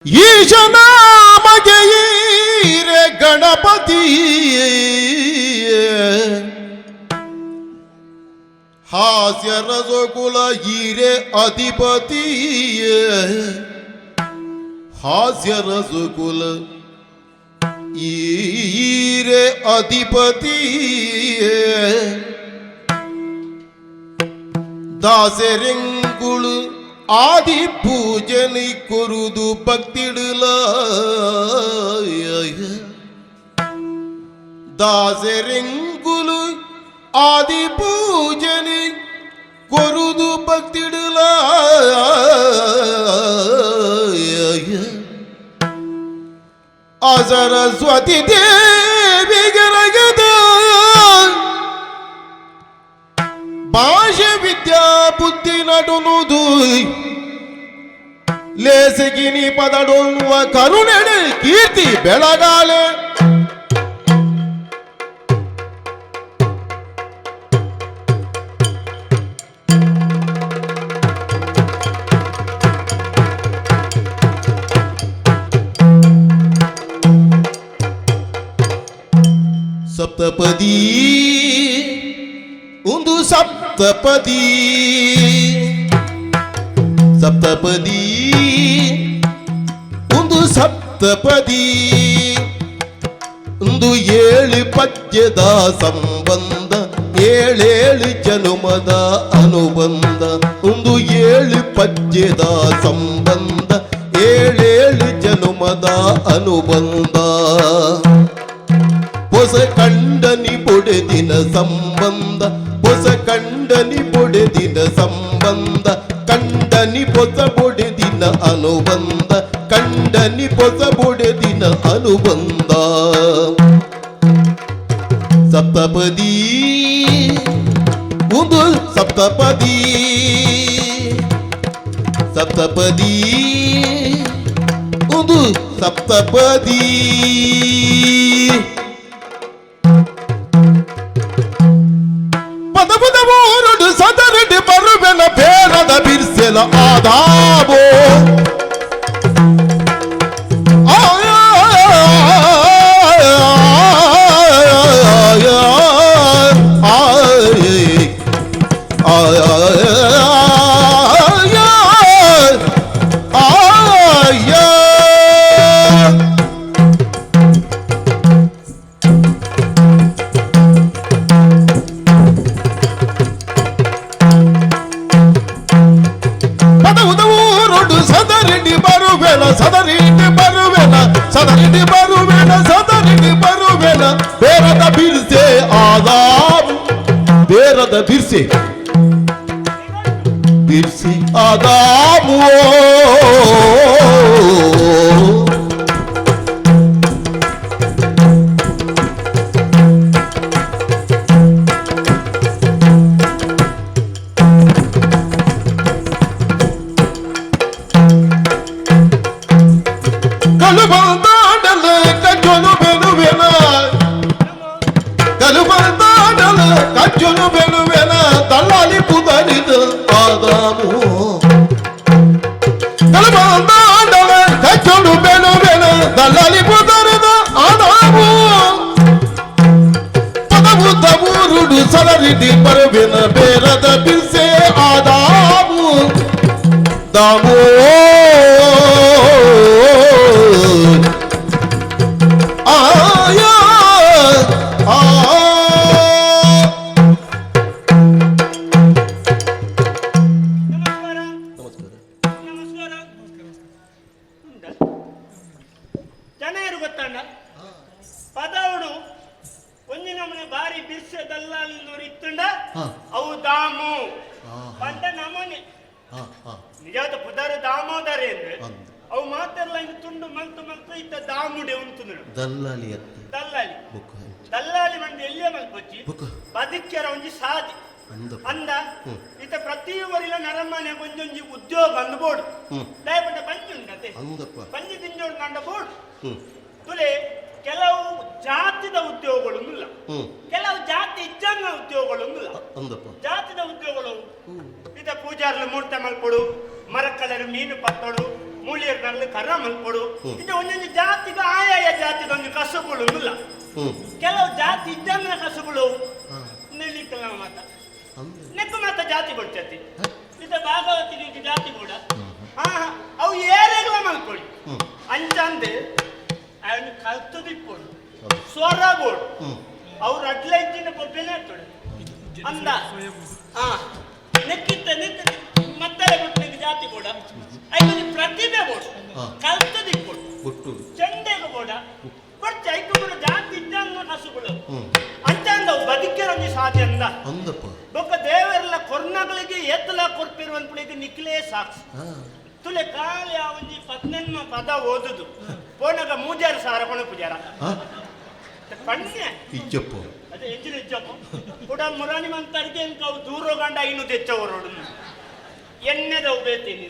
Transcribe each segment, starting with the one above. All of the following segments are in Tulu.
ಈಶನ ಮಗೆಯೀರೆ ಗಣಪತಿ, ಹಾಸ್ಯ ರಸಕುಲ ಹೀರೆ ಅಧಿಪತಿ, ಹಾಸ್ಯ ರಸಕುಲ ಈರೆ ಅಧಿಪತಿ. ದಾಸೆರೆಂಗುಳು ಆದಿ ಪೂಜನೆ ಕೊರುದು ಭಕ್ತಿಡುಲ, ದಾಸೆರೆಂಗುಲು ಆದಿ ಪೂಜನೆ ಕೊರುದು ಭಕ್ತಿಡುಲ. ಸರಸ್ವತಿ ದೇವಿಗರಗದ ಭಾಷೆ ವಿದ್ಯಾ ಬುದ್ಧಿ ನಡುನುದು ಲೇಸಗಿನಿ ಪದಡೊಳ್ಳುವ ಕರುಣೆಡೆ ಕೀರ್ತಿ ಬೆಳಗಾಲೆ. ಸಪ್ತಪದಿ ಒಂದು ಸಪ್ತಪದಿ, ಸಪ್ತಪದಿ ಒಂದು ಸಪ್ತಪದಿ. ಒಂದು ಏಳು ಪದ್ಯದ ಸಂಬಂಧ, ಏಳೇಳು ಜನುಮದ ಅನುಬಂಧ. ಒಂದು ಏಳು ಪದ್ಯದ ಸಂಬಂಧ, ಏಳೇಳು ಜನುಮದ ಅನುಬಂಧ. ಹೊಸ ಕಂಡನಿ ಬೊಡೆದಿನ ಸಂಬಂಧ, ಹೊಸ ಕಂಡನಿ ಬೊಡೆದಿನ ಸಂಬಂಧ. ಕಂಡನಿ ಹೊಸ ಬೊಡೆದಿನ ಅನುಬಂಧ, ಕಂಡನಿ ಹೊಸ ಬೊಡೆದಿನ ಅನುಬಂಧ. ಸಪ್ತಪದಿ ಒಂದು ಸಪ್ತಪದಿ, ಸಪ್ತಪದಿ ಒಂದು ಸಪ್ತಪದಿ. ಪದ ಪದ ಊರುಡು ಸದರಡಿ ಬರುವೆನ ಬೇರದ ಬಿರ್ಸೆಲ ಆದಾಬೋ. ಪದವುದ ಸದರಿಡಿ ಬರುವೆನ, ಸದರಿಡಿ ಬರುವೆನ, ಸದರಿಡಿ ಬರುವೆನ, ಸದರಿಡಿ ಬರುವೆನ ಬೇರದ ಬಿರ್ಸೆ ಆದಾಬು, ಬೇರದ ಬಿರ್ಸೆ ಬಿರ್ಸೆ ಆದಾಮು. ಕಲು ಬಂದಾಡಲ ಕಜ್ಜೊಲು ಬೆನುವೆನ, ಕಲು ಬಂದಾಡಲ ಕಜ್ಜೊಲು ಬೆನುವೆನ ದಳ್ಳಾಲಿ ಪುದರಿದ ಆದಾಮು. ಕಲು ಬಂದಾಡಲ ಕಜ್ಜೊಲು ಬೆನುವೆನ ದಳ್ಳಾಲಿ ಪುದರಿದ ಆದಾಮು. ಪದವು ತವೂರುಡು ಸಲರಿಡಿ ಬರುವೆನ ಬೇರದ ಬಿರ್ಸೆ ಆದಾಮು ದಾಮೋ. ಆಯ ಆ. ನಮಸ್ಕಾರ, ನಮಸ್ಕಾರ. ಉಂಟ ಜನರು ಗೊತ್ತಂಡ ಪದವುಡು ಒಂಜಿ ನಮೂನೆ ಬಾರಿ ಬಿರ್ಸೆ ದಲ್ಲಾಲಿಂದವರು ಇತ್ತುಂಡ. ಅವು ದಾಮು ಪಂಡ ನಮೂನೆ. ನಿಜವಾದ ಪುದರ್ ದಾಮೋದರ ಅಂದ್ರೆ ಅಂದ್. ಅವು ಮಾತೆಲ್ಲ ಹಿಂಗ್ ತುಂಡು ಮಲ್ತು ಮಲ್ತು ಇತ್ತ ದಾಮುಡೆ ಉಂತುಂದು. ದಲ್ಲಾಲಿ ಅತ್ತ. ದಲ್ಲಾಲಿ. ಬುಕ್ಕ. ದಲ್ಲಾಲಿ ಮಂದಿ ಎಲ್ಲಿಯ ಮಲ್ಪೊಚ್ಚಿ. ಬುಕ್ಕ. ಬದುಕ್ಯರ ಒಂಜಿ ಸಾದಿ. ಅಂದಪ್ಪ. ಅಂದ ಇತ್ತ ಪ್ರತಿ ಊರಿನ ನರಮನೆ ಒಂಜೊಂಜಿ ಉದ್ಯೋಗ ಅಂದ್ ಬೋಡು. ದಯಪಟ್ಟ ಪಂಚಿ ಉಂಟತೆ. ಅಂದಪ್ಪ. ಪಂಜಿ ತಿಂಜೋಡು ಕಂಡ ಬೋಡು. ತುಲೆ ಕೆಲವು ಜಾತಿದ ಉದ್ಯೋಗಗಳು ಇಲ್ಲ, ಕೆಲವು ಜಾತಿ ಇಜ್ಜಂಗ ಉದ್ಯೋಗಗಳು ಇಲ್ಲ. ಅಂದಪ್ಪ. ಜಾತಿದ ಉದ್ಯೋಗಗಳು ಇತ ಪೂಜಾರ್ಲು ಮೂರ್ತ ಮಲ್ಪೊಡು, ಮರಕಲರು ಮೀನು ಪತ್ತೋಡು. ಮೂಲಿಯರ್ ನಗಲು ಕರ ಮಲ್ಪೊಡು ಇಂಚ ಒಂಜೊಂಜಿ ಜಾತಿಗೆ ಆಯಾಯ ಜಾತಿದ ಒಂಜಿ ಕಸುಬುಳು ಇಲ್ಲ ಕೆಲವು ಜಾತಿ ಇದ್ದಂದ್ರೆ ಕಸುಬುಳು ನೆಲ್ಲಿಕ್ಕಲ್ಲ ಮಾತ ನೆಕ್ಕು ಮಾತ ಜಾತಿ ಕೊಡ್ತತಿ ಇದ ಭಾಗವತಿಗೆ ಜಾತಿ ಕೂಡ ಅವು ಏರೆಗ್ಲ ಮಲ್ಪೊಡಿ ಅಂಚಂದೆ ಅವನು ಕಲ್ತದಿಪ್ಪೊಡು ಸ್ವರ ಬೋಡು ಅವ್ರು ಅಡ್ಲೈತಿನ ಪೊಪ್ಪೆನೆ ಆಗ್ತದೆ ಅಂದ ನೆಕ್ಕಿತ್ತ ನೆಕ್ಕ ಮತ್ತರೆ ಬಿಟ್ಟು ಜಾತಿ ಕೂಡ ಐಕೊಂಜಿ ಪ್ರತಿಭೆ ಬೋಡು ಕಲ್ತದಿಪ್ಪೊಡು ಚೆಂಡೆಗೆ ಬೋಡ ಬಟ್ ಐಕು ಜಾತಿ ಇದ್ದಂಗ ಕಸುಗಳು ಅಂಚಂದ ಬದುಕಿರೊಂಜಿ ಸಾಧ್ಯ ಅಂದ ಅಂದಪ್ಪ ಬೊಕ್ಕ ದೇವರೆಲ್ಲ ಕೊರ್ನಗಳಿಗೆ ಎತ್ತಲ ಕೊರ್ಪಿರುವಂತ ನಿಕ್ಲೇ ಸಾಕ್ಸ್ ತುಲೆ ಕಾಲಿ ಆ ಒಂಜಿ ಪದ್ನೆನ್ಮ ಪದ ಓದುದು ಪೋನಗ ಮೂಜಾರು ಸಾರ ಕೊಣ ಪೂಜಾರ ಪಣ್ಯ ಇಜ್ಜಪ್ಪ ಅದೇ ಎಂಜಿನ ಇಜ್ಜಪ್ಪ ಕೂಡ ಮುರಾಣಿ ಮಂತರಿಗೆ ಅವು ದೂರ ಗಂಡ ಇನ್ನು ತೆಚ್ಚವರೋಡು ಎಣ್ಣೆದವು ಬೇತೀನಿ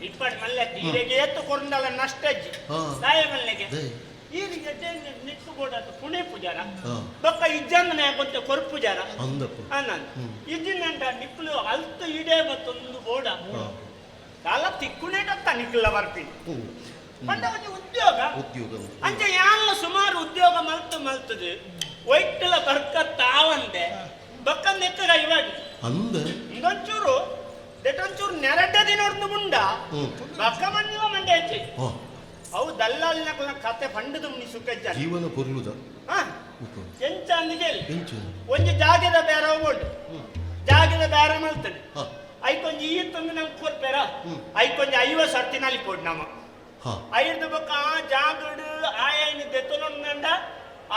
ಇಪ್ಪಡ್ ಮಲ್ಲೆ ಈರೆಗೆ ಏತ್ತು ಕೊರಂದಲ ನಷ್ಟ ಅಜ್ಜಿ ದಾಯ ಮಲ್ಲೆಗೆ ಈರಿಗೆ ನಿಕ್ಕು ಬೋಡಾತ ಪುಣೆ ಪೂಜಾರ ಬೊಕ್ಕ ಇಜ್ಜಂಗನೆ ಗೊಂತೆ ಕೊರ್ ಪೂಜಾರ ಅಂದಪ್ಪ ಇಜ್ಜಿನಂಟ ನಿಕ್ಕಲು ಅಲ್ತು ಇಡೇ ಮತ್ತೊಂದು ಬೋಡ ಕಾಲ ತಿಕ್ಕುನೇಟತ್ತ ನಿಕ್ಕಲ ಬರ್ಪಿ ಪಂಡ ಒಂಜಿ ಉದ್ಯೋಗ ಉದ್ಯೋಗ ಅಂಚ ಯಾನ್ಲ ಸುಮಾರು ಉದ್ಯೋಗ ಮಲ್ತು ಮಲ್ತದು ಒಯ್ಟಲ ಬರ್ಕ ತಾವಂದೆ ಬೊಕ್ಕ ನೆಕ್ಕಗ ಇವಾಗ ಅಂದ ಇಂದೊಂಚೂರು ದೆಟೊಂಚೂರು ನೆರಡ್ಡ ದಿನೊಡ್ದು ಮುಂಡ ಬಕ್ಕ ಮಣ್ಣಿವ ಮಂಡೆ ಹೆಚ್ಚಿ ಅವು ದಲ್ಲಾಲಿನ ಕತೆ ಪಂಡದು ಮುನಿ ಸುಖಜ್ಜ ಜೀವನ ಪೊರ್ಲುದ ಎಂಚ ಅಂದಿಗೆ ಒಂಜಿ ಜಾಗದ ಬೇರೆ ಉಂಟು ಜಾಗದ ಬೇರೆ ಮಲ್ತದೆ ಐಕೊಂಜಿ ಈ ತಂದು ನಂಗೆ ಕೊರ್ಪೇರ ಐಕೊಂಜಿ 50 ಸರ್ತಿ ನಲಿಪೋಡು ನಮ್ಮ ಐದು ಬೊಕ್ಕ ಆ ಜಾಗಡು ಆಯನ ದೆತ್ತೊಂಡ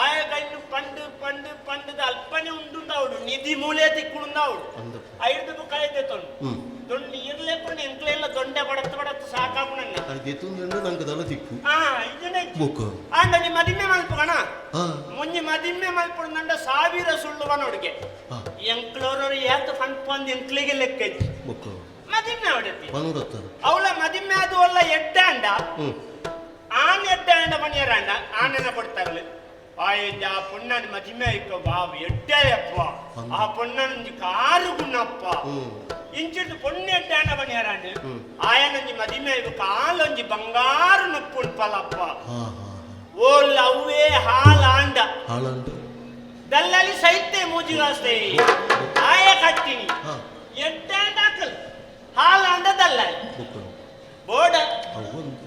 ಆಯ ಕೈನು ಪಂಡು ಪಂಡು ಪಂಡದ ಅಲ್ಪನೆ ಉಂಡುಂದಾవుಡು ನಿಧಿ ಮೂಲೆ ತಿಕ್ಕುಂದಾవుಡು ಐದು ಬೊಕ್ಕ ಆಯ ದೆತ್ತೊಂಡು ದೊಂಡು ಇರ್ಲೇಕೊಂಡು ಎಂಕ್ಲೆಲ್ಲ ದೊಂಡೆ ಬಡತ್ತ ಬಡತ್ತ ಸಾಕಾಪುಣಂಗ ಅದು ದೆತ್ತೊಂದು ನಂಗೆ ದಲ ತಿಕ್ಕು ಇದನ್ನೇ ಬೊಕ್ಕ ಆಂಡ ನೀ ಮದಿಮೆ ಮಲ್ಪುಗಣ ಮುಂಜಿ ಮದಿಮೆ ಮಲ್ಪುಣಂಡ 1000 ಸುಳ್ಳು ಬನೋಡಿಗೆ ಎಂಕ್ಲೋರರು ಏತ ಫಂಡ್ ಎಂಕ್ಲಿಗೆ ಲೆಕ್ಕ ಬೊಕ್ಕ ಮದಿಮೆ ಹೊಡತಿ ಪನೋಡತ್ತ ಅವಳ ಮದಿಮೆ ಅದು ಅಲ್ಲ ಎಡ್ಡಾಂಡ ಆನ್ ಎಡ್ಡಾಂಡ ಮಣಿಯರಾಂಡ ಆನೆನ ಕೊಡ್ತಾರಲ್ಲ ಆಯಂಜ ಆ ಪೊಣ್ಣನ ಮದಿಮೆ ಆಯ್ಕೋ ಬಾವು ಎಡ್ಡಯಪ್ಪ ಆ ಪೊಣ್ಣನಂಜಿ ಕಾರು ಗುಣಪ್ಪ ಇಂಚಿಡ್ದು ಪೊಣ್ಣು ಎಡ್ಡಾಂಡ ಮಣಿಯರಾಂಡ ಆಯನಂಜಿ ಮದಿಮೆ ಆಯ್ಕು ಕಾಲೊಂಜಿ ಬಂಗಾರು ನುಪ್ಪುಣ್ಪಲಪ್ಪ ಓಲ್ ಅವೇ ಹಾಲಾಂಡ ಹಾಳಾಂಡ ದಲ್ಲಲಿ ಸೈತೆ ಮೂಜಿಗಾಸ್ತೆ ಆಯ ಕಟ್ಟಿನಿ ಎಡ್ಡಾಂಡ ಹಾಕಲ್ ಹಾಲಾಂಡ ದಲ್ಲಲಿ ಬೋಡ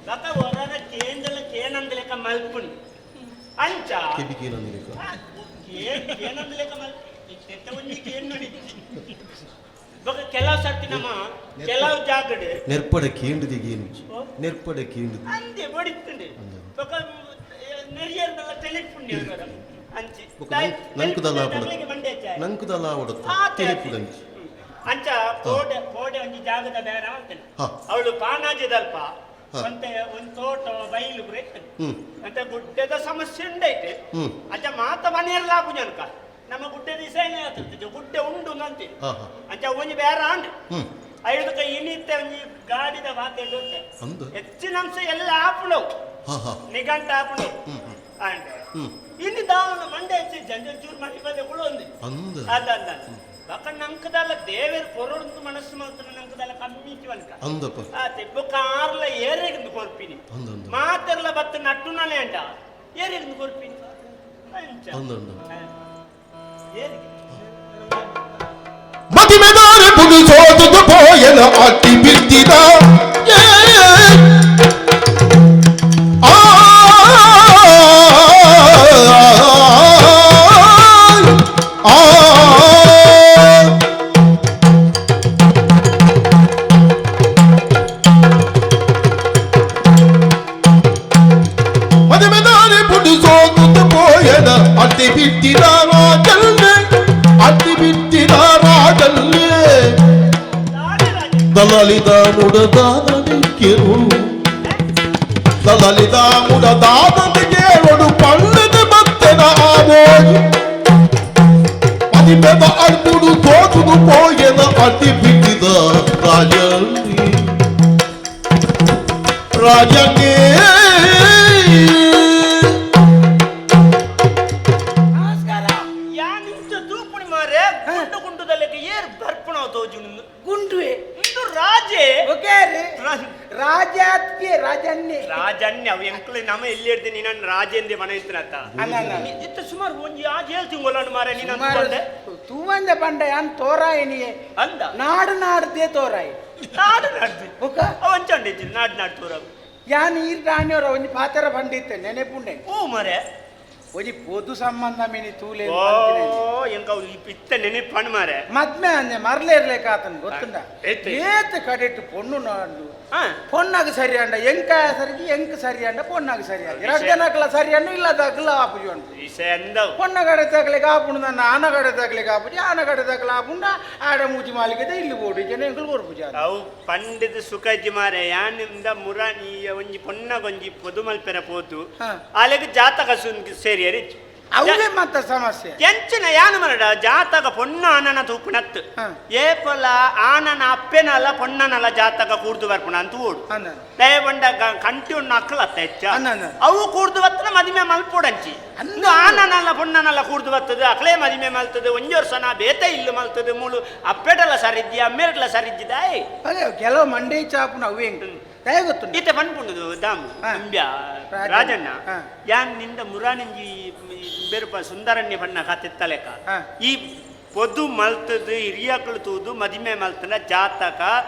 ಬಕ ಹೊರನ ಕೇಂದ್ರ ಕೇನಂದಲೆಕ್ಕ ಮಲ್ಪುಣಿ ಅಂಚ ಕೇನಂದಲೆಕ್ಕ ಕೇನಂದಲೆಕ್ಕ ಮಲ್ಪ ಒಂಜಿ ಕೇನ್ ನೋಡಿ ಬೊಕ ಕೆಲವು ಸರ್ತಿ ನಮ್ಮ ಕೆಲವು ಜಾಗಡ್ ನೆರ್ಪಡ ಕೇಂದ್ರದಿ ಏನು ನೆರ್ಪಡ ಕೇಂದ್ರ ಅಂದೆ ಬಡಿತುಂಡು ಬೊಕ ನೆರಿಯರ್ದಲ್ಲ ತೆಲಿಪುಂಡಿ ಅಂಚಿ ನಂಕುದಲ್ಲ ನಂಕುದಲ್ಲ ಅವಡತ್ತ ತೆಲಿಪುಡಂಚಿ ಅಂಚ ಕೋಡೆ ಕೋಡೆ ಒಂಜಿ ಜಾಗದ ಬೇರೆ ಅಂತಾನೆ ಅವಳು ಪಾನಾಜಿದಲ್ಪ ಅಂತೆ ಒಂದು ತೋಟ ಬೈಲು ಪೂರ ಇತ್ತು ಅಂತ ಗುಡ್ಡದ ಸಮಸ್ಯೆ ಉಂಡೈತೆ ಅಂಚ ಮಾತ ಮನೆಯಲ್ಲ ಆಪುಜನಕ ನಮ್ಮ ಗುಡ್ಡೆ ದಿಸೆನೇ ಆಗ್ತದೆ ಗುಡ್ಡೆ ಉಂಡು ಅಂತೆ ಅಂಚ ಒಂಜಿ ಬೇರೆ ಆಂಡ್ ಐದಕ್ಕೆ ಇನಿತ್ತೆ ಒಂಜಿ ಗಾಡಿದ ಮಾತೆ ಹೆಚ್ಚಿನ ಅಂಶ ಎಲ್ಲ ಆಪುಣವು ನಿಘಂಟ ಆಪುಣವು ಆಂಡ್ ಇನ್ನು ದಾವನ ಮಂಡೆ ಹೆಚ್ಚು ಜಂಜನ್ ಚೂರು ಮಾಡಿ ಬಂದೆ ಕೂಡ ಒಂದು ಅದ ಅಂದ ಬಕ್ಕ ನಂಕದಲ್ಲ ದೇವೇರ್ ಕೊರೊಂದು ಮನಸ್ಸು ಮಾತ್ರ ನಂಕದಲ್ಲ ಕಮ್ಮಿ ವನ್ಕ ಅಂದಪ್ಪ ಆ ತೆಬ್ಬು ಕಾರ್ಲ ಏರೆಗಿಂದು ಕೊರ್ಪಿನಿ ಮಾತೆರ್ಲ ಬತ್ತ ನಟ್ಟುನಲೆ ಅಂಟ ಏರೆಗಿಂದು ಕೊರ್ಪಿನಿ ಅಂಚ ಏರಿಗೆ ಮದಿಮೆದಾರೆ ಪುದು ಪೋಯನ ಅಟ್ಟಿ ಬಿದ್ದಿದ ಆ ಮದಿಮೆದಾರೆ ಪುದು ಸೋದುದು ಪೋಯನ ಅಟ್ಟಿ ಬಿದ್ದಿದ ರಾಜಲ್ಲೆ ಅಟ್ಟಿ ಬಿದ್ದಿದ ರಾಜಲ್ಲೆ ದಲಲಿದ ಮುಡದಾದನೆ ಕೇಳು ದಲಲಿದ ಮುಡದಾದನೆ ಕೇಳೋಡು ಪಳ್ಳದ ಮತ್ತೆನ ಆವೋಜು ಮದಿಮೆದ ಅಡ್ಬುಡು ತೋಜುದು ಪೋಯನ ಅಡ್ಡಿ ಬಿಟ್ಟಿದ ರಾಜಲ್ಲಿ ರಾಜನೇ ನಮಸ್ಕಾರ ಯಾನಿಂಚ ತೂಪುಣಿ ಮಾರೆ ಗುಂಡು ಗುಂಡುದಲ್ಲಿಗೆ ಏರ್ ಬರ್ಪಣ ತೋಜು ಗುಂಡುವೆ ಇಂದು ರಾಜೆ ಓಕೆ ರಾಜ ರಾಜನ್ಯ ಅವು ಎಂಕ್ಲೆ ನಮ ಎಲ್ಲಿ ಇರ್ತೀನಿ ನೀನನ್ನು ರಾಜೇಂದ್ರ ಮನೆ ಇತ್ತಿನತ್ತ. ಅಲ್ಲ ಅಲ್ಲ. ಇತ್ತ ಸುಮಾರು ಒಂಜಿ ಆಜ್ ಏಳು ತಿಂಗಳು ಮಾರ ನೀನು ಸುಮಾರು ಅಂದೆ. ತೂವಂದೆ ಪಂಡ ಯಾನ್ ತೋರಾಯಿನಿಯೇ. ಅಂದ. ನಾಡು ನಾಡ್ದೇ ತೋರಾಯಿ. ನಾಡು ನಾಡ್ದು. ಬುಕ್ಕ ಅವ ಅಂಚಂಡಿತ್ತು ನಾಡು ನಾಡು ತೋರ. ಯಾನ್ ಈರ್ ದಾಣ್ಯೋರ ಒಂಜಿ ಪಾತರ ಬಂಡಿತ್ತೆ ನೆನೆಪುಂಡೆ. ಓ ಮರೆ. ಒಂಜಿ ಪೊದು ಸಂಬಂಧ ಮಿನಿ ತೂಲೆ. ಓ ಎಂಕ ಅವು ಇತ್ತ ನೆನಪು ಮಾರೆ. ಮದ್ಮೆ ಅಂದೆ ಮರ್ಲೆ ಇರ್ಲೇಕ ಆತನ್ ಗೊತ್ತುಂಡ. ಏತ್. ಏತ್ ಕಡೆಟ್ಟು ಪೊಣ್ಣು ನಾಡು. ಹಾ. ಪೊನ್ನಾಗ ಸರಿ ಅಂಡ ಎಂಕ ಸರಿ ಎಂಕ್ ಸರಿ ಅಂಡ ಪೊನ್ನಾಗ ಸರಿ ಅಂಡ ರಡ್ಡನಕಲ ಸರಿ ಅಂಡ ಇಲ್ಲದಾಗಲ ಆಪುಜಿ ಉಂಟು. ವಿಷಯ ಅಂದವು. ಪೊಣ್ಣ ಕಡೆ ತಗಲಿಗೆ ಆಪುಂಡು ನನ್ನ ಆನ ಕಡೆ ತಗಲಿಗೆ ಆಪುಜಿ ಆನ ಕಡೆ ತಗಲ ಆಪುಂಡ ಆಡ ಮೂಜಿ ಮಾಲಿಗೆದ ಇಲ್ಲಿ ಓಡಿ ಜನ ಎಂಕಲ್ ಕೊರ್ಪುಜಿ ಅದು. ಅವು ಪಂಡಿತ ಸುಖಜ್ಜಿ ಮಾರೆ ಯಾನಿಂದ ಮುರಾನಿ ಒಂಜಿ ಪೊನ್ನಗೊಂಜಿ ಪೊದು ಮಲ್ಪೆರ ಪೋತು. ಹಾ. ಆಲೆಗ್ ಜಾತಕ ಸುನ್ ಸೇರಿಯರಿ. ಅವೇ ಮತ್ತ ಸಮಸ್ಯೆ. ಎಂಚಿನ ಯಾನು ಮರಡ ಜಾತಕ ಪೊಣ್ಣ ಆನನ ತೂಪುನತ್ತು. ಹಾ. ಏಪಲ ಆನನ ಅಪ್ಪೆನಲ ಪೊಣ್ಣನಲ ಜಾತಕ ಕೂರ್ದು ಬರ್ಪುಣ ಅಂತ ಓಡು. ಅಂದ. ದಯಬಂಡ ಕಂಟಿ ಉಣ್ಣ ಅಕ್ಕಲತ್ತ ಹೆಚ್ಚ. ಅಂದ, ಅಂದ. ಅವು ಕೂರ್ದು ಬತ್ತನ ಮದಿಮೆ ಮಲ್ಪೊಡಂಚಿ. ಅಂದ. ಆನನಲ್ಲ ಪೊಣ್ಣನಲ್ಲ ಕೂರ್ದು ಬತ್ತದ ಅಕ್ಲೇ ಮದಿಮೆ ಮಲ್ತದೆ ಒಂಜಿ ವರ್ಷನ ಬೇತ ಇಲ್ಲು ಮಲ್ತದೆ ಮೂಲು ಅಪ್ಪೆಡಲ ಸರಿದ್ದಿ ಅಮ್ಮೆರಡಲ ಸರಿದ್ದಿದಾಯ್. ಅದೇ ಕೆಲವು ಮಂಡೆ ಚಾಪುನ ಅವೇ ಎಂಕ್ ದಯ ಗೊತ್ತುಂಡು. ಈತ ಪನ್ಪುಂಡುದು ದಾಮು ಹಾ. ಇಂಬ್ಯ ರಾಜಣ್ಣ. ರಾಜಣ್ಣ. ಹಾ. ಯಾನ್ ನಿಂದ ಮುರಾನಿಂಜಿ ಬೇರುಪ ಸುಂದರಣ್ಯ ಬಣ್ಣ ಕಾತಿತ್ತಲೆಕ. ಹಾ. ಈ ಪೊದು ಮಲ್ತದು ಹಿರಿಯಕಳು ತೂದು ಮದಿಮೆ ಮಲ್ತನ ಜಾತಕ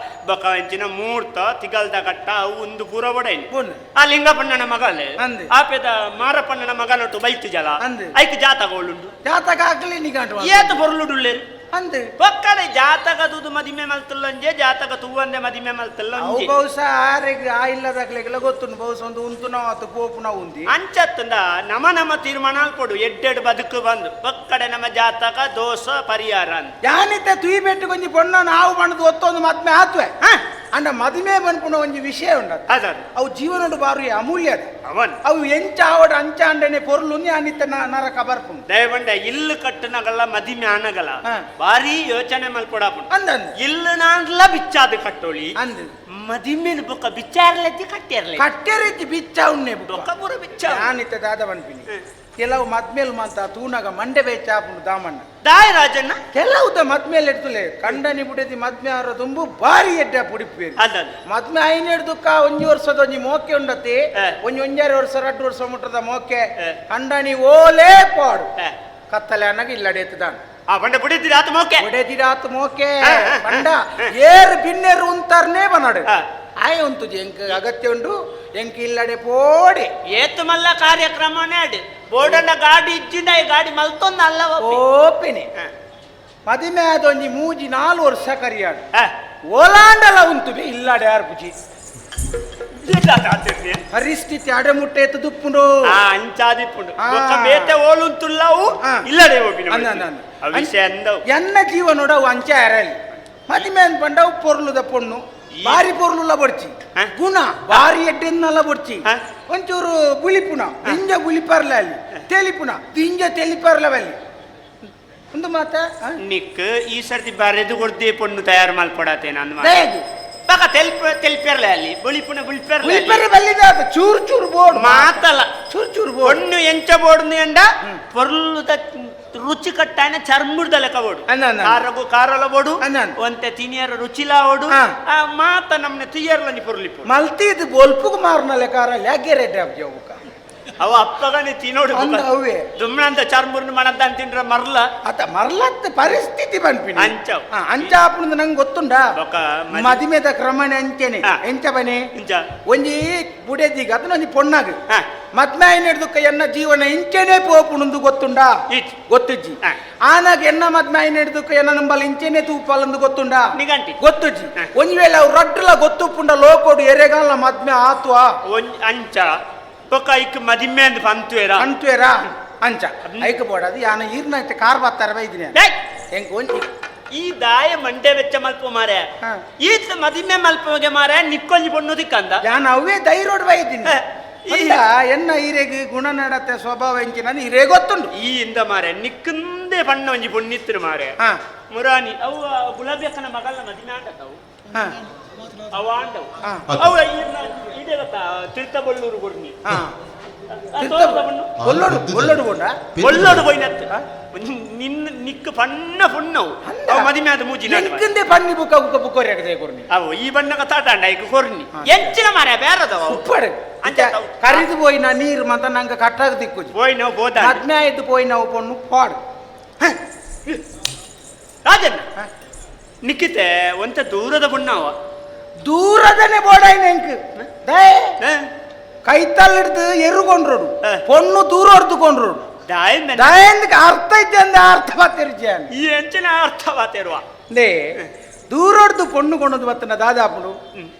ಬೊಕ ಎಂಚಿನ ಮೂರ್ತ ತಿಗಲ್ದ ಕಟ್ಟ ಅವು ಒಂದು ಪೂರ ಒಡೈನಿ. ಪೊಣ್ಣು. ಆ ಲಿಂಗಪ್ಪಣ್ಣನ ಮಗಲೆ ಅಂದೆ. ಆಪೆದ ಮಾರಪ್ಪಣ್ಣನ ಮಗನೊಟ್ಟು ಬೈತು ಜಲ. ಅಂದೆ. ಐಕ್ ಜಾತಕ ಒಳ್ಳುಂಡು. ಜಾತಕ ಹಾಕ್ಲಿ ನಿಗಂಟು. ಏತ ಪೊರ್ಲುಡುಲ್ಲೇರು. ಅಂದೆ. ಒಕ್ಕಡೆ ಜಾತಕ ತೂದು ಮದಿಮೆ ಮಲ್ತಲ್ಲಂಜೆ ಜಾತಕ ತೂವಂದೆ ಮದಿಮೆ ಅವು ಮಲ್ತಲ್ಲಂಜೆ. ಬಹುಶಃ ಆರೆಗ್ ಆ ಇಲ್ಲದಾಗ್ಲಿಗೆಲ್ಲ ಗೊತ್ತುಂಡು ಬಹುಶಃ ಒಂದು ಉಂತು ನಾವು ಆತು ಪೋಪು ನಾವು ಉಂದಿ. ಅಂಚತ್ತಂದ ನಮ ನಮ್ಮ ತೀರ್ಮಾನ ಕೊಡು ಎಡ್ಡೆಡ್ ಬದುಕು ಬಂದು ಒಕ್ಕಡೆ ನಮ್ಮ ಜಾತಕ ದೋಷ ಪರಿಹಾರ ಅಂತ. ಯಾನಿತ್ತ ತುಯಿ ಬೆಟ್ಟು ಕೊಂಜಿ ಪೊಣ್ಣ ನಾವು ಬಣ್ಣದ ಒತ್ತೊಂದು ಮದ್ಮೆ ಆತ್ವೆ. ಹಾ. ಅಂಡ ಮದುಮೆ ಬನ್ಪುಣ ಒಂಜಿ ವಿಷಯ ಉಂಡ. ಅದ. ಅವು ಜೀವನಡು ಬಾರಿ ಅಮೂಲ್ಯ ಅದು. ಅವನ್. ಅವು ಎಂಚ ಆವಡ ಅಂಚ ಅಂಡನೆ ಪೊರ್ಲು ಯಾನಿತ್ತ ನರಕ ಬರ್ಪುಂಡು. ದಯವಂಡ ಇಲ್ಲು ಕಟ್ಟನಗಲ್ಲ ಮದಿಮೆ ಆನಗಲ. ಹಾ. ಭಾರಿ ಯೋಚನೆ ಮಲ್ಕೊಡಾಪುಂಡು. ಅಂದ ಅಂದ. ಇಲ್ಲು ನಾನ್ಲ ಬಿಚ್ಚಾದ ಕಟ್ಟೋಳಿ. ಅಂದ. ಮದಿಮೆನ ಬೊಕ್ಕ ಬಿಚ್ಚಾರ್ಲತ್ತಿ ಕಟ್ಟಿರ್ಲಿ. ಕಟ್ಟೆರಿತಿ ಬಿಚ್ಚ ಉಣ್ಣೆ ಬುಕ್ಕ. ಬೊಕ್ಕ ಪೂರ ಬಿಚ್ಚ. ಯಾನಿತ್ತ ದಾದ ಬನ್ಪಿನಿ. ಕೆಲವು ಮದ್ಮೇಲ್ ಮಂತ ತೂನಗ ಮಂಡೆ ಬೇಚ ಆಪುಂಡು ದಾಮಣ್ಣ. ದಾಯ ರಾಜಣ್ಣ. ಕೆಲವು ಮದ್ಮೇಲೆ ಎಡ್ತುಲೆ ಕಂಡನಿ ಬುಡತಿ ಮದ್ಮೆ ಆರ ತುಂಬು ಭಾರಿ ಎಡ್ಡೆ ಪುಡಿಪೇರು. ಅದ. ಮದ್ಮೆ ಐನೇడు ದುಃಖ ಒಂಜಿ ವರ್ಷದ ಒಂಜಿ ಮೋಕೆ ಉಂಡತಿ. ಹಾ. ಒಂಜಿ ಒಂಜಾರೆ ವರ್ಷ ರಡ್ಡು ವರ್ಷ ಮುಟ್ಟದ ಮೋಕೆ. ಹಾ. ಕಂಡನಿ ಓಲೇ ಪಾಡು. ಹಾ. ಕತ್ತಲೆ ಅನ್ನಾಗ ಇಲ್ಲಡೆ ಎತ್ತದಾನ. ಆ ಬಂಡ ಬುಡಿದ್ರಿ ಆತ ಮೋಕೆ. ಬುಡೆದಿರಾತ್ ಮೋಕೆ. ಹಾ, ಹಾ, ಬಂಡ ಹಾ. ಏರು ಬಿನ್ನೆರು ಉಂತಾರನೇ ಬನಾಡು. ಹಾ. ಆಯ್ ಉಂತು ಎಂಕ್ ಅಗತ್ಯ ಉಂಡು ಎಂಕ್ ಇಲ್ಲಡೆ ಪೋಡಿ. ಏತು ಮಲ್ಲ ಕಾರ್ಯಕ್ರಮನೇ ಅಡ್ ಬೋಡಣ್ಣ ಗಾಡಿ ಇಜ್ಜಿಂದ ಈ ಗಾಡಿ ಮಲ್ತೊಂದು ಅಲ್ಲ ಒಪ್ಪಿ. ಓಪಿನಿ. ಹಾ. ಮದಿಮೆ ಆದ ಒಂಜಿ ಮೂಜಿ ನಾಲ್ ವರ್ಷ ಕರಿಯಾಡು. ಹಾ. ಓಲಾಂಡಲ ಉಂತು ಬಿ ಇಲ್ಲಡೆ ಯಾರು ಪುಜಿ. ಇಲ್ಲ ತಾತಿರ್ನಿ. ಪರಿಸ್ಥಿತಿ ಅಡೆಮುಟ್ಟೆ ಎತ್ತು ದುಪ್ಪುಂಡು. ಆ ಅಂಚಾದಿಪ್ಪುಂಡು. ಆ. ಬೊಕ್ಕ ಬೇತೆ ಓಲುಂತುಲ್ಲವು ಆ. ಇಲ್ಲಡೆ ಹೋಗಿನ. ಅಂದ, ಅಂದ, ಅಂದ. ಆ ವಿಷಯ ಅಂದವು. ಎನ್ನ ಜೀವನೋಡ ಅವು ಅಂಚೆ ಅರಲಿ ಮದಿಮೆ ಅನ್ಪಂಡ ಅವು ಪೊರ್ಲುದ ಪೊಣ್ಣು. ಈ- ಬಾರಿ ಪೊರ್ಲುಲ್ಲ ಬೊಡ್ಚಿ. ಹ? ಗುಣ ಬಾರಿ ಎಡ್ಡೆನ್ನಲ್ಲ ಬೊಡ್ಚಿ. ಹ? ಒಂಚೂರು ಬುಳಿಪುಣ ದಿಂಜ ಬುಳಿಪರ್ಲ ಅಲ್ಲಿ ತೆಲಿಪುಣ ದಿಂಜ ತೆಲಿಪರ್ಲ ಅಲ್ಲಿ ಒಂದು ಮಾತ ಹ? ನಿಕ್ ಈ ಸರ್ತಿ ಬರೆದು ಕೊಡ್ದೆ ಪೊಣ್ಣು ತಯಾರು ಮಲ್ಪಡತೆ ನಾನು ಮಾತ. ದಯದು. ಬಕ ತೆಲ್ಪ ತೆಲ್ಪೆರ್ಲೆ ಅಲ್ಲಿ ಬುಳಿಪುಣ ಬುಳಿಪೆರ್ಲೆ ಅಲ್ಲಿ. ಬುಳಿಪರ್ರೆ ಬಲ್ಲಿದಾತ ಚೂರು ಚೂರು ಬೋರ್ಡ್ ಮಾತಲ್ಲ. ಚೂರು ಚೂರು ಬೋರ್ಡ್. ಪೊಣ್ಣು ಎಂಚ ಬೋಡ್ನು ಎಂಡ ಪೊರ್ಲುದ ರುಚಿ ಕಟ್ಟಾಯನ ಚರ್ಮುಡ್ದ ಲೆಕ್ಕ ಬೋಡು. ಅಂದ, ಅಂದ. ಕಾರಗು ಕಾರಲ ಬೋಡು. ಅಂದ, ಅಂದ. ಒಂತೆ ತಿನಿಯರ ರುಚಿಲ ಓಡು. ಹಾ. ಆ ಮಾತ ನಮ್ನೆ ತುಯ್ಯರ್ಲನಿ ಪೊರ್ಲಿಪು. ಮಲ್ತಿದ್ ಬೊಲ್ಪುಗು ಮಾರ್ನಲೆ ಕಾರಲ್ಲಿ ಅಗ್ಗೆರೆ ಡ್ಯಾಬ್ ಜವುಕ. ಅವ ಅಪ್ಪಗನೆ ತಿನ್ನೋಡು. ಅಂದ ಅವ್ವೆ. ದುಮ್ನಂತ ಚರ್ಮುರ್ನ ಮಣದ ತಿಂಡ್ರ ಮರ್ಲ. ಅತ ಮರ್ಲತ್ತ ಪರಿಸ್ಥಿತಿ ಪನ್ಪಿನಿ. ಅಂಚವು. ಆ, ಅಂಚ ಆಪುಂಡು ನಂಗೆ ಗೊತ್ತುಂಡಾ. ಬೊಕ ಮದಿಮೆದ ಕ್ರಮನೆ ಅಂಚೆನೆ. ಹಾ. ಎಂಚ ಬನೆ. ಇಂಚ. ಒಂಜಿ ಬುಡೆದಿಗ ಅದನ್ನ ಒಂಜಿ ಪೊಣ್ಣಾಗ ಹಾ. ಮದ್ಮೆ ಹಿಡ್ದುಕ್ಕ ಎನ್ನ ಜೀವನ ಇಂಚೆನೆ ಪೋಪುಣಂದು ಗೊತ್ತುಂಡಾ. ಇಜ್ಜಿ. ಗೊತ್ತಿಜ್ಜಿ. ಹಾ. ಆನಾಗ ಎನ್ನ ಮದ್ಮೆ ಹಿಡ್ದುಕ್ಕ ಎನ್ನ ನಂಬಲ್ ಇಂಚೆನೆ ತೂಪಾಲಂದು ಗೊತ್ತುಂಡಾ. ನಿಗಂಟಿ. ಗೊತ್ತುಜ್ಜಿ. ಹಾ. ಒಂಜಿ ವೇಳೆ ಅವ್ರು ರಡ್ಡುಲ ಗೊತ್ತುಪುಂಡ ಲೋಕೋಡು ಎರೆಗಾಲ ಮದ್ಮೆ ಆತ್ವಾ. ಒಂಜ್ ಅಂಚ ಬೊಕ ಇಕ್ ಮದಿಮೆ ಅಂದ್ ಪಂತುವೆರ. ಅಂತ್ವೇರಾ ಅಂಚ ಐಕ ಬೋಡದು ಯಾನ ಈರ್ನ ಕಾರ್ ಬತ್ತಾರ ಬೈದಿನಿ. ಡೇಯ್! ಎಂಕ್ ಒಂಜಿ ಈ ದಾಯ ಮಂಡೆ ವೆಚ್ಚ ಮಲ್ಪ ಮಾರೆ. ಹಾ. ಈತ್ ಮದಿಮೆ ಮಲ್ಪಗೆ ಮಾರೆ ನಿಕ್ಕೊಂಜಿ ಪೊಣ್ಣು ದಿಕ್ಕಂದ. ಯಾನ ಅವೇ ದೈರೋಡ್ ಬೈದಿನಿ. ಹಾ. ಅಂಡ ಎನ್ನ ಈರೆಗ್ ಗುಣ ನಡತೆ ಸ್ವಭಾವ ಎಂಚಿನ ಈರೇ ಗೊತ್ತುಂಡು. ಈ ಇಂದ ಮಾರೆ ನಿಕ್ಕಂದೇ ಪಣ್ಣ ಒಂಜಿ ಪೊಣ್ಣಿತ್ತಿನ ಮಾರೆ. ಹಾ. ಮುರಾನಿ ಅವು ಗುಲಾಬಿ ಅಕ್ಕನ ಮಗಲ್ನ ಮದಿಮೆ ಆಂಡತವು. ಹಾ. ಅವ ಆಂಡವು. ಹಾ. ಅವು ಈರ್ನ ಇದೇ ಗೊತ್ತಾ ತಿರ್ತಬಳ್ಳೂರು ಗುರ್ನಿ. ಹಾ. ಒಲ್ಲೋಡು ಒಲ್ಲೋಡು ಬೋಂಡ ಒಲ್ಲೋಡು ಪೋಯಿನತ್ತು ನಿನ್ನ ನಿಕ್ಕ ಪಣ್ಣ ಪುಣ್ಣವು ಅವು ಮದಿಮೆ ಆದ ಮೂಜಿ ನಿಕ್ಕಿಂದೆ ಪನ್ನಿ ಬುಕ್ಕ ಬುಕ್ಕ ಬುಕ್ಕೋರಿ ಕೊರ್ನಿ. ಅವು ಈ ಬಣ್ಣ ತಾಟಾಂಡ ಐಕ್ ಕೊರ್ನಿ ಎಂಚಿನ ಮಾರ ಬೇರೆದವ ಉಪ್ಪಡು ಅಂಚ ಕರಿದು ಪೋಯಿನ ನೀರು ಮಂತ ನಂಗೆ ಕಟ್ಟಾಗ ತಿಕ್ಕುಜಿ. ಪೋಯಿನವು ಬೋದ ಮದ್ಮೆ ಆಯ್ತು ಪೋಯಿನವು ಪೊಣ್ಣು ಪಾಡು. ರಾಜಣ್ಣ ನಿಕ್ಕಿತೆ ಒಂತ ದೂರದ ಪುಣ್ಣವ ದೂರದನೆ ಬೋಡಾಯ್ನ ಎಂಕ್ ದಯೆ ಕೈತಲ್ಲಿಡ್ದು ಎರುಕೊಂಡ್ರೋಡು ಪೊಣ್ಣು ದೂರ ಹೊಡ್ದುಕೊಂಡ್ರೋಡು ದಾಯಂದಕ್ಕೆ ಅರ್ಥ ಇದ್ದೆ ಅಂದ ಅರ್ಥ ಬಾತಿರ್ಜಾನೆ ಈ ಎಂಚಿನ ಅರ್ಥ ಬಾತಿರುವ ಲೇ ದೂರೊಡ್ದು ಪೊಣ್ಣು ಕೊಂಡೊಂದು ಬತ್ತನ ದಾದಾಪುಡು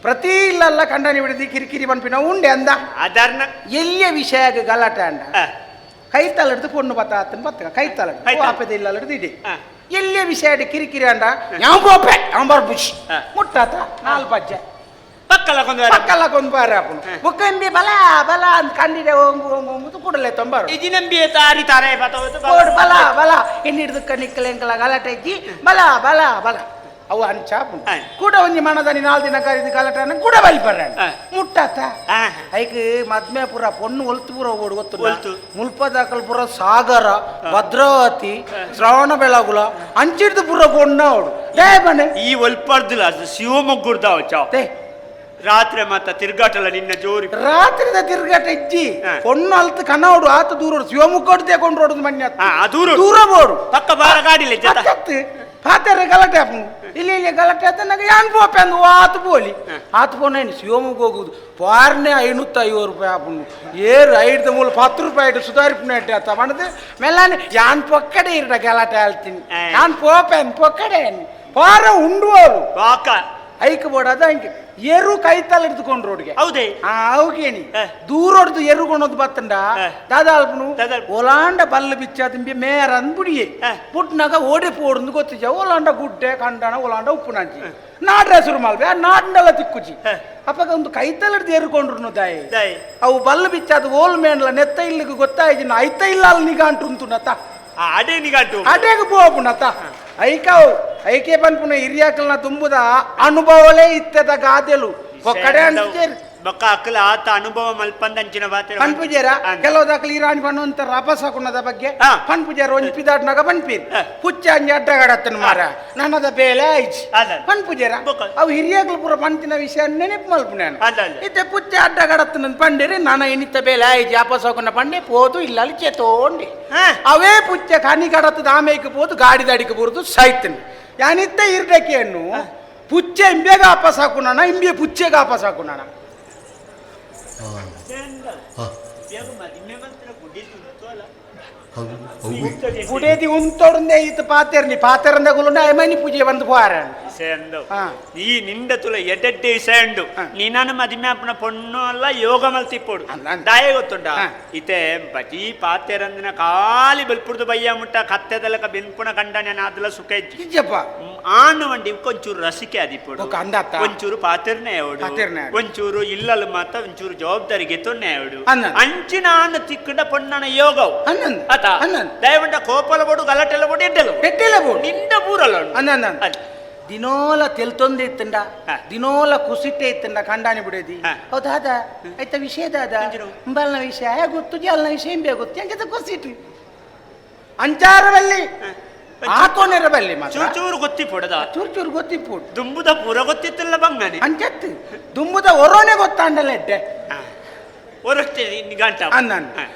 ಪ್ರತಿ ಇಲ್ಲಲ್ಲ ಕಂಡನಿ ಬಿಡದಿ ಕಿರಿಕಿರಿ ಪನ್ಪಿನ ಉಂಡೆ ಅಂದ ಅದರ್ನ ಎಲ್ಲಿಯ ವಿಷಯ ಗಲಾಟೆ ಅಂಡ ಕೈತಲ್ಲಿಡ್ದು ಪೊಣ್ಣು ಬತ್ತ ಆತನ ಬತ್ತ ಕೈತಲ್ಲಡ್ದು ಆಪದ ಇಲ್ಲಲ್ಲಡ್ದು ಇಡಿ ಎಲ್ಲಿಯ ವಿಷಯ ಕಿರಿಕಿರಿ ಅಂಡ ಯಾವ ಗೋಪೆ ಅಂಬರ್ ಬುಷ್ ಮುಟ್ಟಾತ ನಾಲ್ ಪಜ್ಜೆ ಪಕ್ಕಲ ಕೊಂದು ಪಕ್ಕಲ ಕೊಂದು ಬಾರ ಆಪುನು ಬುಕ್ಕಂಬಿ ಬಲ ಬಲ ಅಂತ ಕಂಡಿಡೆ ಹೋಂಗು ಹೋಂಗು ಹೋಂಗು ಕೂಡಲೇ ತೊಂಬಾರು ಇಜಿನಂಬಿ ತಾರಿ ತಾರೆ ಬೋಡು ಬಲ ಬಲ ಎನ್ನಿಡ್ದು ನಿಕ್ಕಲೆಂಕಲ ಗಲಾಟೆ ಇಜ್ಜಿ ಬಲ ಬಲ ಬಲ ಅವು ಅಂಚಾಪುನು ಕೂಡ ಒಂಜಿ ಮನದನಿ ನಾಲ್ ದಿನ ಕರಿದು ಗಲಾಟೆ ಕೂಡ ಬಲಿ ಬರ ಮುಟ್ಟಾತ ಐಕ್ ಮದ್ಮೆ ಪುರ ಪೊಣ್ಣು ಒಲ್ತು ಪುರ ಓಡು ಗೊತ್ತು ಮುಲ್ಪದಾಕಲ್ ಪುರ ಸಾಗರ ಭದ್ರಾವತಿ ಶ್ರವಣ ಬೆಳಗುಲ ಅಂಚಿಡ್ದು ಪುರ ಪೊಣ್ಣ ಅವಡು ಬನೆ ಈ ಒಲ್ಪರ್ದಿಲ್ಲ ಶಿವಮೊಗ್ಗದ they ರಾತ್ರಿ ಮಾತ ತಿರ್ಗಾಟಲ್ಲ ನಿನ್ನ ಜೋರಿ ರಾತ್ರಿದ ತಿರ್ಗಾಟ ಇಜ್ಜಿ ಪೊಣ್ಣು ಅಲ್ತು ಕನ್ನೋಡು ಆತ ದೂರ ಶಿವಮೊಗ್ಗಡ್ದೆ ಕೊಂಡು ಮನ್ಯ ದೂರ ದೂರ ಬೋಡು ಪಕ್ಕ ಬಾರ ಗಾಡಿಲೆ ಪಾತೆರೆ ಗಲಾಟೆ ಆಪುಂಡು ಇಲ್ಲಿ ಇಲ್ಲಿ ಗಲಾಟೆ ಆತ ನಂಗೆ ಯಾನ್ ಪೋಪೆ ಅಂದು ಆತು ಪೋಲಿ ಆತು ಪೋನೇನು ಶಿವಮೊಗ್ಗ ಹೋಗುದು ಪಾರ್ನೆ 550 ರೂಪಾಯಿ ಆಪುಂಡು ಏರು ಐದು ಮೂಲ 10 ರೂಪಾಯಿ ಇಟ್ಟು ಸುಧಾರಿಪುನ ಇಟ್ಟು ಆತ ಮಣದು ಮೆಲ್ಲಾನೆ ಯಾನ್ ಪೊಕ್ಕಡೆ ಇರಡ ಗಲಾಟೆ ಆಳ್ತೀನಿ ಯಾನ್ ಪೋಪೆ ಅಂದ್ ಪೊಕ್ಕಡೆ ಪಾರ ಉಂಡುವರು ವಾಕ ಐಕ್ ಬೋಡಾದ ಅಂಕೆ ಎರು ಕೈತಲ್ ಹಿಡ್ದುಕೊಂಡು ರೋಡ್ಗೆ ಹೌದೇ ಅವಕೇಣಿ ದೂರ ಹೊಡೆದು ಎರು ಕೊಣದು ಬತ್ತಂಡ ದಾದಾ ಅಲ್ಪನು ಒಲಾಂಡ ಬಲ್ಲು ಬಿಚ್ಚಾದಿಂಬಿ ಮೇರ ಅಂದ್ಬಿಡಿಯೆ ಪುಟ್ನಾಗ ಓಡೆ ಪೋಡ್ದು ಗೊತ್ತಿಜ ಒಲಾಂಡ ಗುಡ್ಡೆ ಕಂಡಣ ಒಲಾಂಡ ಉಪ್ಪುನಾಂಚಿ ನಾಡ್ರ ಹೆಸರು ಮಾಲ್ಬೆ ಆ ನಾಡ್ನೆಲ್ಲ ತಿಕ್ಕುಜಿ ಅಪ್ಪಗ ಒಂದು ಕೈತಲ್ ಹಿಡ್ದು ಎರುಕೊಂಡ್ರು ದಾಯಿ ಅವು ಬಲ್ಲು ಬಿಚ್ಚಾದ ಓಲ್ ಮೇನ್ಲ ನೆತ್ತ ಇಲ್ಲಿಗೆ ಗೊತ್ತಾಯ್ತು ಐತ ಇಲ್ಲ ಅಲ್ಲಿ ನಿಗಾಂಟು ಉಂಟುನತ ಅದೇ ನಿಗಾಂಟು ಅಡೇಗ ಪೋಪುನತ ಐಕಾವು ಐಕೆ ಪನ್ಪುನ ಹಿರಿಯಾಕಲ್ನ ತುಂಬುದ ಅನುಭವಲೇ ಇತ್ತದ ಗಾದೆಲು ಒಕ್ಕಡೆ ಅಂಚೇರಿ ಬೊಕ್ಕ ಅಕ್ಕಲ ಆತ ಅನುಭವ ಮಲ್ಪಂದಂಚಿನ ಬಾತೆ ಪನ್ಪುಜೇರ ಕೆಲವು ಇರಾಣಿ ಪಣ್ಣು ರಪಸ ಕುಣದ ಬಗ್ಗೆ ಪನ್ಪುಜೇರ ಒಂಜಿ ಪಿದಾಟ್ನಾಗ ಪನ್ಪೀರ್ ಪುಚ್ಚ ಅಂಜಿ ಅಡ್ಡಗಡತ್ತನ ಮಾರ ನನ್ನದ ಬೇಲೆ ಆಯ್ಚಿ ಪನ್ಪುಜೇರ ಅವು ಹಿರಿಯಾಕಲು ಪೂರ ಪಂತಿನ ವಿಷಯ ನೆನಪು ಮಲ್ಪು ನಾನು ಇತ್ತೆ ಪುಚ್ಚ ಅಡ್ಡಗಡತ್ತನ ಪಂಡೇರಿ ನನ್ನ ಎನಿತ ಬೇಲೆ ಆಯ್ಚಿ ಅಪಸಕುನ ಪಂಡೆ ಪೋದು ಇಲ್ಲ ಅಲ್ಲಿ ಚೇತೋಂಡಿ ಅವೇ ಪುಚ್ಚ ಕನಿ ಕಡತ್ತದ ಆಮೇಕೆ ಪೋದು ಗಾಡಿ ದಡಿಗೆ ಬರುದು ಸೈತನ್ ಯಾನಿತ್ತ ಇರ್ಡಕೆಯನ್ನು ಪುಚ್ಚೆ ಇಂಬೇಗ ವಾಪಸ್ ಹಾಕುಣ ಇಂಬೆ ಪುಚ್ಚೆಗೆ ವಾಪಸ್ ಹಾಕುಣ. ಗುಡೇದಿ ಉಂತೋಡುಂದೆ ಇತ್ತು ಪಾತೆರ್ನಿ ಪಾತೆರಂದ ಗುಲುಂಡ ಅಮನಿ ಪೂಜೆ ಬಂದು ಪೋರ ಈ ನಿಂಡ ತುಲ ಎಡ್ಡೆಡ್ಡೆ ಇಸೆಂಡು ನೀನಾನ ಮದಿಮೆ ಅಪ್ಪನ ಪೊಣ್ಣು ಅಲ್ಲ ಯೋಗ ಮಲ್ತಿಪ್ಪೋಡು ದಾಯ ಗೊತ್ತುಂಡ ಇತೆ ಬಜಿ ಪಾತೆರಂದಿನ ಖಾಲಿ ಬಲ್ಪುರ್ದು ಬಯ್ಯ ಮುಟ್ಟ ಕತ್ತೆದಲಕ ಬೆನ್ಪುಣ ಕಂಡನೆ ನಾದಲ ಸುಖ ಇಜ್ಜಪ್ಪ ಆನು ವಂಡಿ ಒಂಚೂರು ರಸಿಕೆ ಅದಿಪ್ಪೋಡು ಒಂಚೂರು ಪಾತೆರ್ನೆ ಅವಡು ಒಂಚೂರು ಇಲ್ಲಲು ಮಾತ ಒಂಚೂರು ಜವಾಬ್ದಾರಿಗೆ ತೊನ್ನೆ ಅವಡು ಅಂಚಿನ ಆನು ತಿಕ್ಕಡ ಪೊಣ್ಣನ ಯೋಗವು ಅತ ದಯವಂಡ ಕೋಪಲ ಬೋಡು ಗಲಾಟೆಲ್ಲ ಬೋಡು ಎಡ್ಡೆಲ ಎಡ್ಡೆಲ ಬೋಡು ನಿಂಡ ಪೂರಲ್ಲ ಅನ್ನ ದಿನೋಲ ತೆಲ್ತೊಂದು ಇತ್ತಂಡ ದಿನೋಲ ಕುಸಿಟ್ಟೆ ಇತ್ತಂಡ ಕಂಡಾಣಿ ಬಿಡೋದಿ ಹೌದಾದ ಆಯ್ತ ವಿಷಯ ದಾದ ಅಂಬಲ್ನ ವಿಷಯ ಗೊತ್ತು ಜಾಲ್ನ ವಿಷಯ ಇಂಬೆ ಗೊತ್ತು ಅಂಚದ ಕುಸಿಟ್ಟು ಅಂಚಾರವಲ್ಲಿ ಆಕೋನೆರ ಬಲ್ಲಿ ಚೂರು ಚೂರು ಗೊತ್ತಿಪ್ಪುಡದ ಚೂರು ಚೂರು ಗೊತ್ತಿಪ್ಪುಡು ದುಂಬುದ ಪೂರ ಗೊತ್ತಿತ್ತಲ್ಲ ಬಂಗಾನೆ ಅಂಚತ್ತು ದುಂಬುದ ಒರೋನೆ ಗೊತ್ತಾಂಡಲ್ಲ ಎಡ್ಡೆ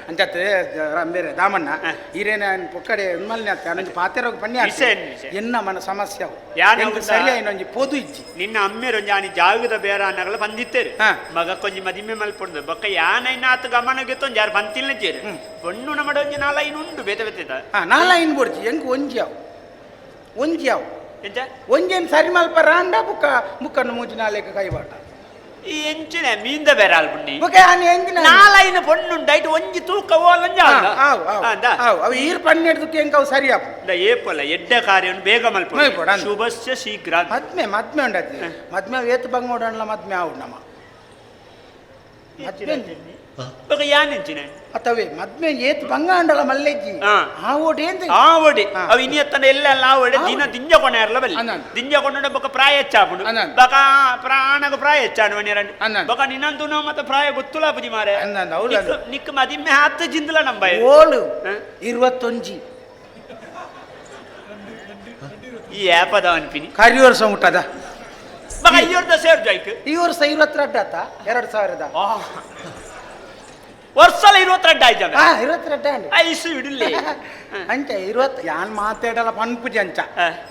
ಅಂಚತ್ತು ಬೇರೆ ದಾಮಣ್ಣ ಹಿರೇನ ಪೊಕ್ಕಡೆ ಉನ್ಮಲ್ನೆ ಆತ ಅನಂಜಿ ಪಾತೆರೋಗ ಪಣ್ಯ ಎನ್ನ ಮನ ಸಮಸ್ಯೆ ಸರಿಯ ಇನ್ನೊಂಜಿ ಪೊದು ಇಜ್ಜಿ ನಿನ್ನ ಅಮ್ಮೇರೊಂಜಿ ಆನಿ ಜಾಗದ ಬೇರ ಅನ್ನಗಲ ಬಂದಿತ್ತೇರು ಮಗ ಕೊಂಜಿ ಮದಿಮೆ ಮಲ್ಪೊಂದು ಬೊಕ್ಕ ಯಾನೈನ ಆತ ಗಮನಗೆ ತೊಂಜಿ ಯಾರು ಬಂತಿಲ್ಲ ಜೇರು ಪೊಣ್ಣು ನಮಡ ಒಂಜಿ ನಾಲೈನ್ ಉಂಡು ಬೇತೆ ಬೇತೆ ನಾಲೈನ್ ಬೋಡ್ಚಿ ಎಂಕ್ ಒಂಜಿ ಅವು ಒಂಜಿ ಅವು ಎಂಚ ಒಂಜೇನು ಸರಿ ಮಲ್ಪ ರಾಂಡ ಬುಕ್ಕ ಬುಕ್ಕನ್ನು ಮೂಜಿ ನಾಲೇಕ ಕೈಬಾಟ ಈ ಎಂಚಿನ ಮೀಂದ ಬೇರೆ ಆಲ್ಪುಂಡಿ ಬೊಕ ಆನಿ ಎಂಚಿನ ನಾಲೈನ ಪೊಣ್ಣುಂಡು ಐಟ್ ಒಂಜಿ ತೂಕ ಓಲಂಜ ಅವು ಈರ್ ಪನ್ನೆಡ್ದಕ್ಕೆ ಎಂಕ್ ಅವು ಸರಿ ಆಪು ಏಪಲ್ಲ ಎಡ್ಡೆ ಕಾರ್ಯವನ್ನು ಬೇಗ ಮಲ್ಪೊಡು ಶುಭಸ್ಯ ಶೀಘ್ರ ಮದ್ಮೆ ಮದ್ಮೆ ಉಂಡತಿ ಮದ್ಮೆ ಏತ್ ಬಂಗೋಡಣ್ಣ ಮದ್ಮೆ ಆವು ನಮ್ಮ ಬೊಕ ಯಾನೆಂಚಿನ ಅತವೇ ಮದ್ಮೆ ಏತ್ ಬಂಗಾಂಡಲ ಮಲ್ಲೆಜ್ಜಿ. ಆ ಓಡಿ ಎಂತ ಆ ಓಡಿ ಅವು ಇನಿ ಎತ್ತನ ಎಲ್ಲ ಆ ಓಡಿ ದಿನ ದಿಂಜ ಕೊಣೆರ್ಲ ಬಲ್ಲಿ ದಿಂಜ ಕೊಂಡ ಬೊಕ ಪ್ರಾಯ ಹೆಚ್ಚಾಪುಂಡು ಬೊಕ ಪ್ರಾಣಗ ಪ್ರಾಯ ಹೆಚ್ಚಾಣು ಮನಿರಂಡು ಬೊಕ ನಿನ್ನಂತು ನಾವು ಮತ್ತೆ ಪ್ರಾಯ ಗೊತ್ತುಲ ಪುಜಿ ಮಾರೆ. ನಿಕ್ ಮದಿಮ್ಮೆ ಹಾತ್ ಜಿಂದಲ ನಂಬ ಓಳು 21 ಈ ಏಪದ ಅನ್ಪಿನಿ ಕರಿ ವರ್ಷ ಮುಟ್ಟದ ಬೊಕ ಈ ವರ್ಷ ಸೇರ್ಜು ಐಕ್ ಈ ವರ್ಷ 22 ಆತ 2000 ವರ್ಷಲ 22 ಆಯ್ತು. 22 ಐಸು ಇಡಲಿ ಅಂಚ 20 ಯಾನ್ ಮಾತಾಡಲ್ಲ ಪನ್ಪುಜಿ ಅಂಚ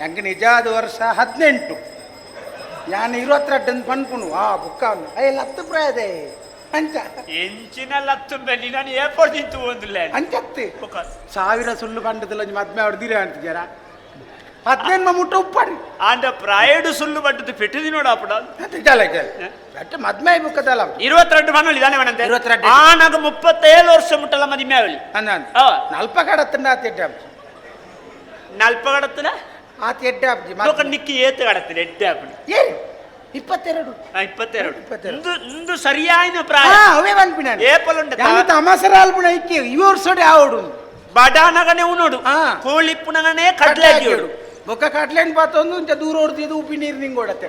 ನಂಗೆ ನಿಜಾದ ವರ್ಷ 18 ಯಾನ್ 22 ಅಂತ ಪನ್ಪುನು ಆ ಬುಕ್ಕ ಅಯ್ಯ ಲತ್ತು ಪ್ರಾಯದೆ ಅಂಚ ಎಂಚಿನ ಲತ್ತು ಬೆಲ್ಲಿ ನಾನು ಏರ್ಪೋರ್ಟ್ ನಿಂತು ಒಂದಿಲ್ಲ ಅಂಚತ್ತಿ 1000 ಸುಳ್ಳು ಪಂಡದಲ್ಲ ಮದ್ಮೆ ಹೊಡೆದಿರ ಅಂತ ಜರ 18 ಮುಟ್ಟ ಉಪ್ಪಾಡಿ ಆಂಡ ಪ್ರಾಯಡು ಸುಳ್ಳು ಪಟ್ಟದ್ದು ಪೆಟ್ಟಿದಿ ನೋಡ ಅಪ್ಪಡ ಜಲ ಜಲ ಬೆಟ್ಟ ಮದ್ಮೆ ಬುಕ್ಕದಲ್ಲ 22 ಮನೋಳಿ ದಾನೆ ಮನಂತೆ 22 ಆನಾಗ 37 ವರ್ಷ ಮುಟ್ಟಲ್ಲ ಮದಿಮೆ ಅವಳಿ ಅಂದ ನಲ್ಪ ಕಡತ್ತಂಡ ಆತ ಎಡ್ಡೆ ಆಪ್ಜಿ ನಲ್ಪ ಕಡತ್ತನ ಆತ ಎಡ್ಡೆ ಆಪ್ಜಿ ಲೋಕ ನಿಕ್ಕಿ ಏತು ಕಡತ್ತನ ಎಡ್ಡೆ ಆಪ್ಜಿ ಏ 22 22 ಇಂದು ಸರಿಯಾಯಿನ ಪ್ರಾಯ ಅವೇ ಪನ್ಪಿನ ಏಪಲುಂಡ ಯಾನ್ ತಮಾಸರ ಆಲ್ಪುಣ ಇಕ್ಕಿ ಈ ವರ್ಷಡೆ ಆವಡು ಬಡಾನಗನೆ ಉನೋಡು ಕೋಳಿಪ್ಪುನಗನೆ ಕಡ್ಲೆ ಹಾಕಿಯೋಡು ಬೊಕ್ಕ ಕಡ್ಲೆನ್ ಪಾತೊಂದು ಇಂಚ ದೂರ ಹೊಡ್ತಿದ್ದು ಉಪ್ಪಿ ನೀರು ನಿಂಗೋಡತ್ತೆ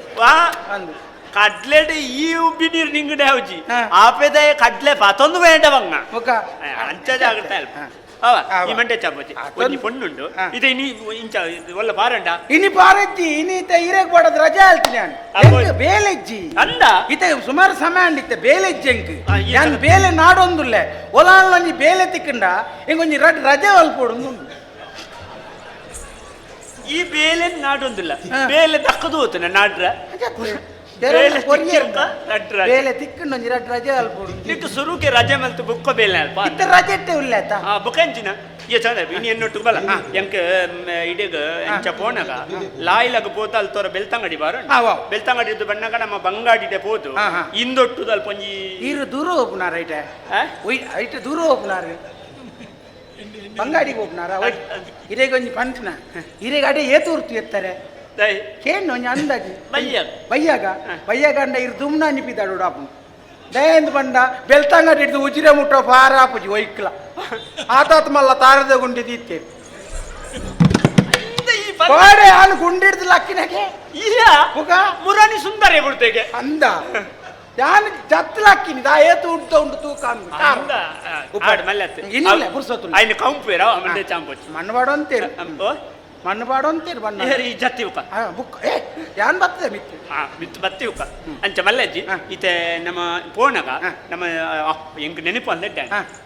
ಅಂದು ಕಡ್ಲೆಡ್ ಈ ಉಬ್ಬಿ ನೀರು ನಿಂಗಡೆ ಹೌಜಿ ಆಪೆದ ಕಡ್ಲೆ ಪಾತೊಂದು ಬೇಡ ಬಂಗ ಬೊಕ್ಕ ಅಂಚ ಜಾಗ್ರತೆ ಅಲ್ಪ ಅವ ಈ ಮಂಟೆ ಚಾಪೋಚಿ ಒಂಜಿ ಪೊಣ್ಣುಂಡು ಇದೆ ಇನಿ ಇಂಚ ಒಲ್ಲ ಪಾರಂಡ ಇನಿ ಪಾರಜ್ಜಿ ಇನಿ ಇತ್ತ ಇರೆಗ್ ಬಾಡದ ರಜೆ ಆಲ್ತಿ ನಾನು ಬೇಲೆಜ್ಜಿ ಅಂದ ಇತ್ತ ಸುಮಾರು ಸಮಯ ಅಂಡಿತ್ತೆ ಬೇಲೆಜ್ಜಿ ಎಂಕ್ ಯಾನ್ ಬೇಲೆ ನಾಡೊಂದುಲ್ಲೆ ಒಲಾನ್ಲೊಂಜಿ ಬೇಲೆ ತಿಕ್ಕಂಡ ಇಂಗೊಂಜಿ ರಡ್ ರಜೆ ಅಲ್ಪೋಡು. ಈ ಬೇಲೆ ನಾಡೊಂದಿಲ್ಲ ಬೇಲೆ ದಕ್ಕದು ಹೋತನ ನಾಡ್ರ ಬೇಲೆ ತಿಕ್ಕಂಡ ಒಂಜಿ ರಡ್ ರಜೆ ಅಲ್ಪೋಡು ನಿಕ್ಕು ಸುರುಕೆ ರಜೆ ಮಲ್ತು ಬುಕ್ಕ ಬೇಲೆ ಅಲ್ಪ ಇತ್ತ ರಜೆ ಇಟ್ಟೆ ಉಲ್ಲೆ ಆತ ಬುಕ್ಕ ಎಂಚಿನ ಈ ಚಂದ ಇನಿ ಎನ್ನೊಟ್ಟು ಬಲ ಎಂಕ್ ಇಡೀಗ ಎಂಚ ಪೋನಗ ಲಾಯ್ಲಗ ಪೋತ ಅಲ್ಲಿ ತೋರ ಬೆಳ್ತಂಗಡಿ ಬಾರ ಬೆಳ್ತಂಗಡಿ ಇದ್ದು ಬಣ್ಣಗ ನಮ್ಮ ಬಂಗಾಡಿಡೆ ಪೋತು ಇಂದೊಟ್ಟು ಅಲ್ಪ ಒಂಜಿ ಇರು ದೂರ ಹೋಗ್ನಾರ ಐಟೆ ಐಟೆ ದೂರ ಹೋಗ್ನಾರ ಬಂಗಾಡಿಗೆ ಹೋಗ್ನಾರ ಇರೇಗ ಒಂಜಿ ಪಂಚನ ಇರೇಗ ಅಡೆ ಏತೂರ್ತು ಎತ್ತಾರೆ ಕೇನು ಒಂಜಿ ಅಂದಾಜಿ ಬಯ್ಯಾಗ ಬಯ್ಯಾಗ ಅಂಡ ಇರು ದುಮ್ನ ಅನಿಪಿದಾಡು ಡಾಪು ದಯಂದು ಬಂಡ ಬೆಳ್ತಂಗಡಿ ಹಿಡಿದು ಉಜಿರೆ ಮುಟ್ಟೋ ಪಾರ ಆಪುಜಿ ಒಯ್ಕ್ಲ ಆತಾತ್ ಮಲ್ಲ ತಾರದ ಗುಂಡಿ ದೀತೆ ಪಾಡೆ ಆನು ಗುಂಡಿಡ್ದು ಲಕ್ಕಿನಗೆ ಇಲ್ಲ ಮುರಾನಿ ಸುಂದರ ಬಿಡ್ತೇಗೆ ಅಂದ ಯಾನ್ ಜತ್ ಲಕ್ಕಿನಿ ದಾ ಏತು ಉಂಟು ಉಂಟು ತೂಕ ಅಂದ ಇನ್ನಿಲ್ಲ ಪುರ್ಸೊತ್ತು ಐನ ಕಂಪೇರ ಮಂಡೆ ಚಾಂಪೋಚಿ ಮಣ್ಣು ಬಾಡೋ ಅಂತೀರಿ ಮಣ್ಣು ಬಾಡೋ ಅಂತೀರಿ ಬಣ್ಣ ಈ ಜತ್ತಿ ಉಕ ಬುಕ್ ಏ ಯಾನ್ ಬರ್ತದೆ ಮಿತ್ತು ಮಿತ್ತು ಬತ್ತಿ ಉಕ ಅಂಚ ಮಲ್ಲಜ್ಜಿ ಇತ್ತೆ ನಮ್ಮ ಪೋನಗ ನಮ್ಮ ಎಂಕ್ ನೆನಪು ಅಂದ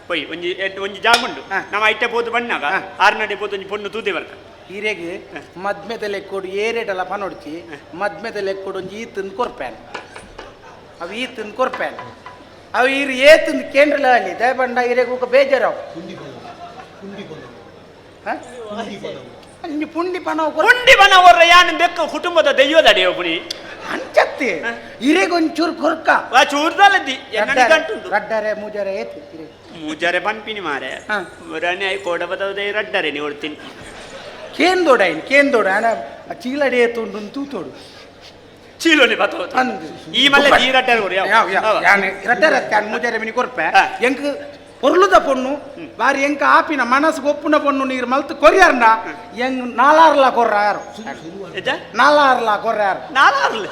ಪೊಯ್ ಒಂಜಿ ಒಂಜಿ ಜಾಗ ಉಂಡು ನಮ್ಮ ಐಟೆ ಪೋದು ಬಣ್ಣಾಗ ಆರ್ನಡೆ ಪೋದು ಒಂಜಿ ಪೊಣ್ಣು ತೂದೆ ಬರ್ಕ ಈರೆಗ್ ಮದ್ಮೆದ ಲೆಕ್ಕೋಡು ಏರೇಟಲ್ಲ ಪನೊಡ್ಚಿ ಮದ್ಮೆದ ಲೆಕ್ಕೋಡು ಒಂಜಿ ಈ ತಿಂದು ಕೊರ್ಪೇನ್ ಅವು ಈ ತಿಂದು ಕೊರ್ಪೇನ್ ಅವು ಈರು ಏ ತಿಂದು ಕೇಂದ್ರಲ ಅಲ್ಲಿ ದಯಬಂಡ ಈರೆಗ್ ಉಕ ಬೇಜಾರವು ಅಂಜಿ ಪುಂಡಿ ಪನ ಪುಂಡಿ ಪನ ಅವರ ಯಾನ್ ಬೆಕ್ಕ ಕುಟುಂಬದ ದೈವದ ಅಡಿಯೋ ಪುಣಿ ಅಂಚತ್ತಿ ಇರೆಗ್ ಒಂಚೂರು ಕೊರ್ಕ ಚೂರ್ದಲ್ಲದ್ದಿ ರಡ್ಡರೆ ಮೂಜರೆ ಏತು ಇರೆ ಮೂಜರೆ ಪನ್ಪಿನಿ ಮಾರೆ ಮುರಾನಿ I ಕೋಡಬದವದೇ ರಡ್ಡರೆ ನೀವು ಹೊಡ್ತೀನಿ ಕೇಂದೋಡ ಐನ್ ಕೇಂದೋಡ ಅಣ್ಣ ಚೀಲಡೆ ಏತು ಉಂಟು ತೂತೋಡು ಚೀಲೋನಿ ಬತ್ತೋ ಅಂದು ಈ ಮಲ್ಲೆ ಈ ರಡ್ಡರೆ ಕೊಡು ಯಾವ ಯಾವ ಯಾನ್ ರಡ್ಡರೆ ಯಾನ್ ಮೂಜರೆ ಮಿನಿ ಕೊರ್ಪೆ ಎಂಕ್ பொருளுத பொண்ணு ಬಾರಿ ಎಂಕ ಆಪಿನ ಮನಸ್ಸು ಒಪ್ಪುನ ಪೊಣ್ಣು ನೀರು ಮಲ್ತು ಕೊರಿಯಾರ್ನ ಎಂಗ್ ನಾಲಾರ್ಲ ಕೊರ್ರಾರು ನಾಲಾರ್ಲ ಕೊರ್ರಾರು ನಾಲಾರ್ಲ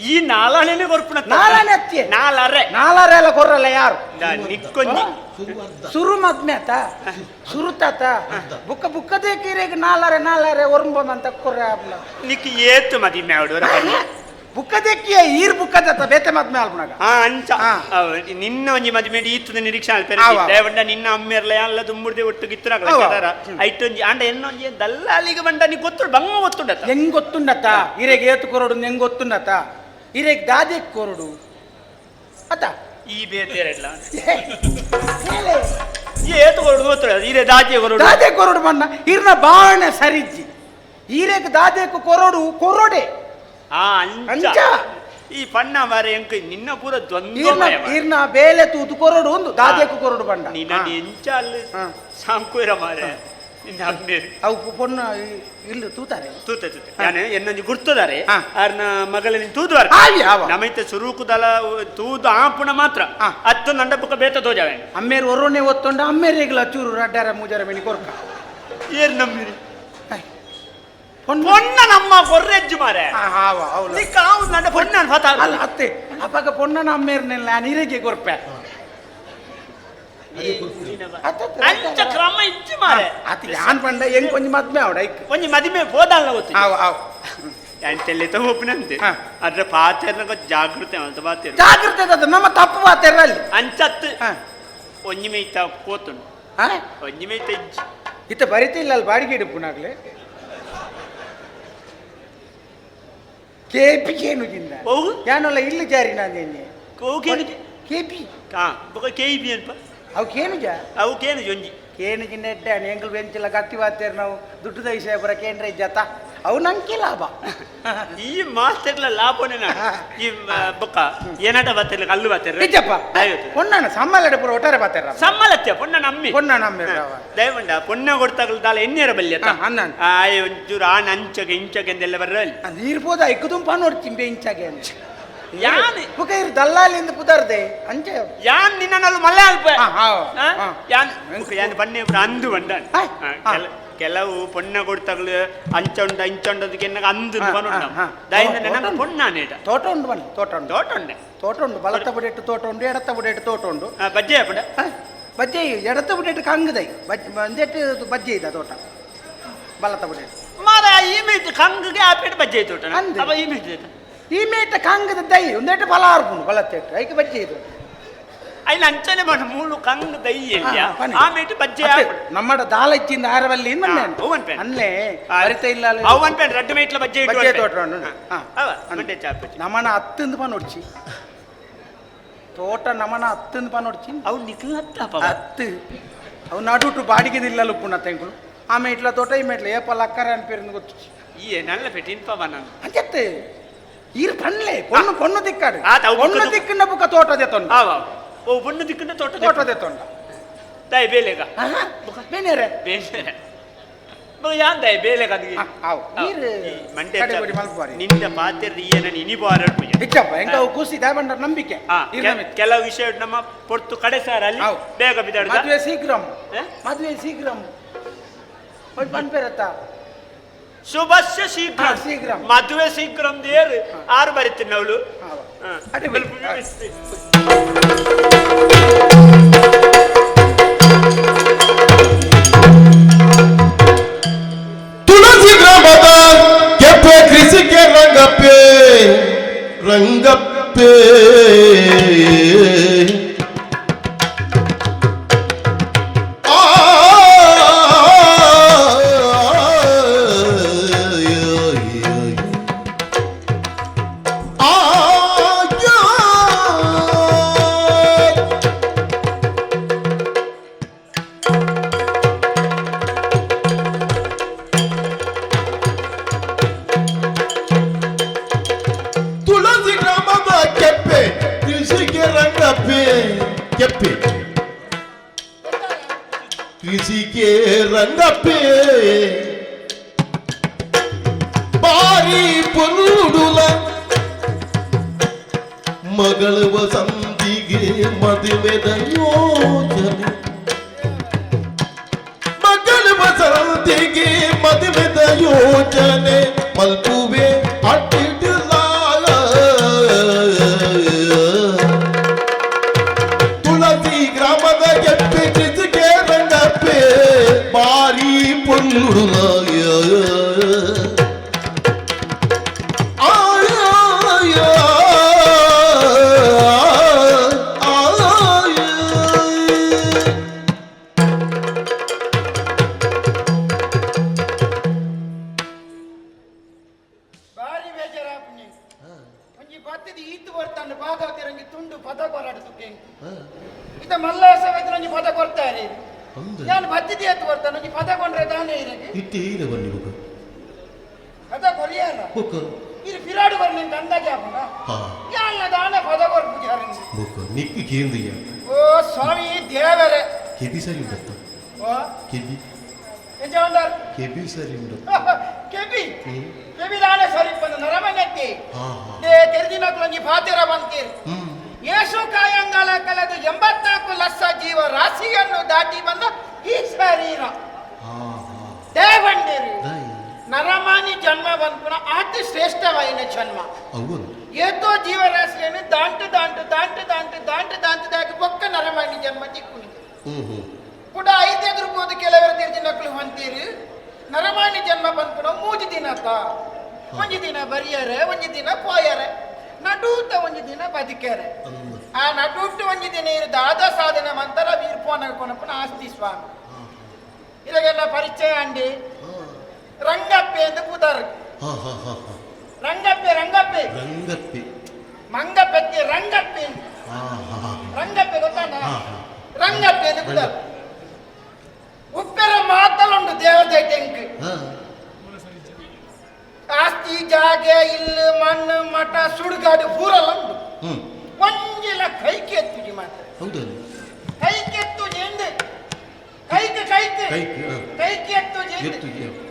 ಈ ನಾಲಾಣೆನೆ ಕೊರ್ಪುನ ನಾಲಾಣೆ ಅತ್ತಿ ನಾಲಾರೆ ನಾಲಾರೆ ಎಲ್ಲ ಕೊರ್ರಲ್ಲ ಯಾರು ನಿಕ್ಕೊಂಜಿ ಸುರು ಮದ್ಮೇತ ಸುರುತಾತ ಬುಕ್ಕ ಬುಕ್ಕದೇ ಕೀರೆಗೆ ನಾಲಾರೆ ನಾಲಾರೆ ಒರಂಬಂತ ಕೊರ್ರ ನಿಕ್ ಏತು ಮದಿಮೆ ಅವಡು ಬುಕ್ಕದಕ್ಕಿಯ ಈರ್ ಬುಕ್ಕದತ್ತ ಬೇತೆ ಮದ್ಮೆ ಆಲ್ಪುನಗ ಅಂಚ ನಿನ್ನ ಒಂಜಿ ಮದಿಮೆ ಈತದ ನಿರೀಕ್ಷೆ ಅಲ್ಪೆರೆ ದೇವಂಡ ನಿನ್ನ ಅಮ್ಮೆರ್ಲ ಎಲ್ಲ ದುಂಬುಡ್ದೆ ಒಟ್ಟು ಗಿತ್ತರಾಗಲ ಐಟೊಂಜಿ ಆಂಡ ಎನ್ನೊಂಜಿ ದಲ್ಲಾಳಿಗೆ ಬಂಡ ನೀ ಗೊತ್ತುಂಡು ಬಂಗ ಗೊತ್ತುಂಡತ್ತ ಹೆಂಗ್ ಗೊತ್ತುಂಡತ್ತ ಇರೆಗೆ ಏತು ಕೊರಡು ಹೆಂಗ್ ಗೊತ್ತುಂಡತ್ತ ಇರೆಗೆ ದಾದೆಕ್ ಕೊರಡು ಅತ್ತ ಈ ಬೇತೆ ಏತು ಕೊರಡು ಗೊತ್ತುಂಡ ಇರೆ ದಾಜೆ ಕೊರಡು ದಾದೆ ಕೊರಡು ಬಣ್ಣ ಇರ್ನ ಬಾಣೆ ಸರಿಜ್ಜಿ ಈರೆಗೆ ದಾದೆಕ್ ಕೊರಡು ಕೊರಡೆ ಅಂಚ ಈ ಪಣ್ಣ ಮಾರೆ ಎಂಕ್ ನಿನ್ನ ಪೂರ ದ್ವಂದ್ವ ಇರ್ನ ಬೇಲೆ ತೂತು ಕೊರಡು ಒಂದು ದಾದೆಕು ಕೊರಡು ಬಂಡ ನಿನ್ನ ಎಂಚ ಅಲ್ಲಿ ಸಾಂಕುರ ಮಾರೆ ಅವು ಪೊಣ್ಣು ಇಲ್ಲಿ ತೂತಾರೆ. ತೂತೆ ತೂತೆ ಯಾನೆ ಎನ್ನೊಂಜಿ ಗುರ್ತದಾರೆ ಆರ್ನ ಮಗಳಲ್ಲಿ ತೂದುವಾರ ನಮೈತೆ ಸುರೂಕುದಲ ತೂದು ಆಪುಣ ಮಾತ್ರ ಅತ್ತು ನಂಡ ಬುಕ್ಕ ಬೇತ ತೋಜಾವೆ. ಅಮ್ಮೇರು ಒರೋನೆ ಒತ್ತೊಂಡ ಅಮ್ಮೇರಿಗ್ಲ ಚೂರು ರಡ್ಡಾರ ಮೂಜಾರ ಬೆನಿ ಕೊರ್ಕ. ಏರ್ ನಮ್ಮಿರಿ ಪೊಣ್ಣ ನಮ್ಮ ಕೊರ್ರೆಜ್ಜು ಮಾರೆ. ನನ್ನ ಪೊಣ್ಣ ಅಲ್ಲ ಅತ್ತೆ ಅಪ್ಪಗ ಪೊಣ್ಣನ ಅಮ್ಮೇರ್ನೆಲ್ಲ ನೀರಿಗೆ ಕೊರ್ಪೆ. ಅಂಚ ಕ್ರಮ ಇಜ್ಜಿ ಮಾರೆ. ಅತಿ ಯಾನ್ ಪಂಡ ಹೆಂಗ್ ಒಂಜಿ ಮದ್ಮೆ ಅವಡ ಐಕ್ ಒಂಜಿ ಮದಿಮೆ ಹೋದಲ್ಲ ಗೊತ್ತು. ಆವ್ ಆವ್ ಎಂತೆಲ್ಲ ಒಪ್ಪನಂತೆ ಅದ್ರ ಪಾತೆರ್ನ ಜಾಗೃತೆ ಅಂತ ಪಾತೆರ್ ಜಾಗೃತೆ ಅದ ನಮ್ಮ ತಪ್ಪು ಪಾತೆರ ಅಲ್ಲಿ ಅಂಚತ್ತು ಒಂಜಿ ಮೇಯ್ತ ಕೋತುಂಡು ಒಂಜಿ ಮೇಯ್ತ ಇಜ್ಜಿ ಇತ್ತ ಬರಿತಿಲ್ಲ ಅಲ್ಲಿ ಬಾಡಿಗೆ ಇಡುಪುನಾಗ್ಲೆ ಕೆಪಿ ಕೇನುಗಿಂದ ಯಾನಲ್ಲ ಇಲ್ಲಿ ಜಾರಿ ನಾನು ಕೆಪಿ ಕೆಪಿ ಅನ್ಪ ಅವು ಕೇನುಜ ಅವು ಕೇನುಜ ಒಂಜಿ ಕೇನುಜಿನ ಎಡ್ಡೆ ಎಂಕಲ್ ಬೆಂಚಿಲ್ಲ ಕತ್ತಿ ಬಾತೇರ್ ನಾವು ದುಡ್ಡು ವಿಷಯ ಪುರ ಕೇಂದ್ರ ಇಜ್ಜಾತ ಅವು ನಂಗೆ ಲಾಭ. ಈ ಮಾಸ್ತರ್ಲ ಲಾಭನೇ ಈ ಬೊಕ್ಕ ಏನಾಟ ಬಾತಿರ್ಲ ಕಲ್ಲು ಬಾತಿರ್ ನಿಜಪ್ಪ ಪೊಣ್ಣನ ಸಮ್ಮಲಡೆ ಪೂರ ಒಟ್ಟಾರೆ ಬಾತಿರ ಸಮ್ಮಲತ್ಯ ಪೊಣ್ಣ ನಮ್ಮಿ ಪೊಣ್ಣ ನಮ್ಮಿ ದಯವಂಡ ಪೊಣ್ಣ ಕೊಡ್ತಾಗಲ ದಾಲ ಎಣ್ಣೆರ ಬಲ್ಯ ಆಯ್ ಒಂಚೂರು ಆನ್ ಅಂಚಗೆ ಇಂಚಗೆ ಅಂದೆಲ್ಲ ಬರ್ರ ನೀರು ಪೋದ ಐಕುದುಂ ನೋಡ್ತೀನಿ ಇಂಚಾಗೆ ಯಾನ್ ಬುಕ ಇರು ದಲ್ಲಾಲಿಂದ ಪುದರ್ದೆ ಅಂಚೆ ಯಾನ್ ನಿನ್ನನ್ನು ಮಲ್ಲೆ ಅಲ್ಪ ಯಾನ್ ಯಾನ್ ಬನ್ನಿ ಅಂದು ಬಂಡ ಕೆಲವು ಪೊಣ್ಣ ಕೊಡ್ತಾಗಲು ಅಂಚ ಉಂಡ ಇಂಚ ಉಂಡದಕ್ಕೆ ಎನ್ನಗ ಅಂದು ಪನುಂಡ ದಯಿಂದ ನನ್ನ ಪೊಣ್ಣ ತೋಟ ಉಂಡು ಬನ್ನಿ ತೋಟ ಉಂಡು ತೋಟ ಉಂಡೆ ತೋಟ ಉಂಡು ಬಲತ್ತ ಬುಡೆಟ್ಟು ತೋಟ ಉಂಡು ಎಡತ್ತ ಬುಡೆಟ್ಟು ತೋಟ ಉಂಡು ಬಜ್ಜೆ ಪಡ ಬಜ್ಜೆ ಎಡತ್ತ ಬುಡೆಟ್ಟು ಕಂಗದೈ ಬಜ್ಜೆ ಒಂದೆಟ್ಟು ಬಜ್ಜೆ ಇದೆ ತೋಟ ಬಲತ್ತ ಬುಡೆಟ್ಟು ಮಾರ ಈ ಮೇಟ್ ಕಂಗಗೆ ಆಪೇಟ್ ಬಜ್ಜೆ ತೋಟ ಅವ ಈ ಮೇಟ್ ಈ ಮೇಟ ಕಂಗದ ದೈ ಒಂದೆಟ್ಟು ಬಲ ಆರ್ಪುಂಡು ಬಲತ್ತೆಟ್ಟು ಐಕೆ ಬಜ್ಜೆ ಇದು ಐನ ಅಂಚನೆ ಮಾಡ ಮೂಲು ಕಂಗ್ ದೈ ಆ ಮೇಟ್ ಬಜ್ಜೆ ನಮ್ಮಡ ದಾಲ ಇಚ್ಚಿಂದ ಆರವಲ್ಲಿ ಅನ್ಲೆ ಅರಿತ ಇಲ್ಲ ಅವ್ ಪೇನ್ ರಡ್ಡು ಮೇಟ್ಲ ಬಜ್ಜೆ ಬಜ್ಜೆ ತೋಟ ನಮನ ಹತ್ತಂದು ಪನೊಡ್ಚಿ ತೋಟ ನಮನ ಹತ್ತಂದು ಪನೊಡ್ಚಿ ಅವು ನಿಕ್ಲು ಹತ್ತ ಹತ್ತು ಅವು ನಡುಟು ಬಾಡಿಗೆದಿಲ್ಲ ಲುಪ್ಪುನ ತೆಂಕುಲು ಆ ಮೇಟ್ಲ ತೋಟ ಈ ಮೇಟ್ಲ ಏಪ ಲಕ್ಕರೆ ಅನ್ಪೇರಿಂದು ಗೊತ್ತು. ಈ ನಲ್ಲ ಪೆಟ್ಟಿನ ಇನ್ಪವ ನಾನು ಅಂಚತ್ತೆ ಈರ್ ಪನ್ಲೆ ಪೊಣ್ಣು ಪೊಣ್ಣು ದಿಕ್ಕಾಡು ಪೊಣ್ಣು ದಿಕ್ಕಿನ ಬುಕ್ಕ ತೋಟದೆ ತೊಂಡ ಓ ಪೊಣ್ಣು ದಿಕ್ಕಿನ ತೋಟ ತೋಟದೆ ತೊಂಡ ತಾಯಿ ಬೇಲೆಗ ಬೇನೇರೆ ಬೇನೇರೆ ಯಾನ್ ತಾಯಿ ಬೇಲೆಗ ಅದಕ್ಕೆ ನಿಂದ ಪಾತೆರ್ ಈಯನ ಇನಿ ಬಾರಡ್ ಇಚ್ಚಪ್ಪ ಎಂಕ ಅವು ಕೂಸಿ ದಾಬಂಡ ನಂಬಿಕೆ. ಕೆಲವು ವಿಷಯ ನಮ್ಮ ಪೊರ್ತು ಕಡೆ ಸಾರ್ ಅಲ್ಲಿ ಬೇಗ ಬಿದ್ದಾಡ ಮದುವೆ ಶೀಘ್ರಂ ಮದುವೆ ಶೀಘ್ರಂ ಪನ್ಪೇರತ್ತ ಶುಭಸ್ಯ ಶೀಘ್ರ ಶೀಘ್ರ ಮದುವೆ ಶೀಘ್ರಂ ದೇರು ಆರು ಬರೀತೀನಿ ಅವಳು. ತುಳಸಿ ಗ್ರಾಮದ ಕೆಪ್ಪೆ ಕೃಷಿಗೆ ರಂಗಪ್ಪೆ ರಂಗಪ್ಪೆ ಕೆಪ್ಪೆ ಕೃಷಿಗೆ ರಂಗಪ್ಪೆ ಬಾರಿ ಪೊರುಡುಲ ಮಗಳ ವಸಂತಿಗೆ ಮದುವೆದ ಯೋಜನೆ ಮಗಳ ವಸಂತಿಗೆ ಮದುವೆದ ಯೋಜನೆ ಮಲ್ಪುವೆ ಅಟ್ಟಿಡಲ ತುಳಸಿ ಗ್ರಾಮದ ಕೆಪ್ಪೆ ಕೃಷಿಗೆ ರಂಗಪ್ಪೆ ಬಾರಿ ಪೊನ್ನುಡುಲ ಬಾರಿ ಬೇಜಾರಾಪುನಿ ಒಂಜಿ ಬತ್ತದ ಈತ್ ಬರ್ತಾಂಡು ಭಾಗವತಿರಂಗಿ ತುಂಡು ಪದ ಕೊರಾಡು ತುಕ್ಕೆ ಇತ ಮಲ್ಲಾಸ ಒಂಜಿ ಪದ ಕೊರ್ತಾರೆ. ನಾನು ಬತ್ತಿದ ಎತ್ತು ಬರ್ತಾನೆ ಒಂಜಿ ಪದ ಕೊಂಡ್ರೆ ತಾನೇ ಇರಗೆ. ಇಟ್ಟೇ ಇಲ್ಲ ಬನ್ನಿ ಬುಕ್ಕ. ಪದ ಕೊರಿಯಾರ ಬುಕ್ಕ. ಇದು ಫಿರಾಡು ಬರ್ಲಿ ಅಂತ ಅಂದಾಜೆ ಆಪುಂಡ ಯಾಲ್ಲ ದಾನೆ ಪದ ಕೊರ್ಪುಜಿ ಹರಂಗಿ ಬುಕ್ಕ ನಿಕ್ಕಿ ಕೇಂದ್ರಿಯ ಓ ಸ್ವಾಮಿ ದೇವರೇ. ಕೆಬಿ ಸರಿ ಉಂಟತ್ತ ಓ. ಕೆಬಿ. ಎಂಚ ಉಂಡರ್? ಕೆಬಿ ಸರಿ ಉಂಡು. ಕೆಬಿ ಕೆಬಿ ದಾನೆ ಸರಿ ಬಂದು ನರಮನೆತ್ತಿ. ಹಾ ಹಾ. They ತೆರೆದಿನಕ್ಲೊಂಜಿ ಫಾತಿರ ಬಂತೀರ್. ಯೇಸು ಕಾಯಂಗಳ ಕಳೆದ 84 ಲಕ್ಷ ಜೀವ ರಾಶಿಯನ್ನು ದಾಟಿ ಬಂದ ಈ ಶರೀರ. ಹಾ ಹಾ. ದೇವಂಡಿರು. ದಾಯಿ. ನರಮಾನಿ ಜನ್ಮ ಬಂದ್ಪುನ ಅತಿ ಶ್ರೇಷ್ಠವಾಯಿನ ಜನ್ಮ. అవును. ಏತೋ ಜೀವರಾಶಿಯನ್ನು ದಾಂಟು ದಾಂಟು ದಾಂಟು ದಾಂಟು ದಾಂಟು ದಾಂಟು ಬೊಕ್ಕ ನರಮಾನಿ ಜನ್ಮ ತಿಕ್ಕುನಿದೆ. ಹ್ಮ್ ಹ್ಮ್. ಕೂಡ ಐದು ಎದುರ್ಬೋದು ಕೆಲವರು ತಿರ್ದಿನಕ್ಲು ಹೊಂತೀರಿ. ನರಮಾನಿ ಜನ್ಮ ಬಂದ್ಪುನ ಮೂಜಿ ದಿನತ ಒಂಜಿ ದಿನ ಬರಿಯರೆ, ಒಂಜಿ ದಿನ ಪೋಯರೆ, ನಡೂತ ಒಂಜಿ ದಿನ ಬದುಕರೆ. ಅಂದ. ಆ ನಡೂಟ ಒಂಜಿ ದಿನ ಇರು ದಾದ ಸಾಧನೆ ಮಂತರ ವೀರ್ ಪೋನ ಕೊನಪುನ ಆಸ್ತಿ ಸ್ವಾಮಿ. ಇದಕ್ಕೆಲ್ಲ ಪರಿಚಯ ಅಂಡಿ. ರಂಗಪ್ಪೆ ಎಂದು ಪುದರ್. ಹಾ ಹಾ ಹಾ ಹಾ. ರಂಗಪ್ಪೆ ರಂಗಪ್ಪೆ. ರಂಗಪ್ಪಿ. ಮಂಗಪ್ಪೆ ರಂಗಪ್ಪೆ. ಹಾ ಹಾ. ರಂಗಪ್ಪೆ ಗೊತ್ತಾನ? ಹಾ, ಹಾ. ರಂಗಪ್ಪೆ ಎಂದು ಪುದರ್. ಉಪ್ಪೆರ ಮಾತಲುಂಡು ದೇವರ ಟೆಂಕ್. ಹಾ. ಆಸ್ತಿ ಜಾಗೆ ಇಲ್ಲು ಮಣ್ಣು ಮಠ ಸುಡುಗಾಡು ಪೂರಲ್ಲ ಉಂಟು. ಒಂಜಿಲ ಕೈಗೆ ಎತ್ತುಜಿ ಮಾತ್ರ. ಹೌದಲ್ಲ. ಕೈಗೆ ಎತ್ತುಜಿ ಎಂದು ಕೈಗೆ ಕೈಗೆ ಕೈಗೆ, ಹಾ. ಕೈಗೆ ಎತ್ತುಜಿ ಎಂದು. ಎತ್ತುಜಿ.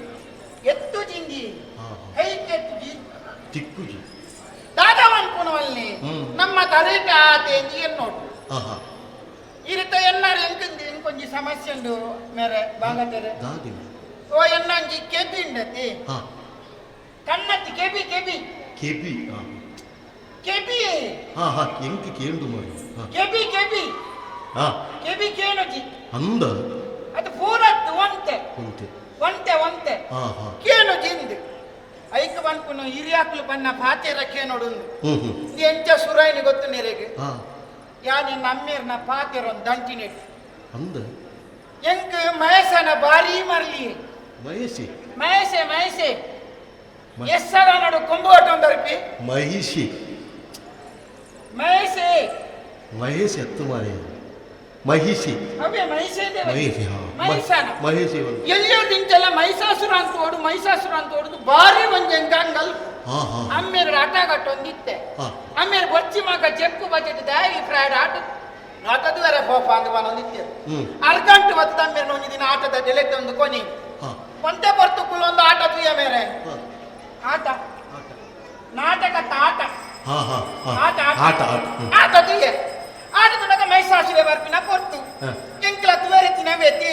ಎತ್ತುಜಿಂದಿ. ಹಾ, ಹಾ. ಕೈಗೆ ಎತ್ತುಜಿ. ತಿಕ್ಕುಜಿ. ದಾದವನ್ಪುನವಲ್ಲಿ ನಮ್ಮ ತರೇಟ ಆತೇಂಜಿ ಎನ್ನೋಟು. ಹಾ ಹಾ. ಈ ರೀತ ಎನ್ನಾರು ಎಂಕಂದಿ ಇಂಕೊಂಜಿ ಸಮಸ್ಯೆ ಉಂಡು ಮೇರೆ ಬಾಂಗತೆರೆ. ದಾದಿ. ಓ ಎನ್ನಂಜಿ ಕೆಬಿ ಉಂಡತಿ. ಹಾ. ಕಣ್ಣತ್ತಿ ಕೆಬಿ ಕೆಬಿ. ಕೆಬಿ. ಹಾ. ಕೆಬಿ. ಹಾ ಹಾ ಎಂಕ್ ಕೇಂಡು ಮಾರು. ಹಾ. ಕೆಬಿ ಕೆಬಿ. ಹಾ. ಕೆಬಿ ಕೇನುಜಿ. ಅಂದ. ಅದು ಪೂರತ್ತು ಒಂತೆ. ಉಂಟೆ. ಒಂತೆ ಒಂತೆ. ಹಾ ಹಾ. ಕೇನುಜಿ ಇಂದು ಐಕ್ ಬನ್ಪುನು ಹಿರಿಯಾಕ್ಲು ಬನ್ನ ಪಾತೆರ ಕೇನೋಡುಂದು. ಹ್ಮ್ ಹ್ಮ್. ಎಂಚ ಸುರಾಯಿನಿ ಗೊತ್ತು ನಿರೆಗೆ. ಹಾ. ಯಾನೆ ನಮ್ಮೇರ್ನ ಪಾತೆರ ಒಂದು ದಂಟಿನೆಟ್. ಅಂದ. ಎಂಕ್ ಮಹೇಶನ ಭಾರಿ ಮರ್ಲಿ. ಮಹೇಶಿ. ಮಹೇಶೆ ಮಹೇಶೆ. ಎಸ್ಸರ ನಡು ಕೊಂಬು ಒಂದರ್ಪಿ. ಮಹಿಷಿ. ಮಹೇಶೆ. ಮಹೇಶ್ ಎತ್ತು ಮಾರೆ. ಮಹಿಷಿ. ಅವೇ ಮಹಿಷೆ. ಮಹಿಷಿ. ಹಾ. ಮಹಿಷಾನ. ಮಹೇಶಿ ಒಂದು. ಎಲ್ಲಿಯೋ ದಿಂಚೆಲ್ಲ ಮಹಿಷಾಸುರ ಅಂತ ಓಡು ಮಹಿಷಾಸುರ ಅಂತ ಓಡುದು ಭಾರಿ ಒಂಜಿ ಎಂಕಂಗಲ್. ಹಾ ಹಾ. ಅಮ್ಮೇರು ಆಟ ಕಟ್ಟೊಂದಿತ್ತೆ. ಹಾ. ಅಮ್ಮೇರು ಬೊಚ್ಚಿ ಮಗ ಚೆಕ್ಕು ಬಜೆಟ್ ದಾಯಿ ಫ್ರೈಡ್ ಆಟ ಆಟದುವರೆ ಫೋಫ ಅಂದ್ ಒಂದಿತ್ತೆ. ಅರ್ಗಂಟು ಬತ್ತದ ಅಮ್ಮೇರು ಒಂಜಿ ದಿನ ಆಟದ ಡೆಲೆಟ್ ಒಂದು ಕೊನಿ. ಹಾ. ಒಂತೆ ಬರ್ತು ಕುಲ್ಲೊಂದು ಆಟ ತುಯ್ಯ ಮೇರೆ. ಹಾ. ಆಟ ನಾಟಕ ಆಟ. ಹಾ ಹಾ ಹಾ. ಆಟ ಆಟ ಆಟ. ಆಟ ತುಯ್ಯ ಆಟ ತುನಗ ಮಹಿಷಾಸುರ ಬರ್ಪಿನ ಕೊರ್ತು. ಎಂಕ್ಲ ತುವರೆ ತಿನವೇತಿ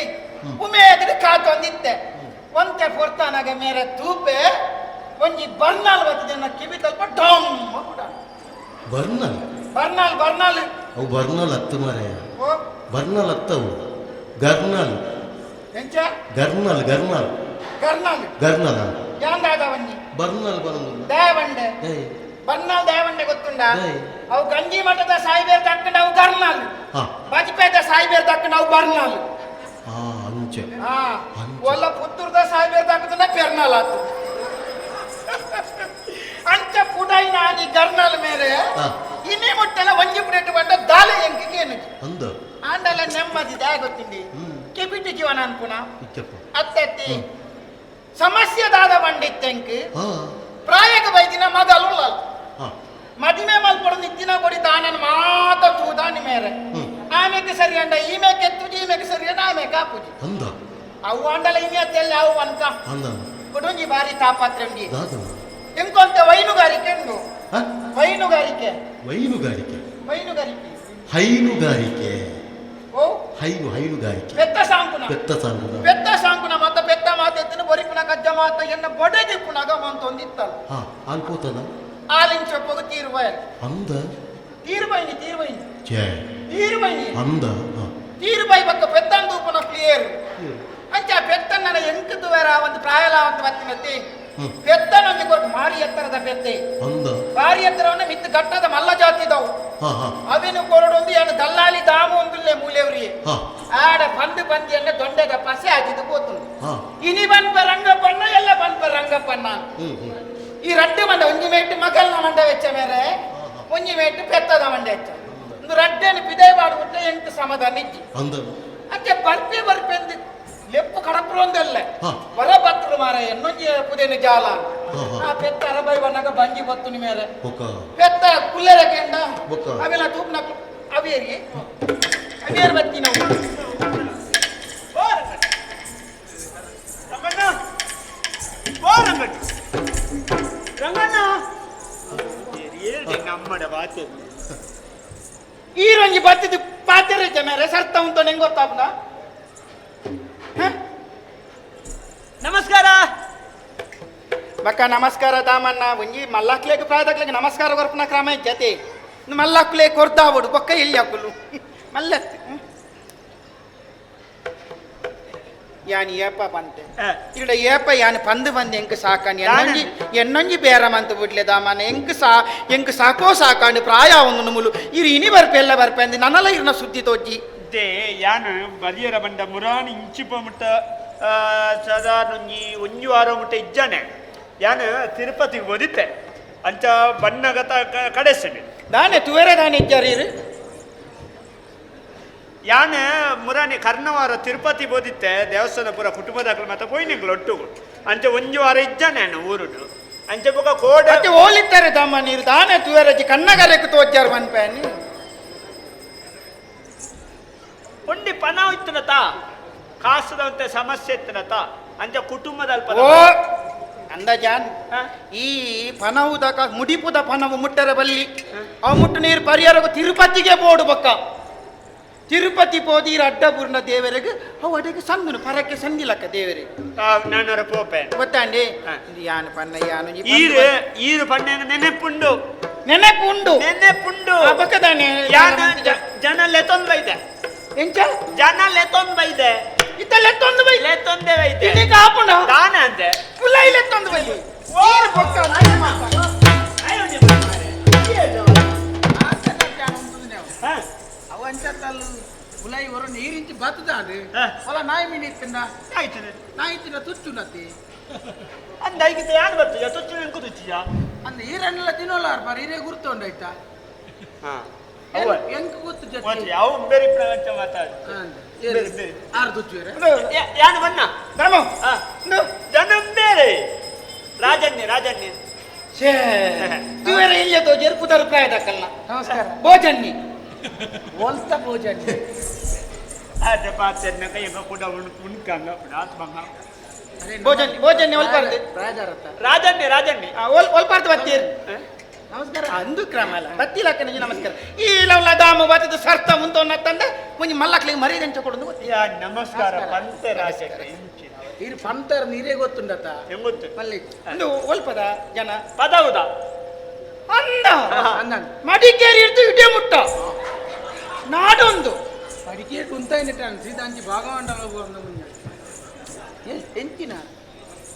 ಉಮೇದ್ರೆ ಕಾತೊಂದಿತ್ತೆ. ಒಂತೆ ಪೊರ್ತಾನಾಗ ಮೇರೆ ತೂಪೆ ಒಂಜಿ ಬರ್ನಾಲ್ ಬರ್ತದೆ ಕಿವಿ ತಲ್ಪ ಡಾಮ್. ಬರ್ನಲ್. ಬರ್ನಾಲ್ ಬರ್ನಾಲ್. ಅವು ಬರ್ನಲ್ ಹತ್ತು ಮಾರೆ. ಓ. ಬರ್ನಲ್ ಹತ್ತವು ಗರ್ನಲ್. ಎಂಚ? ಗರ್ನಲ್ ಗರ್ನಲ್. ಗರ್ನಾಲ್. ಗರ್ನಲ್. ಯಾಂದಾದ ಒಂಜಿ. ಬರ್ನಲ್ ಬಂದು. ದೇವಂಡೆ. ಏಯ್. ಬರ್ನಾಲ್ ದೇವಂಡೆ ಗೊತ್ತುಂಡ? ಏಯ್. ಅವು ಗಂಜಿ ಮಠದ ಸಾಯಿಬೇರ್ ತಕ್ಕಂಡ ಅವು ಗರ್ನಾಲ್. ಹಾ. ಬಾಜಪೇದ ಸಾಯಿಬೇರ್ ತಕ್ಕಂಡ ಅವು ಬರ್ನಾಲ್. ಹಾ ಅಂಚೆ. ಹಾ. ಅಂಚೆ. ಒಲ್ಲ ಪುತ್ತೂರ್ದ ಸಾಯಿಬೇರ್ ತಕ್ಕದ ಪೆರ್ನಾಲ್ ಆತು. ಅಂಚ ಪುಡೈನ ಆನಿ ಗರ್ನಾಲ್ ಮೇರೆ. ಹಾ. ಇನ್ನೇ ಮುಟ್ಟೆಲ್ಲ ಒಂಜಿ ಪುಡೇಟು ಬಂಡ ದಾಲೆ ಎಂಕಿಗೆ ಏನು ಅಂದ. ಆಂಡಲ ನೆಮ್ಮದಿ ದಾಯ ಗೊತ್ತಿಂಡಿ. ಕೆಪಿಟಿ ಜೀವನ ಅನ್ಪುನ. ಇಚ್ಚಪ್ಪ. ಅತ್ತತ್ತಿ ಸಮಸ್ಯೆ ದಾದ ಬಂಡಿತ್ತೆಂಕ್. ಹಾ. ಪ್ರಾಯಕ ಬೈದಿನ ಮಗಲು ಉಳ್ಳಲ್. ಹಾ. ಮದಿಮೆ ಮಲ್ಪಡು ನಿತ್ತಿನ ಕೊಡಿ ತಾನನ್ ಮಾತ ತೂದಾನಿ ಮೇರೆ. ಆಮೇಕೆ ಸರಿ ಅಂಡ ಈ ಮೇಕೆ ಎತ್ತುಜಿ, ಈ ಮೇಕೆ ಸರಿ ಅಂಡ ಆಮೇಕೆ ಆಪುಜಿ. ಅಂದ. ಅವು ಅಂಡಲ ಇಮೆ ಅತ್ತೆಲ್ಲ ಅವು ಅನ್ಕ. ಅಂದ. ಕೊಡೊಂಜಿ ಬಾರಿ ತಾಪತ್ರ ಉಂಡಿ. ದಾದ. ಎಂಕೊಂತ ವೈನುಗಾರಿಕೆ ಉಂಡು. ಹಾ? ವೈನುಗಾರಿಕೆ. ವೈನುಗಾರಿಕೆ. ವೈನುಗಾರಿಕೆ. ಹೈನುಗಾರಿಕೆ. ಓ. ಹೈನು ಹೈನುಗಾರಿಕೆ. ಪೆತ್ತ ಸಾಂಕುನ. ಪೆತ್ತ ಸಾಂಗುನ. ಪೆತ್ತ ಸಾಂಕುನ ಮಾತ ಪೆತ್ತ ಮಾತ ಎತ್ತಿನ ಬೊರಿಪುನ ಕಜ್ಜ ಮಾತ ಎನ್ನ ಬೊಡೆದಿ ಪುನಗ ಮಂತೊಂದಿತ್ತಲ್ಲ. ಹಾ ಅಲ್ಪೋತದ. ಆಲಿನ ಚೊಪ್ಪಗು ತೀರ್ವಯಲ್. ಅಂದ. ತೀರ್ವೈನಿ ತೀರ್ವೈನಿ. ಛೇ. ತೀರ್ವೈನಿ. ಅಂದ. ಹಾ. ತೀರ್ವೈ ಬಕ್ಕ ಪೆತ್ತಂದು ಪುನ ಕ್ಲಿಯರ್. ಅಂಚ ಪೆತ್ತನ್ನ ಎಂಕದು ಬೇರ ಒಂದು ಪ್ರಾಯಲ ಒಂದು ಬತ್ತಿನತ್ತಿ. ಪೆತ್ತನೊಂದು ಕೊಟ್ಟು ಮಾರಿ ಎತ್ತರದ ಪೆತ್ತೆ. ಅಂದ. ಭಾರಿ ಎತ್ತರವನ್ನ ಮಿತ್ತು ಗಟ್ಟದ ಮಲ್ಲ ಜಾತಿದವು. ಹಾ ಹಾ. ಅವಿನು ಕೊರಡೊಂದು ಏನು ದಲ್ಲಾಲಿ ದಾಮು ಒಂದುಲ್ಲೆ ಮೂಲೆವ್ರಿ. ಹಾ. ಆಡ ಬಂದು ಬಂದಿ ಅನ್ನ ದೊಂಡೆದ ಪಸೆ ಆಗಿದ್ದು ಪೋತುಂಡು. ಹಾ. ಇನಿ ಬನ್ಪ ರಂಗಪ್ಪಣ್ಣ ಎಲ್ಲ ಬನ್ಪ ರಂಗಪ್ಪಣ್ಣ. ಹ್ಮ್ ಹ್ಮ್. ಈ ರಡ್ಡು ಮಂಡ ಒಂಜಿ ಮೇಟು ಮಗಲ್ನ ಮಂಡ ವೆಚ್ಚ ಮೇರೆ ಒಂಜಿ ಮೇಟು ಪೆತ್ತದ ಮಂಡ ಹೆಚ್ಚ ಒಂದು ರಡ್ಡೇನು ಪಿದೈ ಬಾಡುಬಿಟ್ಟೆ ಎಂಟು ಸಮಾಧಾನ ಇಜ್ಜಿ. ಅಂದ. ಅಂಚೆ ಬರ್ಪೆ ಬರ್ಪೆ ಅಂದು ಲೆಪ್ಪು ಕಡಪುರೊಂದಲ್ಲ. ಹಾ. ಹೊರ ಬತ್ತರು ಮಾರ ಎನ್ನೊಂಜಿ ಪುದೇನು ಜಾಲ. ಹಾ, ಹಾ. ಆ ಪೆತ್ತ ಅರಬೈ ಬಣ್ಣಗ ಬಂಜಿ ಬತ್ತುನಿ ಮೇರೆ. ಬೊಕ್ಕ. ಪೆತ್ತ ಕುಲ್ಲೆರ ಕೆಂಡ. ಬೊಕ್ಕ. ಅವೆಲ್ಲ ತೂಪ್ನಕ್ಲು ಅವೇರಿ ಅವೇರು ಬತ್ತಿ ನಾವು. ಪಾತೆ ಈರೊಂಜಿ ಬತ್ತಿದ್ದು ಪಾತೆರ ಮೇರೆ ಸರ್ತ ಉಂಟು ನಿಂಗೆ ಗೊತ್ತಾಪುನ. ನಮಸ್ಕಾರ. ಬಕ್ಕ ನಮಸ್ಕಾರ ದಾಮಣ್ಣ. ಒಂಜಿ ಮಲ್ಲಾಕ್ಲೇಗ್ ಪ್ರಾಯದಾಕ್ಲೇಗ್ ನಮಸ್ಕಾರ ಕೊರ್ಪುನ ಕ್ರಮ ಇಜ್ಜತೆ. ಮಲ್ಲಾಕ್ಲೆ ಕೊರ್ದಾವಡು ಬೊಕ್ಕ ಎಲ್ಲಿ ಹಾಕುಲು ಮಲ್ಲತ್ ಯಾನ್ ಏಪ ಬಂತೆ. ఇక్కడ ಏಪ ಯಾನ್ ಪಂದು ಬಂದು ಎಂಕ್ ಸಾಕಾಣಿ ಎನ್ನೊಂಜಿ ಎನ್ನೊಂಜಿ ಬೇರ ಮಂತು ಬಿಡ್ಲೆ ದಾಮನ. ಎಂಕ್ ಸಾ ಎಂಕ್ ಸಾಕೋ ಸಾಕಾಂಡು ಪ್ರಾಯ ಒಂದು ಮುಲು ಇರು ಇನಿ ಬರ್ಪೆ ಎಲ್ಲ ಬರ್ಪೆ ಅಂದು ನನ್ನಲ ಇರ್ನ ಸುದ್ದಿ ತೋಜಿ. They ಯಾನ್ ಬರಿಯರ ಬಂಡ ಮುರಾನ್ ಇಂಚಿಪ ಮುಟ್ಟ ಸಾಧಾರಣ ಒಂಜಿ ಒಂಜಿ ವಾರ ಮುಟ್ಟ ಇಜ್ಜಾನೆ. ಯಾನ್ ತಿರುಪತಿಗೆ ಓದಿತ್ತೆ ಅಂಚ ಬಣ್ಣಗತ ಕಡೆಸನೆ. ದಾನೆ ತುವೇರೆ ದಾನೆ ಇಜ್ಜಾರು ಇರು. ಯಾನ್ ಮುರಾನಿ ಕರ್ಣವಾರ ತಿರುಪತಿ ಬೋದಿತ್ತೆ ದೇವಸ್ಥಾನ ಪೂರ ಕುಟುಂಬದಾಕಲು ಮತ್ತೆ ಪೋಯಿನಿಂಗ್ಲು ಒಟ್ಟುಗು. ಅಂಚ ಒಂಜಿ ವಾರ ಇಜ್ಜಾನೆ ನಾನು ಊರುಡು ಅಂಚ ಬೊಕ ಕೋಡೆ. ಮತ್ತೆ ಓಲಿತ್ತಾರೆ ದಾಮ ನೀರು ದಾನೆ ತುವೇರಜ್ಜಿ ಕಣ್ಣಗರೆಕ್ ತೋಜ್ಜಾರು ಮನ್ಪೇನಿ. ಒಂಡಿ ಪನ ಇತ್ತನತ ಕಾಸದಂತೆ ಸಮಸ್ಯೆ ಇತ್ತನತ ಅಂಚ ಕುಟುಂಬದ ಓ ಅಂದಾಜಾನ್ ಈ ಪನವುದ ಮುಡಿಪುದ ಪನವು ಮುಟ್ಟರ ಬಲ್ಲಿ ಅವು ಮುಟ್ಟು ನೀರು ಪರಿಹಾರಕ್ಕೂ ತಿರುಪತಿಗೆ ಬೋಡು ಬೊಕ್ಕ. ತಿರುಪತಿ ಪೋದೀರ ಅಡ್ಡಪೂರ್ಣ ದೇವರಿಗೆ ಅವು ಅಡೆಗೆ ಸಂದುನು ಪರಕ್ಕೆ ಸಂದಿಲಕ್ಕ ದೇವರಿಗೆ. ನಾನರ ಪೋಪೆ. ಗೊತ್ತಾಂಡಿ. ಹಾ. ಯಾನು ಪನ್ನ ಯಾನು ಈ ಪಂದು ಈರು ಬಂದು- ಈರು ಪಣ್ಣೆ ನೆನೆಪುಂಡು. ನೆನಪು ಉಂಡು. ನೆನೆಪುಂಡು. ಆ ಬೊಕ್ಕದಾನೆ. ಯಾನ ಜನ ಲೆತೊಂದು ಬೈದೆ. ಎಂಚ? ಜನ ಲೆತೊಂದು ಬೈದೆ. ಇತ್ತ ಲೆತ್ತೊಂದು ಬೈ. ಲೆತೊಂದೇ ಬೈದೆ. ಇದೀಗ ಆಪುಂಡ. ದಾನ ಅಂತೆ. ಪುಲೈ ಲೆತ್ತೊಂದು ಬೈ ನೀರು ಬೊಕ್ಕ. ಅವು ಅಂಚತ್ತಲ್ಲು ಉಲೈ ಹೊರ ನೀರಿಂಚಿ ಬತ್ತದಾಂಡು. ಹಾ. ಹೊಲ ನಾಯಿ ಮೀನು ಇತ್ತಿಂದ. ಆಯ್ತು. ನಾಯಿ ತಿನ್ನ ತುಚ್ಚುನತಿ. ಅಂದ ಐಗಿತ ಯಾನ್ ಬರ್ತದೆ ತುಚ್ಚು ನೆನ್ಕು ತುಚ್ಚಿಯ. ಅಂದ ಈರನ್ನೆಲ್ಲ ತಿನ್ನೋಲ್ಲ ಬಾರಿ ಹಿರಿಯ ಗುರ್ತು ಉಂಡು ಆಯ್ತಾ. ಅವ. ಎಂಕ್ ಗೊತ್ತು ಜೊತೆ. ಯಾವ ಬೇರೆ ಪ್ರಪಂಚ ಮಾತಾಡು. ಬೇರೆ, ಬೇರೆ. ಆರು ತುಚ್ಚುವೆರೆ. ಯಾನ್ ಬಣ್ಣ. ದಾಮು. ಆ, ಜನ ಬೇರೆ ರಾಜನ್ಯ ರಾಜನ್ಯ. ಛೇ ತುವೇರ ಇಲ್ಲಿಯ ತೋಜೇರು ಪುದರ್ ಪ್ರಾಯದಕ್ಕಲ್ಲ. ನಮಸ್ಕಾರ. ಭೋಜನ್ನಿ. ಒಲ್ತ ಭೋಜನ. ಆದ ಪಾತೆರ್ನ ಕೈಯ ಕೂಡ ಉಣ್ಕಂಗ ಆತ್ಮಂಗ. ಭೋಜನ್ನಿ ಭೋಜನ್ನಿ ಒಲ್ಪಾರ್ದು. ಪ್ರಾಯದಾರತ್ತ. ರಾಜನ್ಯ ರಾಜನ್ಯ. ಒಲ್ ಒಲ್ಪಾರ್ದು ಬತ್ತೀರ್. ನಮಸ್ಕಾರ. ಅಂದು ಕ್ರಮ ಅಲ್ಲ ಬತ್ತಿಲಕ್ಕ ನಿಜ ನಮಸ್ಕಾರ ಈ ಲವ್ಲ ದಾಮ ಬತ್ತಿದ ಸರ್ತ ಮುಂತವನ್ನ ತಂದ ಮುಂಜಿ ಮಲ್ಲಕ್ಲಿಗೆ ಮರ್ಯಾದೆ ಎಂಚ ಕೊಡೋದು ಗೊತ್ತಿಲ್ಲ. ಯಾ ನಮಸ್ಕಾರ ಪಂತೆ ರಾಜಕ್ಕೆ ಇಂಚಿನ. ಇರು ಪಂತರ್ ನೀರೇ ಗೊತ್ತುಂಡತ. ಹೆಂಗೊತ್ತು? ಮಲ್ಲಿ. ಅಂದು ಒಲ್ಪದ ಜನ. ಪದವುದ. ಅಂದ. ಅಂದ. ಮಡಿಕೇರಿ ಇರ್ದು ಇಡೇ ಮುಟ್ಟ ನಾಡೊಂದು. ಮಡಿಕೇರಿ ಕುಂತಾಯಿನ ಸೀದಾ ಅಂಚಿ ಭಾಗಮಂಡಲ ಹೋಗುವ ಮುಂಜೆ ಎಂಚಿನ?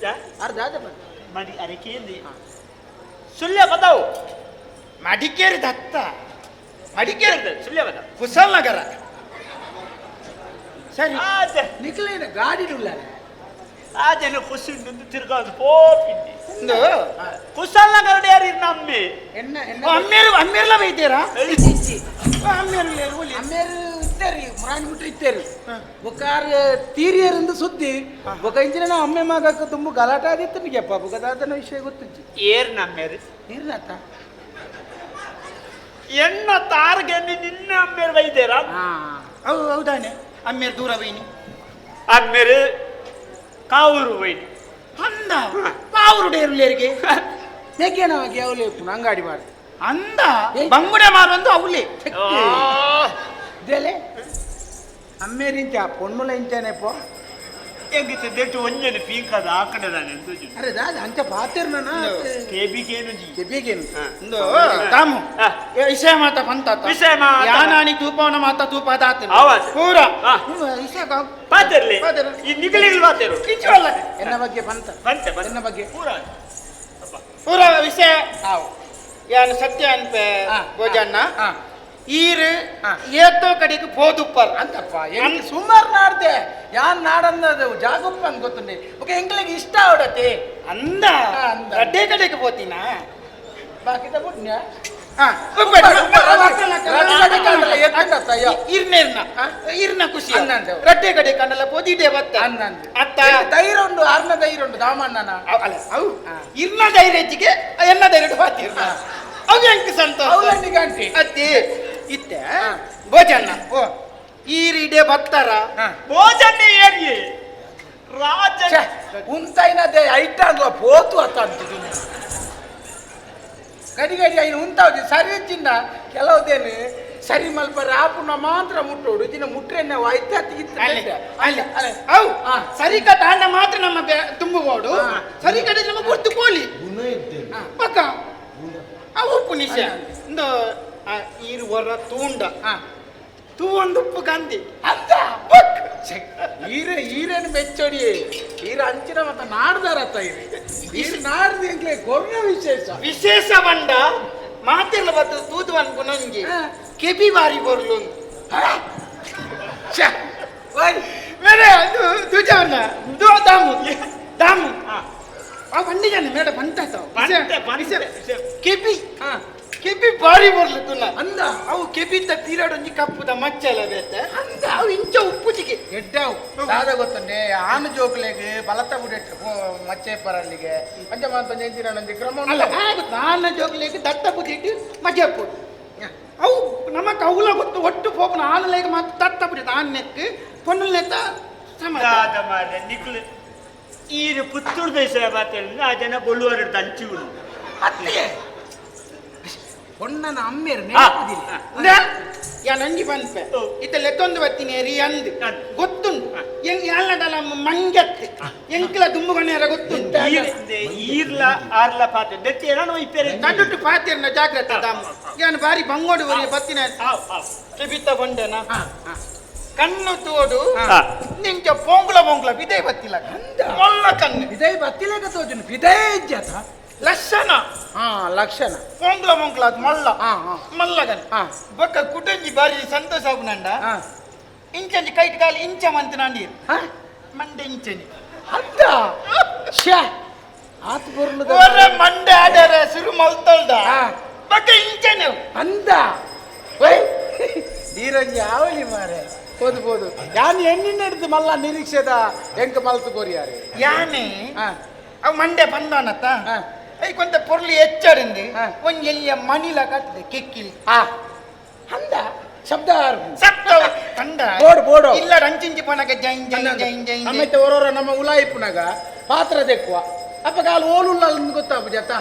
ಯಾ? ಅರ್ಧ ಆದ ಬನ್ನಿ. ಮಡಿ ಅರಕೇಂದಿ ಸುಳ್ಯ ಪದವು. ಮಡಿಕೇರಿ ದತ್ತ ಮಡಿಕೇರಿ. ಸುಳ್ಯ ಪದ. ಕುಶಾಲನಗರ ಸರಿ. ಆದೆ. ನಿಖಲೇನ ಗಾಡಿ ಉಳ್ಳ. ಆದೆನ ಖುಷಿ ಉಂಟು ತಿರ್ಗಾದು ಪೋಪಿದ್ದಿ. ಒಂದು ಕುಶಾಲನಗರ ಯಾರು ನಮ್ಮೆ. ಎನ್ನ ಎನ್ನ. ಅಮ್ಮೇರು ಅಮ್ಮೇರ್ಲ ಬೈತೀರಾ ಅಮ್ಮೇರು ಲೇರು ಒಲಿ. ಅಮ್ಮೇರು ಇತ್ತೇರಿ ಮುರಾಣಿ ಬಿಟ್ರೆ ಇತ್ತೇರಿ ಬೊಕ್ಕಾರ್ ತೀರಿಯರಿಂದ ಸುದ್ದಿ ಬೊಕ್ಕ ಇಂಚಿನ ನಾವು ಅಮ್ಮೆ ಮಗಕ್ಕೆ ತುಂಬ ಗಲಾಟೆ ಆದಿತ್ತು ನಿಗೆಪ್ಪ ಬೊಕ್ಕ ವಿಷಯ ಗೊತ್ತಿಜ್ಜಿ. ಏರ್ ನಮ್ಮೇರು. ನೀರ್ನಾತ. ಎನ್ನ ತಾರ್ಗೆ ನಿನ್ನ ಅಮ್ಮೇರು ಬೈದೇರಾ? ಹಾ. ಹೌದು ಹೌದಾನೆ ಅಮ್ಮೇರು ದೂರ ಬೈನಿ. ಅಮ್ಮೇರು ಕಾವೂರು ಬೈನಿ. ಅಂದ ಪಾవుರು ಡೇರುಲೇರಿಗೆ. ಮೇಕೇನವಾಗಿ ಅವಲೇ ಅಂಗಡಿ ಮಾಡಿ. ಅಂದ. ಏ? ಬಂಗುಡೆ ಮಾರುವಂದು ಅವಲೇ. ದೇಲೆ ಅಮ್ಮೇರಿಂಚ ಪೊಣ್ಣುಲ ಇಂಚಾನೆ ಪೋ. ಎಂಗಿತ್ತ ದೆಟ್ಟು ಒಂಜನೆ ಪೀಂಕದ ಆ ಕಡೆ ದಾನೆ ಎಂತುಜು. ಅರೆ ದಾದ ಅಂಚ ಪಾತಿರ್ನ. ಕೆಬಿಗೇನು ಜಿ. ಕೆಬಿಗೇನು. ಒಂದು ತಾಮು. ಹಾ. ಏ, ವಿಷಯ ಮಾತ ಪಂತ ವಿಷಯ ಮಾತ. ಯಾನಾನಿ ತೂಪವನ ಮಾತ ತೂಪ ದಾತ ಆವಾಜ್. ಪೂರ. ಹಾ. ವಿಷಯ ಪಾತೆರ್ಲಿ. ಪಾತೆರ್. ಈ ನಿಗಲಿಗಳು ಪಾತೆರು. ಕಿಚ್ಚುವಲ್ಲ. ಎನ್ನ ಬಗ್ಗೆ ಪಂತ. ಬಂತೆ ಬಂತೆ. ಎನ್ನ ಬಗ್ಗೆ. ಪೂರ ಅಪ್ಪ. ಪೂರ ವಿಷಯ. ಆವು. ಯಾನು ಸತ್ಯ ಅನ್ಪೆ. ಹಾ. ಭೋಜಣ್ಣ. ಹಾ. ಈರು ಹಾ. ಏತೋ ಕಡೆಗೆ ಪೋದುಪ್ಪರ್. ಅಂತಪ್ಪ ಎಂಕ್ ಸುಮಾರು ನಾಡ್ದೆ ಯಾನ್ ನಾಡನ್ನದು ಜಾಗುಪ್ಪ ಅಂತ ಗೊತ್ತುಂಡೆ ಓಕೆ ಎಂಕ್ಲಿಗೆ ಇಷ್ಟ ಅವಡತೆ. ಅಂದ. ಹಾ, ಅಂದ. ರಡ್ಡೆ ಕಡೆಗೆ ಪೋತಿನ. ಬಾಕಿದ ಪುಣ್ಯ. ಹಾ, ಉಪ್ಪು, ರಡ್ಡು ಕಡೆ ಕಂಡಲ ಎತ್ತಂಡತ್ತ, ಅಯ್ಯೋ. ಇರ್ನ ಇರ್ನ ಇರ್ನ ಖುಷಿ. ಅನ್ನಂದೆ. ರಡ್ಡೆ ಕಡೆ ಕಂಡಲ ಪೋದಿಡೆ ಬತ್ತ. ಅನ್ನಂದೆ. ಅತ್ತ. ಧೈರ್ಯ ಉಂಡು ಅರ್ನ ಧೈರ್ಯ ಉಂಡು ದಾಮಣ್ಣನ. ಅಲ್ಲ ಅವು ಹಾ. ಇರ್ನ ಧೈರ್ಯಜ್ಜಿಗೆ ಎನ್ನ ಧೈರ್ಯ ಬಾತಿರ್ನ ಅವು ಎಂಕ್ ಸಂತೋಷ. ಅವಲಂಡಿ ಗಂಟಿ. ಅತ್ತಿ ಇತ್ತೆ ಭೋಜನ್ನ ಓ ಈರಿಡೆ ಬತ್ತಾರ. ಹಾ. ಭೋಜನ ಏರಿಯೆ ರಾಜ. ಛೆ, ಉಂತೈನದೆ ಐಟ ಅಲ್ವಾ ಪೋತು ಅತ್ತ ಅಂತಿದ್ದೀನಿ. ಗಡಿ ಗಡಿ ಐನು ಉಂತಾವ್ದು ಸರಿ ಚಿನ್ನ ಕೆಲವುದೇನು ಸರಿ ಮಲ್ಪರ ಆಪುನ ಮಾತ್ರ ಮುಟ್ಟೋಡು ದಿನ ಮುಟ್ರೆನ್ನ ಅಲ್ಲೇ, ಅಲ್ಲೇ ಅಲ್ಲೇ. ಅವು ಹಾ. ಸರಿ ಕಟ್ಟ ಅಂಡ ಮಾತ್ರ ನಮ್ಮ ತುಂಬುಬೋಡು ಸರಿ ಕಟ್ಟ ನಮ್ಮ ಗುರ್ತು ಕೋಲಿ ಗುಣ ಇದ್ದೇನೆ ಪಕ್ಕ ಅವು ಉಪ್ಪು ನಿಶೆ ಇಂದು ಈರು ಹೊರ ತೂಂಡ ತೂ ಒಂದು ಉಪ್ಪು ಗಂಧಿ ಅಂತ ಈರೆ ಈರೇನು ಮೆಚ್ಚೋಡಿ ಈರ ಅಂಚಿನ ಮತ್ತೆ ನಾಡ್ದಾರತ್ತ ಈರೆ ಈರು ನಾಡ್ದು ಎಂಕ್ಲೆ ಕೊರ್ನ ವಿಶೇಷ ವಿಶೇಷ ಬಂಡ ಮಾತೆಲ್ಲ ಬತ್ತು ತೂದು ಅನ್ಕುನಂಗೆ ಹಾ. ಕೆಬಿ ಬಾರಿ ಬರ್ಲು ಛೆ, ಓಯ್, ಮೇರೆ ಅದು ತುಜವನ್ನ ದು ದಾಮು ದಾಮು ಆ ಬಂಡಿಜನ ಮೇಡ ಬಂತ ಬಂತೆ, ಬಂತೆ. ಕೆಬಿ ಹಾ, ಕೆಬಿ ಬಾರಿ ಬರ್ಲು ತುನ್ನ ಅಂದ ಅವು ಕೆಬಿತ ಪೀರಿಯಡ್ ಒಂಜಿ ಕಪ್ಪುದ ಮಚ್ಚಲ ಬೇತೆ ಅಂದ ಅವು ಇಂಚ ಉಪ್ಪುಜಿಗೆ ಎಡ್ಡವು ದಾದ ಗೊತ್ತುಂಡೆ ಆನು ಜೋಕ್ಲೆಗ್ ಬಲತ ಬುಡೆಟ್ ಮಚ್ಚೆ ಪರಲ್ಲಿಗೆ ಅಂಚ ಮಾತ ಎಂಚಿನ ಒಂಜಿ ಕ್ರಮ ಅಲ್ಲ ಉಂಟು. ಹಾಗೆ ನಾನ ಜೋಗ್ಲಿಗೆ ದಟ್ಟ ಬುದಿಟ್ಟು ಮಜಪ್ಪು ಅವು ನಮಕ್ ಅವುಲ ಗೊತ್ತು ಒಟ್ಟು ಪೋಪನ ಆನಲೇಗ ಮಾತ್ರ ದಟ್ಟ ಬುಡಿತ ಆನ್ ನೆಕ್ ಪೊಣ್ಣು ನೆತ್ತ ಸಮ ದಾದ ಮಾರ್ರೆ ನಿಕ್ಲು ಈರು ಪುತ್ತೂರು ದೇಶ ಮಾತೇಳಿ ಆ ಜನ ಬೊಳ್ಳುವರು ಅಂಚುಗಳು ಅತ್ತೆ ಪೊಣ್ಣನ ಅಮ್ಮೇರು ಹಾ. ನೆನಪುದಿಲ್ಲ ಯಾ ನಂಜಿ ಪನ್ಪೆ ಓ. ಇತ್ತ ಲೆತ್ತೊಂದು ಬತ್ತೀನಿ ರೀ ಅಂದ್ ಅಂದ್. ಗೊತ್ತುಂಡು ಎಂಗ್ ಯಾಲ್ನಡಲ ಮಂಗತ್ತೆ ಎಂಕ್ಲ ದುಂಬುಗಣ್ಯರ ಗೊತ್ತುಂಡು ಈರ್ಲ ಆರ್ಲ ಪಾತೆ ದೆತ್ತಿ ಏನೋ ಇಪ್ಪೇರೆ ನಡುಟ್ಟು ಪಾತಿರ್ನ ಜಾಗ್ರತೆ ದಾಮ ಯಾನ್ ಬಾರಿ ಬಂಗೋಡು ಬರಿ ಬತ್ತಿನ ಆವ್ ಆವ್ ಕೆಬಿತ ಬಂಡೆನ ಹಾ, ಹಾ. ಕಣ್ಣು ತೋಡು ಹಾ. ನಿಂಚ ಪೊಂಗ್ಲ ಪೊಂಗ್ಲ ಬಿದೆ ಬತ್ತಿಲ್ಲ ಅಂದ. ಮೊಲ್ಲ ಕಣ್ಣು ಇದೇ ಬತ್ತಿಲೇಕ ತೋಜುನು ಇದೇ ಇಜ್ಜತ ಲಕ್ಷಣ ಹಾ ಲಕ್ಷಣ ಪೊಂಗ್ಲ ಮೊಂಗ್ಲ ಅದು ಮಲ್ಲ ಹಾ, ಹಾ. ಮಲ್ಲಗನ್ ಹಾ. ಬೊಕ್ಕ ಕುಟಂಜಿ ಬಾರಿ ಸಂತೋಷ ಆಗುನಂಡ ಹಾ. ಇಂಚಂಜಿ ಕೈಟ್ ಕಾಲು ಇಂಚ ಮಂತನಾಂಡಿ ಹಾ? ಮಂಡೆ ಇಂಚನಿ ಅಂತ ಶ್ಯಾ ಆತ್ ಬೊರ್ಲುದ ಒರ ಮಂಡೆ ಆಡರೆ ಸುರು ಮಲ್ತೊಲ್ದ ಹಾ. ಬೊಕ್ಕ ಇಂಚನೆ ಅಂದ ಒಯ್ ಈರೊಂಜಿ ಆವಲಿ ಮಾರೆ ಪೋದು ಪೋದು ಯಾನ್ ಎಣ್ಣಿನ ಹಿಡ್ದು ಮಲ್ಲ ನಿರೀಕ್ಷೆದ ಎಂಕ ಮಲ್ತು ಕೊರಿಯಾರೆ ಯಾನೆ ಹಾ. ಅವ್ ಮಂಡೆ ಬಂದವನತ್ತ ಹಾ. I ಕೊಂತ ಪೊರ್ಲು ಹೆಚ್ಚರಿಂది ಹಾ. ಒಂಜಿ ಎಲ್ಲಿಯ ಮಣಿಲ ಕಟ್ಟದೆ ಕಿಕ್ಕಿಲಿ ಆ ಅಂದ ಶಬ್ದ ಆರ್ಪು. ಸತ್ತ ಕಂಡ ಬೋಡು, ಬೋಡು. ಇಲ್ಲ ರಂಚಿಂಚಿ ಪನಕ ಜೈನ್ ಜೈನ್ ಜೈನ್ ಜೈನ್ ಜೈನ್. ನಮ್ಮೈತೆ ಓರೋರ ನಮ್ಮ ಉಲಾಯಿಪುನಾಗ ಪಾತ್ರ ದೆಕ್ಕುವ ಅಪ್ಪ ಕಾಲು ಓಲುಲ್ಲ ಗೊತ್ತಾಪು ಜತ್ತ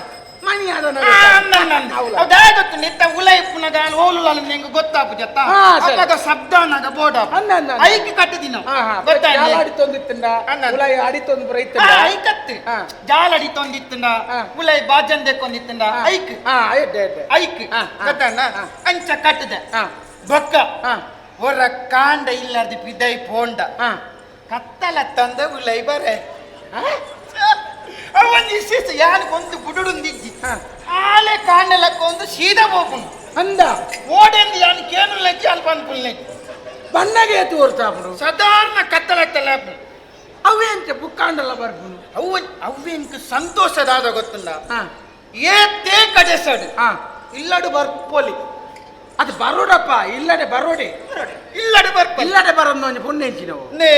ಮಣಿ ಆದನ ಆ, ಅಂದ, ಅಂದ, ಅಂದ. ಹೌದಾ? ಅವ್ ದಾಯ ಗೊತ್ತು ನಿತ್ತ ಉಲ ಇಪ್ಪುನಗ ಓಲುಲ್ಲ ನಿಂಗೆ ಗೊತ್ತಾಪು ಜತ್ತ ಹಾ, ಸರಿ. ಅಪ್ಪಗ ಶಬ್ದ ಅನ್ನಾಗ ಬೋರ್ಡ್ ಅಂದ, ಅಂದ, ಅಂದ. ಐಕ್ ಕಟ್ಟದಿನ ಹಾ ಹಾ ಗೊತ್ತಾ ಜಾಲ ಅಡಿತೊಂದಿತ್ತಂಡ ಅಂದ, ಅಂದ. ಉಲಾಯಿ ಅಡಿತೊಂದು ಪುರ ಇತ್ತಂಡ ಐಕತ್ತು ಹಾ. ಜಾಲ ಅಡಿತೊಂದಿತ್ತಂಡ ಹಾ. ಉಲೈ ಬಾಜನ್ ದೆಕ್ಕೊಂದಿತ್ತಂಡ ಐಕ್ ಹಾ ಎಡ್ಡೆ ಎಡ್ಡೆ ಐಕ್ ಹಾ, ಹಾ. ಗೊತ್ತಣ್ಣ ಹಾ. ಅಂಚ ಕಟ್ಟದೆ ಹಾ. ಬೊಕ್ಕ ಹಾ. ಹೊರ ಕಾಂಡ ಇಲ್ಲಾರ್ದಿ ಬಿದೈ ಪೋಂಡ ಹಾ ಕತ್ತಲ ತಂದ ಉಲೈ ಬರೆ ಹಾ? ಅವನ್ ವಿಶೇಷ ಯಾನ್ ಒಂದು ಗುಡುಡುಂದಿಜ್ಜಿ ಹಾ. ಆಲೆ ಕಾಂಡಲಕ್ಕ ಒಂದು ಸೀದಾ ಹೋಗುನು ಅಂದ ಓಡೆಂದು ಯಾನ್ ಕೇನು ಲಜ್ಜಿ ಅಲ್ಪ ಅನ್ಪುಲ್ನೆಜ್ಜಿ ಬಣ್ಣಗೆ ತೋರ್ತಾಪುಡು ಸಾಧಾರಣ ಕತ್ತಲತ್ತಲ ಅವೇಂಚ ಬುಕ್ಕಾಂಡಲ್ಲ ಬರ್ಪುನು ಅವ್ ಅವೆಂಕ್ ಸಂತೋಷದಾದ ಗೊತ್ತುಂಡ ಹಾ ಏತೇ ಕಡೆಸಡು ಹಾ ಇಲ್ಲಡು ಬರ್ಪೊಲಿ ಅದು ಬರೋಡಪ್ಪ ಇಲ್ಲಡೆ ಬರೋಡೆ ಇಲ್ಲಡು ಬರ್ಪೊಲಿ ಇಲ್ಲಡೆ ಬರೋದು ಒಂಜಿ ಪುಣ್ಯ ನಾವು ನೇ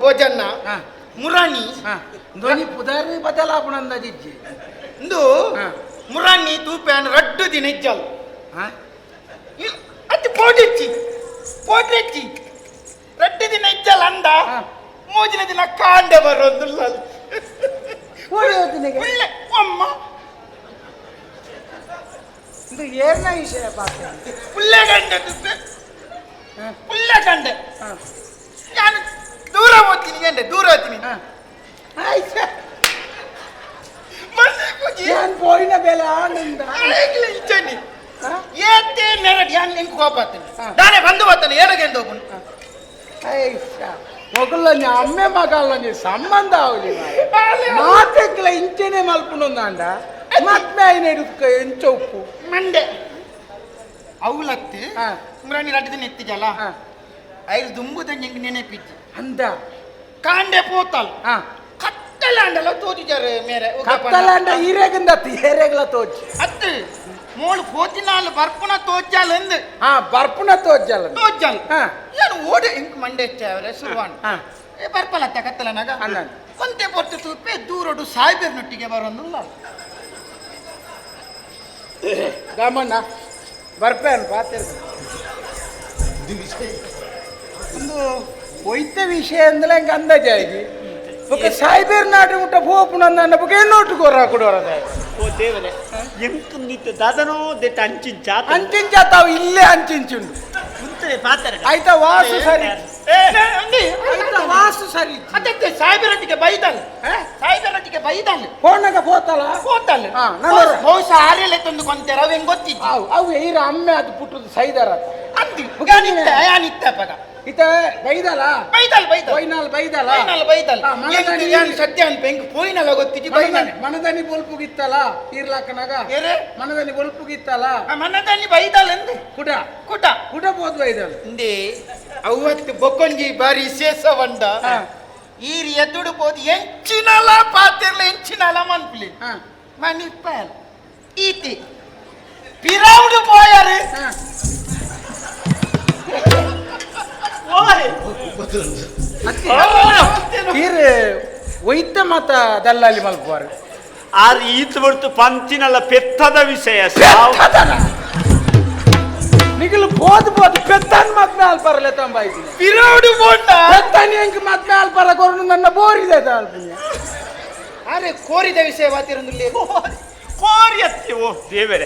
ಭೋಜನ್ನ ಹಾ. ಮುರಾಣಿ ಹಾ ಧ್ವನಿ ಪುದಾರಿ ಬದಲಾಪುಣಂದ ಜಿಜ್ಜಿ ಇಂದು ಹಾ. ಮುರಾಣಿ ತೂಪ್ಯಾನ್ ರಡ್ಡು ದಿನ ಇಜ್ಜಲ್ ಹಾ ಅದು ಪೋಟಿಚ್ಚಿ ಪೋಟಿಚ್ಚಿ ರಡ್ಡು ದಿನ ಇಜ್ಜಲ್ ಅಂದ ಹಾ. ಮೂಜಿನ ದಿನ ಕಾಂಡೆ ಬರೋದಿಲ್ಲ ಓಡಿ ಹೋಗ್ತೀನಿ ಒಳ್ಳೆ ಅಮ್ಮ ಇದು ಏರ್ನ ವಿಷಯ ಪಾತ್ರ ಪುಲ್ಲೆ ಗಂಡೆ ತುಪ್ಪೆ ಹಾ. ಪುಲ್ಲೆ ಗಂಡೆ ಹಾ ನಾನು ದೂರ ಹೋಗ್ತೀನಿ ಗಂಡೆ ದೂರ ಹೋಗ್ತೀನಿ ಹಾ ಆಯ್ತಾ ಮನೆ ಪೂಜೆ ಏನ್ ಪೋಯಿನ ಬೆಲೆ ಆನಂದ ಆಗಲೇ ಇಚ್ಛನಿ ಹಾ? ಏತೇ ನೆರಡು ಯಾನ್ ನಿಂಗೆ ಕೋಪ ಆತನೆ ಹಾ. ನಾನೇ ಬಂದು ಬರ್ತಾನೆ ಏಡಗೆಂದು ಹೋಗುನು ಆಯ್ತಾ ಮೊಗಲೊಂಜಿ ಅಮ್ಮೆ ಮಗಲೊಂಜಿ ಸಂಬಂಧ ಅವಲಿ ಮಾತೆಕ್ಲ ಇಂಚೆನೆ ಮಲ್ಪುನೊಂದಾಂಡ ಮತ್ಮೆ ಐನ ಹಿಡಿದ್ಕ ಎಂಚ ಉಪ್ಪು ಮಂಡೆ ಅವಲತ್ತು ಹಾ. ಮುರಾಣಿ ರಡ್ಡು ದಿನ ಎತ್ತಿಜಲ್ಲ ಹಾ. ಐದು ದುಂಬುದ ನಿಂಗೆ ನೆನಪಿಜ್ಜಿ ಅಂದ ಕಾಂಡೆ ಪೋತಲ್ ಹಾ ಕತ್ತಲಾಂಡಲ ತೋಜಿಜಾರೆ ಮೇರೆ ಕತ್ತಲಾಂಡ ಈರೆಗಿಂದ ಏರೆಗ್ಲ ತೋಚಿ ಅತ್ತು ಮೋಳು ಪೋತಿನಾಲ್ ಬರ್ಪುನ ತೋಜಾಲ್ ಅಂದು ಹಾ ಬರ್ಪುನ ತೋಜಲ್ಲ ತೋಜಾಲ್ ಹಾ. ನಾನು ಓಡೆ ಇಂಕ್ ಮಂಡೆ ಹೆಚ್ಚಾವ್ರೆ ಸುರುವಾಣ ಹಾ. ಏ ಬರ್ಪಲತ್ತ ಕತ್ತಲನಾಗ ಅಲ್ಲ. ಒಂದೇ ಪೊರ್ತು ತೂಪೆ ದೂರಡು ಸಾಯ್ಬೇರ್ನೊಟ್ಟಿಗೆ ಬರೋದಿಲ್ಲ ದಾಮಣ್ಣ ಬರ್ಪೇನು ಪಾತ್ರ ಒಂದು ಒಯ್ತ ವಿಷಯ ಅಂದ್ರೆ ಹಂಗೆ ಅಂದಾಜಾಗಿ ಬೊಕ ಸಾಯ್ಬೇರ್ ನಾಟಿ ಮುಟ್ಟ ಪೋಪುನ ನನ್ನ ಬೊಕ ಎನ್ನೋಟು ಕೊರ ಕೊಡೋರದ ಓ ದೇವರೇ ಎಂಕು ನಿತ್ತ ದಾದನೋ ದೆತ್ತ ಅಂಚಿಂಚ ಅಂಚಿಂಚ ತಾವು ಇಲ್ಲೇ ಅಂಚಿಂಚುಂಡು ಕುಂತರೆ ಪಾತರ ಆಯ್ತಾ ವಾಸು ಸರಿ ಆಯ್ತಾ ವಾಸು ಸರಿ ಅದಕ್ಕೆ ಸಾಹೇಬರೊಟ್ಟಿಗೆ ಬೈದಲ್ ಸಾಹೇಬರೊಟ್ಟಿಗೆ ಬೈದಲ್ ಫೋನಾಗ ಪೋತಲ ಹೋತಲ್ ಹಾ, ನಾನು- ಬಹುಶಃ ಆರ್ಯಲೆ ತಂದು ಕೊಂತೆರ ಅವ್ ಹೆಂಗ್ ಗೊತ್ತಿತ್ತು ಅವು ಅವು ಈರ ಅಮ್ಮೆ ಅದು ಪುಟ್ಟದು ಸೈದಾರ ಅಂದು ಯಾನಿತ್ತ ಯಾನಿತ್ತ ಪಗ ಇತ ಬೈದಲ ಬೈದಲ್ ಬೈದಲ್ ಪೋಯ್ನಾಲ್ ಬೈದಲ ಬೈನಲ್ ಬೈದಲ್ ಹಾ, ಮನದಾನಿ ಯಾನ್ ಸತ್ಯ ಅನ್ಪ ಹೆಂಗ್ ಪೋಯಿನಲ್ಲ ಗೊತ್ತಿತ್ತು ಬೈನಲ್ ಮನದನಿ ಬೊಲ್ಪುಗಿತ್ತಲ ಈರ್ಲಾಕನಾಗ ಏರೆ? ಮನದನಿ ಬೊಲ್ಪುಗಿತ್ತಲ ಮನದಾನಿ ಬೈದಲ್ ಅಂದು ಕುಟ ಕುಟ ಕುಟ ಬೋದು ಬೈದಲ್ ಇಂದೇ ಅವತ್ತು ಬೊಕ್ಕೊಂಜಿ ಬಾರಿ ವಿಶೇಷವಂಡ ಹಾ. ಈರ್ ಎದ್ದುಡು ಪೋದು ಎಂಚಿನಲ ಪಾತಿರ್ಲ ಎಂಚಿನಲ ಮನ್ಪ್ಲಿ ಹಾ ಮನಿಪ್ಪಲ್ ಈತಿ ಪಿರೌಡು ಪೋಯರು ಹಾ ಓಯ್ ಈರ್ ವೈದ್ಯ ಮಾತ ದಲ್ಲಾಲಿ ಮಲ್ಪುವಾರು ಆರ್ ಈತ್ ಬಿಡ್ತು ಪಂಚಿನಲ್ಲ ಪೆತ್ತದ ವಿಷಯ ನಿಗಲು ಬೋದು ಬೋದು ಪೆತ್ತನ್ ಮದ್ಮೆ ಅಲ್ಪರಲೆ ತಂಬಾಯ್ತೀನಿ ಪಿರೌಡು ಪೋಂಡ ಪೆತ್ತನ್ ಹೆಂಗ್ ಮದ್ಮೆ ಅಲ್ಪರ ಕೊರಡು ನನ್ನ ಬೋರಿದೆ ಅಲ್ಪುಣ್ಯ ಅರೆ ಕೋರಿದ ವಿಷಯ ವಾತಿರಂದುಲ್ಲೇ ಕೋರಿ ಅತ್ತಿ ಓ ದೇವರೇ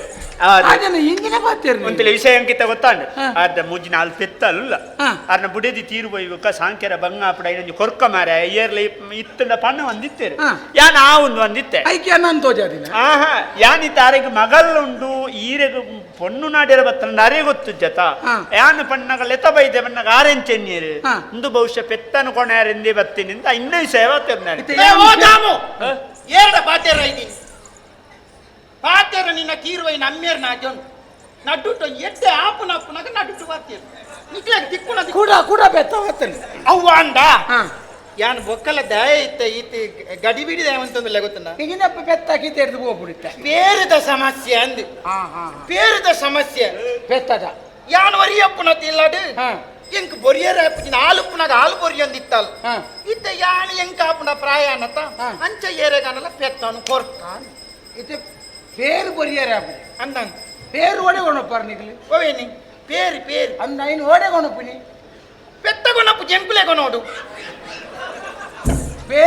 ಅದನ್ನ ಹಿಂದಿನ ಬಾತಿರ್ ಒಂತಲೆ ವಿಷಯ ಅಂಕಿತ ಗೊತ್ತಾಂಡ ಹಾ. ಅರ್ಧ ಮುಜ್ಜಿನ ಅಲ್ ಪೆತ್ತಲ್ಲ ಹಾ. ಅರ್ನ ಬುಡದಿ ತೀರು ಪೋಯ್ಬೇಕ ಸಾಂಕ್ಯರ ಬಂಗಾಪಡ ಇನ್ನೊಂದು ಕೊರ್ಕ ಮಾರ ಏರ್ಲ ಇತ್ತಂಡ ಪಣ್ಣ ಒಂದಿತ್ತೇರು ಹಾ. ಯಾನ್ ಆ ಒಂದು ಒಂದಿತ್ತೆ ಐಕ್ಯ ನಾನು ತೋಜಾದಿನ ಆಹಾ ಯಾನಿ ತಾರೆಗ್ ಮಗಲ್ ಉಂಡು ಈರೆಗ್ ಪೊಣ್ಣು ನಾಡ್ಯರ ಬತ್ತಂಡ ಅರೆ ಗೊತ್ತು ಜತ ಹಾ. ಯಾನು ಪಣ್ಣಗ ಲೆತ ಬೈದೆ ಪಣ್ಣಗ ಆರೆಂಚೆನ್ನೀರು ಹಾ. ಇಂದು ಬಹುಶಃ ಪೆತ್ತನು ಕೊಣೆಯಾರೆಂದೇ ಬತ್ತೀನಿ ಅಂತ ಇನ್ನೂ ಸೇವಾ ತಿರ್ನಾನೆ ಇತ್ತೆ ಏ, ಓ ದಾಮು ಏರಡ ಪಾತೇರ ಇದ್ದೀನಿ ಪಾತೇರ ನಿನ್ನ ಕೀರುವೈ ನಮ್ಮೇರ್ ನಾಜೋನ್ ನಡ್ಡುಟ್ಟು ಎಡ್ಡೆ ಆಪುನ ಅಪ್ಪುನಾಗ ನಡ್ಡುಟ್ಟು ಪಾತೇರು ನಿಕ್ಲಾಗ ದಿಕ್ಕುನ ದಿಕ್ಕು ಕೂಡ ಕೂಡ ಬೆತ್ತ ಬತ್ತನೆ ಅವ್ವ ಅಂದ ಹಾ ಯಾನ್ ಬೊಕ್ಕಲ ದಯ ಇತ್ತ ಈತ ಗಡಿ ಬಿಡಿದ ಅಂತಂದ್ರೆ ಗೊತ್ತನ ಈಗಿನಪ್ಪ ಬೆತ್ತ ಕೀತ ಹಿಡಿದು ಹೋಗ್ಬಿಡುತ್ತೆ ಪೇರದ ಸಮಸ್ಯೆ ಅಂದು ಹಾ ಹಾ ಪೇರದ ಸಮಸ್ಯೆ ಬೆತ್ತದ ಯಾನ್ ವರಿಯಪ್ಪುನ ತಿಲ್ಲಾಡು ಹಾ ಎಂಕ್ ಬೊರಿಯರ ಆಪುಜಿನ ಆಲುಪ್ಪುನಾಗ ಆಲು ಬೊರಿಯೊಂದಿತ್ತಲ್ ಹಾ. ಇತ್ತ ಯಾನ್ ಎಂಕ್ ಆಪುನ ಪ್ರಾಯಾನತ ಹಾ. ಅಂಚ ಏರೆಗಾನಲ ಪೆತ್ತನು ಕೊರ್ಕ ಇತ್ತೆ ಪೇರು ಬೊರಿಯರ ಆಪುಜಿ ಅಂದನ್ ಪೇರು ಓಡೆ ಕೊಣಪ್ಪಾರ ನಿಗಲು ಓವೇನಿ ಪೇರು ಪೇರು ಅಂದ ಐನು ಓಡೆ ಕೊಣಪ್ಪುನಿ ಪೆತ್ತಗೊನಪ್ಪು ಜಂಕುಲೆಗೊನೋಡು ಪೇ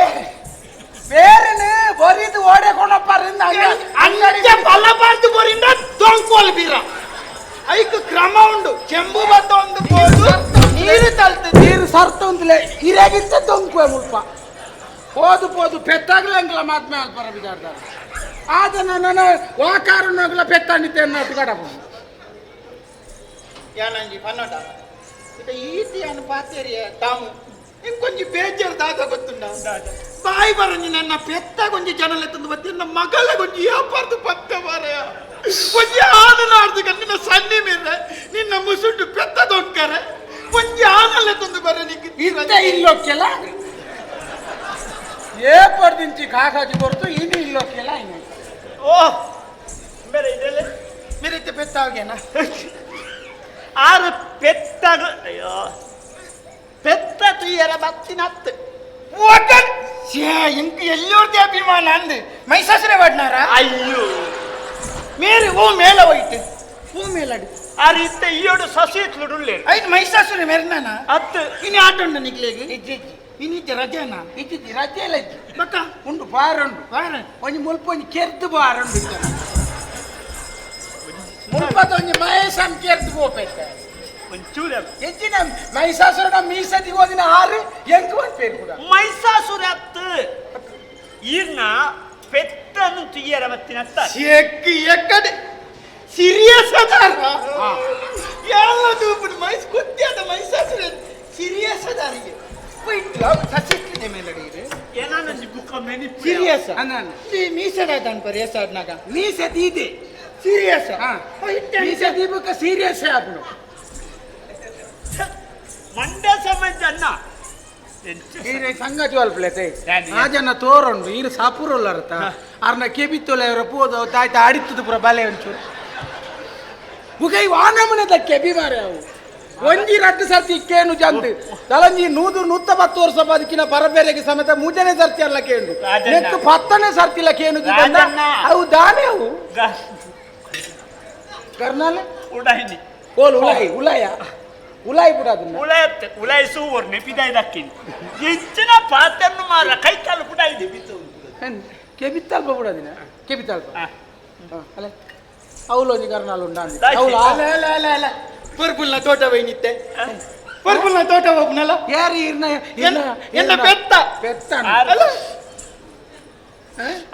ಪೇರನು ಬೊರಿದು ಓಡೆ ಕೊಣಪ್ಪಾರಿಂದ ಅಂಗಡಿ ಬಲಬಾರ್ದು ಬೊರಿಂದ ದೊಂಕೋಲ್ ಬೀರ ಐಕ್ ಕ್ರಮ ಉಂಡು ಚೆಂಬು ಬತ್ತ ಒಂದು ಪೋದು ನೀರು ತಲ್ತದೆ ನೀರು ಸರ್ತ ಉಂತಲೆ ಇರಾಗಿತ್ತ ದೊಂಕುವೆ ಮುಲ್ಪ ಪೋದು ಪೋದು ಪೆತ್ತಾಗ್ಲೇ ಅಂಕಲ ಮಾತ್ಮೆ ಅಲ್ಪರ ಬಿದಾರ್ದಾರ ಆದ ನನ್ನ ವಾಕಾರನಾಗ್ಲ ಪೆತ್ತಾಣಿತೆ ಅನ್ನೋ ಕಡಪು ಯಾನಂಜಿ ಪನ್ನೋಟ ಇತ ಈತಿ ಅನ್ ಪಾತೇರಿಯ ತಾಮು ಇಂಕೊಂಜಿ ಬೇಜಾರು ದಾದ ಗೊತ್ತುಂಡ ಬಾಯಿ ಬರಂಜಿ ನನ್ನ ಪೆತ್ತ ಗೊಂಜಿ ಜನಲೆ ತಂದು ಬತ್ತಿ ನನ್ನ ಮಗಳ ಗೊಂಜಿ ಯಾಪಾರ್ದು ಪತ್ತ ಬಾರಯ ಒಂಜಿ ಆನಲಾರ್ದು ನಿನ್ನ ಸನ್ನಿ ಮೀರ ನಿನ್ನ ಮುಸುಂಟು ಪೆತ್ತ ದೊಂಕರೆ ಒಂಜಿ ಆನಲೆ ತಂದು ಬರ ನಿಕ್ಕು ಇತ್ತ ಇಲ್ಲೊಕ್ಕೆಲ್ಲ ಏ ಪಡ್ದಿಂಚಿ ಕಾಕಾಜಿ ಕೊರ್ತು ಇನ್ನು ಇಲ್ಲೊಕ್ಕೆಲ್ಲ ಇನ್ನು ಓ ಬೇರೆ ಇದೆಲ್ಲ ಮಿರಿತ ಪೆತ್ತ ಆಗೇನ ಆರು ಪೆತ್ತಾಗ ಅಯ್ಯೋ ಪೆತ್ತ ತುಯ್ಯರ ಬತ್ತಿನತ್ತು ಒಗನ್ ಛೇ ಇಂಕ್ ಎಲ್ಲೋರ್ದಿ ಅಭಿಮಾನ ಅಂದು ಮೈಸಾಸುರೆ ವಾಡ್ನಾರ ಅಯ್ಯೋ ಮೇರಿ ಹೂ ಮೇಲ ಹೋಯ್ತು ಹೂ ಮೇಲಡಿ ಆರು ಇತ್ತ ಈಯೋಡು ಸಸಿ ಇತ್ಲುಡುಳ್ಳೇರು ಐದು ಮೈಸಾಸುರೆ ಮೆರ್ನಾನ ಅತ್ತು ಇನಿ ಆಟ ಉಂಡು ನಿಕ್ಲೆಗ್ ಇಜ್ಜಿ ಇಜ್ಜಿ ಇನಿಜ್ಜ ರಜೆನಾ ಇಜ್ಜಿ ರಜೆ ಇಲ್ಲ ಇಜ್ಜಿ ಬಕ್ಕ ಉಂಡು ಬಾರುಂಡು ಬಾರ ಒಂಜಿ ಮುಲ್ಪ ಒಂಜಿ ಕೆರ್ದು ಬಾರುಂಡು ಇತ್ತ ಮುಲ್ಪದ ಒಂಜಿ ಮಹೇಶನ್ ಕೆರ್ದು ಪೋಪೆತ್ತ ಒಂಚೂರು ಹೆಚ್ಚಿನ ಮಹಿಷಾಸುರನ ಮೀಸದಿ ಓದಿನ ಆರು ಎಂಕ್ ಒಂದ್ ಪೇರು ಕೂಡ ಮೈಸಾಸುರ ಅತ್ತು ಈರ್ನ ಪೆತ್ತನು ತುಯ್ಯರ ಬತ್ತಿನತ್ತ ಎಕ್ ಎಕ್ಕಡೆ ಸೀರಿಯಸ್ ಅದಾರ ಎಲ್ಲ ದೂಪುಡು ಮೈಸ್ ಕುತ್ತಿಯದ ಮೈಸಾಸುರೆ ಸೀರಿಯಸ್ ಅದಾರಿಗೆ ಹೋಯ್ತು ಸಸಿಕ್ಕಿದೆ ಮೇಲಡಿ ಇದು ಏನಾನಂಜಿ ಬುಕ್ಕ ಮೆನಿಪು ಸೀರಿಯಸ್ ಅನ್ನ ಈ ಮೀಸಡಾದ ಅನ್ಪರ್ ಎಸಾಡ್ನಾಗ ಮೀಸದಿ ಇದೆ ಸೀರಿಯಸ್ ಹಾ. ಮೀಸದಿ ಬುಕ್ಕ ಸೀರಿಯಸ್ ಆಪುಂಡು ಮಂಡ್ಯ ಸಮಾಜ ಅನ್ನ ಈರೆ ಸಂಗತಿ ಅಲ್ಪ್ಲೆತೆ ಆ ಜನ ತೋರುಂಡು ಈರು ಸಾಪುರಲ್ಲರ್ತ ಅರ್ನ ಕೆಬಿತ್ತೊಲೆ ಅವರ ಪೋದು ತಾಯ್ತ ಅಡಿತದ ಪೂರ ಬಲೆ ಒಂಚೂರು ಬುಕೈ ವಾನಮನದ ಕೆಬಿ ಮಾರೆ ಅವು ಒಂಜಿ ರಡ್ಡು ಸರ್ತಿ ಕೇನು ಜಂತು ತಲಂಜಿ ನೂದು ನೂತ್ತ ಪತ್ತು ವರ್ಷ ಬದುಕಿನ ಪರಬೇರೆಗೆ ಸಮೇತ ಮೂಜನೇ ಸರ್ತಿ ಅಲ್ಲ ಕೇಂಡು ರಾಜಣ್ಣ. ನೆಕ್ಕು ಪತ್ತನೇ ಸರ್ತಿ ಇಲ್ಲ ಕೇನು ರಾಜಣ್ಣ. ಅವು ದಾನೆ ಅವು ಕರ್ನಾಲೆ ಉಡಾಯಿನಿ ಓಲ್ ಉಲಾಯಿ ಉಲಾಯ ಉಲಾಯಿ ಬಿಡ ಅದನ್ನ ಉಲಾಯತ್ತೆ ಉಲಾಯಿಸು ಒರ್ನೆ ಪಿದಾಯ್ದಕ್ಕಿನಿ ಹೆಚ್ಚಿನ ಪಾತನ್ನು ಮಾರ ಕೈ ಕಾಲು ಪುಡ ಇದೆ ಕೆಬಿತ್ತಲ್ಪ ಬಿಡ ಅದನ್ನ ಕೆಬಿತ್ತಲ್ಪ ಆ. ಅಲ್ಲ ಅವಲೋಜಿ ಕರ್ನಾಲ್ ಉಂಡ. ದಾಸಿ. ಅವಲ ಅಲ್ಲ ಅಲ್ಲ ಅಲ್ಲ ಅಲ್ಲ, ಪರ್ಪುಲ್ನ ತೋಟ ಬೈನಿತ್ತೆ, ಪರ್ಪುಲ್ನ ತೋಟ ಹೋಗ್ನಲ್ಲ. ಯಾರು ಇರ್ನ? ಎನ್ನ ಪೆತ್ತ. ಪೆತ್ತ. ಅಲ್ಲ.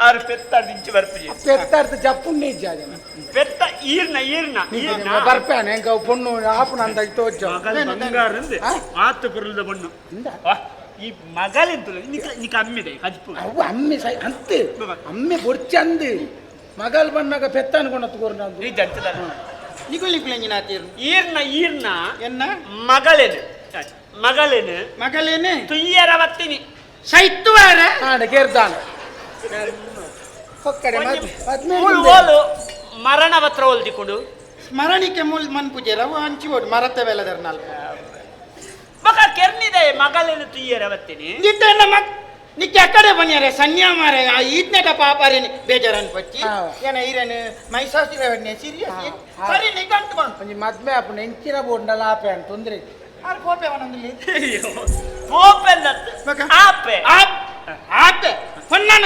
ಆರು ಪೆತ್ತ ದಿಂಚಿ ಬರ್ಪುಜಿ. ಪೆತ್ತಾರ್ಥ ಜಪ್ಪುಂಡೆ ಇಜ್ಜಾಜನ. ಪೆತ್ತ ಈರ್ನ ಈರ್ನ ಈರ್ನ. ಬರ್ಪೇನೆ ಎಂಕ ಪೊಣ್ಣು ಆಪುನ ಅಂತ ತೋಚ. ಮಗಲ್ ಬಂಗಾರ ಅಂದೆ. ಆ? ಮಾತು ಪುರುಲ್ದ ಬಣ್ಣು. ವಾ, ಈ ಮಗಲೆಂತುಲ್ಲ ನಿಕ ನಿಕ ಅಮ್ಮಿದೆ ಕಜ್ಪು. ಅವು ಅಮ್ಮೆ ಸೈ ಅಂತೆ ಅಮ್ಮೆ ಬೊರ್ಚಂದು ಮಗಲ್ ಬಣ್ಣಗ ಪೆತ್ತ ಅನ್ಕೊಂಡ ತಗೋರ್ನ. ನಿಜ ಅಂತದಲ್ಲ. ನಿಗುಲ್ ನಿಗುಲ್ ನಾತೀರ್ನು. ಈರ್ನ ಈರ್ನ. ಎನ್ನ ಮಗಳೇನು ಮಗಳೇನು? ಮಗಳೇನೆ. ತುಯ್ಯರ ಬತ್ತೀನಿ. ಸೈತ್ವಾರ. ಆಂಡ ಕೇರ್ದಾನ ಹೊಕ್ಕಡೆ. ಮೂಲು ಓಲು ಮರಣ ಪತ್ರ ಒಲ್ದಿಕೊಂಡು. ಸ್ಮರಣಿಕೆ ಮೂಲ್ ಮನ್ ಪೂಜೆ ರವು ಹಂಚಿ ಓಡು ಮರತ್ತ ಬೆಲದರ್ ನಾಲ್ಕು. ಮಗ ಕೆರ್ನಿದೆ ಮಗಳೇನು ತುಯ್ಯರ ಬತ್ತೀನಿ. ನಿತ್ತ ಎನ್ನ ಮಗ್ ನಿಕ್ಕೆ ಅಕ್ಕಡೆ ಬನ್ನಿಯರೆ ಸನ್ಯಾ ಮಾರೆ ಆ ಈತ್ನೆಟ ಪಾಪಾರೇನಿ ಬೇಜಾರನ್ ಪಚ್ಚಿ. ಹಾ. ಏನ ಈರನು ಮೈಸಾಸುರ ಸೀರಿಯಸ್. ಹಾ. ಹಾ. ಸರಿ ನಿಗಂಟು ಬಂದು. ಒಂಜಿ ಮದ್ಮೆ ಆಪುಂಡು ಎಂಚಿನ ಬೋಂಡಲ ಆಪೆ ಅಂತ ತೊಂದ್ರೆ. ಆರ್ ಕೋಪೆ ಅವನೊಂದು. ಪೋಪೆಲ್ಲ. ಮಗ. ಆಪೆ. ಆಪ್ ಆಪೆ ಹೊನ್ನಾನ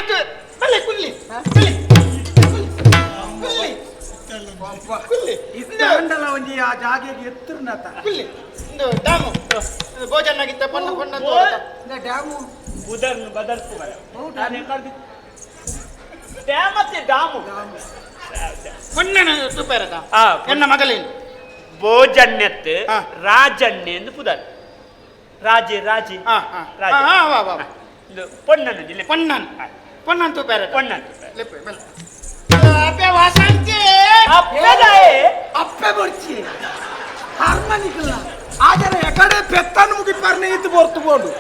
ಬಲ್ಲೆ ಕುಲ್ಲಿ ಕುಲ್ಲಿ ಕುಲ್ಲಿ ಕುಲ್ಲಿ. ಇತ್ತಾಂಡಲ ಒಂಜಿ ಆ ಜಾಗೆಗೆ ಎತ್ತುರ್ನತ. ಕುಲ್ಲಿ ಇಂದು ಡ್ಯಾಮು ಭೋಜನಾಗಿತ್ತ ಪೊನ್ನ ಪೊನ್ನ. ಡ್ಯಾಮು. ಬುದರ್ನು ಬದಲ್ಪು ಬರ ಡ್ಯಾಮ್ ಅತ್ತೆ ಡಾಮು. ಹೊನ್ನನ ತುಪ್ಪೆರದ. ಆ, ಎನ್ನ ಮಗಳೇನು? ಭೋಜನ್ಯತ್. ಆ. ರಾಜಣ್ಯ ಎಂದು ಪುದರ್ ರಾಜೆ ರಾಜೆ. ಹಾ ಹಾ. ರಾಜೆ. ಹಾ ವಾ ವಾ. ಇದು ಪೊನ್ನನ ಜಿಲ್ಲೆ. ಪೊನ್ನನ್ ಪೊನ್ನನ್ ತುಪ್ಪೆರದ. ಪೊನ್ನನ್. ಲೆಪ್ಪೆ ಬಲ್ಲೆ ಅಪ್ಪೆ ವಾಸಂತಿ. ಅಪ್ಪೆದಾಯೆ. ಅಪ್ಪೆ ಬೊರ್ಚಿ ಹಾರ್ಮನಿಕಲ್ಲ ಆಜನ ಎಕಡೆ ಪೆತ್ತನು ಮುಗಿಪಾರ್ನೆ ಇತ್ತು ಬೋರ್ತು ಬೋಡು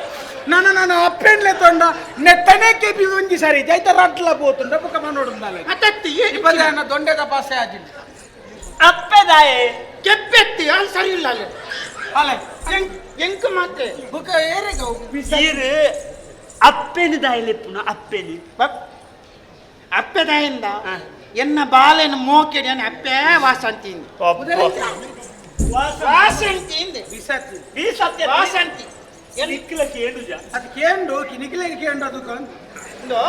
ನನ್ನ ನಾನು ಅಪ್ಪೆಂಡ್ಲೆ ತೊಂಡ ನೆತ್ತನೆ ಕೆಪಿ ಒಂಜಿ ಸರಿ ಜೈತ ರಟ್ಲ ಬೋತುಂಡ ಬುಕ್ಕ ಮನೋಡುಂದಾಲೆ. ಅತ್ತತ್ತಿ. ಇಪ್ಪತ್ತೇನ ದೊಂಡೆದ ಪಾಸೆ ಆಜಿಲ್ಲ. ಅಪ್ಪೆದಾಯೆ. ಕೆಪ್ಪೆತ್ತಿ ಅಲ್ಲಿ ಸರಿ ಇಲ್ಲ ಅಲ್ಲಿ. ಅಲೆ. ಎಂಕ್ ಮಾತೆ. ಬುಕ್ಕ ಏರೆಗ. ಈರು ಅಪ್ಪೆನು ದಾಯಲೆಪ್ಪುನ ಅಪ್ಪೆನು. ಅಪ್ಪೆದಾಯಿಂದ. ಹಾ. ಎನ್ನ ಬಾಲೆನ ಮೋಕೆಡಿ ಅಪ್ಪೆ ವಾಸಂತಿ ವಾಸಂತಿ ಇಂದೆ. ಬಿಸತ್ತಿ. ಈ ಸತ್ಯ. ವಾಸಂತಿ. ನಿಕ್ಲ ಕೇಳುಜ. ಅದು ಕೇಂಡು ಕಿನಿಕ್ಲೆ ಕೇಂಡು ಅದು ಇಂದು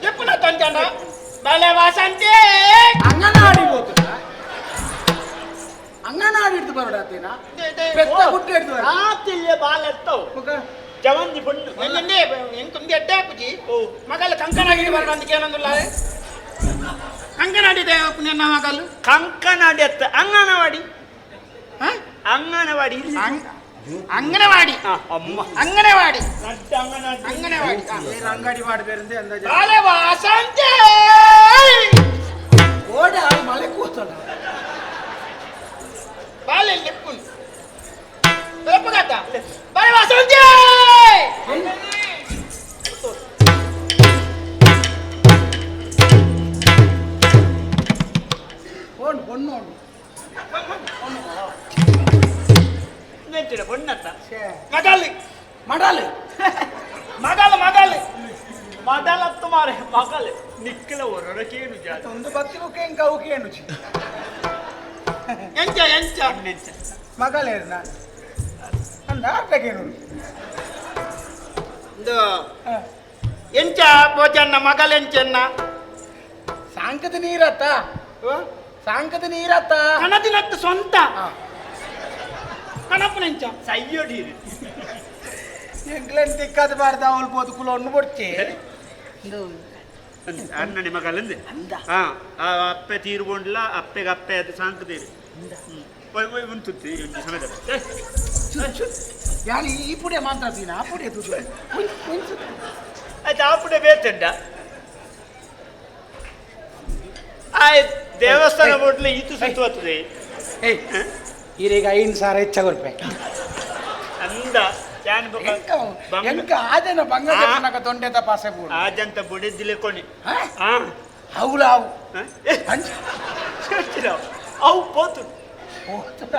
ಎಪ್ಪುನ ತಂಜಾಂಡ ಬಾಲೆ ವಾಸಂತಿ. ಅಂಗನವಾಡಿ ಬೋತುಂಡ ಅಂಗನವಾಡಿ ಹಿಡ್ದು ಬರೋಡಾತೇನ ಪೆತ್ತ ಗುಡ್ಡೆ ಹಿಡ್ದು ಬರ. ಆತಿಲ್ಯ ಬಾಲೆತ್ತವು. ಬುಕ್ಕ ಜವಂದಿ ಪೊಣ್ಣು. ಎಂದೆ ಎಂಕುಂದಿ ಅಡ್ಡೆ ಪುಜಿ. ಓ. ಮಗಲ ಕಂಕನಾಗಿ ಬರವಂದಿಗೆ ಏನೊಂದುಲ್ಲ ಕಂಕನಾಡಿ ದೇವಪ್ಪನ ಮಗಲು. ಕಂಕನಾಡಿ ಅತ್ತ ಅಂಗನವಾಡಿ. ಹಾ? ಅಂಗನವಾಡಿ ಇಲ್ಲಿ. ಅಂಗನವಾಡಿ. ಆ, ಅಮ್ಮ. ಅಂಗನವಾಡಿ. ನಡ್ಡ ಅಂಗನವಾಡಿ. ಅಂಗನವಾಡಿ ಆ. ಏನ್ ಅಂಗಡಿ ಮಾಡಬೇರಂದೆ ಅಂದಾಜು. ಬಾಲೆ ವಾಸಂತಿ. ಓಡ ಮಳೆ ಕೂತಲ್ಲ. ಬಾಲೆ ಲೆಪ್ಪುನ್ ಬೆಳಪುಗಾತ ಬಾಲೆ ವಾಸಂತಿ. ಪೊಣ್ಣು ಪೊಣ್ಣು ಉಂಡು. ನೆಂಚಿನ ಪೊಣ್ಣತ್ತ. ಛೇ. ಮಗಲು. ಮಡಲು. ಮಗಲು ಮಗಲು. ಮದಲತ್ತು ಮಾರೆ ಮಗಲು ನಿಕ್ಕಲ ಹೊರಡ ಕೇಳು ಜಾತ. ಒಂದು ಬತ್ತಿ ಬುಕ್ಕ ಎಂಕ ಅವು ಕೇಳು. ಎಂಚ ಎಂಚ? ನೆಂಚ. ಮಗಳೇರ್ನ ಅಂದ ಅರ್ಧ ಕೇಳು. ಇಂದು ಎಂಚ ಭೋಜನ್ನ ಮಗಲ್ ಎಂಚೆನ್ನ? ಸಾಂಕದ ನೀರತ್ತ ಸಾಂಕದ ನೀರತ್ತ. ಕಣದಿನತ್ತು ಸ್ವಂತ ಕಣಪ್ಪನೆಂಚ. ಸೈಯೋಡಿ. ಎಂಕ್ಲೆನ್ ತಿಕ್ಕದ ಬಾರ್ದ ಅವಳು ಬೋದು ಕುಲ ಒಂದು ಬೊಡ್ಚಿ. ಅಣ್ಣನೆ ಮಗಲಂದೆ ಹಾ ಆ ಅಪ್ಪೆ ತೀರ್ಕೊಂಡ್ಲ ಅಪ್ಪೆಗೆ ಅಪ್ಪೆ ಅದು ಸಾಂಕದೇರಿ ಉಂಟುತ್ತಿ ಒಂಜಿ ಸಮಯದ. ಯಾರು ಈ ಪುಡಿಯ ಮಾತ್ರ ತೀನ ಆ ಪುಡಿಯ ತುದು. ಆಯ್ತು ಆ ಪುಡೆ ಬೇತಂಡ ಆಯ್ತು ದೇವಸ್ಥಾನ ಬೋಟ್ಲೆ ಇತ್ತು ಸುತ್ತು ಹತ್ತದೆ. ಏಯ್ ಈರೀಗ 5,000 ಹೆಚ್ಚ ಕೊರ್ಪೆ. ಅಂದ ಯಾನ್ ಬೊಕ ಎಂಕ ಎಂಕ ಆದೆನ ಬಂಗ ಜಪ್ಪನಕ ದೊಂಡೆದ ಪಾಸೆ ಬೋಡು. ಆಜಂತ ಬುಡೆದಿಲೆ ಕೊಣಿ. ಹಾ? ಆ. ಹೌಲ ಅವು. ಹ? ಅವು ಪೋತು. ಹೋತುಡ.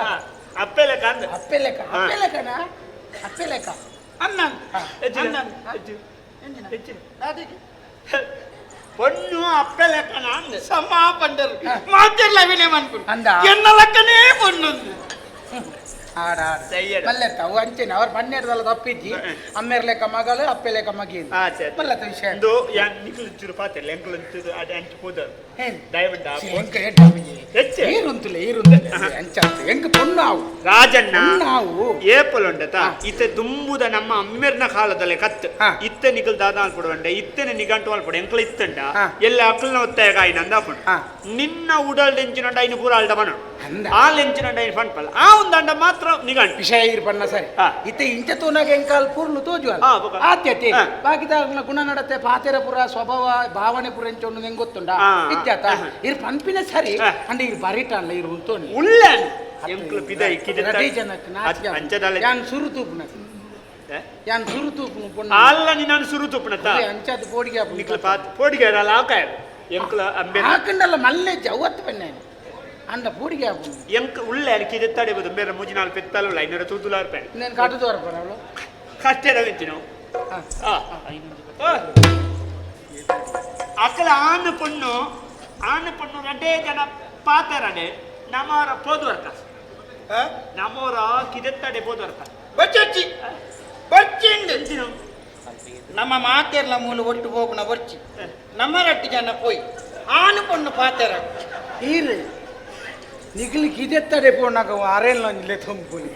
ಅಪ್ಪೆ ಲೆಕ್ಕ ಅಂದ. ಅಪ್ಪೆ ಲೆಕ್ಕ. ಹಾ. ಅಪ್ಪೆ ಲೆಕ್ಕನಾ ಅಪ್ಪೆ ಲೆಕ್ಕ. ಅಣ್ಣನ್. ಹೆಚ್ಚಿನ ಅಣ್ಣನ್. ಹೆಚ್ಚು ಎಂಜಿನ? ಹೆಚ್ಚು ದಾದಿಗೆ. ಪೊಣ್ಣು ಅಪ್ಪೆ ಲೆಕ್ಕನ ಅಂದ. ಸಮ ಪಂಡರು ಮಾತಿರ್ಲ ವಿನಯ ಅನ್ಕೊಂಡು ಅಂದ? ಎನ್ನ ಲೆಕ್ಕನೇ ಪೊಣ್ಣು. ಆಡ ಆಡ. ಸಯ್ಯಡ. ಮಲ್ಲೆತ್ತ ಅವು ಅಂಚೆನೆ ಅವ್ರ ಪನ್ನೆರದಲ್ಲ ತಪ್ಪಿಜ್ಜಿ. ಅಮ್ಮೆರ್ ಲೆಕ್ಕ ಮಗಳು, ಅಪ್ಪೆ ಲೆಕ್ಕ ಮಗಿ. ಆ, ಸರಿ. ಮಲ್ಲತ್ತ ವಿಷಯ. ಇಂದು ಯಾನ್ ನಿಕ್ಲು ಚೂರು ಪಾತೆರ್ಲೆ, ಎಂಕ್ಲು ಒಂಚೂರು ಅಡೆ ಅಂಚು ಪೋದರು. ಏನ್? ದಯವಿಟ್ಟು ಎಂಕ ಏಟ್? ಹೆಚ್ಚೆ. ಈರುಂತುಲೆ ಈರುಂತುಲೆ ಅಂಚಾತ್ ಎಂಕ ಪೊಣ್ಣು ಆವು. ರಾಜಣ್ಣ. ಪೊಣ್ಣು ಆವು. ಏಪಲ್ ಉಂಡತ ಇತ್ತೆ ದುಂಬುದ ನಮ್ಮ ಅಮ್ಮೆರ್ನ ಕಾಲದಲ್ಲೇ ಕತ್ತು. ಇತ್ತೆ ನಿಕಲ್ ದಾದ ಅಲ್ಪಡು ಇತ್ತೆನೆ ನಿಗಂಟು ಅಲ್ಪಡು ಎಂಕ್ಲ ಇತ್ತಂಡ. ಎಲ್ಲ ಅಕ್ಲ್ನ ಒತ್ತಾಯ ಕಾಯಿನ ಅಂದಾಪುಂಡು. ನಿನ್ನ ಉಡಲ್ ಎಂಚಿನಂಡ ಐನು ಪೂರ ಅಲ್ಡ ಮನು. ಅಂದ. ಆಲ್ ಎಂಚಿನಂಡ ಐನು ಫಂಡ್ಪಲ್ ಆ ಒಂದಂಡ ಮಾತ್ರ ನಿಗಂಟು. ವಿಷಯ ಇರ್ ಪನ್ನ ಸರಿ. ಇತ್ತೆ ಇಂಚ ತೂನಾಗ ಎಂಕಾಲ್ ಪೂರ್ಲು ತೋಜುವಲ್ಲ. ಬೊಕ. ಆತ್ಯತೆ. ಬಾಕಿದ ಗುಣ ನಡತೆ ಪಾತೆರ ಪುರ ಸ್ವಭಾವ ಭಾವನೆ ಪುರ ಎಂಚ ಉಂಡು ಎಂಗ್ ಗೊತ್ತುಂಡ. ಇತ್ಯಾತ ಇರ್ ಪನ್ಪಿನ ಸರಿ. ಅಂಡ ಇರ್ ಬರಿಟಾನ್ಲ ಇರ್ ಉಂತೋನಿ. ಉಲ್ಲ ಎಂಕ್ಲು ಪಿದ ಇಕ್ಕಿದ ರಡ್ಡಿ ಜನಕ್ಕೆ ನಾಚಿಕೆ ಆಪುಂಡು. ಅಂಚದಲ್ಲ. ಯಾನ್ ಸುರು ತೂಪುನ. ಯಾನ್ ಸುರು ತೂಪುನು ಪೊಣ್ಣು. ಅಲ್ಲ ನಿನ್ನ ಸುರು ತೂಪುನತ. ಅದೇ ಅಂಚಾದ್ ಪೋಡಿಗೆ ಆಪುಂಡು. ನಿಕ್ಲು ಪಾತ್ ಪೋಡಿಗೆ ಅಲ್ಲ ಆಕಾಯ ಎಂಕ್ಲ ಅಂಬೆ. ಆಕಂಡಲ್ಲ ಮಲ್ಲೆ ಜವತ್ತು ಪೆನ್ನೆ ಅಂಡ ಪೋಡಿಗೆ ಆಪುಂಡು. ಎಂಕ್ ಉಳ್ಳೆ ಅಲ್ಲಿಗೆ ಇದೆತ್ತಾಡೆ ಬೋದು ಬೇರೆ ಮೂಜಿ ನಾಲ್ ಪೆತ್ತಲ್ಲ ಐನೂರ ತೂತುಲಾರ್ ಪೆ. నేను ಕಟ್ಟು ತೋರಪ್ಪ ಅವಳು. ಕಷ್ಟದ ವೆಂಚಿನ. ಅಕಲ ಆನು ಪೊಣ್ಣು ಆನು ಪೊಣ್ಣು ರಡ್ಡೇ ಜನ ಪಾತರಡೆ ನಮ್ಮವರ ಪೋದುವರ್ಕ. ನಮ್ಮವರ ಕಿದೆತ್ತಡೆ ಪೋದುವರ್ಕ. ಬಚ್ಚಿ ಬಚ್ಚಿಂಡು. ಎಂಚಿನ? ನಮ್ಮ ಮಾತೆರ್ಲ ಮೂಲ ಒಟ್ಟು ಹೋಗುನ ಬೊರ್ಚಿ ನಮ್ಮ ರಟ್ಟಿ ಜನ ಪೋಯ್ ಆನು ಪೊಣ್ಣು ಪಾತೆರ. ಈರು ನಿಗ್ಲಿ ಕಿದೆತ್ತಡೆ ಪೋನಾಗ ಅರೇಲ್ ಒಂಜಿಲೆ ತುಂಬುಲಿ.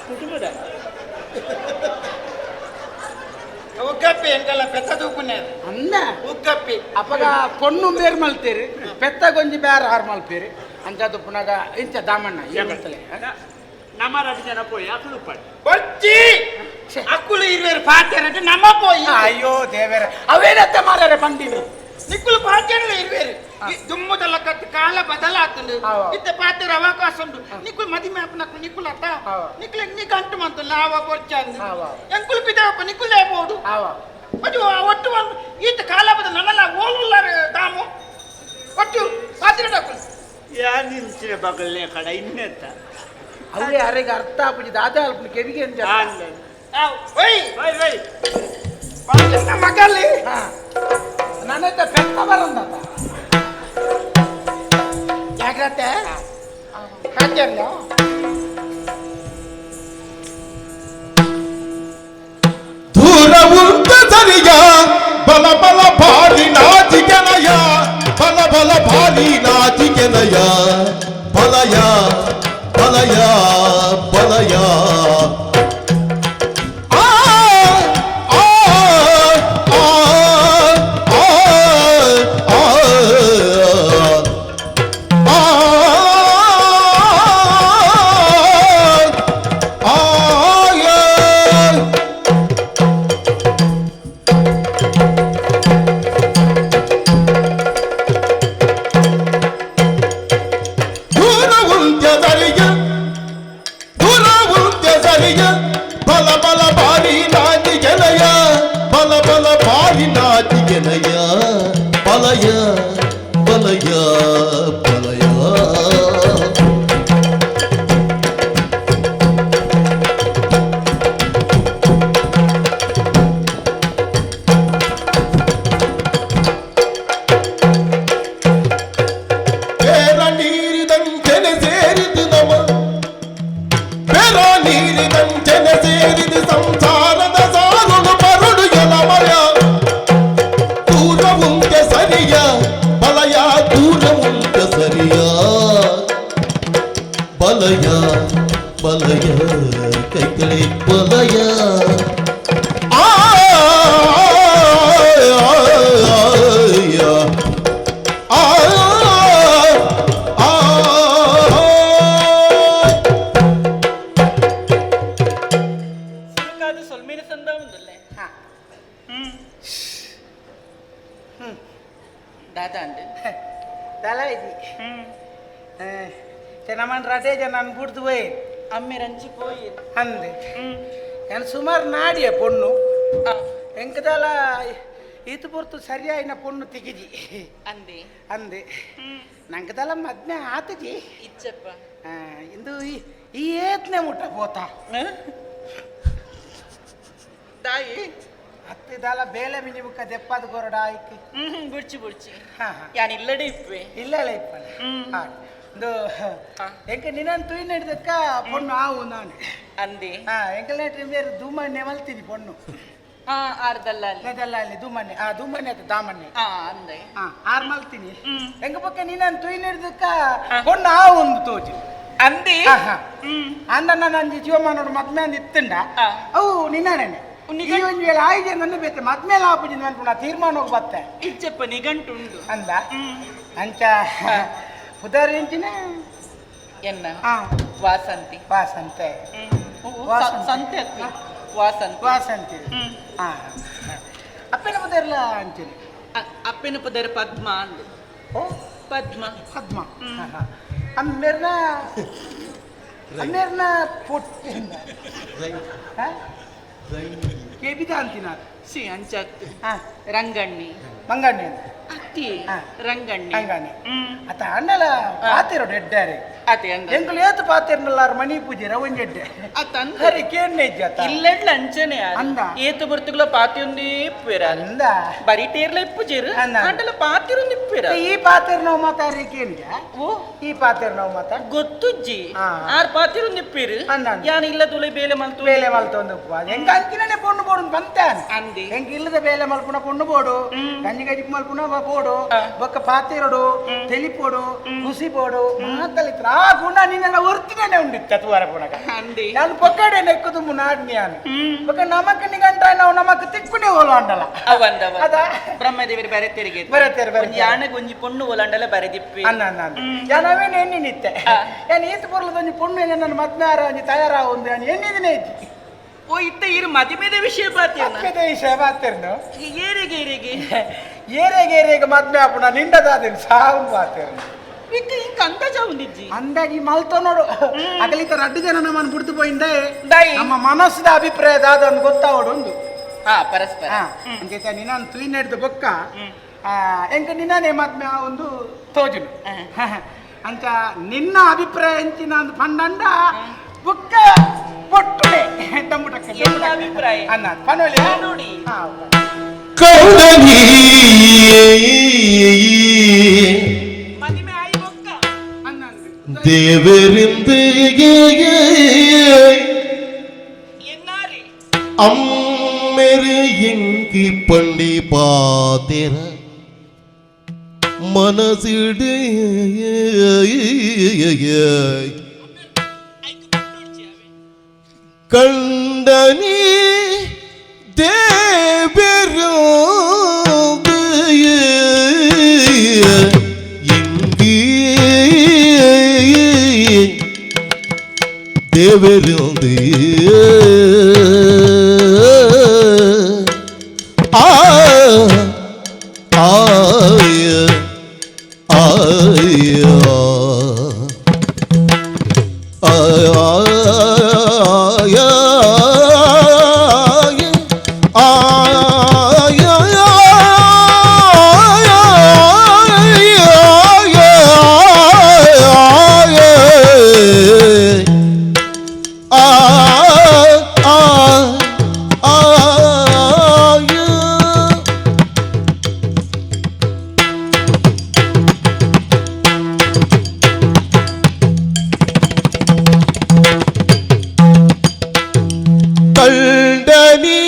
ಕುಟುಂಬದ ಉಗ್ಗಪ್ಪಿ ಎಂಕಲ್ಲ ಪೆತ್ತ ತೂಪುನೆ. ಅನ್ನ. ಉಗ್ಗಪ್ಪಿ. ಅಪಗ ಪೊಣ್ಣು ಬೇರ್ ಮಲ್ತೇರಿ ಪೆತ್ತ ಗೊಂಜಿ ಬೇರೆ ಆರು ಮಲ್ಪೇರಿ ಅಂಚ ತುಪ್ಪುನಾಗ ಇಂಚ ದಾಮಣ್ಣ ಏಮಂತಲೆ. ನಮ್ಮ ರಡ್ಡು ಜನ ಪೋಯ್ ಅಕಲು ಉಪ್ಪಾಡು. ಬಚ್ಚಿ ಅಕ್ಕುಲು ಇರುವೆರು ಪಾತೆರ ನಮ್ಮ ಪೋಯ್. ಅಯ್ಯೋ ದೇವರ ಅವೇನತ್ತೆ ಮಾರಾರೆ ಬಂದಿನಿ. ನಿಕ್ಕುಲು ಪಾತೆರ್ಲ ಇರುವೆರು ದುಮ್ಮುದಲ್ಲ ಕತ್ತು ಕಾಲ ಬದಲಾತುಂಡು. ಇತ್ತೆ ಪಾತೆರ ಅವಕಾಶ ಉಂಡು ನಿಕ್ಕುಲು ಮದಿಮೆ ಆಪುನಕ್ಕು ನಿಕ್ಕುಲು ಅತ್ತ. ನಿಕ್ಕುಲು ನೀ ಗಂಟು ಮಂತು ಲಾವ ಬೊರ್ಚಂದು. ಎಂಕುಲು ಪಿದಾವಪ್ಪ ನಿಕ್ಕುಲೇ ಬೋಡು. ಅದು ಒಟ್ಟು ಒಂದು ಈತ ಕಾಲ ಬದಲ ನನ್ನಲ್ಲ ಓಲುಲ್ಲಾರ ದಾಮು ಒಟ್ಟು ಪಾತೆರ ಡಕ್ಕುಲು. ಯಾ ನಿಂಚಿನ ಬಗಲ್ನೆ ಕಡ ಇನ್ನೆತ್ತ. ಅವೇ ಅರೆಗೆ ಅರ್ಥ ಆಪುಜಿ ದಾದಾ ಅಲ್ಪನ ಕೆವಿಗೆ ಎಂಜ. ಒಯ್. Y Y. ಮಗಲ್ಲಿ. ನಾನೈತ ಪೆತ್ತ ಬರಂದತ. ಜಾಗ್ರತೆ ಪಾತೆರ್ಲ. ದೂರ ಉಂಟ ಸರಿಯ ಬಲ ಬಲ ಭಾರಿ ನಾಚಿಕೆನಯ ಬಲ ಬಲ ಭಾರಿ ನಾಚಿಕೆನಯ ಬಲಯ ಬಲಯ ಬಲಯ ಆ ಆ ಆ ಆ ಆ ಆ ಆ ದೂರ ಉಂತ್ಯ ಸರಿಯ ದೂರ ಉಂತ್ಯ ಸರಿಯ ಬಲ ಬಲ ಭಾರಿ ನಾಚಿಗೆನಯ ಬಲ ಬಲ ಭಾರಿ ನಾಚಿಗೆನಯ ಬಲಯ ಬಲಯ ಬಲಯ ಬೇರ ನೀರಿದಂತೆನೆ ಸೇರಿದು ನಮ ಬೇರ ನೀರಿದಂತೆನೆ ಸೇರಿದು ಸಂಸಾರದ ಸಾರುಳು ಬರುಡು ಎಲಮಯ ದೂರ ಉಂಟೆ ಸರಿಯ ಬಲಯ ದೂರ ಉಂಟೆ ಸರಿಯ ಬಲಯ ಬಲಯ ಕೈತಲೆ ಬಲಯ ಆ ಆ ಆ ಅದು ಸೊಲ್ಮಿನ ಸಂದ ಉಂದಲ್ಲೇ. ದಾದಾ ಅಂಡ್ ದಲ ಇದಿ ನಮ್ಮನ್ ರಟೇ ಜನ ಬುಡ್ದು ಹೋಯ್. ಅಮ್ಮೆ ರಂಚಿ ಪೋಯಿ. ಅಂದೆ ನಾನು ಸುಮಾರು ನಾಡಿಯ ಪೊಣ್ಣು ಎಂಕದಲ ಈತು ಪೊರ್ತು ಸರಿಯಾಯಿನ ಪೊಣ್ಣು ತಿಗಿಜಿ. ಅಂದೆ. ಅಂದೆ ನಂಗದಲ ಮದ್ಮೆ ಆತಜಿ. ಇಚ್ಚಪ್ಪ. ಇಂದು ಈ ಈ ಏತ್ನೆ ಮುಟ್ಟ ಪೋತ. ತಾಯಿ. ಹತ್ತಿದಲ ಬೇಲೆ ಮಿನಿ ಬುಕ್ಕ ದೆಪ್ಪದ ಕೊರಡ ಆಯ್ಕೆ. ಹ್ಮ್ ಬುಡ್ಚಿ ಬುಡ್ಚಿ. ಹಾ ಹಾ. ಯಾನ್ ಇಲ್ಲಡೆ ಇಪ್ಪೆ. ಇಲ್ಲ ಇಪ್ಪಲ್ಲ. ಎಂಕ ನಿನ್ನನ್ ತುಯಿ ನಡೆದಕ್ಕ ಪೊಣ್ಣು ಆವು ನಾನು. ಅಂದೆ. ಹಾ, ಎಂಕಲ್ನೇಟ್ ಬೇರೆ ಧೂಮಣ್ಣೆ ಮಲ್ತೀನಿ ಪೊಣ್ಣು. ಆ ಆರ್ದಲ್ಲ ಅಲ್ಲಿ. ಅದಲ್ಲ ಅಲ್ಲಿ ಧೂಮಣ್ಣೆ, ಆ ಧೂಮಣ್ಣೆ ಆತ ದಾಮಣ್ಣೆ. ಆ ಅಂದೆ. ಹಾ, ಆರ್ ಮಲ್ತೀನಿ. ಎಂಕ ಪಕ್ಕ ನಿನ್ನನ್ ತುಯಿ ನಡೆದಕ್ಕ ಪೊಣ್ಣು ಆವು ಒಂದು ತೋಜಿ. ಅಂದೆ. ಅಂದ ನಾನು ಅಂಜಿ ಜೀವಮಾನೋಡು ಮದ್ಮೆ ಅಂದ್ ಇತ್ತಂಡ. ಅವು ನಿನ್ನಣೆ ಈ ಒಂಜಿ ವೇಳೆ ಆಯ್ದೆ ನನ್ನ ಬೇತೆ ಮದ್ಮೇಲೆ ಆಪುಜಿನ ಅನ್ಪುಣ ತೀರ್ಮಾನ ಹೋಗಿ ಬತ್ತೆ. ಇಜ್ಜಪ್ಪ ನಿಗಂಟುಂಡು. ಅಂದ ಅಂಚ ಪುದರ್ ಎಂಚಿನ? ಎನ್ನ? ಹಾ. ವಾಸಂತಿ. ವಾಸಂತೆ. ವಾಸಂತಿ. ಸಂತೆ ಅತ್ತಿ. ವಾಸಂತಿ. ವಾಸಂತಿ. ಹಾ, ಅಪ್ಪನ ಪುದರ್ಲ ಅಂಚಿನ? ಅಪ್ಪನ ಪುದರ್ ಪದ್ಮ ಅಂದು. ಓ. ಪದ್ಮ. ಪದ್ಮ. ಅಮ್ಮೇರ್ನ ಅಮ್ಮೇರ್ನ ಪೊಟ್ಟೆ ಕೇಬಿದ ಅಂತಿನ. ಸಿ ಅಂಚತ್ತು. ಹಾ. ರಂಗಣ್ಣಿ. ಮಂಗಣ್ಣಿ. ಅತ್ತಿ. ಹಾ. ರಂಗಣ್ಣಿ. ಹಂಗಾನೆ ಅತ್ತ ಅಣ್ಣಲ ಪಾತಿರೋಡು ಎಡ್ಡಾರೆ. ಅದೇ ಅಂದ. ಎಂಕುಲು ಏತು ಪಾತಿರ್ನಲ್ಲಾರ ಮಣಿ ಪೂಜೆ ರವಂಜಿ ಎಡ್ಡೆ. ಅತ್ತ ಅಂದ. ಹರಿ ಕೇಣ್ಣೆ ಇಜ್ಜಿ ಇಲ್ಲೆಡ್ಲ ಅಂಚನೆ. ಅಂದ. ಏತು ಬರ್ತುಗಳ ಪಾತಿಯೊಂದೇ ಇಪ್ಪುವೆರ. ಅಂದ. ಬರಿ ಟೇರ್ಲ ಇಪ್ಪುಜೇರು. ಅಂದ. ಅಂಡಲ ಪಾತಿರೊಂದು ಇಪ್ಪುವೆರ. ಈ ಪಾತಿರ್ ನಾವು ಮಾತಾಡ್ರಿ ಕೇಂದ್ರ. ಓ. ಈ ಪಾತಿರ್ ನಾವು ಮಾತಾಡ್ ಗೊತ್ತುಜ್ಜಿ. ಹಾ. ಆರ್ ಪಾತಿರೊಂದು ಇಪ್ಪೇರು. ಅಂದ, ಅಂದ. ಯಾನ್ ಇಲ್ಲ ತುಲೆ ಬೇಲೆ ಮಲ್ತು. ಬೇಲೆ ಮಲ್ತೊಂದು ಎಂಕ ಅಂಚಿನೇ ಪೊಣ್ಣು ಬೋಡು ಬಂತಾನೆ. ಅಂದಿ. ಎಂಕ ಇಲ್ಲದ ಬೇಲೆ ಮಲ್ಪುನ ಪೊಣ್ಣು ಬೋಡು, ಗಂಜಿ ಗಜಿಪ್ ಮಲ್ಪುನ ಬೋಡು, ಬೊಕ್ಕ ಪಾತಿರೋಡು ತೆಲಿಪೋಡು ಖುಷಿ ಬೋಡು ಮಾತಲಿತ್ರ. ಆ ಗುಣ ನಿನ್ನ ಒರ್ತಿನೇ ಉಂಡಿತ್ತ ತುವಾರ ಪುನಗ. ಅಂದಿ. ನಾನು ಪೊಕ್ಕಡೆ ನೆಕ್ಕದು ನಾಡ್ನಿ ನಾನು ಬೊಕ್ಕ ನಮಕ್ ನಿಗಂಟ ನಾವು ನಮಕ್ ತಿಕ್ಕುನೆ ಓಲಾಂಡಲ. ಅವಂದವ. ಅದ. ಬ್ರಹ್ಮದೇವರು ಬರೆತೆರಿಗೆ. ಬರೆತೆರು, ಬರೆತೆರು. ಯಾಣಗ್ ಒಂಜಿ ಪೊಣ್ಣು ಓಲಾಂಡಲ ಬರೆದಿಪ್ಪಿ. ಅನ್ನ ಅನ್ನ ಅನ್ನ ಯಾನ್ ಅವೇನು ಎಣ್ಣೆ ನಿತ್ತೆ. ಯಾನ್ ಈತ ಪೊರ್ಲದ ಒಂಜಿ ಪೊಣ್ಣು ನನ್ನ ಮದ್ಮೆ ಆರ ಒಂಜಿ ತಯಾರಾವ ಒಂದು ಯಾನ್ ಎಣ್ಣಿದಿನೇ ಇಜ್ಜಿ. ಓ ಇತ್ತ ಇರು ಮದಿಮೆದ ವಿಷಯ ಬಾತಿಯನ್ನ. ಮದ್ಮೆದ ವಿಷಯ ಬಾತಿರ್ನು. ಏರಿಗೆ ಏರಿಗೆ. ಏರೆಗೆ ಏರೆಗೆ ಮದ್ಮೆ ಆಪುಣ ನಿಂಡದಾದಿನ ಸಾವು ಬಾತಿರ್ನು. ಇಂಕ ಇಂಕ ಅಂದಾಜ ಉಂದಿಜ್ಜಿ. ಅಂದಾಜಿ ಮಲ್ತೋ ನೋಡು ಅಗಲಿತ ರಡ್ಡು ಜನ ನಮ್ಮನ್ನು ಬಿಡ್ತು ಪೋಯಿಂದೆ. ದಾಯಿ. ನಮ್ಮ ಮನಸ್ಸದ ಅಭಿಪ್ರಾಯ ದಾದ ಅಂದ್ ಗೊತ್ತಾವಡು ಒಂದು. ಹಾ ಪರಸ್ಪರ. ಹಾ ಅಂಚೆ ನಿನ್ನನ್ ತುಯಿ ನಡೆದು ಬೊಕ್ಕ ಎಂಕ ನಿನ್ನನೇ ಮದ್ಮೆ ಆ ಒಂದು ತೋಜುನು ಅಂಚ ನಿನ್ನ ಅಭಿಪ್ರಾಯ ಎಂಚಿನ ಅಂದ್ ಪಂಡಂಡ ಬೊಕ್ಕ ಪೊಟ್ಟುಡೆ ಡಂಬುಟಕ್ಕ. ಎನ್ನ ಅಭಿಪ್ರಾಯ? ಅನ್ನ ಪನೋಲಿ. ನೋಡಿ. ಹಾ. ಕೌಡನಿ. ಮದಿಮೆ ಆಯಿ ಬೊಕ್ಕ. ಅನ್ನ ದೇವರಿಂದ ಎನ್ನಾರಿ. ಅಮ್ಮೆರು ಎಂಕಿ ಪಂಡಿ ಪಾತಿರ ಮನಸಿಡು ಕಂಡನಿ ದೇವರು ಇಂಗಿ ದೇವರಿಂದ ಆ ಆಯ ಆಯ ಆಯ ಕಂಡನಿ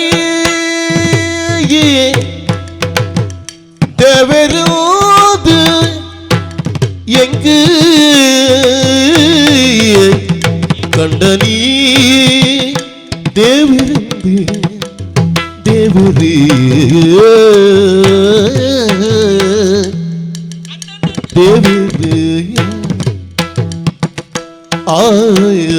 ದೇವರೋದು எங்கு கண்டனி தேவிருந்து தேவரே தேவரே ஆய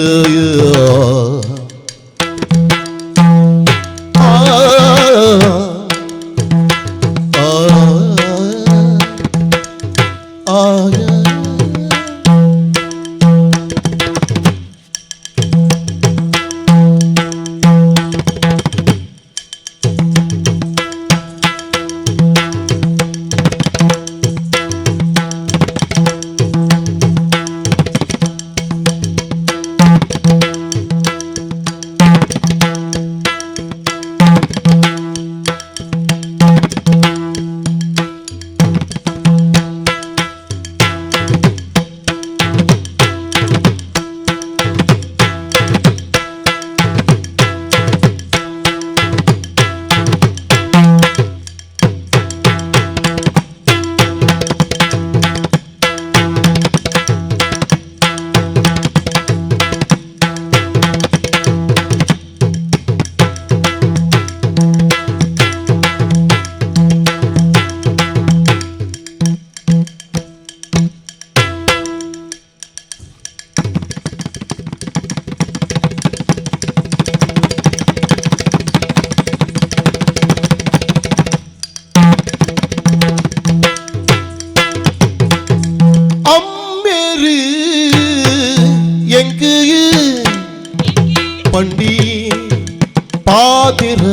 ಪಾತಿರ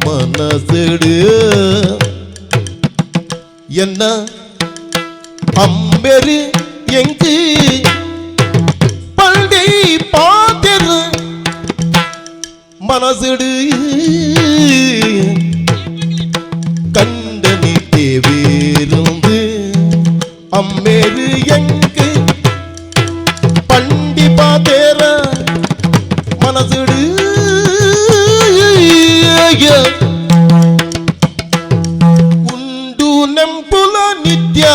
ಮನಸ್ಸಿಡು ಎನ್ನ ಅಂಬೆರು ಎಂಕು பண்டி பாத்திர மனசிடு கண்டனி தேவிருந்து அம்மேரு எங்கு பண்டி பாத்தேர மனசிடு உண்டு நெம்புல நித்யா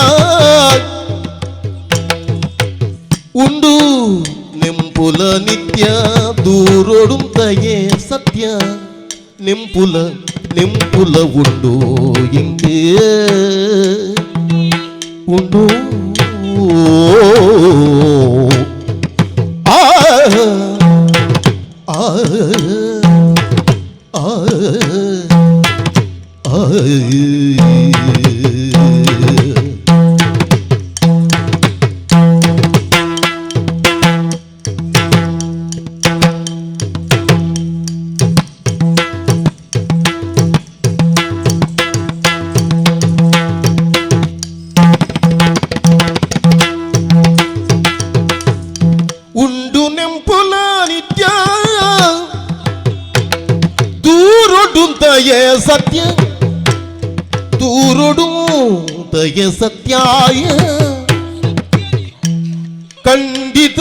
ಉಂಡು ನೆಂಪುಲ ನಿತ್ಯ ದೂರೊಡುಂತಯೇ ಸತ್ಯ ನೆಂಪುಲ ನೆಂಪುಲ ಉಂಡು ಎಂಗೆ ಉಂಡು ಆ ಆ ಆ ಆ ಉಂಡು ನೆಂಪುಲ ನಿತ್ಯ ದೂರೊಡುಂತಯೇ ಸತ್ಯ ದೂರೊಡುಂತಯೇ ಸತ್ಯಾಯ ಖಂಡಿತ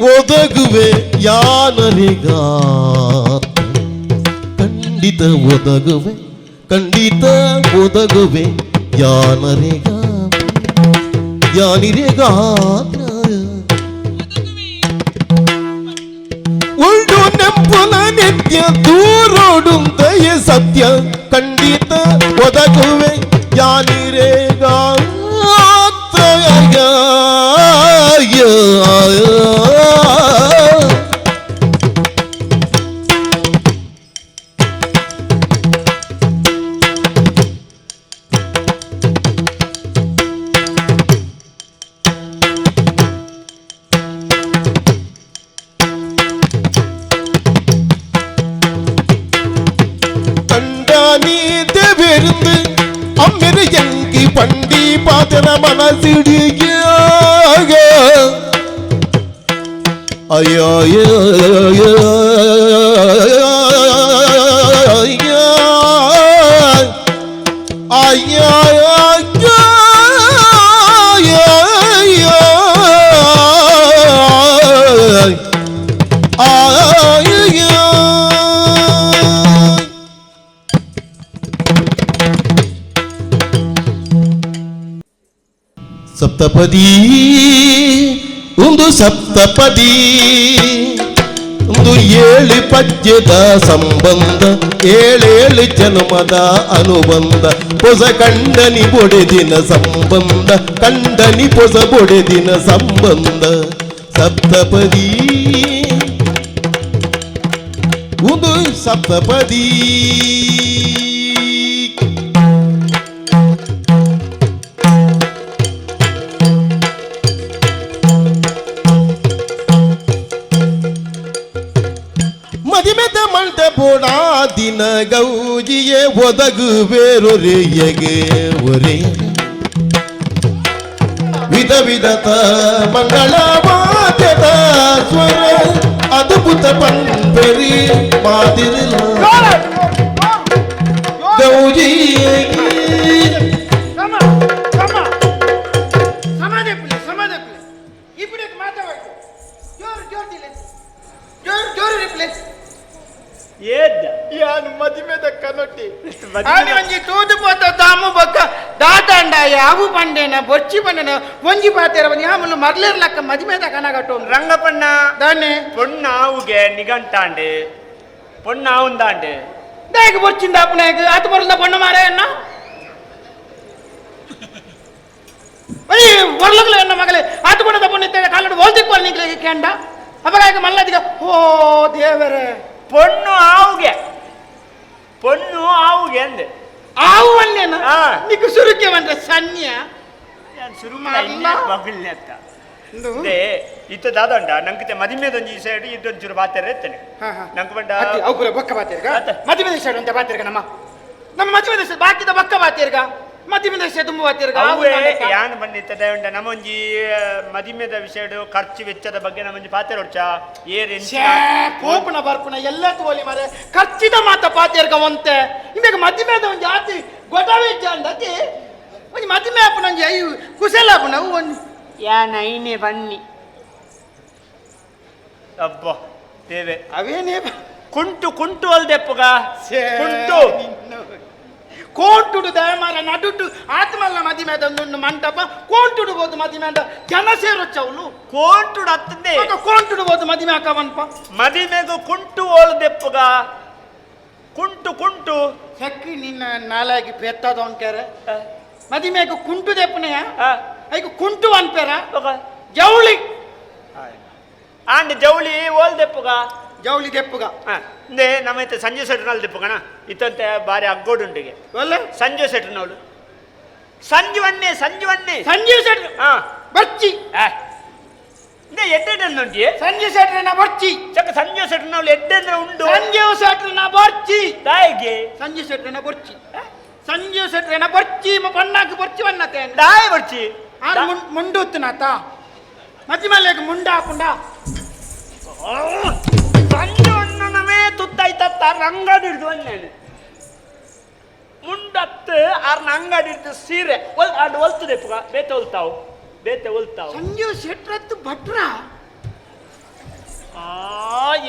ಒದಗುವೆ ಯಾನರಿಗ ಖಂಡಿತ ಒದಗುವೆ ಖಂಡಿತ ಒದಗುವೆ ಯಾನರಿಗ ಯಾನಿರಿಗಾತ್ರ ಉಂಡು ನೆಂಪುಲ ನಿತ್ಯ ದೂರೋಡುಂತಯೇ ಸತ್ಯ ಖಂಡಿತ ಒದಗುವೆ ಯಾನಿರೇಗಾತ್ರ ಕಂಡಾನಿ ದೇವಿருந்து ಅಮ್ಮೆರು ಎಂಕಿ ಪಂಡಿ ಪಾತನ ಮನಸಿಡಿಯಾಗ ಅಯ್ಯೋ ಅಯ್ಯೋ ಅಯ್ಯೋ ಅಯ್ಯೋ ಸಪ್ತಪದಿ ಒಂದು ಸಪ್ತಪದಿ ಒಂದು ಏಳು ಪದ್ಯದ ಸಂಬಂಧ ಏಳೇಳು ಜನ್ಮದ ಅನುಬಂಧ ಪೊಸ ಕಂಡನಿ ಬೊಡೆದಿನ ಸಂಬಂಧ ಕಂಡನಿ ಪೊಸ ಬೊಡೆದಿನ ಸಂಬಂಧ ಸಪ್ತಪದಿ ಒಂದು ಸಪ್ತಪದಿ ಮದಿಮೆದ ಮಂಟಪೋಡ ದಿನ ಗೌಜಿಯೇ ಒದಗು ಬೇರೊರೆಯಗೆ ಒರೆ ವಿಧ ವಿಧತ ಮಂಗಳ ವಾದ್ಯದ ಸ್ವರ ಅದ್ಭುತ ಪಂಪೆರಿ ಮಾದಿರಲ ಗೌಜಿಯೇ ಸಮ ಸಮ ಸಮಾಧಿ ಪುಲೆ ಸಮಾಧಿ ಪುಲೆ ಇಬ್ಬರಿಗೆ ಮಾತಾಡ್ಬೇಕು ಜೋರು ಜೋರು ದಿಲೆ ಜೋರು ಜೋರು ರಿಪ್ಲೆ ಏದ್ದ ಯಾನು ಮದಿಮೆದ ಕನೊಟ್ಟಿ ಆನಿ ಒಂಜಿ ತೂದು ಪೋತ ದಾಮು ಬೊಕ್ಕ ದಾತಾಂಡ ಯಾವು ಪಂಡೇನ ಬೊಚ್ಚಿ ಪಂಡೇನ ಒಂಜಿ ಪಾತೆರ ಒಂಜಿ ಯಾಮುಲು ಮರ್ಲಿರ್ಲಕ್ಕ ಮದಿಮೆದ ಕನಗಟ್ಟು ರಂಗಪಣ್ಣ ದಾನೆ ಪೊಣ್ಣಾವುಗೆ ನಿಗಂಟಾಂಡೆ ಪೊಣ್ಣಾವುಂದಾಂಡೆ ದಾಯಕ ಬೊಚ್ಚಿಂದ ಅಪ್ಪನಾಯಕ ಆತ ಬರಲ್ಲ ಬಣ್ಣ ಮಾರ ಅಣ್ಣ ಒಯ್ ಬರ್ಲಗ್ಲ ಎನ್ನ ಮಗಲೇ ಆತ ಬಣ್ಣದ ಬಣ್ಣ ಕಾಲಡು ಓಲ್ದಿಕ್ಕೋಲ್ ನಿಂಗ್ಲಿಗೆ ಕೆಂಡ ಅಪಗಾಯಕ ಮಲ್ಲದಿಗ ಓ ದೇವರೇ ಪೊಣ್ಣು ಆವುಗೆ ಪೊಣ್ಣು ಆವುಗೆ ಅಂದೆ ಆವು ಅಲ್ಲೇನ ಆ. ನಿಕ್ಕು ಸುರುಕೆ ಬಂದ್ರೆ ಸನ್ಯ ನಾನು ಶುರು ಮಲ್ಲ. ಮಗಲ್ನೆ ಅತ್ತ ಇತ್ತ ದಾದಂಡ ನಂಗೆ ಮದಿಮೆದೊಂಜಿ ಈ ಸೈಡ್ ಇದೊಂಚೂರು ಬಾತೆರೆ ಇತ್ತೇನೆ. ನಂಗೆ ಬಂಡ ಅವು ಪೂರ ಬೊಕ್ಕ ಬಾತಿರ್ಗ ಮದಿಮೆ ದೇಶ ಅಂತ ಬಾತಿರ್ಗ ನಮ್ಮ ನಮ್ಮ ಮದಿಮೆ ದೇಶ ಬಾಕಿದ ಬೊಕ್ಕ ಬಾತಿರ್ಗ ಮದಿಮೆ ದೇಶ ತುಂಬ ಬಾತಿರ್ಗ. ಅವೇ ಯಾನ್ ಬಂದಿತ್ತದೆ ಉಂಡ ನಮ್ಮೊಂಜಿ ಮದಿಮೆದ ವಿಷಯಡು ಖರ್ಚು ವೆಚ್ಚದ ಬಗ್ಗೆ ನಮ್ಮೊಂಜಿ ಪಾತೆರ ಒಡ್ಚ ಏರ್ ಪೋಪುನ ಬರ್ಪುನ ಎಲ್ಲ ತೋಲಿ ಮಾರೆ ಖರ್ಚಿದ ಮಾತ ಪಾತೆರ್ಗ ಒಂತೆ ಇಮ್ಮೆಗ ಮದಿಮೆದ ಒಂಜಿ ಆತಿ ಗೊಡವೆ ಅಂದತಿ ಒಂಜಿ ಮದಿಮೆ ಆಪುನ ಒಂಜಿ ಅಯ್ಯು ಕುಶಲ ಆಪುನ ಅವು ಒಂಜಿ ಯಾನ್ ಐನೆ ಬನ್ನಿ ಅಬ್ಬ ದೇವೆ ಅವೇನೇ ಕುಂಟು ಕುಂಟು ಅಲ್ದೆಪ್ಪಗ ಕುಂಟು ಕೋಂಟುಡು ದಯಮಾರ ನಡುಟು ಆತ್ಮಲ್ಲ ಮದಿಮೆದ ಒಂದು ಮಂಟಪ ಕೋಂಟುಡು ಬೋದು ಮದಿಮೆ ಅಂದ ಜನ ಸೇರೊಚ್ಚವಳು ಕೋಂಟುಡು ಅತ್ತಂದೆ ಕೋಂಟುಡು ಬೋದು ಮದಿಮೆ ಹಾಕವನ್ಪ ಮದಿಮೆಗು ಕುಂಟು ಓಲ್ದೆಪ್ಪಗ ಕುಂಟು ಕುಂಟು ಸಕ್ಕಿ ನಿನ್ನ ನಾಲಾಗಿ ಪೆತ್ತದ ಅಂಕೆರೆ ಮದಿಮೆಗೆ ಕುಂಟು ದೆಪ್ಪನೆಯ ಐಕು ಕುಂಟು ಅನ್ಪೇರ ಜವಳಿ ಆಂಡ್ ಜವಳಿ ಓಲ್ದೆಪ್ಪುಗ ಜವಳಿ ದೆಪ್ಪುಗ ಇಂದೆ ನಮ್ಮೈತೆ ಸಂಜೆ ಸೆಟ್ನಲ್ಲಿ ದೆಪ್ಪುಗಣ ಇತ್ತಂತೆ ಬಾರಿ ಅಗ್ಗೋಡುಂಡಿಗೆ ಒಲ್ಲ ಸಂಜೆ ಸೆಟ್ನವಳು ಸಂಜೀವಣ್ಣೆ ಸಂಜೀವಣ್ಣೆ ಸಂಜೀವ್ ಶೆಟ್ರು ಬರ್ಚಿ ಇಂದೆ ಎಡ್ಡೆಡ್ಡೆ ಸಂಜೀವ್ ಶೆಟ್ರನ ಬರ್ಚಿ ಚಕ್ಕ ಸಂಜೀವ್ ಸೆಟ್ನವಳು ಎಡ್ಡೆಂದ್ರೆ ಉಂಡು ಸಂಜೀವ್ ಶೆಟ್ರನ ಬರ್ಚಿ ತಾಯಿಗೆ ಸಂಜೀವ್ ಶೆಟ್ರನ ಬರ್ಚಿ ಸಂಜೀವ್ ಶೆಟ್ರನ ಬರ್ಚಿ ಪಣ್ಣಾಕ್ ಬರ್ಚಿ ವನ್ನತೆ ದಾಯ ಬರ್ಚಿ ಆರು ಮುಂಡುತ್ತನಾತ ಮಧ್ಯಮಲ್ಲೇಗ ಮುಂಡ ಹಾಕುಂಡ ಸಂಜೀವಣ್ಣನವೇ ತುತ್ತಾಯ್ತತ್ತ ರಂಗಡಿ ಹಿಡ್ದು ಬಂದೇನೆ ಮುಂಡತ್ತು ಆರ್ನ ಅಂಗಡಿ ಹಿಡ್ದು ಸೀರೆ ಒಲ್ ಅಡ್ ಒಲ್ತದೆ ಪುಗ ಬೇತೆ ಒಲ್ತಾವು ಬೇತೆ ಒಲ್ತಾವು ಸಂಜೀವ್ ಶೆಟ್ರತ್ತು ಭಟ್ರ ಆ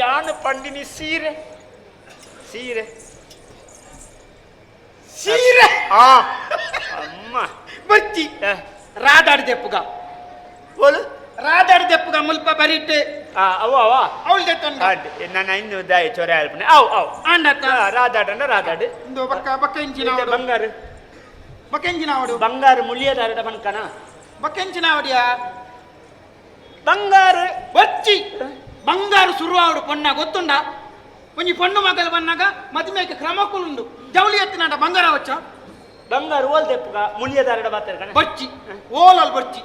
ಯಾನು ಪಂಡಿನಿ ಸೀರೆ ಸೀರೆ ಸೀರೆ ಆ ಅಮ್ಮ ಬರ್ಚಿ ರಾಧಾಡ್ದೆಪ್ಪುಗ ಓಲು ರಾಧಾಡ್ದೆಪ್ಪುಗ ಮುಲ್ಪ ಬರಿಟ್ಟು ಆ ಅವ ಅವ ಅವಳು ದೆತ್ತೊಂಡ ನಾನು ಇನ್ನು ದಾಯಿ ಚೊರೆ ಅಲ್ಪನೆ ಅವು ಅವು ಆಂಡತ್ತ ರಾಧಾಡಂಡ ರಾಧಾಡು ಇಂದು ಬಕ್ಕ ಬಕ್ಕ ಇಂಚಿನ ಅವಡು ಬಂಗಾರು ಬಕ್ಕ ಇಂಚಿನ ಅವಡು ಬಂಗಾರು ಮುಳಿಯದಾರಡ ಬನ್ಕನ ಬಕ್ಕ ಇಂಚಿನ ಅವಡಿಯ ಬಂಗಾರು ಬಚ್ಚಿ ಬಂಗಾರು ಸುರು ಅವಡು ಪೊಣ್ಣ ಗೊತ್ತುಂಡ ಒಂಜಿ ಪೊಣ್ಣು ಮಗಲು ಬನ್ನಾಗ ಮದುಮೆಗೆ ಕ್ರಮಕ್ಕುಂಡು ಜವಳಿ ಎತ್ತಿನಾಡ ಬಂಗಾರ ವಚ್ಚ ಬಂಗಾರು ಓಲ್ದೆಪ್ಪುಗ ಮುಳಿಯದಾರಡ ಬಾತಾರೆ ಕಣ ಬರ್ಚಿ ಓಲಲ್ ಬರ್ಚಿ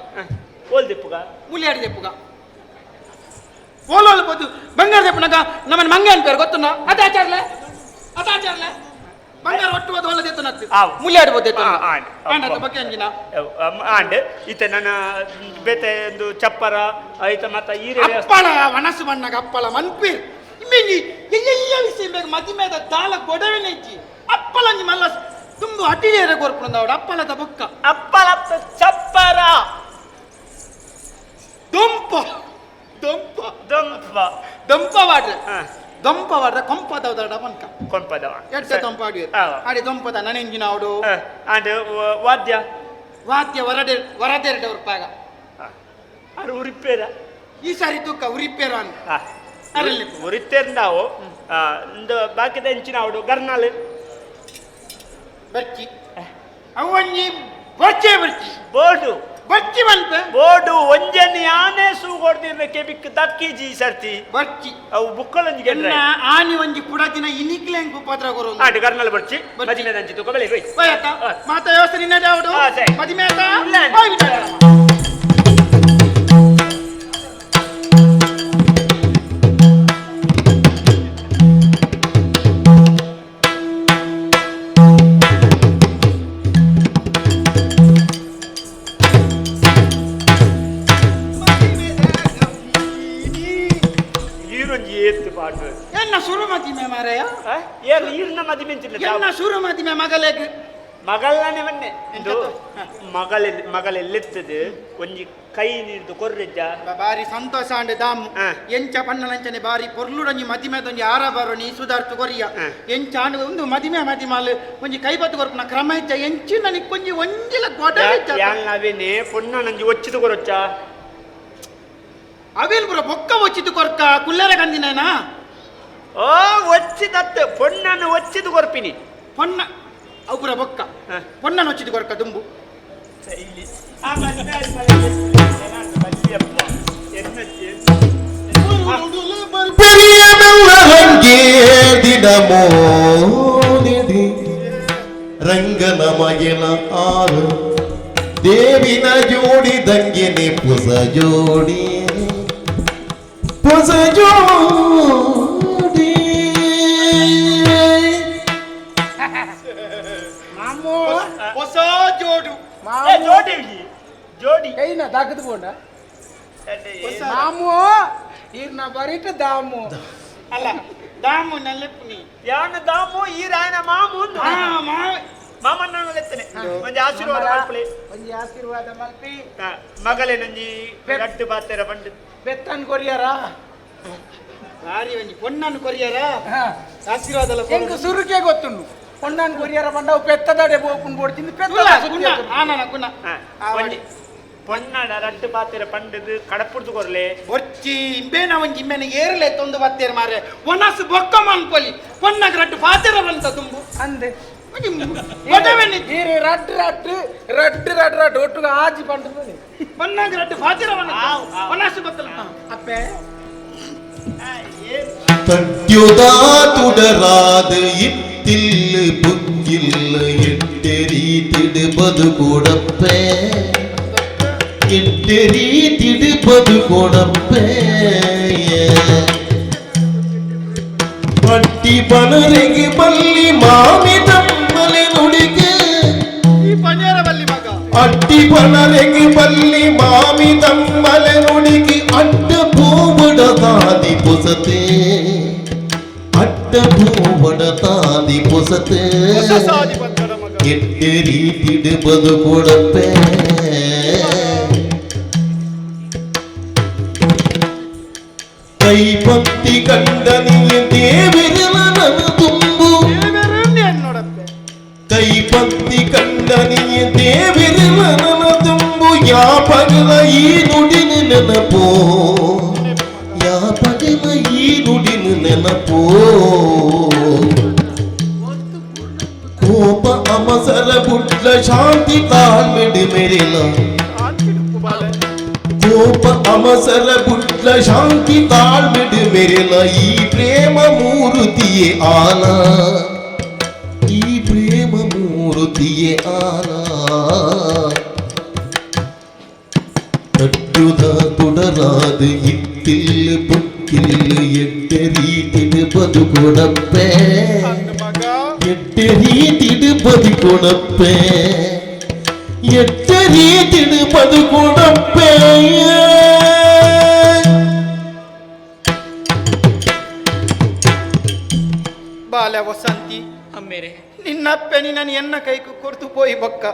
ಓಲ್ದೆಪ್ಪುಗ ಮುಳಿಯಾಡಿ ದೆಪ್ಪುಗ ಓಲೋಲ್ ಬೋದು ಬಂಗಾರ ದೆಪ್ಪನಾಗ ನಮ್ಮನ್ನ ಮಂಗೆ ಅನ್ಪೇರು ಗೊತ್ತುಂಡ ಅದಾಚಾರ್ಲೆ ಅದಾಚಾರ್ಲೆ ಬಂಗಾರ ಒಟ್ಟು ಹೋದ ಒಲ್ಲ ದೆತ್ತನತ್ತು ಆವ್. ಮುಳಿಯಾಡಿ ಬೋದು ಆ, ಆಂಡ್. ಆಂಡತ್ತ ಬಕ್ಕೆ ಅಂಜಿನ ಆಂಡ್ ಇತ್ತೆ ನನ್ನ ಬೇತೆ ಒಂದು ಚಪ್ಪರ ಐತ ಮತ್ತ ಈರೆ ಅಪ್ಪಳ ವನಸು ಬಣ್ಣಗ ಅಪ್ಪಳ ಮನ್ಪೀರ್ ಇಮ್ಮೆಂಜಿ ಎಯ್ಯ ವಿಷಯ ಬೇಗ ಮದಿಮೇದ ದಾಲ ಗೊಡವೆನೆಜ್ಜಿ ಅಪ್ಪಳಂಜಿ ಮಲ್ಲ ತುಂಬ ಅಟಿಲೇರ ಕೊರ್ಪುಂದವಡ ಅಪ್ಪಳದ ಬೊಕ್ಕ ಅಪ್ಪಳತ್ತ ಚಪ್ಪರ ದೊಂಪ ದೊಂಪ ದೊಂಪ ದೊಂಪ ವಾಡ್ರೆ ದೊಂಪ ವಾಡ್ರೆ ಕೊಂಪದವದಡ ಮನ್ಕ ಕೊಂಪದವ ಎಡ್ಡೆ ದೊಂಪ ಆಡಿಯರ್ ಆಡಿ ದೊಂಪದ ನನಂಜಿನ ಅವಡು ಆಂಡ್ ವಾದ್ಯ ವಾದ್ಯ ವರಡೆ ವರದೆರಡು ರೂಪಾಗ ಅದು ಉರಿಪೇರ ಈ ಸಾರಿ ತೂಕ ಉರಿಪೇರ ಅಂತ ಅರಲ್ಲಿ ಉರಿತೇರ್ಂದಾವು ಇಂದು ಬಾಕಿದ ಎಂಚಿನ ಅವಡು ಗರ್ನಾಲ್ ಬರ್ಚಿ ಅವಂಜಿ ಬರ್ಚೆ ಬರ್ಚಿ ಬೋರ್ಡು ಬರ್ಚಿ ಮನ್ಪೆ ಬೋರ್ಡು ಒಂಜನ್ ಯಾನೆ ಸೂಗೊಡ್ದಿರ್ನ ಕೆಬಿಕ್ ದಕ್ಕಿಜಿ ಈ ಸರ್ತಿ ಬರ್ಚಿ ಅವು ಬುಕ್ಕಲೊಂಜಿ ಎನ್ನ ಆನಿ ಒಂಜಿ ಪುಡದಿನ ಇನಿಕ್ಲೆಂಗ್ ಉಪದ್ರ ಕೊರು ಆಂಡ್ ಗರ್ನಾಲ್ ಬರ್ಚಿ ಮದಿಮೆ ದಂಚಿ ತೂಕ ಬೆಳೆ ಹೋಯ್ ಹೋಯತ್ತ ಮಾತಾ ವ್ಯವಸ್ಥೆ ನಿನ್ನದೇ ಅವಡು ಮದಿಮೆ ಆತ ಹೋಯ್ ವಿಚಾರ. ಈರೊಂಜಿ ಏತ್ತು ಪಾಟು ಎನ್ನ ಸುರು ಮದಿಮೆ ಮಾರಾಯ ಏರ್ ಈರ್ನ ಮದಿಮೆ ಅಂಚಿಲ್ಲ ಎನ್ನ ಸುರು ಮದಿಮೆ ಮಗಲೆಗ್ ಮಗಳನೆ ಮನ್ನೆ ಇದು ಮಗಳೆಲ್ಲಿ ಮಗಳೆಲ್ಲಿತ್ತದು ಒಂಜಿ ಕೈ ನೀರ್ದು ಕೊರ್ರೆಜ್ಜ ಬಾರಿ ಸಂತೋಷ ಅಂಡ್ ದಾಮ್ ಎಂಚ ಪಣ್ಣಲಂಚನೆ ಬಾರಿ ಪೊರ್ಲುಡೊಂಜಿ ಮದಿಮೆದೊಂಜಿ ಆರ ಬಾರೋ ನೀ ಸುಧಾರ್ತು ಕೊರಿಯ ಎಂಚ ಆಂಡ್ ಒಂದು ಮದಿಮೆ ಮದಿಮಾಲ್ ಒಂಜಿ ಕೈ ಬತ್ತು ಕೊರ್ಪುನ ಕ್ರಮ ಹೆಚ್ಚ ಎಂಚಿ ನನಗೆ ಕೊಂಜಿ ಒಂಜಿಲ ಗೊಡ ಹೆಚ್ಚ ಯಾನ್ ನಾವೇನೆ ಪೊಣ್ಣ ನಂಜಿ ಒಚ್ಚಿದು ಕೊರೊಚ್ಚ ಅವೇನ್ ಪುರ ಬೊಕ್ಕ ಒಚ್ಚಿತು ಕೊರ್ಕ ಕುಲ್ಲರ ಕಂದಿನೇನಾ ಓ ಒಚ್ಚಿದತ್ತು ಪೊಣ್ಣನ್ನು ಒಚ್ಚಿದು ಕೊರ್ಪಿನಿ ಪೊಣ್ಣ ಅವು ಪುರ ಬೊಕ್ಕ ಪೊಣ್ಣನ ಒಚ್ಚಿತು ಕೊರ್ಕ ದುಂಬು பெரியமெல்லங்கே தினமோ நிதி ರಂಗನ ಮಗಿಲ ಆರು ದೇವಿನ ಜೋಡಿ ದಂಗಿನಿ ಪುಸ ಜೋಡಿ ಪುಸ ಜೋಡಿ. ಮಾಮು ಹೊಸ ಜೋಡು. ಮಾಮು. ಜೋಡಿ ಜೋಡಿ. ಕೈನ ದಾಕದು ಪೋಂಡ ಮಾಮು ಈರ್ನ ಬರಿಟ ದಾಮು. ಅಲ್ಲ ದಾಮು ನಲ್ಲೆಪ್ಪುನಿ. ಯಾನ ದಾಮು ಈ ರಾಯನ ಮಾಮು. ಮಾಮನ್ನ ಲೆತ್ತನೆ ಒಂಜಿ ಆಶೀರ್ವಾದ ಮಲ್ಪಲೆ. ಒಂಜಿ ಆಶೀರ್ವಾದ ಮಲ್ಪಿ. ಮಗಲೆ ನಂಜಿ ರಡ್ಡು ಬಾತೆರ ಬಂಡು. ಬೆತ್ತನ್ ಕೊರಿಯರ. ಬಾರಿ ಒಂಜಿ ಪೊಣ್ಣನ್ನು ಕೊರಿಯರ ಆಶೀರ್ವಾದ. ಎಂಕ್ ಸುರುಕೆ ಗೊತ್ತುಂಡು ಪೊಣ್ಣನ್ ಕೊರಿಯರ ಬಂಡವು ಪೆತ್ತದಡೆ ಬೋಪುನ್ ಬೋಡ್ತಿಂದು ಪೆತ್ತದ. ಆನನ ಗುಣ. ಒಂಜಿ ಪೊಣ್ಣಡ ರಡ್ಡು ಪಾತೆರ ಪಂಡದು ಕಡಪುಡ್ದು ಕೊರ್ಲೆ. ಬೊರ್ಚಿ ಇಂಬೇನ ಒಂಜಿ ಇಂಬೇನ ಏರ್ಲೆ ತೊಂದು ಬತ್ತೇರ್ ಮಾರೆ ಒನಸು ಬೊಕ್ಕ ಮನ್ಪೊಲಿ ಪೊಣ್ಣಗ್ ರಡ್ಡು ಪಾತೆರ ಬಂತ ತುಂಬು. ಅಂದೆ. ಒಡವೆನಿ. ಈರು ರಡ್ಡು ರಡ್ಡು ರಡ್ಡು ರಡ್ಡು ರಡ್ಡು ಒಟ್ಟುಗ ಆಜಿ ಪಂಡು. ಪೊಣ್ಣಗ್ ರಡ್ಡು ಪಾತೆರ ಬಂತ ಒನಸು ಬತ್ತಲ ಅಪ್ಪೆ. ತಟ್ಯುದ ತುಡರಾದ ಇತ್ತಿಲ್ಲು ಪುಕ್ಕಿಲ್ಲು ಎಟ್ಟೆ ರೀತಿಡು ಬದುಕೊಡಪ್ಪೆ ಎಟ್ಟೆ ರೀತಿಡು ಬದುಕೊಡಪ್ಪೆ. ಪಟ್ಟಿ ಪನರೆಗೆ ಬಲ್ಲಿ ಮಾಮಿ ತಮ್ಮಲೆ ನುಡಿಗೆ. ಈ ಪನ್ಯಾರ ಬಲ್ಲಿ ಮಗ. ಅಟ್ಟಿ ಪನರೆಗೆ ಬಲ್ಲಿ ಮಾಮಿ ತಮ್ಮಲೆ ನುಡಿಗೆ ಅಡ್ಡ ಪೂವಡ ತಾದಿ ಪೊಸತೆ ಅಡ್ಡ ಪೂವಡ ತಾದಿ ಪೊಸತೆ. ಹೊಸ ಸಾದಿ ಬಂತಡ ಮಗ. ಎಟ್ಟೆ ರೀತಿಡು ಬದುಕೊಡಪ್ಪೆ. ಕೈಪತ್ತಿ ಕಂಡನಿಯ ದೇವಿರಲನ ತುಂಬು. ದೇವೆರನ್ನೇ ನೋಡಪ್ಪೆ. ಕೈಪತ್ತಿ ಕಂಡನಿಯ ದೇವಿರಲನ ತುಂಬು. ಯಾಪಗಲ ಈ ನುಡಿನ ನೆನಪೋ ಯಾಪಗಲ ಈ ನುಡಿನ ನೆನಪೋ. ಕೋಪ ಅಮಸರ ಬುಡ್ಲ ಶಾಂತಿ ತಾಳ್ಮೆಡು ಮೆರೆಲ. ಕೋಪ ಅಮಸರ ಬುಡ್ಲ ಶಾಂತಿ ತಾಳ್ಮೆಡು ಮೆರೆಲ. ಈ ಪ್ರೇಮ ಮೂರುತಿಯೇ ಆಲ ಈ ಪ್ರೇಮ ಮೂರುತಿಯೇ ಆಲ. ತಟ್ಟುದ ತುಡರಾದ ಇತ್ತಿಲ್ಲು ಪುಕ್ಕಿಲ್ಲು ಎಟ್ಟೆ ರೀತಿಡು ಬದುಕೊಡಪ್ಪೆ ಮಗ. ಎಟ್ಟೆ ರೀತಿಡು ಬದುಕೊಡಪ್ಪೆ ಎಟ್ಟೆ ರೀತಿಡು ಬದುಕೊಡಪ್ಪೆ. ಬಾಲೆ ವಸಂತಿ. ಅಮ್ಮೇರೆ. ನಿನ್ನಪ್ಪೆ ನಿನ್ನನ್ನು ಎನ್ನ ಕೈಕು ಕೊರ್ತು ಪೋಯಿ ಬೊಕ್ಕ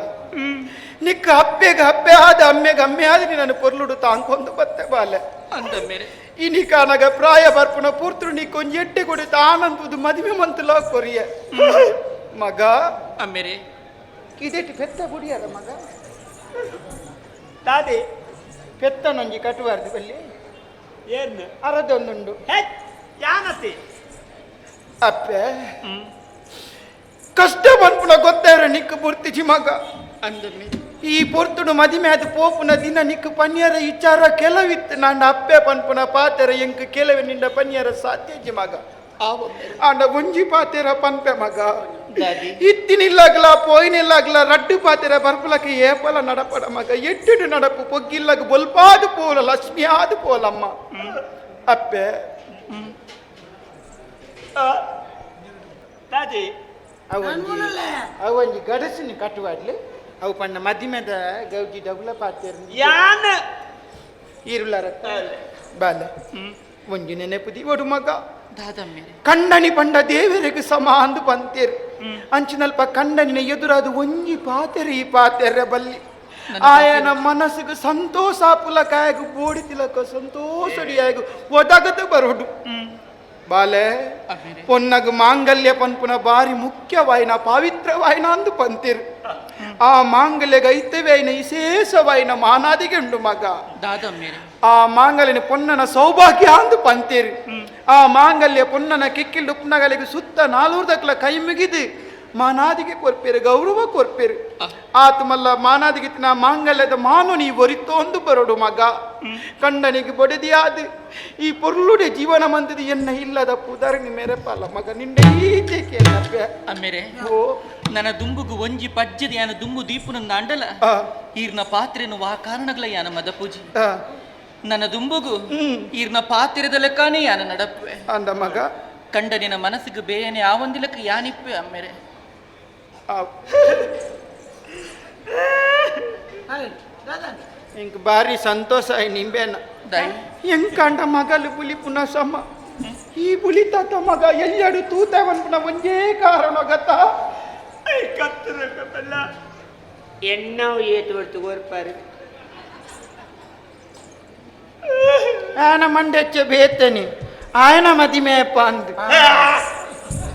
ನಿಕ್ಕ ಅಪ್ಪೆಗೆ ಅಪ್ಪೆ ಆದ ಅಮ್ಮೆಗೆ ಅಮ್ಮೆ ಆದ ನಿನ್ನನ್ನು ಪೊರ್ಲುಡು ತಾಂಕೊಂದು ಬತ್ತೆ ಬಾಲೆ. ಅಂದಮ್ಮೇರೆ. ಇನಿಕಾನಗ ಪ್ರಾಯ ಬರ್ಪುನ ಪೂರ್ತುಡು ನಿಕ್ಕೊಂಜಿ ಎಟ್ಟೆ ಕೊಡಿತ ಆನಂದುದು ಮದಿಮೆ ಮಂತುಲ ಕೊರಿಯ ಮಗ. ಅಮ್ಮೇರೆ. ಕಿದೆಟ್ ಪೆತ್ತ ಬುಡಿಯರ ಮಗ. ದಾದಿ. ಪೆತ್ತನೊಂಜಿ ಕಟ್ಟುವಾರ್ದು ಬಲ್ಲಿ. ಏನ್? ಅರದೊಂದುಂಡು. ಹೇ ಯಾನತಿ. ಅಪ್ಪೆ ಕಷ್ಟ ಪನ್ಪುನ ಗೊತ್ತಾರ ನಿಕ್ಕು ಪೂರ್ತಿಜಿ ಮಗ. ಅಂದಮ್ಮೆ. ಈ ಪೊರ್ತುಡು ಮದಿಮೆ ಅದು ಪೋಪುನ ದಿನ ನಿಕ್ಕು ಪನ್ಯರ ವಿಚಾರ ಕೆಲವಿತ್ತು ನಾಂಡ ಅಪ್ಪೆ ಪನ್ಪುನ ಪಾತೆರ ಎಂಕ್ ಕೆಲವೆ ನಿಂಡ ಪನ್ಯರ ಸಾಧ್ಯಜಿ ಮಗ. ಆಂಡ ಒಂಜಿ ಪಾತೆರ ಪನ್ಪೆ ಮಗ. ದಾದಿ. ಇತ್ತಿನಿಲ್ಲಾಗ್ಲ ಪೋಯಿನಿಲ್ಲಾಗ್ಲ ರಡ್ಡು ಪಾತೆರ ಬರ್ಪುಲಕ ಏಪಲ ನಡಪಡ ಮಗ. ಎಟ್ಟಿಡು ನಡಪು ಪೊಗ್ಗಿಲ್ಲಗ ಬೊಲ್ಪಾದು ಪೋಲ ಲಕ್ಷ್ಮಿ ಆದು ಪೋಲಮ್ಮ ಅಪ್ಪೆ. ದಾದಿ. ಅವಂಜಿ ಅವಂಜಿ ಗಡಸಿನ ಕಟ್ಟುವಾಡ್ಲಿ ಅವು ಪಣ್ಣ ಮದಿಮೆದ ಗೌಜಿ ಡಬುಲ ಪಾತೆರ್. ಯಾನ್. ಈರುಲಾರ ಬಾಲೆ ಒಂಜಿ ನೆನೆಪುದಿ ಒಡು ಮಗ. ದಾದಮ್ಮೇರೆ. ಕಂಡನಿ ಪಂಡ ದೇವರಿಗೆ ಸಮ ಅಂದು ಪಂತೇರು ಅಂಚಿನಲ್ಪ ಕಂಡನಿನ ಎದುರಾದ ಒಂಜಿ ಪಾತೆರೆ ಈ ಪಾತೆರೆ ಬಲ್ಲಿ ಆಯನ ಮನಸ್ಸಿಗೆ ಸಂತೋಷ ಪುಲ ಕಾಯಗು ಬೋಡಿ ತಿಲಕ ಸಂತೋಷಡಿಯಾಗು ಒದಗದು ಬರೋಡು ಬಾಲೆ. ಅಮ್ಮೇರೆ. ಪೊನ್ನಗು ಮಾಂಗಲ್ಯ ಪನ್ಪುನ ಬಾರಿ ಮುಖ್ಯವಾಯಿನ ಪವಿತ್ರವಾಯಿನ ಅಂದು ಪಂತಿರು ಆ ಮಾಂಗಲ್ಯಗ ಐತವೇ ವಿಶೇಷವಾಯಿನ ಮಾನಾದಿಗೆ ಉಂಡು ಮಗ. ದಾದಮ್ಮೇರೆ. ಆ ಮಾಂಗಲ್ಯನ ಪೊನ್ನನ ಸೌಭಾಗ್ಯ ಅಂದು ಪಂತೇರು ಆ ಮಾಂಗಲ್ಯ ಪೊನ್ನನ ಕಿಕ್ಕಿಲ್ ಉಪ್ನಗಲಿಗೆ ಸುತ್ತ ನಾಲೂರ್ದಕ್ಲ ಕೈ ಮುಗಿದು ಮಾನಾದಿಗೆ ಕೊರ್ಪೇರು ಗೌರವ ಕೊರ್ಪೇರು ಆತಮಲ್ಲ ಮಾನಾದಿಗೆ ತಿನ್ನ ಮಾಂಗಲ್ಯದ ಮಾನು ನೀ ಒರಿತೋಂದು ಬರೋಡು ಮಗ. ಕಂಡನಿಗೆ ಬೊಡೆದಿಯಾದ ಈ ಪೊರ್ಲುಡೆ ಜೀವನ ಮಂದದ ಎನ್ನ ಇಲ್ಲದ ಪುದರ್ನಿ ಮೇರೆಪಲ್ಲ ಮಗ ನಿಂಡೆ ಈ ಅಮ್ಮೇರೆ ನನ್ನ ದುಂಬುಗು ಒಂಜಿ ಪಜ್ಜದ ಯಾನ ದುಂಬು ದೀಪುನಂದ ಅಂಡಲ ಈರ್ನ ಪಾತ್ರೆನು ವಾ ಕಾರಣಗಳ ಯಾನ ಮದಪೂಜಿ ನನ್ನ ದುಂಬುಗು ಈರ್ನ ಪಾತ್ರೆದ ಲೆಕ್ಕಾನೇ ಯಾನ ನಡಪ್ಪೆ ಅಂದ ಮಗ ಕಂಡ ನಿನ್ನ ಮನಸ್ಸಿಗೆ ಬೇಯನೆ ಆ ಒಂದಿಲಕ್ಕ ಯಾನಿಪ್ಪೆ ಅಮ್ಮೇರೆ. ಇಂಕ್ ಬಾರಿ ಸಂತೋಷ ನಿಂಬೇನ ಎಂಕಂಡ ಮಗಲು ಪುಲಿ ಪುನಃ ಸಮ ಈ ಪುಲಿ ತಾತ ಮಗ ಎಲ್ಲೆಡು ತೂತವನ್ ಪುನಃ ಒಂಜೇ ಕಾರಣ ಗತ್ತ ಎಣ್ಣವು ಏತು ಹೊರ್ತು ಕೋರ್ಪಾರು ಆನ ಮಂಡೆಚ್ಚೆ ಬೇತನಿ ಆಯನ ಮದಿಮೆಯಪ್ಪ ಅಂದು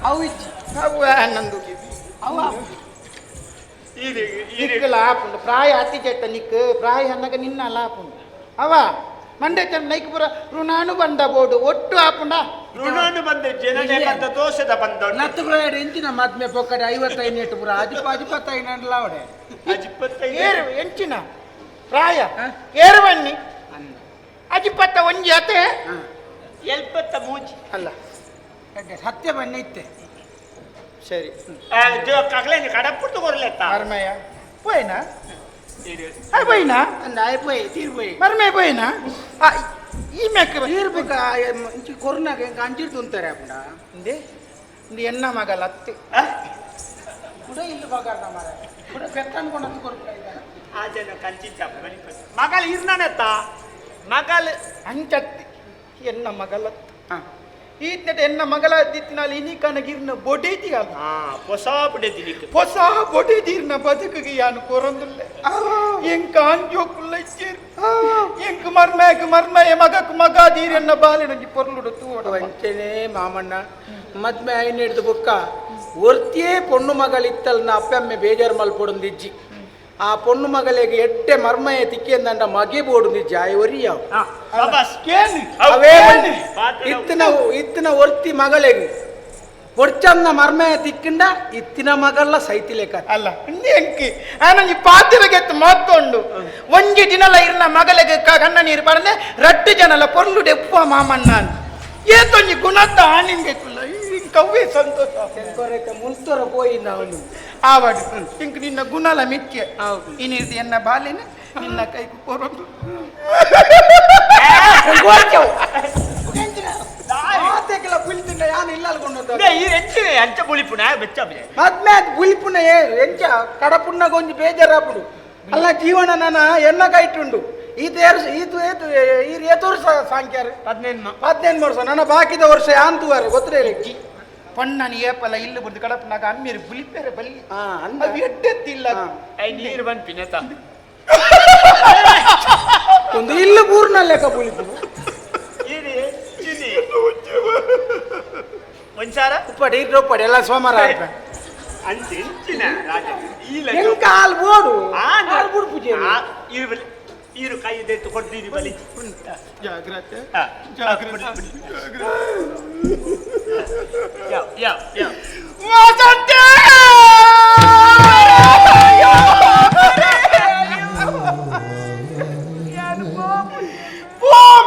ಅವು ಇಜ್ಜಿ ಅವು ಆನಂದು ಅವು ನಿಕ್ಕಲ ಆಪುಂಡು ಪ್ರಾಯ ಅತಿ ಚೆಟ್ಟ ನಿಕ್ ಪ್ರಾಯ ಅನ್ನಾಗ ನಿನ್ನ ಅಲ್ಲ ಆಪುಂಡು ಅವ ಮಂಡೆಚ್ಚ ನೈಕ್ ಪುರ ಋಣಾನು ಬಂದ ಬೋಡು ಒಟ್ಟು ಆಪುಂಡ ಋಣಾನು ಬಂದ ಜನತೆ ದೋಷದ ಬಂದ ನತ್ತು ಎಂಚಿನ ಮದ್ಮೆ ಪೊಕ್ಕಡೆ 55 ನೆಟ್ಟು ಪುರ ಅಜಿಪ ಅಜಿಪತ್ತೈದು ಅವಡೆ ಏರು ಎಂಚಿನ ಪ್ರಾಯ ಏರು ಬನ್ನಿ ಅಜಿಪತ್ತ ಒಂಜಿ ಅತೆ ಎಲ್ಪತ್ತ ಮೂಜಿ ಅಲ್ಲ ಸತ್ಯ ಬನ್ನಿ ಇತ್ತೆ ಸರಿ ಕಗಲೇನು ಕಡಪುಟ್ಟು ಕೊರ್ಲೆತ್ತ ಮರ್ಮಯ್ಯ ಪೋಯ್ನಾ ಆಯ್ ಪೋಯ್ನಾ ಅಂದ ಆಯ್ ಪೋಯ್ ತೀರ್ ಪೋಯ್ ಮರ್ಮೆ ಪೋಯ್ನಾ ಈ ಮೆಕ್ಕ ತೀರ್ಬೇಕ ಇಂಚಿ ಕೊರ್ನಾಗ ಎಂಕ ಅಂಚಿರ್ ತುಂತಾರೆ ಅಪ್ಪಡ ಇಂದೆ ಇಂದು ಎನ್ನ ಮಗಲ ಅತ್ತೆ ಕುಡ ಇಲ್ಲಿ ಬಗಾರ್ನ ಮಾರ ಕುಡ ಪೆತ್ತನ್ಕೊಂಡು ಅಂತ ಕೊರ್ಪುಡ ಆ ಜನ ಕಂಚಿಂಚ ಮಗಲ್ ಇರ್ನಾನೆತ್ತ ಮಗಲ್ ಅಂಚತ್ತಿ ಎನ್ನ ಮಗಲತ್ತು ಈತ್ನೆಟ ಎನ್ನ ಮಗಲ ದಿತ್ತಿನಾಲ್ ಇನಿ ಕನಗಿರ್ನ ಬೊಡೇತಿ ಅಲ್ಲ ಹೊಸ ಬಿಡದಿ ಹೊಸ ಬೊಡೇದಿರ್ನ ಬದುಕಿಗೆ ಯಾನು ಕೊರೊಂದುಲ್ಲೆ ಎಂಕ ಆಂಜೋಕುಲ್ಲ ಇಚ್ಚೇರು ಎಂಕ್ ಮರ್ಮಯಕ್ ಮರ್ಮಯ ಮಗಕ್ ಮಗ ದೀರೆನ್ನ ಬಾಲೆನೊಂಜಿ ಪೊರ್ಲುಡು ತೂವಡ ವಂಚನೆ ಮಾಮಣ್ಣ ಮದ್ಮೆ ಐನ ಹಿಡ್ದು ಬುಕ್ಕ ಒರ್ತಿಯೇ ಪೊಣ್ಣು ಮಗಳಿತ್ತಲ್ ನಾ ಅಪ್ಪಮ್ಮೆ ಬೇಜಾರು ಮಲ್ಪೊಡೊಂದಿಜ್ಜಿ ಆ ಪೊಣ್ಣು ಮಗಳಿಗೆ ಎಡ್ಡೆ ಮರ್ಮಯ ತಿಕ್ಕಿಯಂದಂಡ ಮಗೆ ಬೋಡುಂದಿಜ್ಜಿ ಆಯ್ ಒರಿಯಾವ್ ಅವೇ ಇತ್ತಿನ ಇತ್ತಿನ ಒರ್ತಿ ಮಗಳಿಗೆ ಒರ್ಚನ್ನ ಮರ್ಮಯ ತಿಕ್ಕಿಂಡ ಇತ್ತಿನ ಮಗಲ್ಲ ಸೈತಿಲೇಕ ಅಲ್ಲ ಎಂಕಿ ಆನಂಜಿ ಪಾತಿರಗೆತ್ತು ಮಾತೊಂಡು ಒಂಜಿ ದಿನಲ ಇರ್ನ ಮಗಳಿಗೆ ಕಣ್ಣ ನೀರು ಪಡಂದೆ ರಟ್ಟು ಜನಲ ಪೊರ್ಲು ಡೆಪ್ಪ ಮಾಮಣ್ಣ ಏತೊಂಜಿ ಗುಣತ್ತ ಆನಿಂಗೆ ಕುಲ್ಲ ಕವ್ವೇ ಸಂತೋಷ ಮುಲ್ತೊರ ಪೋಯಿಂದ ಅವನು ಆವಾಡು ಇಂಕ್ ನಿನ್ನ ಗುಣಲ ಮಿಚ್ಚೆ ಇನ್ನಿರ್ದು ಎನ್ನ ಬಾಲಿನ ನಿನ್ನ ಕೈಗೆ ಕೊರೊಂದು ಯಾನು ಇಲ್ಲ ಅಲ್ಕೊಂಡು ಅಂಚ ಬುಳಿಪುನ ಬೆಚ್ಚ ಮದ್ಮೆ ಅದು ಬುಲಿಪುನ ಎಂಚ ಕಡಪುಣ್ಣ ಗೊಂಜಿ ಬೇಜಾರಾಪುಡು ಅಲ್ಲ ಜೀವನ ನನ್ನ ಎನ್ನ ಕೈಟುಂಡು ಈತ ಏರು ಈತು ಏತು ಈರು ಏತು ವರ್ಷ ಸಾಂಖ್ಯಾರು 15 15 ವರ್ಷ ನನ್ನ ಬಾಕಿದ ವರ್ಷ ಯಾಂತುವಾರೆ ಗೊತ್ತೇ ಪೊಣ್ಣನ ಏಪಲ ಇಲ್ಲು ಬಂದು ಕಡಪನಾಗ ಅಮ್ಮಿರು ಬುಲಿಪೇರೆ ಬಲ್ಲಿ ಅವು ಎಡ್ಡೆತ್ತಿಲ್ಲ I ನೀರು ಬಂದ್ಪಿನತ ಒಂದು ಇಲ್ಲು ಬೂರ್ನ ಲೆಕ್ಕ ಬುಲಿಪುಡು ಒಂಚಾರ ಉಪ್ಪಡೆ ಇದ್ರೆ ಉಪ್ಪಡೆ ಎಲ್ಲ ಸೋಮವಾರ ಅಂಚೆ ಇಂಚಿನ ರಾಜ ಎಂಕ ಹಾಲು ಬೋಡು ಹಾಲು ಬುಡು ಪೂಜೆ ಈರು ಕೈ ದೆತ್ತು ಕೊಡ್ತೀರಿ ಬಲಿ ಜಾಗ್ರತೆ ಜಾಗ್ರತೆ ಯಾವ ಯಾವ ಯಾವ ವಾಸಂತೆ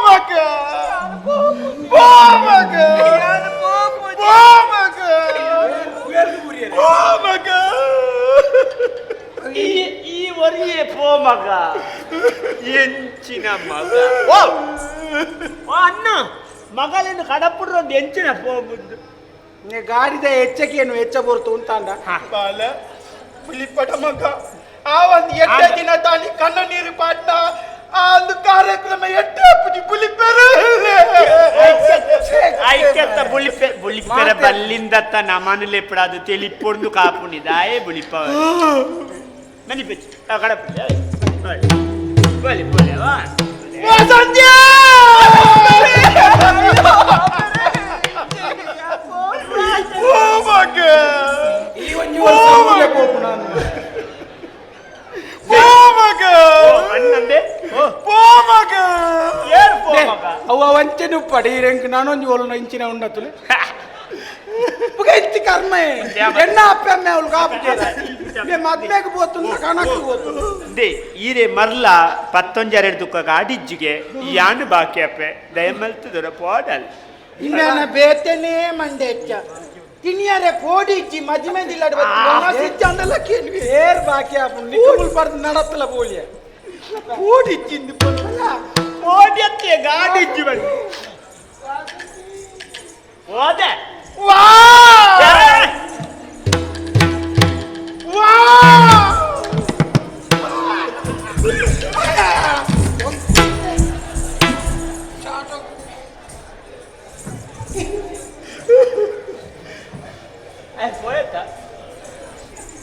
ಮಗ ಪೋ ಮಗ ಪೋ ಮಗ ಪೋ ಮಗ ಈ ಈ ಒರಿಯೇ ಪೋ ಮಗ ಎಂಚಿನ ಮಗ ಓ ಅಣ್ಣ ಮಗಲೇನು ಕಡಪುಡ್ರೊಂದು ಎಂಚಿನ ಪೋ ಮುಂದು ಗಾಡಿದ ಹೆಚ್ಚಕೇನು ಹೆಚ್ಚ ಬೋರ್ತು ಅಂತ ಅಂದ ಬಾಲ ಪುಲಿಪಟ ಮಗ ಆ ಒಂದು ಎಡ್ಡ ದಿನ ತಾನಿ ಕಣ್ಣ ನೀರು ಪಾಟ್ನ ಆ ಒಂದು ಕಾರ್ಯಕ್ರಮ ಎಡ್ಡ ಪುಜಿ ಪುಲಿಪೆರೆ ಐಕ್ಯತ್ತ ಬುಲಿಪೆ ಬುಲಿಪೆರ ಬಲ್ಲಿಂದತ್ತ ನಮನುಲೆಪ್ಪಡ ಅದು ತೆಲಿಪೊಂದು ಕಾಪುನಿದಾಯೇ ಬುಲಿಪ ಮನಿಪೆಚ್ಚು ಕಡಪುಡಿ ಬಲಿ ಬಲಿ ವಾ ವಾಸಂತ್ಯ ಓ ಮಗ ಈ ಒಂಜಿ ವರ್ಷ ಊರ್ಲೆ ಪೋಪು ನಾನು ಪೋ ಮಗ ಅಣ್ಣಂದೆ ಓ ಪೋ ಮಗ ಏರು ಪೋ ಮಗ ಅವ್ವ ವಂಚನೆ ಉಪ್ಪಡಿ ರೆಂಕ್ ನಾನೊಂಜಿ ಒಲ್ನ ಇಂಚಿನ ಉಂಡತ್ತುಲೆ ಇಂಚಿ ಕರ್ಮ ಎಣ್ಣ ಅಪ್ಪೆ ಅಮ್ಮೆ ಅವಳು ಕಾಪು ಮದ್ಮೆಗೆ ಬೋತು ಕಣಕ್ಕೆ ಬೋತು they ಈರೆ ಮರ್ಲ ಪತ್ತೊಂಜಾರೆಡ್ ದುಕ್ಕ ಗಾಡಿಜ್ಜಿಗೆ ಯಾನು ಬಾಕಿ ಅಪ್ಪೆ ದಯಮಲ್ತದರ ಪೋಡಲ್ ಇನ್ನ ಬೇತನೇ ಮಂಡೆಚ್ಚ ತಿನಿಯರೆ ಪೋಡಿ ಇಜ್ಜಿ ಮದಿಮೆ ದಿಲ್ಲಡ್ ಸಿಜ್ಜಾಂಡಲ ಕೇನ್ವಿ ಏರ್ ಬಾಕಿ ಆಪುಂಡು ನಿಕ್ಕುಲ್ ಪರ್ದು ನಡತ್ತಲ ಬೋಲಿಯ ಪೋಡಿ ಇಜ್ಜಿಂದು ಪೊಲ್ಲ ಪೋಡಿ ಅತ್ತೆ ಗಾಡಿ ಇಜ್ಜಿ ಬನ್ನಿ ಹೋದೆ ವಾ ವಾ ಪೋಯತ್ತ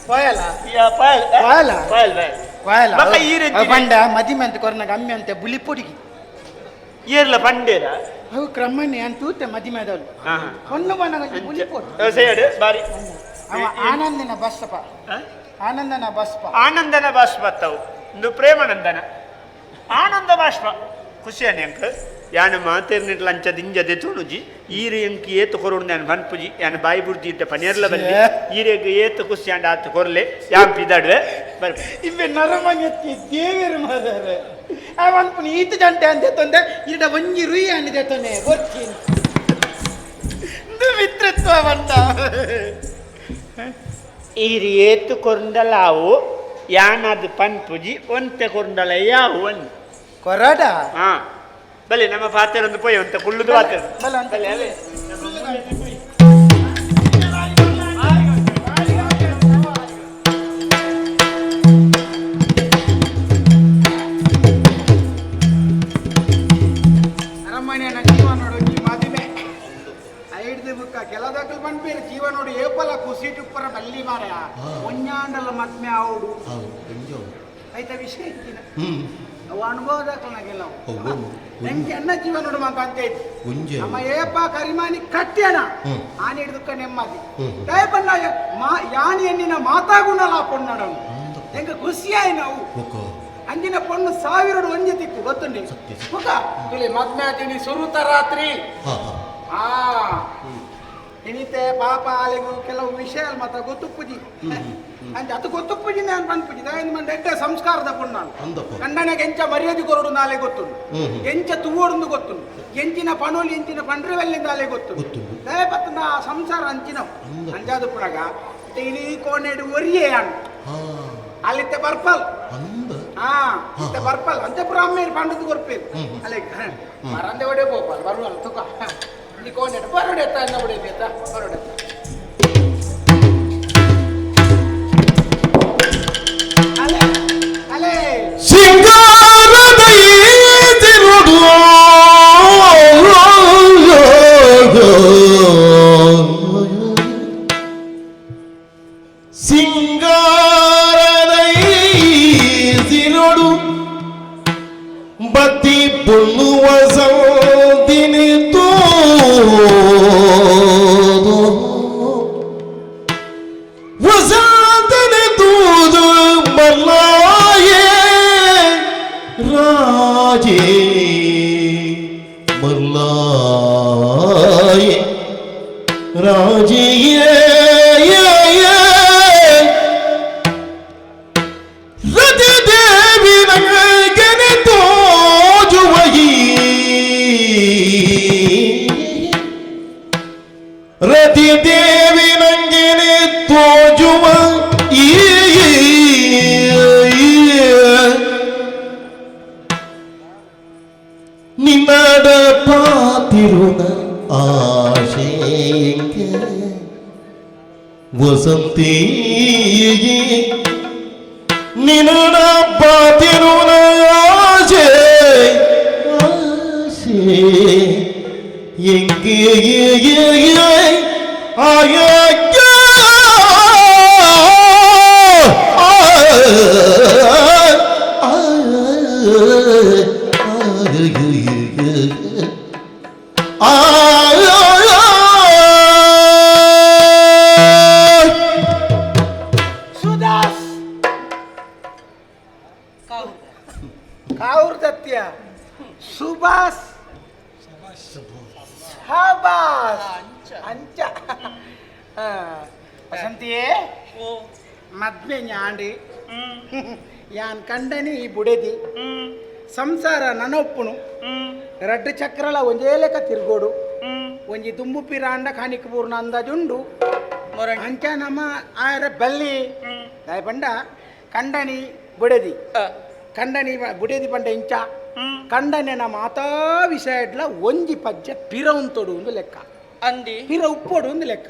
ಪೋಯಲ ಪೋಯಲ್ ಪೋಯಲ? ಪೋಯಲ್ ಪೋಯಲ್ ಪೋಯಲ ಬಕ್ಕ ಈ ರೀತಿ ಪಂಡ ಮದಿಮೆ ಅಂತ ಕೊರ್ನಾಗ ಅಮ್ಮೆ ಅಂತೆ ಬುಲಿಪೊಡಿಗೆ ಏರ್ಲ ಪಂಡೇರ ಅವು ಕ್ರಮನೆ ಅಂತ ತೂತೆ ಮದಿಮೆದವಳು ಹೊಣ್ಣು ಬಣ್ಣದ ಬುಲಿಪೊಡಿ ಸೇಡು ಬಾರಿ ಅವ ಆನಂದನ ಬಸ್ಸಪ್ಪ ಆನಂದನ ಬಸ್ಪ ಆನಂದನ ಬಾಷ್ಪ ಅತ್ತವು ಇಂದು ಪ್ರೇಮನಂದನ ಆನಂದ ಬಾಷ್ಪ ಖುಷಿಯಾನೆ ಅಂಕ ಯಾನು ಮಾತೇರ್ನಿಟ್ಲ ಅಂಚ ದಿಂಜ ದೆತುಣುಜಿ ಈರು ಎಂಕ್ ಏತು ಕೊರುಂಡು ಯಾನ್ ಪನ್ಪುಜಿ ಯಾನ್ ಬಾಯಿ ಬುಡ್ದಿ ಇಟ್ಟ ಪನಿಯರ್ಲ ಬಲ್ಲಿ ಈರೆಗ್ ಏತು ಖುಷಿ ಅಂಡ ಆತು ಕೊರ್ಲೆ ಯಾನ್ ಪಿದಾಡುವೆ ಬರ್ಪೆ ಇವೆ ನರಮನೆತ್ತಿ ದೇವರು ಮಾರಾರೆ ಆ ಅನ್ಪುನಿ ಈತ ಜಂಟೆ ಅಂತ ತೊಂದೆ ಇಡ ಒಂಜಿ ರುಯಿ ಅಂದಿದೆ ತೊಂದೆ ಗೊತ್ತೀನಿ ಇಂದು ಮಿತ್ರತ್ವ ಬಂದ ಈರು ಏತು ಕೊರುಂಡಲಾವು ಯಾನದು ಪನ್ಪುಜಿ ಒಂತೆ ಕೊರುಂಡಲ ಯಾವು ಒಂದು ಕೊರಡ ಹಾ ಬಲೆ ನಮ್ಮ ಪಾತ್ರೆ ಪೋಯ್ ಅಂತ ಕುಳ್ಳುದು ಪಾತ್ರೆ ಬಲ ಅಂತ ಬಲೆ ಅಲೆ. ಅರಮನೆಯನ ಜೀವನೋಡು ಒಂಜಿ ಮದಿಮೆ ಐಡ್ದು ಬುಕ್ಕ ಕೆಲದಕ್ಕಲು ಪನ್ಪೇರು ಜೀವನೋಡು ಏಪಲ ಕುಸಿಟ್ ಉಪ್ಪರ ಬಲ್ಲಿ ಮಾರ ಒಂಜಾಂಡಲ ಮದ್ಮೆ ಆವುಡು ಐತ ವಿಷಯ ಇತ್ತಿನ ಅವು ಅನುಭವದಾಕಲ್ನ ಕೆಲವು ಎಂಕೆ ಅನ್ನ ಜೀವನೋಡು ಮಾತ ಅಂತ ಇತ್ತು ಒಂಜೆ ನಮ್ಮ ಏಪ ಕರಿಮಾನಿ ಕಟ್ಟ್ಯಣ ಆನೆ ಹಿಡ್ದುಕ್ಕ ನೆಮ್ಮದಿ ದಯಪನ್ನ ಮಾ ಯಾನಿ ಎನ್ನಿನ ಮಾತಾಗುಣಲ ಪೊನ್ನಡನು ಎಂಕ ಖುಷಿಯಾಯಿ ನಾವು ಒಕ್ಕ ಅಂದಿನ ಪೊಣ್ಣು ಸಾವಿರಡು ಒಂಜಿ ತಿಕ್ಕು ಗೊತ್ತುಂಡಿ ಸತ್ಯ, ಸತ್ಯ. ಮುಖ ತುಲಿ ಮದ್ಮೆ ಆತಿನಿ ಸುರುತ ರಾತ್ರಿ ಹಾ ಹಾ ಆ ಇನಿತೆ ಪಾಪ ಆಲೆಗು ಕೆಲವು ವಿಷಯ ಮಾತ್ರ ಗೊತ್ತುಪ್ಪುಜಿ ಅಂಚ ಅದು ಗೊತ್ತುಪ್ಪುಜಿ ನಾನು ಪನ್ಪುಜಿ ದಾಯನ ಮಂಡ ಎಡ್ಡೆ ಸಂಸ್ಕಾರದ ಪೊಣ್ಣು ಅಂದಪ್ಪ. ಗಂಡನಿಗೆ ಎಂಚ ಮರ್ಯಾದೆ ಕೊರಡು ನಾಲೆ ಗೊತ್ತುಂಡು ಹ್ಮ್ ಹ್ಮ್. ಎಂಚ ತುವೋಡುಂದು ಗೊತ್ತುಂಡು ಎಂಚಿನ ಪಣೋಲಿ ಎಂಚಿನ ಪಂಡ್ರವೆಲ್ಲಿಂದ ಅಲೆ ಗೊತ್ತುಂಡು ಗೊತ್ತುಂಡು. ದಯಪತ್ತನ ಆ ಸಂಸಾರ ಅಂಚಿನವು ಅಂದಪ್ಪ. ಅಂಜಾದು ಪುಣಗ ಇಡೀ ಕೋಣೆಡು ಒರಿಯೇ ಅನ್ ಹಾ ಅಲ್ಲಿತ್ತೆ ಬರ್ಪಲ್ ಅಂದ ಹಾ ಇತ್ತೆ ಬರ್ಪಲ್ ಅಂಚ ಪುರ ಅಮ್ಮೇರು ಪಂಡದು ಕೊರ್ಪೇರು ಅಲ್ಲೇ ಮರಂದೆ ಒಡೆ ಪೋಪಲ್ ಬರುವಲ್ಲ ತುಕ ಈ ಕೋಣೆಡು ಬರೋಡೆತ್ತ ಅನ್ನ ಒಡೆತ ಬರೋಡೆತ್ತ ಅಲೆ ಅಲೆ ಸಿಂಗಾರದ ತಿರುಡು ಸಿಂಗಾರದ ತಿರುಡು ಬತ್ತಿ ಪೊಣ್ಣುವ ಸೌದಿನಿ ತೋದು ವಸಂತನೆ ತೂದು ಮರ್ಲಾಯೇ ರಾಜೇ ಮರ್ಲಾಯೇ ರಾಜೇ ರತಿ ದೇವಿ ನಂಗನೆ ತೋಜುವಯಿ ರತಿ ದೇವಿ ನಂಗೆನೆ ತೋಜುವ ಈ ನಿನ್ನಡ ಪಾತಿರುನ ಆಶೆಗೆ ವಸಂತಿ ನಿನ್ನಡ ಪಾತಿರುನ ಆಶೆ ಆಶೆ எங்கே ಸುದಾಸ್ ಕಾವ್ರ ದತ್ಯ ಸುಭಾಷ್ ಶಬಾಸ್ ಅಂಚ ಆ, ವಸಂತಿಯೇ ಓ ಮದ್ವೆ ಞಾಂಡಿ ಯಾನ್ ಕಂಡನಿ ಈ ಬುಡೆದಿ ಸಂಸಾರ ನನೊಪ್ಪುನು ರಡ್ಡು ಚಕ್ರಲ ಒಂಜೇ ಲೆಕ್ಕ ತಿರ್ಗೋಡು ಒಂಜಿ ದುಂಬು ಪಿರಾಂಡ ಕಾಣಿಕ ಪೂರ್ಣ ಅಂದಾಜುಂಡು. ಅಂಚ ನಮ್ಮ ಆರ ಬಲ್ಲಿ ಪಂಡ ಕಂಡನಿ ಬುಡದಿ ಕಂಡನಿ ಬುಡದಿ ಪಂಡ ಇಂಚ ಕಂಡನೆ ಮಾತಾ ವಿಷಯ ಇಡ್ಲ ಒಂಜಿ ಪಜ್ಜೆ ಪಿರ ಉಂತೊಡು ಒಂದು ಲೆಕ್ಕ ಅಂದಿ ಪಿರ ಉಪ್ಪೊಡು ಒಂದು ಲೆಕ್ಕ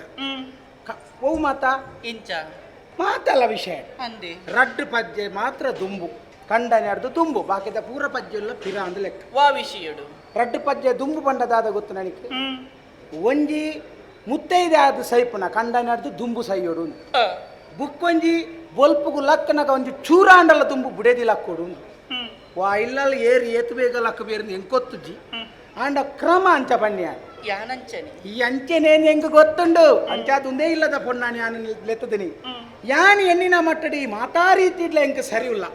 ಓ ಮಾತಾ ಇಂಚ ಮಾತಲ್ಲ ವಿಷಯ ಅಂದಿ ರಡ್ಡು ಪಜ್ಜೆ ಮಾತ್ರ ದುಂಬು ಕಂಡನೆ ಅರ್ದು ದುಂಬು ಬಾಕಿದ ಪೂರ ಪಜ್ಜೆ ಎಲ್ಲ ಪಿರ ಅಂದು ಲೆಕ್ಕ ವಾ ವಿಷಯಡು ರಡ್ಡು ಪಜ್ಜೆ ದುಂಬು ಪಂಡದಾದ ಗೊತ್ತು ನನಗೆ ಒಂಜಿ ಮುತ್ತೈದೆ ಆದ ಸೈಪುನ ಕಂಡನೆ ಅರ್ದು ದುಂಬು ಸೈಯೋಡು ಬುಕ್ಕೊಂಜಿ ಬೊಲ್ಪುಗು ಲಕ್ಕನಗ ಒಂಜಿ ಚೂರಾಂಡಲ ದುಂಬು ಬುಡೇದಿ ಲಕ್ಕೋಡು ವಾ ಇಲ್ಲಲ್ಲ ಏರಿ ಏತು ಬೇಗ ಲಕ್ಕ ಬೇರು ಎಂಕೊತ್ತುಜ್ಜಿ ಆಂಡ ಕ್ರಮ ಅಂಚ ಬನ್ನಿ ಯಾನಂಚನೆ ಈ ಅಂಚೆನೇನು ಹೆಂಗ ಗೊತ್ತುಂಡು ಅಂಚಾದುಂದೇ ಇಲ್ಲದ ಪೊನ್ನಾನಿ ಯಾನು ಲೆತ್ತದಿನಿ ಯಾನ್ ಎನ್ನಿನ ಮಟ್ಟಡಿ ಮಾತಾ ರೀತಿ ಇಡ್ಲ ಎಂಕ ಸರಿ ಇಲ್ಲ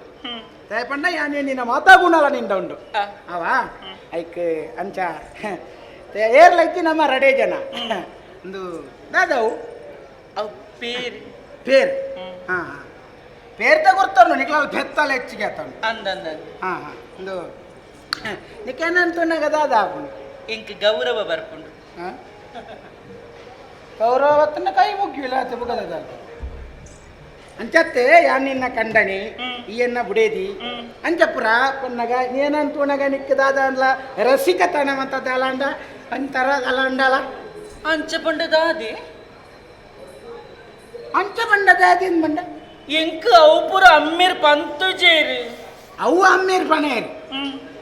ದಯಪಂಡ ಯಾನ್ ಎನ್ನಿನ ಮಾತಾ ಗುಣಲ ನಿಂದ ಉಂಡು ಅವಾ ಐಕ್ ಅಂಚ ಏರ್ಲೈತಿ ನಮ್ಮ ರಡೇ ಜನ ಒಂದು ದಾದವು ಅವು ಪೇರ್ ಪೇರ್ ಹಾ ಹಾ ಪೇರ್ತ ಗುರ್ತನು ನಿಕ್ಲಾಲ್ ಪೆತ್ತಲ ಹೆಚ್ಚಿಗೆ ಆತನು ಅಂದಂದ ಹಾ ಹಾ ಒಂದು ನಿಕೇನಂತುಣ್ಣಗ ದಾದ ಆಪುಂಡು ಎಂಕ್ ಗೌರವ ಬರ್ಪುಂಡು ಗೌರವತ್ತನ್ನ ಕೈ ಮುಗ್ಗಿಲ್ಲ ಬುಗದ ಅಂಚತ್ತೆ ಯಾನ್ ನಿನ್ನ ಕಂಡಣಿ ಈಯನ್ನ ಬುಡೇದಿ ಅಂಚಪುರ ಪೊನ್ನಗ ಏನಂತುಣಗ ನಿಕ್ಕದಾದ ಅಂದ್ಲ ರಸಿಕತನ ಮಂತದ ಅಲಾಂಡ ಅಂತರ ಅಲಾಂಡಲ ಅಂಚ ಪಂಡ ದಾದೆ ಅಂಚ ಬಂಡ ದಾದಿನ್ ಬಂಡ ಎಂಕ್ ಅವು ಪೂರ ಅಮ್ಮೇರ್ ಪಂತುಜೇರು ಅವು ಅಮ್ಮೇರ್ ಪಣೇರು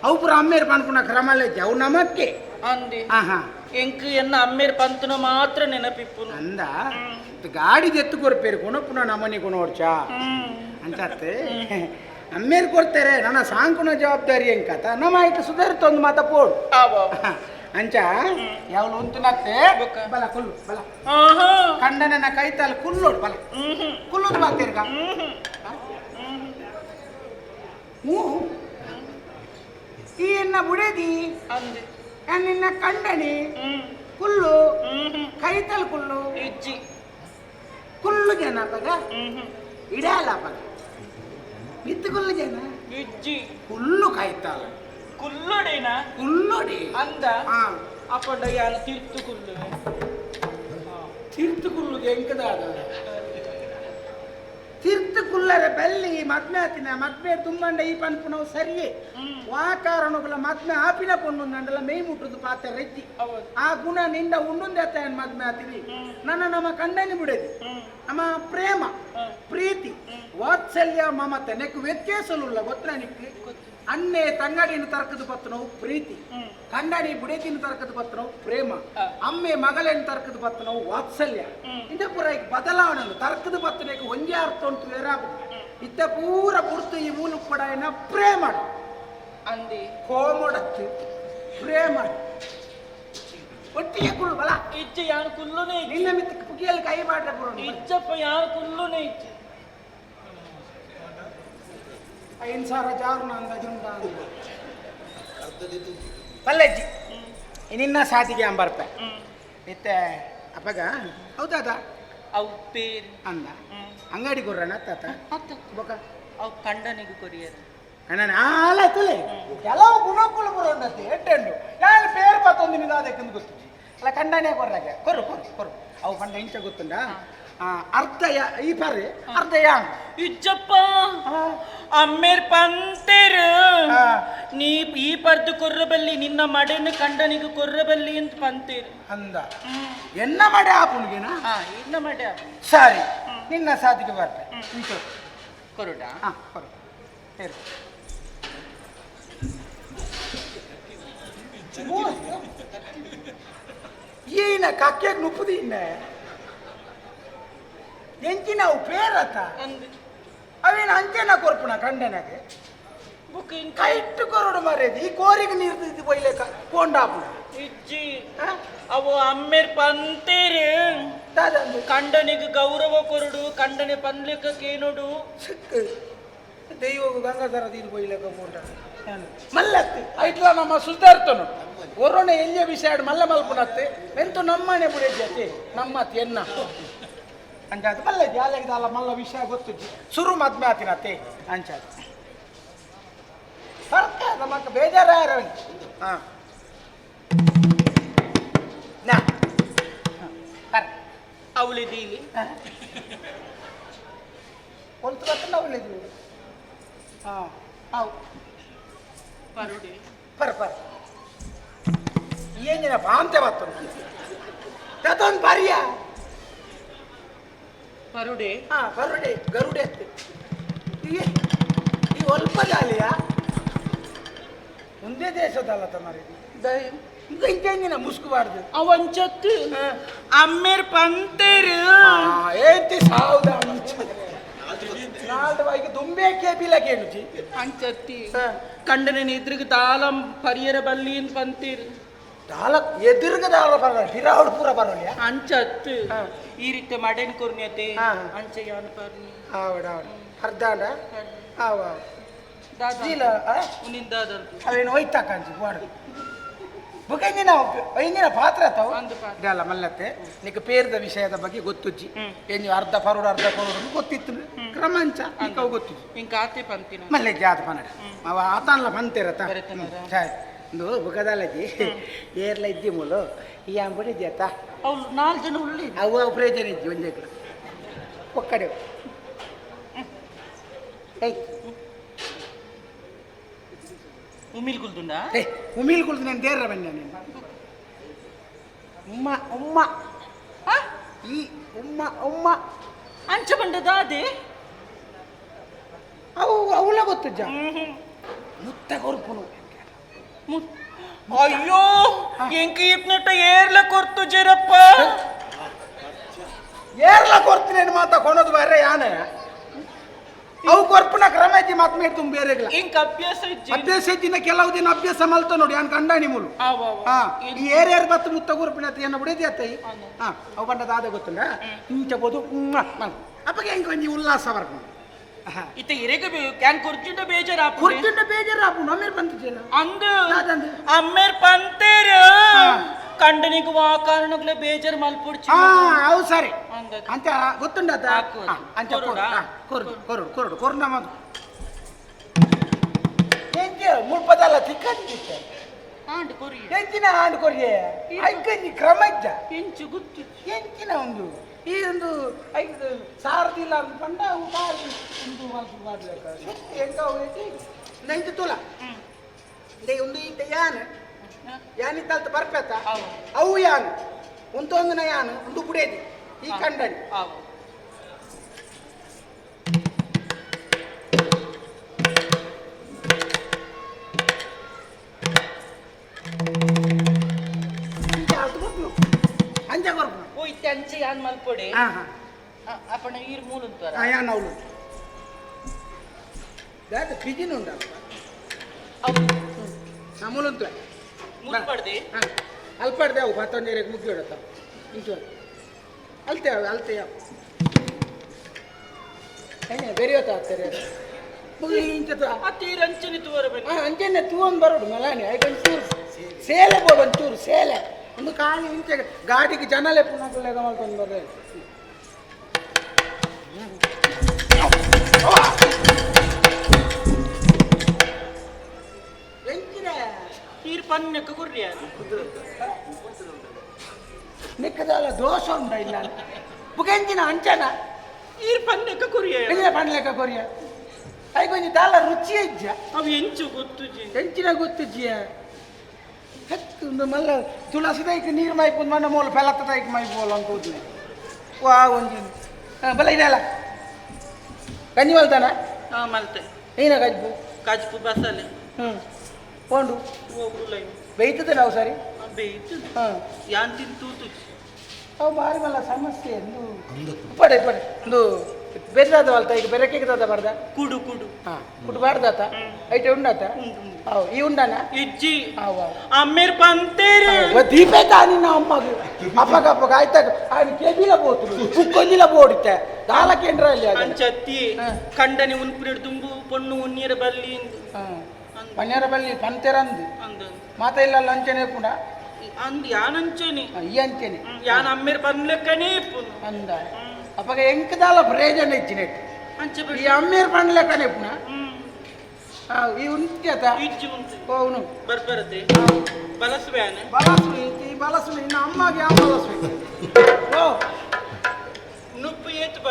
ಅವು ಪುರ ಅಮ್ಮೇರ್ ಪನ್ಪುನ ಕ್ರಮಲೇಜಿ ಅವು ನಮಕ್ಕೆ ಅಂದೆ ಆಹಾ ಎಂಕ್ ಎನ್ನ ಅಮ್ಮೇರ್ ಪಂತುನ ಮಾತ್ರ ನೆನಪಿಪ್ಪುನು ಅಂದ ಗಾಡಿ ಎತ್ತು ಕೊರ್ಪೇರು ಗುಣಪುನ ನಮನಿ ಗುಣೋಡ್ಚಾ ಅಂಚತ್ತೆ ಅಮ್ಮೇರ್ ಕೊಡ್ತಾರೆ ನನ್ನ ಸಾಂಕುನ ಜವಾಬ್ದಾರಿ ಎಂಕತ ನಮ್ಮ ಆಯ್ತು ಸುಧಾರಿತೊಂದು ಮಾತ ಪೋಡು ಅಂಚ ಯಾವಳು ಉಂತು ನತ್ತೆ ಬಲ ಕುಲ್ಲು ಬಲ ಕಂಡನ ಕೈತಾಲ್ ಕುಲ್ಲೋಡು ಬಲ ಕುಲ್ಲುದು ಬಾತೇರ್ಗ ಹ್ಞೂ ಈ ಎನ್ನ ಬುಡದಿ ಅಂದೆ ನಿನ್ನ ಕಂಡನಿ ಕುಲ್ಲು ಕೈತಲ್ ಕುಲ್ಲು ಇಜ್ಜಿ ಕುಲ್ಲು ಜನ ಪಗ ಇಡಲ್ಲ ಪಗ ಮಿತ್ತು ಕುಲ್ಲು ಜನ ಇಜ್ಜಿ ಕುಲ್ಲು ಕಾಯ್ತಾಲ ಕುಲ್ಲುಡೇನ ಕುಲ್ಲುಡಿ ಅಂದ ಅಪ್ಪಂಡ ಯಾನ ತೀರ್ತು ಕುಲ್ಲು ತೀರ್ತು ಕುಲ್ಲು ಎಂಕದಾದ ತೀರ್ತು ಕುಲ್ಲರೆ ಬೆಲ್ಲಿ ಮದ್ಮೆ ಆತಿನ ಮದ್ಮೆ ತುಂಬಂಡ ಈ ಪನ್ಪುನವು ಸರಿಯೇ ವಾ ಕಾರಣಗಳ ಮದ್ಮೆ ಆಪಿನ ಪೊಣ್ಣು ನಂಡಲ ಮೇಯ್ ಮುಟ್ಟುದು ಪಾತೆ ರೆಜ್ಜಿ ಆ ಗುಣ ನಿಂದ ಉಂಡುಂದೆ ಮದ್ಮೆ ಆತಿನಿ ನನ್ನ ನಮ್ಮ ಕಂಡನಿ ಬಿಡದಿ ನಮ್ಮ ಪ್ರೇಮ ಪ್ರೀತಿ ವಾತ್ಸಲ್ಯ ಮಮತೆ ನೆಕ್ಕು ವ್ಯತ್ಯಾಸಲುಲ್ಲ ಗೊತ್ತ ನಿಕ್ಕು ಅನ್ನೆ ತಂಗಡಿನ ತರ್ಕದ ಬತ್ತನವು ಪ್ರೀತಿ ಕಂಡನಿ ಬುಡೇತಿನ ತರ್ಕದ ಬತ್ತನವು ಪ್ರೇಮ ಅಮ್ಮೆ ಮಗಳೇನು ತರ್ಕದ ಬತ್ತನವು ವಾತ್ಸಲ್ಯ ಇಂದ ಪೂರ ಈಗ ಬದಲಾವಣೆ ತರ್ಕದ ಬತ್ತನೆಗೆ ಒಂದೇ ಅರ್ಥ ಉಂಟು ಬೇರೆ ಇತ್ತ ಪೂರ ಪುರ್ತು ಈ ಮೂಲ ಪಡಾಯನ ಪ್ರೇಮ ಅಂದಿ ಕೋಮೊಡತ್ತು ಪ್ರೇಮ ಒಟ್ಟಿಗೆ ಕುಳ್ಳು ಬಲ ಇಜ್ಜೆ ಯಾನು ಕುಲ್ಲುನೇ ನಿನ್ನ ಮಿತ್ತ ಪುಕಿಯಲ್ಲಿ ಕೈ ಮಾಡ್ರೆ ಪೂರ ಇಜ್ಜಪ್ಪ ಯಾನು ಕುಲ್ಲುನೇ ಇಜ್ಜೆ 5,000 ಜಾರು ಅಂದಾಜುಂಡ ಪಲ್ಲಜ್ಜಿ ನಿನ್ನ ಸಾತಿಗೆ ಅಂಬರ್ಪೆ ಇತ್ತೆ ಅಪ್ಪಗ ಹೌದಾದ ಅವು ಪೇರ್ ಅಂದ ಅಂಗಡಿ ಕೊರ್ರಣ ತಾತ ಬೊಕ ಅವು ಕಂಡನಿಗೂ ಕೊರಿಯರ್ ಅಣ್ಣ ಆಲ ತುಲೆ ಕೆಲವು ಗುಣಕ್ಕುಳು ಬರೋಂಡತ್ತೆ ಎಟ್ಟೆಂಡು ಯಾರು ಪೇರು ಪತ್ತೊಂದು ನಿಂದ ಅದಕ್ಕೆ ಗೊತ್ತು ಅಲ್ಲ ಕಂಡನೇ ಕೊರ್ರಾಗೆ ಕೊರು ಕೊರು ಕೊರು ಅವು ಕಂಡ ಇಂಚ ಗೊತ್ತುಂಡ ಅರ್ಧ ಈ ಪರ್ರಿ ಅರ್ಧ ಯಾಂಗ್ ಇಜ್ಜಪ್ಪ ಅಮ್ಮೇರ್ ಪಂತೇರು ನೀ ಈ ಪರ್ದು ಕೊರ್ರಬಲ್ಲಿ ನಿನ್ನ ಮಡೆನ ಕಂಡನಿಗೂ ಕೊರ್ರಬಲ್ಲಿ ಅಂತ ಪಂತೇರು ಅಂದ ಎನ್ನ ಮಡೆ ಆಪುಣಿಗೆನಾ ಎನ್ನ ಮಡೆ ಸರಿ ನಿನ್ನ ಸಾತಿಗೆ ಬರ್ತೆ ಇಂಚು ಕೊರುಡಾ ಹಾ ಕೊರು ಹೇರು ಏನ ಕಕ್ಕೆಗ್ ನುಪ್ಪುದಿ ಇನ್ನೆ ಎಂಚಿನ ಅವು ಪೇರತ ಅವೇನ ಅಂಚೆನ ಕೊರ್ಪುನ ಕಂಡನಗೆ ಕೈಟ್ಟು ಕೊರಡು ಮರೇದಿ ಈ ಕೋರಿಗೆ ನೀರು ಬೊಯ್ಲೆ ಕೊಂಡಾಪುನ ಇಜ್ಜಿ ಅವು ಅಮ್ಮೇರ್ ಪಂತೇರು ಕಂಡನಿಗೆ ಗೌರವ ಕೊರಡು ಕಂಡನೆ ಪನ್ಲಿಕ್ಕ ಕೇನೋಡು ಸಿಕ್ಕ ದೈವಗು ಗಂಗಾಧರ ನೀರು ಬೊಯ್ಲೆಕ ಕೊಂಡ ಮಲ್ಲತ್ತಿ ಐಟ್ಲ ನಮ್ಮ ಸುಧಾರ್ತನು ಒರೋಣ ಎಲ್ಲಿಯ ವಿಷಯ ಮಲ್ಲ ಮಲ್ಪುನತ್ತೆ ಎಂತು ನಮ್ಮನೆ ಬುಡೇಜಿ ನಮ್ಮತ್ತೆ ಎನ್ನ ಅಂಚಾತು ಮಲ್ಲ ಜಾಲೆಗೆ ಮಲ್ಲ ವಿಷಯ ಗೊತ್ತುಜ್ಜಿ ಸುರು ಮದ್ಮೆ ಆತಿನತ್ತೆ ಅಂಚಾತು ಫರ್ಕ ನಮಕ್ ಬೇಜಾರ ಹಾ ನಾ ಅವು ಅವಳೆ ದೀಲಿ. ಹೊಲ್ತು ಬತ್ತಂಡ ಅವಳೆ ದೀಲಿ. ಹಾ ಅವು. ಪರುಡೆ. ಪರ್ ಪರ್. ಏನಿನ ಬಾಂತೆ ಬತ್ತು. ತತೊಂದು ಪರಿಯ. ಪರುಡೆ. ಹಾ ಪರುಡೆ ಗರುಡೆ ಅತ್ತೆ. ಈ ಈ ಒಲ್ಪ ಜಾಲಿಯ ಒಂದೇ ದೇಶದಲ್ಲ ತಮಾರಿ. ಇಂಚೆಂಜಿನ ಮುಸ್ಕುಬಾರ್ದು. ಅವಂಚತ್ತು ಅಮ್ಮೇರ್ ಪಂತೇರು. ಏಂತಿ ಸಾವುದ ನಾಲ್ದು ಬಾಯಿಗೆ ದುಂಬೆ ಕೇಪಿಲ ಕೇಳುಜಿ. ಅಂಚತ್ತಿ ಕಂಡನ ಎದುರಿಗೆ ದಾಲಂ ಪರಿಯರ ಬಲ್ಲಿನ್ ಪಂತೇರು. ದಾಲ ಎದುರುಗ ದಾಲ ಪರ ಪಿರಾವಡು ಪೂರ ಪರೋಲಿಯ. ಅಂಚತ್ತು ಈ ರೀತಿ ಮಡೆನ್ ಕೊರ್ನ್ಯತೆ ಅಂಚ ಯಾನ್ ಪರ್ನಿ. ಆವಡ ಆವಡ ಅರ್ಧಾಂಡ ಆವ ದಾದ ಉನಿನ್ ದಾದಂತು ಅವೇನು ಹೋಯ್ತಾ ಕಾಂಚಿ ವಾಡು ಬುಕ್ಕಂಜಿನ ಇಂಜಿನ ಪಾತ್ರ ತಾವು ಇದಲ್ಲ ಮಲ್ಲತ್ತೆ ನಿಕ್ಕ ಪೇರ್ದ ವಿಷಯದ ಬಗ್ಗೆ ಗೊತ್ತುಜ್ಜಿ. ಏನು ಅರ್ಧ ಪರೋಡು ಅರ್ಧ ಪರೋಡು ಗೊತ್ತಿತ್ತು ಕ್ರಮಾಂಚ ನಿಕ್ಕ ಗೊತ್ತಿಜ್ಜಿ. ಇಂಕ ಆತೆ ಪಂತಿನ ಮಲ್ಲೆ ಜಾತ ಪನಡ ಅವ ಆತಾನ್ಲ ಪಂತಿರತ ಒಂದು ಬುಕದಾಲಜಿ ಏರ್ಲ ಇದ್ದಿ ಮೂಲು ಈ ಅಂಬಡಿ ಇದ್ಯತ್ತ ಅವ್ಳು ನಾಲ್ಕು ಜನ ಉಳ್ಳಿ ಅವು ಪ್ರಯೋಜನ ಇದ್ದಿ ಒಂದೇ ಒಕ್ಕಡೆ ಏಯ್ ಉಮಿಲ್ ಕುಲ್ದುಂಡ. ಏ ಉಮಿಲ್ ಕುಲ್ದು ನಾನು ದೇರ್ರ ಬನ್ನಿ ನೀನು. ಉಮ್ಮ ಉಮ್ಮ ಈ ಉಮ್ಮ ಉಮ್ಮ ಅಂಚ ಬಂಡದ ಅದೇ ಅವು ಅವಳ ಗೊತ್ತುಜ್ಜ ಮುತ್ತ ಕೊರ್ಪುನು. ಅಯ್ಯೋ ಎಂಕ ಇಪ್ನೆಟ್ಟ ಏರ್ಲ ಕೊರ್ತು ಜರಪ್ಪ. ಏರ್ಲ ಕೊರ್ತೀನಿ ಮಾತ ಕೊನೋದು ಬೇರೆ ಯಾನೆ ಅವು ಕೊರ್ಪುನ ಕ್ರಮ ಇಜ್ಜಿ ಮಾತ್ ಮೇರ್ ತುಂಬ ಬೇರೆ ಇಂಕ ಅಭ್ಯಾಸ ಇಜ್ಜಿ. ಅಭ್ಯಾಸ ಇಜ್ಜಿನ ಕೆಲವು ದಿನ ಅಭ್ಯಾಸ ಮಲ್ತ ನೋಡಿ ಯಾನ್ ಕಂಡಾಣಿ ಮೂಲು. ಹಾ ಈ ಏರ್ಯಾರು ಬತ್ತು ಮುತ್ತ ಕೊರ್ಪಿನ ಏನ ಬಿಡೋದಿ ಅತ್ತೈ. ಹಾ ಅವು ಬಂಡದ ಆದ ಗೊತ್ತಲ್ಲ ಇಂಚ ಬೋದು ಅಪ್ಪಗೆ ಹೆಂಗೆ ಒಂಜಿ ಉಲ್ಲಾಸ ಬರ್ಕೊಂಡು ಇತ್ತ ಇರೆಗ can ಕುರ್ಚಿಂಡ ಬೇಜಾರ ಕುರ್ಚಿಂಡ ಬೇಜಾರ ಆಪುಂಡು ಅಮ್ಮೇರ್ ಬಂತಿದ್ದೀರ ಅಂದು ಅಮ್ಮೇರ್ ಪಂತೇರು ಕಂಡನಿಗೆ ವಾ ಕಾರಣಗಳ ಬೇಜಾರು ಮಲ್ಪುಡ್ಚಿ. ಹಾ ಅವು ಸರಿ ಅಂತ ಗೊತ್ತುಂಡತ ಅಂಚ ಕೊರುಡು ಕೊರುಡು ಕೊರುಡು ಕೊರುಡ ಮಾತು ಎಂಚ ಮುಲ್ಪದಲ್ಲ ತಿಕ್ಕಂದಿತ್ತೆ ಆಂಡ್ ಕೊರಿ ಎಂಚಿನ ಆಂಡ್ ಕೊರಿಯೆ ಐಕಂಜಿ ಕ್ರಮ ಇಜ್ಜ ಎಂಚು ಗೊತ್ತು ಎಂಚಿನ ಒಂದು ಈ ಒಂದು ಐದು ಸಾರದಿಲ್ಲ ಅಂತ ಪಂಡ ಅವು ಬಾರಿ ಒಂದು ಮಲ್ಪು ಮಾಡ್ಲೇಕ ಎಂಕ ಅವು ನಂಗೆ ತುಲ ಒಂದು ಇಂತ ಯಾನ್ ಯಾನಿ ತಲ್ತ ಬರ್ಪೆತ್ತ ಅವು ಯಾನ್ ಉಂತೊಂದಿನ ಯಾನ್ ಒಂದು ಬುಡೇದಿ ಈ ಕಂಡನಿ. ಅಂಚ ಕೊರ್ಪು ಓ ಇತ್ತೆ ಅಂಚೆ ಯಾನ್ ಮಲ್ಪೊಡೆ ಅಪ್ಪಣ ಈರ್ ಮೂಲುಂತ್ವರ ಯಾನ್ ಅವಳು ದಾದ ಪಿಜಿನ ಉಂಡಲ್ಲ ಅವು ಮೂಲುಂತ್ವ ಮುಲ್ಪಡ್ದೆ ಅಲ್ಪಡ್ದೆ ಅವು ಪತ್ತೊಂದು ಮುಗ್ಗಿ ಹೊಡತ್ತ ಇಂಚು ಅಲ್ತೆ ಅವು ಅಲ್ತೆ ಅವು ಏನೇ ಬೇರೆ ಆಗ್ತಾರೆ ಮುಗಿ ಇಂಚ ಅತ್ತೀರ್ ಅಂಚನೆ ತೂವರ ಬನ್ನಿ. ಅಂಚನೆ ತೂವೊಂದು ಬರೋಡು ಮಲಾನಿ ಐಕ್ ಒಂಚೂರು ಸೇಲೆ ಬೋಡು ಒಂಚೂರು ಸೇಲೆ ಒಂದು ಖಾಲಿ ಇಂಚ ಗಾಡಿಗೆ ಜನಲೆ ಪುನಃ ಮಲ್ತೊಂದು ಬರ್ರೆ. ಎಂಚಿನ ಈರ್ ಪನ್ನಕ್ಕೆ ಕುರ್ರಿಯ ನಿಕ್ಕದಲ್ಲ ದೋಷ ಉಂಡ ಇಲ್ಲ ಬುಕೆಂಚಿನ ಅಂಚನ ಈರ್ ಪನ್ನಕ್ಕೆ ಕುರಿಯ ಎಂಚಿನ ಪಣ್ಲೆಕ್ಕ ಕೊರಿಯ ಐಕೊಂಜಿ ದಾಲ ರುಚಿ ಇಜ್ಜ ಅವು ಎಂಚು ಗೊತ್ತುಜಿ ಎಂಚಿನ ಗೊತ್ತುಜ್ಜಿಯ ಹತ್ತು ಒಂದು ಮಲ್ಲ ತುಳಸಿದೈಕ್ ನೀರು ಮೈಪುಂದು ಮಣ್ಣ ಮೂಲ ಪೆಲತ್ತದೈಕ್ ಮೈಪೋಲ ಅಂತ ಹೋದ್ನೆ ವಾ ಒಂಜಿ ಬಲ ಇದೆಲ್ಲ ಗಂಜಿ ಮಲ್ತಾನ ಹಾ ಮಲ್ತೆ ಏನ ಕಜ್ಬು ಕಜ್ಪು ಬಸಲೆ ಹ್ಞೂ ಪೋಂಡು ಹೋಗುಲೈ ಬೇಯ್ತದೆ ನಾವು ಸರಿ ಬೇಯ್ತು ಹಾಂ ಯಾನ್ ತಿನ್ ತೂತುಜಿ ಅವು ಬಾರಿ ಮಲ್ಲ ಸಮಸ್ಯೆ ಒಂದು ಪಡೆ ಪಡೆ ಒಂದು ಬೆದ್ದಾದ ಅಲ್ತ ಈಗ ಬೆರಕೆಗೆ ದಾದ ಬರ್ದ ಕುಡು ಕುಡು ಹಾಂ ಕುಡು ಬಾರ್ದಾತ ಐಟೆ ಉಂಡಾತ ಅವು ಈ ಉಂಡಾನ ಇಜ್ಜಿ ಅವು ಅಮ್ಮೇರ್ ಪಂತೇರು ದೀಪೇ ತಾನಿ ನಾ ಅಮ್ಮಗ ಅಪ್ಪಗ ಅಪ್ಪಗ ಆಯ್ತಾಗ ఆయన ಕೆಬಿಲ పోతుడు కుక్కొంజిల పోడితే ದಾಲ ಕೇಂದ್ರ ಅಲ್ಲಿ ಅದು ಅಂಚತ್ತಿ ಕಂಡನೆ ಉನ್ಪುನೆಡ್ ದುಂಬು ಪೊಣ್ಣು ಉನ್ನಿಯರ ಬಲ್ಲಿ ಪನ್ಯರ ಬಲ್ಲಿ ಪಂತೆರಂದು ಅಂದ ಮಾತ ಇಲ್ಲ ಅಂಚನೆ ಪುಣ ಅಂದ್ ಯಾನಂಚನೆ ಈ ಅಂಚನೆ ಯಾನ್ ಅಮ್ಮೇರ್ ಪನ್ಲೆಕ್ಕನೇ ಪುನು ಅಂದ ಅಪ್ಪಗ ಎಂಕದಾಲ ಪ್ರಯೋಜನ ಇಚ್ಚಿನೆಟ್ ಅಂಚ ಈ ಅಮ್ಮೇರ್ ಪನ್ಲೆಕ್ಕನೇ ಪುಣ ಈ ಉಂತ್ಯತ ಇಜ್ಜಿ ಉಂಟು ಅವನು ಬರ್ಬರತೆ ಬಲಸುವ್ಯಾನ ಬಲಸು ಈ ಬಲಸು ಇನ್ನು ಅಮ್ಮಗೆ ಯಾವ ಬಲಸು ಓ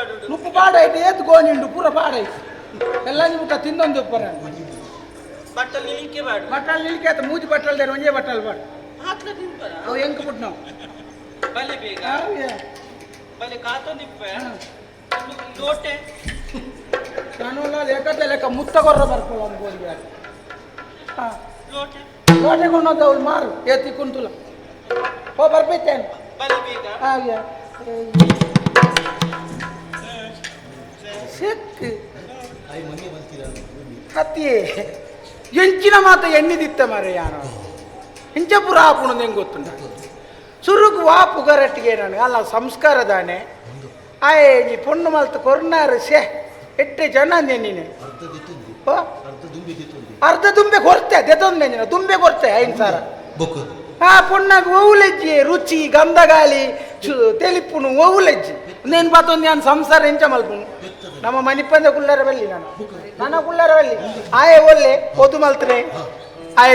ಪಾಡುಡು ನುಪ್ಪು ಪಾಡೈತೆ ಏತ್ ಗೋನಿಂಡು ಪೂರ ಪಾಡೈತೆ ಎಲ್ಲ ನಿಮ್ಗೆ ತಿಂದೊಂದು ಉಪ್ಪರ ಬಟ್ಟಲ್ ನಿಲಿಕೆ ಬಾಡು ಬಟ್ಟಲ್ ನಿಲ್ಕೆ ಆತ ಮೂಜಿ ಬಟ್ಟಲ್ ದೇರು ಒಂಜೇ ಬಟ್ಟಲ್ ಬಾಡು ಆತ್ಲ ತಿನ್ಪರ ಅವು ಎಂಕ್ ಪುಟ್ ನಾವು ಬಲೆ ಬೇಗ ಬಲೆ ಕಾತೊಂದಿಪ್ಪೆ ಲೋಟೆ ನಾನು ಲೆಕ್ಕದ ಲೆಕ್ಕ ಮುತ್ತ ಕೊರ್ರ ಬರ್ಕೊಳ್ಳ ಅನ್ಬೋದು ಹಾಂ ಲೋಟೆ ಲೋಟೆ ಕೊಂಡೋದು ಅವಳು ಮಾರು ಏತಿ ಕುಂತುಲ ಹೋ ಬರ್ಬೇತೇನು ಬಲೆ ಬೇಗ ಹಾಗೆ ಸಿಕ್ ಅತ್ತಿಯೇ ಎಂಚಿನ ಮಾತ ಎಣ್ಣಿದಿತ್ತ ಮಾರೆ ಯಾನು ಇಂಚಪುರ ಆಪುಣದ ಹೆಂಗೆ ಗೊತ್ತುಂಟ ಸುರುಗು ವಾ ಪುಗರಟ್ಟಿಗೆ ನನಗೆ ಅಲ್ಲ ಸಂಸ್ಕಾರ ದಾನೆ ಆಯ್ ಈ ಪೊಣ್ಣು ಮಲ್ತು ಕೊರ್ನಾರು ಸೆ ಎಟ್ಟೆ ಜನ ಅಂದೆ ನೀನು ಅರ್ಧ ದುಂಬೆ ಕೊರ್ತೆ ದೆತೊಂದೆ ನೀನು ದುಂಬೆ ಕೊರ್ತೆ 5,000 ಆ ಪೊಣ್ಣಗ್ ಓವುಲೆಜ್ಜಿ ರುಚಿ ಗಂಧಗಾಲಿ ತೆಲಿಪುನು ಓವುಲೆಜ್ಜಿ ನೇನು ಬಾತೊಂದು ನಾನು ಸಂಸಾರ ಎಂಚ ಮಲ್ಪುನು ನಮ್ಮ ಮನಿಪಂದ ಕುಲ್ಲರ ಬಲ್ಲಿ ನಾನು ನನ್ನ ಕುಲ್ಲರ ಬಲ್ಲಿ ಆಯೆ ಒಲ್ಲೆ ಒದು ಮಲ್ತ್ರೆ ಆಯೆ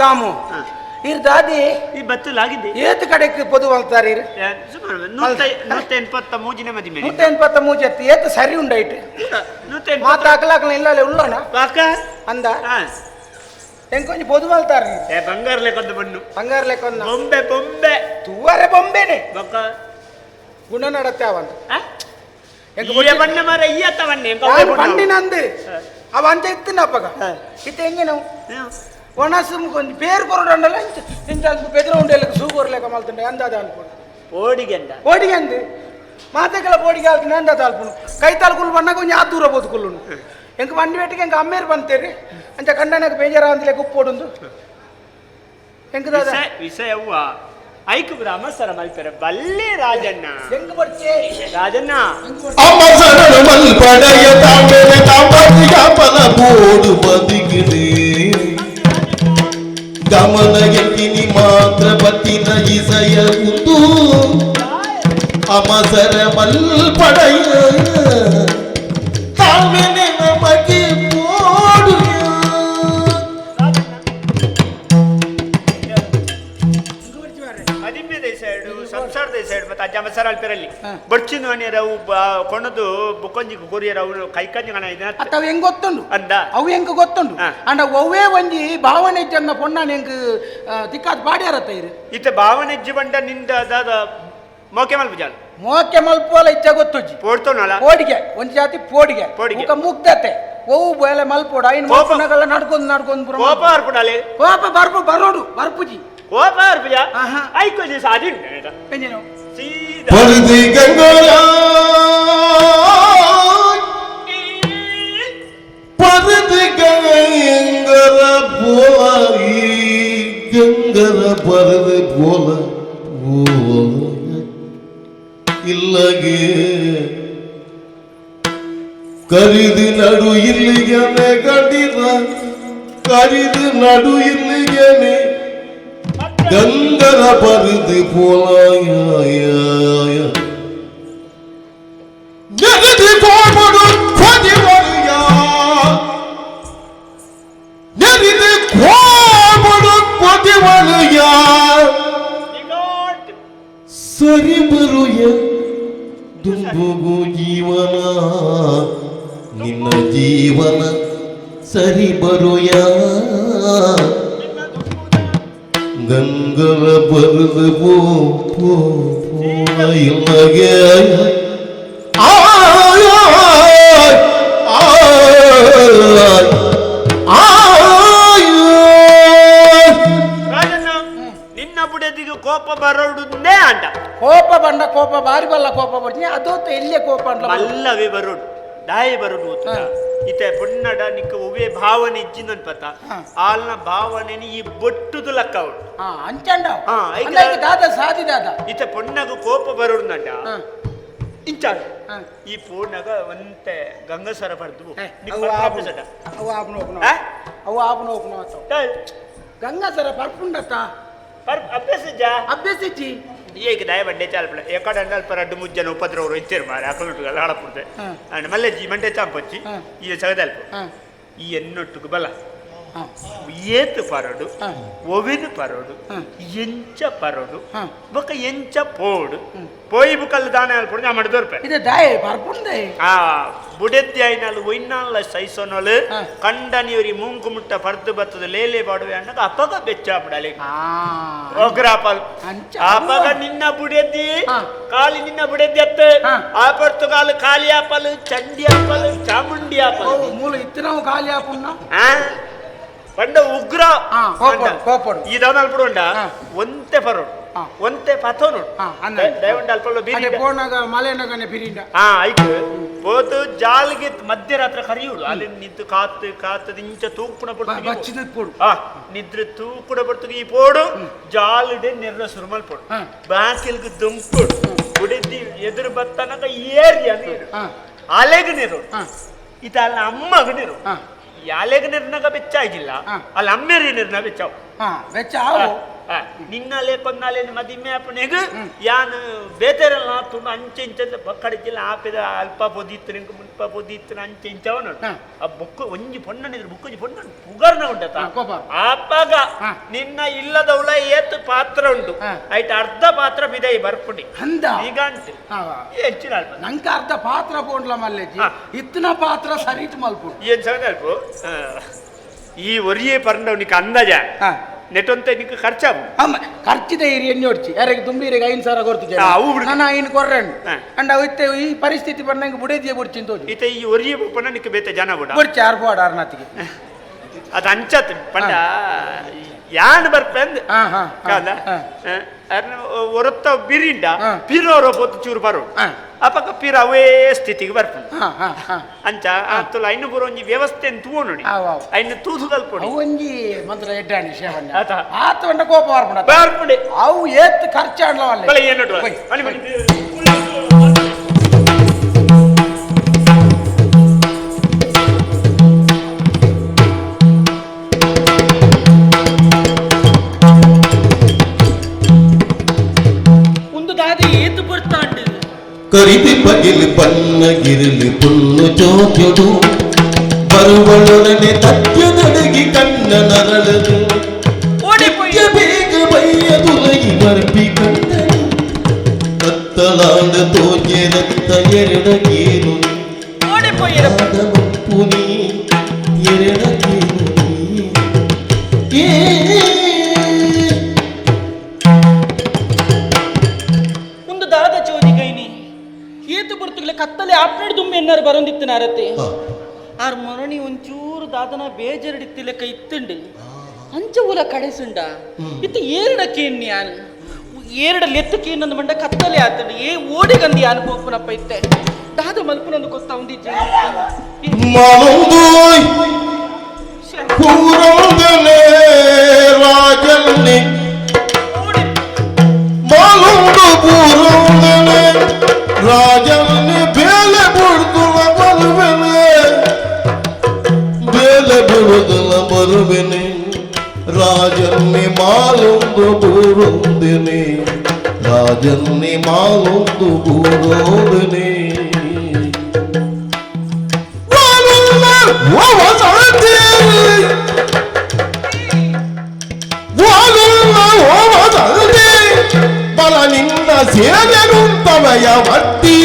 ದಾಮು ಇರ್ ದಾದಿ ಈ ಬತ್ತಲಾಗಿದೆ ಏತ್ ಕಡೆಗೆ ಪೊದು ಮಲ್ತಾರೆ ಇರ್ ಸುಮಾರು 183 ಮದಿ ಮೇಲೆ 183 ಎತ್ತು ಏತ್ ಸರಿ ಉಂಡೈಟ್ ಮಾತು ಹಾಕಲಾಕಲ ಇಲ್ಲ ಉಳ್ಳೋಣ ಅಂದ ಎಂಕೊಂಜಿ ಪೊದು ಮಲ್ತಾರೆ ಏ ಬಂಗಾರ ಲೆಕ್ಕೊಂದು ಬಣ್ಣು ಬಂಗಾರ ಲೆಕ್ಕೊಂದು ಬೊಂಬೆ ಬೊಂಬೆ ತೂವರೆ ಬೊಂಬೆನೆ ಬೊಕ್ಕ ಗುಣ ನಡತ್ತೆ ಅವಂತ ಬಣ್ಣ ಮಾರ ಈ ಅತ್ತವನ್ನೇ ಪಂಡಿನಂದು ಅವ ಅಂತ ಇತ್ತಿನ ಅಪ್ಪಗ ಇತ್ತ ಹೆಂಗೆ ನಾವು ಒಣಸು కొంచెం పేరు కొరడండల ఇంత బెదిర ఉండేలకు సూగూరలేక మళ్తుండే అందాద అనుకోండి ఓడిగంద ఓడిగంది మాతకల ఓడిಗೆ ಆಲ್ತಿನ ಅಂದಾದ ಅಲ್ಪನು ಕೈತಾಲ್ ಕುಲ್ ಬಣ್ಣ కొంచెం ಆ ದೂರ ಬೋದು ಎಂಕ ಬಂಡಿ ಬೇಟಿಗೆ ಎಂಕ ಅಮ್ಮೇರು ಬಂತೇರಿ ಅಂಚ ಕಂಡನಕ್ಕೆ ಬೇಜಾರ ಉಪ್ಪೋಡುಂದು ಎಂಕ ದಾದ ವಿಷಯವ್ವ ಐಕು ಅಮಸರ ಮಲ್ಪೆರ ಬಲ್ಲೆ ರಾಜಣ್ಣ ಎಂಕ ಬರ್ಚೆ ರಾಜಣ್ಣ ಅಮಸರನು ಮಲ್ಪಡೆಯ ತಾಂಬೆನೆ ತಾಂಬದಿಗ ಪಲ ಬೋಡು ಬದಿಗಿದೆ ಗಮನ ಎತ್ತಿನಿ ಮಾತ್ರ ಬತ್ತಿನ ಇಸಯ ಉಂದು ಅಮಸರ ಮಲ್ಪಡೆಯ ತಾಂಬೆನೆ ನಮಗೆ ಬೋಡು ಸಂಸಾರದ ಸೈಡ್ ಮತ್ತೆ ಅಜ್ಜ ಮಸಾರ ಅಲ್ಪೆರಲ್ಲಿ ಬಡ್ಚಿನ ಅವು ಕೊಣದು ಬುಕ್ಕೊಂಜಿ ಕೊರಿಯರ್ ಅವು ಕೈಕಂಜಿ ಗಣ ಇದನ್ನ ಅತ್ತ ಅವು ಹೆಂಗ್ ಗೊತ್ತುಂಡು ಅಂದ ಅವು ಹೆಂಗ್ ಗೊತ್ತುಂಡು ಅಂಡ ಒವ್ವೇ ಒಂಜಿ ಭಾವನೆ ಇಜ್ಜನ್ನ ಪೊಣ್ಣನ ಹೆಂಗ್ ತಿಕ್ಕಾದ್ ಬಾಡ್ಯಾರತ್ತ ಇರು ಇತ್ತ ಭಾವನೆ ಇಜ್ಜಿ ಬಂಡ ನಿಂದ ದಾದ ಮೋಕೆ ಮಲ್ಪುಜಾಲ್ ಮೋಕೆ ಮಲ್ಪುವಲ ಇಚ್ಛ ಗೊತ್ತುಜ್ಜಿ ಪೋಡ್ತೋನಲ್ಲ ಪೋಡಿಗೆ ಒಂಜಿ ಜಾತಿ ಪೋಡಿಗೆ ಪೋಡಿಗೆ. ಮುಖ ಮುಗ್ಧತೆ ಒವು ಬೇಲೆ ಮಲ್ಪೋಡು ಐನ್ ಕೋಪ. ಮಲ್ಪುನಗಲ್ಲ ನಡ್ಕೊಂಡು ನಡ್ಕೊಂಡು ಪೂರ ಕೋಪ ಬರ್ಪುಡಾಲೆ ಕೋಪ ಬರ್ಪು ಬರೋಡು ಬರ್ಪುಜಿ ಕೋಪ ಬರ್ಪುಜ ಆಹಾ. ಐಕೊಂಜಿ ಸಾಧಿ ಎಂಜಿನ ಸೀದಾ ಪರದಿ ಗಂಗರ ಪರದಿ ಗಂಗರ ಬೋಲ ಈ ಗಂಗರ ಪರದಿ ಬೋಲ ಬೋಲ ಇಲ್ಲಗೆ ಕರಿದು ನಡು ಇಲ್ಲಿಗೆನೆ ಕಡಿದ ಕರಿದು ನಡು ಇಲ್ಲಿಗೆನೆ ಗಂಗರ ಪರದು ಪೋಲಾಯ ನೆರೆದು ಕೋಪಡು ಕೊದಿವರುಯ ನೆರೆದು ಕೋಪಡು ಕೊದಿವರುಯ ಸರಿ ಬರುಯ ದುಂಬುಗು ಜೀವನ ನಿನ್ನ ಜೀವನ ಸರಿ ಬರುಯ ಗಂಗರ ಬರುದು ಪೋ ಪೋ ಪೋ ಇಲ್ಲಗೆ ಆಯ್ ಆಯ್ ಆಯ್. ಬುಡೆದಿಗೆ ಕೋಪ ಬರೋಡುಂದೇ ಅಂಡ. ಕೋಪ ಬಂಡ ಕೋಪ ಬಾರಿ ಬಲ್ಲ ಕೋಪ ಬರ್ತೀನಿ ಅದೊತ್ತು ಎಲ್ಲೇ ಕೋಪ ಅಂಡ್ಲ ಬರೋಡು. ಮಲ್ಲವೇ ಬರೋಡು ದಾಯಿ ಬರೋಡು ಗೊತ್ತುಂಡ ಇತ್ತೆ ಪುಣ್ಣಡ ನಿಕ್ಕ ಒವ್ವೇ ಭಾವನೆ ಇಜ್ಜಿನ ಪತ ಆಲ್ನ ಭಾವನೆ ಈ ಬೊಟ್ಟುದು ಲಕ್ಕ ಅವಳು. ಅಂಚಂಡ ಐಕ್ ದಾದ ಸಾದಿ ದಾದ ಇತ್ತೆ ಪೊಣ್ಣಗ ಕೋಪ ಬರೋಡುಂಡ ಇಂಚ ಈ ಪೂರ್ಣಗ ಒಂತೆ ಗಂಗಸರ ಬರ್ದು ಅವು ಆಪನ ಓಪನ ಅವು ಆಪನ ಓಪನ ಗಂಗಾಸರ ಪರ್ಪುಂಡತ್ತ ಅಭ್ಯಾಸ ಜಾ ಅಭ್ಯಾಸ ಇಜ್ಜಿ ಈಗ ದಯ ಬಂಡೆ ಚಾಲ್ಪಡ ಎಕಡ ಅಲ್ಪ ರಡ್ಡು ಮುಜ್ಜನ ಉಪದ್ರವರು ಇತ್ತೇರು ಮಾರೆ ಅಕಲುಟು ಹಾಳಪುಡ್ದೆ ಅಂಡ್ ಮಲ್ಲೆಜ್ಜಿ ಮಂಡೆ ಚಾಂಪಚ್ಚಿ ಈ ಸಗದಲ್ಪ ಈ ಎನ್ನೊಟ್ಟುಗು ಬಲ ಏತು ಪರಡು ಒವಿನ ಪರಡು ಎಂಚ ಪರಡು ಬೊಕ ಎಂಚ ಪೋಡು ಪೋಯಿ ಬುಕಲ್ ದಾನ ಅಲ್ಪುಡು ನಾ ಮಡ್ದೋರ್ಪೆ ಇದು ದಾಯ ಪರ್ಪುಂಡೆ ಆ ಬುಡೆದ್ದಿ ಐನಾಲ್ ಒಯ್ನಾಲ ಸೈಸೊನಲು ಕಂಡನಿಯರಿ ಮೂಂಕು ಮುಟ್ಟ ಪರ್ದು ಬತ್ತದ ಲೇಲೆ ಬಾಡುವೆ ಅಣ್ಣಗ ಅಪಗ ಬೆಚ್ಚಾಪಡಲೆ ಒಗ್ರಾಪಲ್ ಅಪಗ ನಿನ್ನ ಬುಡೆದ್ದಿ ಕಾಲಿ ನಿನ್ನ ಬುಡೆದ್ದಿ ಅತ್ತ ಆ ಪರ್ತು ಕಾಲು ಖಾಲಿ ಆಪಲ್ ಚಂಡಿ ಆಪಲ್ ಚಾಮುಂಡಿ ಆಪಲ್ ಮೂಲ ಇತ್ತು ಖಾಲಿ ಆಪುಣ್ಣ ಪಂಡ ಉಗ್ರ ಈ ದಾನ ಅಲ್ಪಡು ಉಂಡ ಒಂತೆ ಪರೋಡು ಒಂತೆ ಪಥೋನು ದಯವಂಡ ಅಲ್ಪ ಬೀರಿ ಪೋನಾಗ ಮಲೆನಗನೆ ಬಿರಿಂಡ ಆಯ್ತು ಪೋತು ಜಾಲ್ಗೆ ಮಧ್ಯರಾತ್ರಿ ಕರಿಯುಡು ಅಲ್ಲಿ ನಿಂತು ಕಾತು ಕಾತದ ಇಂಚ ತೂಕುಣ ಪಡ್ತು ನಿದ್ರೆ ತೂಕುಣ ಪಡ್ತು ಈ ಪೋಡು ಜಾಲುಡೆ ನೆರ್ರ ಸುರುಮಲ್ ಪೋಡು ಬಾಕಿಲ್ಗೆ ದುಂಕುಡು ಉಡಿದ್ದಿ ಎದುರು ಬತ್ತನಕ ಏರಿ ನೀರು ಅಲೆಗ್ ನೀರು ಇತ ಅಲ್ಲ ಅಮ್ಮಗ ನೀರು ಅಲೆಗ್ ನೀರ್ನಾಗ ಬೆಚ್ಚ ಆಗಿಲ್ಲ ಅಲ್ಲಿ ಅಮ್ಮೇರಿ ನೀರ್ನ ಬೆಚ್ಚಾವು ಬೆಚ್ಚ ಆವು ನಿನ್ನಲೆ ಕೊನ್ನಾಲೆ ಮದಿಮೆ ಅಪ್ಪನೆಗ್ ಯಾನ್ ಬೇತೆರಲ್ಲ ತುಂಬ ಅಂಚೆ ಇಂಚ ಬಕ್ಕಡಿಚಿಲ್ಲ ಆಪೆದ ಅಲ್ಪ ಪೊದಿತ್ತು ನಿಂಗೆ ಮುಲ್ಪ ಪೊದಿತ್ತು ಅಂಚೆ ಇಂಚವನು ಆ ಬುಕ್ ಒಂಜಿ ಪೊಣ್ಣನಿದ್ರು ಬುಕ್ ಒಂಜಿ ಪೊಣ್ಣ ಪುಗರ್ನ ಉಂಟತ ಆಪಾಗ ನಿನ್ನ ಇಲ್ಲದವಳ ಏತ್ ಪಾತ್ರ ಉಂಟು ಆಯ್ತು ಅರ್ಧ ಪಾತ್ರ ಬಿದೈ ಬರ್ಪುಡಿ ಅಂದ ಈಗ ಅಂಟು ಹೆಚ್ಚಿನ ಅಲ್ಪ ನಂಗೆ ಅರ್ಧ ಪಾತ್ರ ಪೋಂಡ್ಲ ಮಲ್ಲೇಜಿ ಇತ್ತನ ಪಾತ್ರ ಸರಿಟ್ ಮಲ್ಪು ಏನ್ ಸಗದ ಅಲ್ಪ ಈ ಒರಿಯೇ ಪರಂಡವ್ ಅಂದಾಜ ನೆಟೊಂತೆ ನಿಕ್ಕ ಖರ್ಚಾವು ಅಮ್ಮ ಖರ್ಚಿದ ಇರಿ ಎಣ್ಣೆ ಹೊಡ್ಚಿ ಯಾರಿಗೆ ತುಂಬಿ ಇರಿಗೆ 5,000 ಕೊಡ್ತಿದ್ದೆ ನಾನು ಐನು ಕೊರ್ರೆಂಡು ಅಂಡ್ ಅವು ಇತ್ತೆ ಈ ಪರಿಸ್ಥಿತಿ ಬಂದಂಗೆ ಬುಡೇದಿಯ ಬುಡ್ಚಿಂತ ಇತ್ತೆ ಈ ಒರಿಯೇ ಬೊಪ್ಪನ ನಿಕ್ಕ ಬೇತೆ ಜನ ಬುಡ ಬುಡ್ಚಿ ಯಾರು ಬೋಡ ಅರ್ನಾತಿಗೆ ಅದು ಅಂಚತ್ ಪಂಡ ಯಾನ್ ಬರ್ಪೆಂದ್ ಕಾಲ ಒರತ್ತ ಬಿರಿಂಡ ಪಿರೋರ ಪೊತ್ತು ಚೂರು ಬರೋ ಅಪಕ ಪಿರ ಅವೇ ಸ್ಥಿತಿಗೆ ಬರ್ಪುಂಡು ಅಂಚ ಆತುಲ ಐನು ಬರೋ ಒಂಜಿ ವ್ಯವಸ್ಥೆ ತೂವ ನೋಡಿ ಐನು ತೂದು ಕಲ್ಪೊಡಿ ಒಂಜಿ ಮಂತ್ರ ಎಡ್ಡಾಣಿ ಶೇವಣ್ಣ ಆತ ಒಂಡ ಕೋಪ ಬರ್ಪುಂಡ ಬರ್ಪುಂಡೆ ಅವು ಏತ್ ಖರ್ಚಾಡ್ಲವಲ್ಲ ಬಳೆ ಏನು ಬನ್ನಿ ಬನ್ನಿ ಕರಿದಿ ಪಗಿಲಿ ಪನ್ನಗಿರಲಿ ಪುಲ್ಲು ಜೋಗ್ಯಡು ಬರುವಳೊಡನೆ ತತ್ಯದೊಡಗಿ ಕಣ್ಣ ನರಳದು ಬೇಗ ಬೈಯದುಲಗಿ ಬರ್ಪಿ ಕಂಡನು ಕತ್ತಲಾಡ ತೋಜೆರತ್ತ ಎರಡಗೇನು ಪುನಿ ಎರಡಗೇನು ಏ ಒಂದು ದಾದ ಚೋದಿಗೈನಿ ಏತು ಬರ್ತುಗ್ಲೆ ಕತ್ತಲೆ ಆಪ್ನೇಡ್ ದುಮ್ಮೆ ಎನ್ನಾರು ಬರೊಂದಿತ್ತು ನಾರತೆ ಆರ್ ಮೊರಣಿ ಒಂಚೂರು ದಾದನ ಬೇಜಾರಡಿತ್ತಿಲೆಕ್ಕ ಇತ್ತುಂಡು ಅಂಚ ಉಲ ಕಡೆಸುಂಡ ಇತ್ತು ಏರಡ ಕೇನ್ನಿ ಯಾನು ಏರಡ ಲೆತ್ತು ಕೇನಂದು ಮಂಡ ಕತ್ತಲೆ ಆತಂಡು ಏ ಓಡಿಗಂದು ಯಾನು ಪೋಪುನಪ್ಪ ಇತ್ತೆ ದಾದ ಮಲ್ಪುನಂದು ಕೊತ್ತ ಒಂದಿಜ್ಜಿ ರಾಜಲ್ಲಿ ಮಾಲುಂಡು ಪೂರೊಂದನೆ ರಾಜಲ್ಲಿ ಬೇಲೆ ಬುಡ್ದುಲ ಬರುವೆನೆ ಬೇಲೆ ಬುಡುದುಲ ಬರುವೆನೆ ರಾಜನ್ನಿ ಮಾಲೊಂದು ಬೂರೊಂದಿನಿ ರಾಜನ್ನಿ ಮಾಲೊಂದು ಬೂರೋದಿನಿ ಬಲ ನಿನ್ನ ಸೇನೆನುಂತವಯ ವಟ್ಟಿ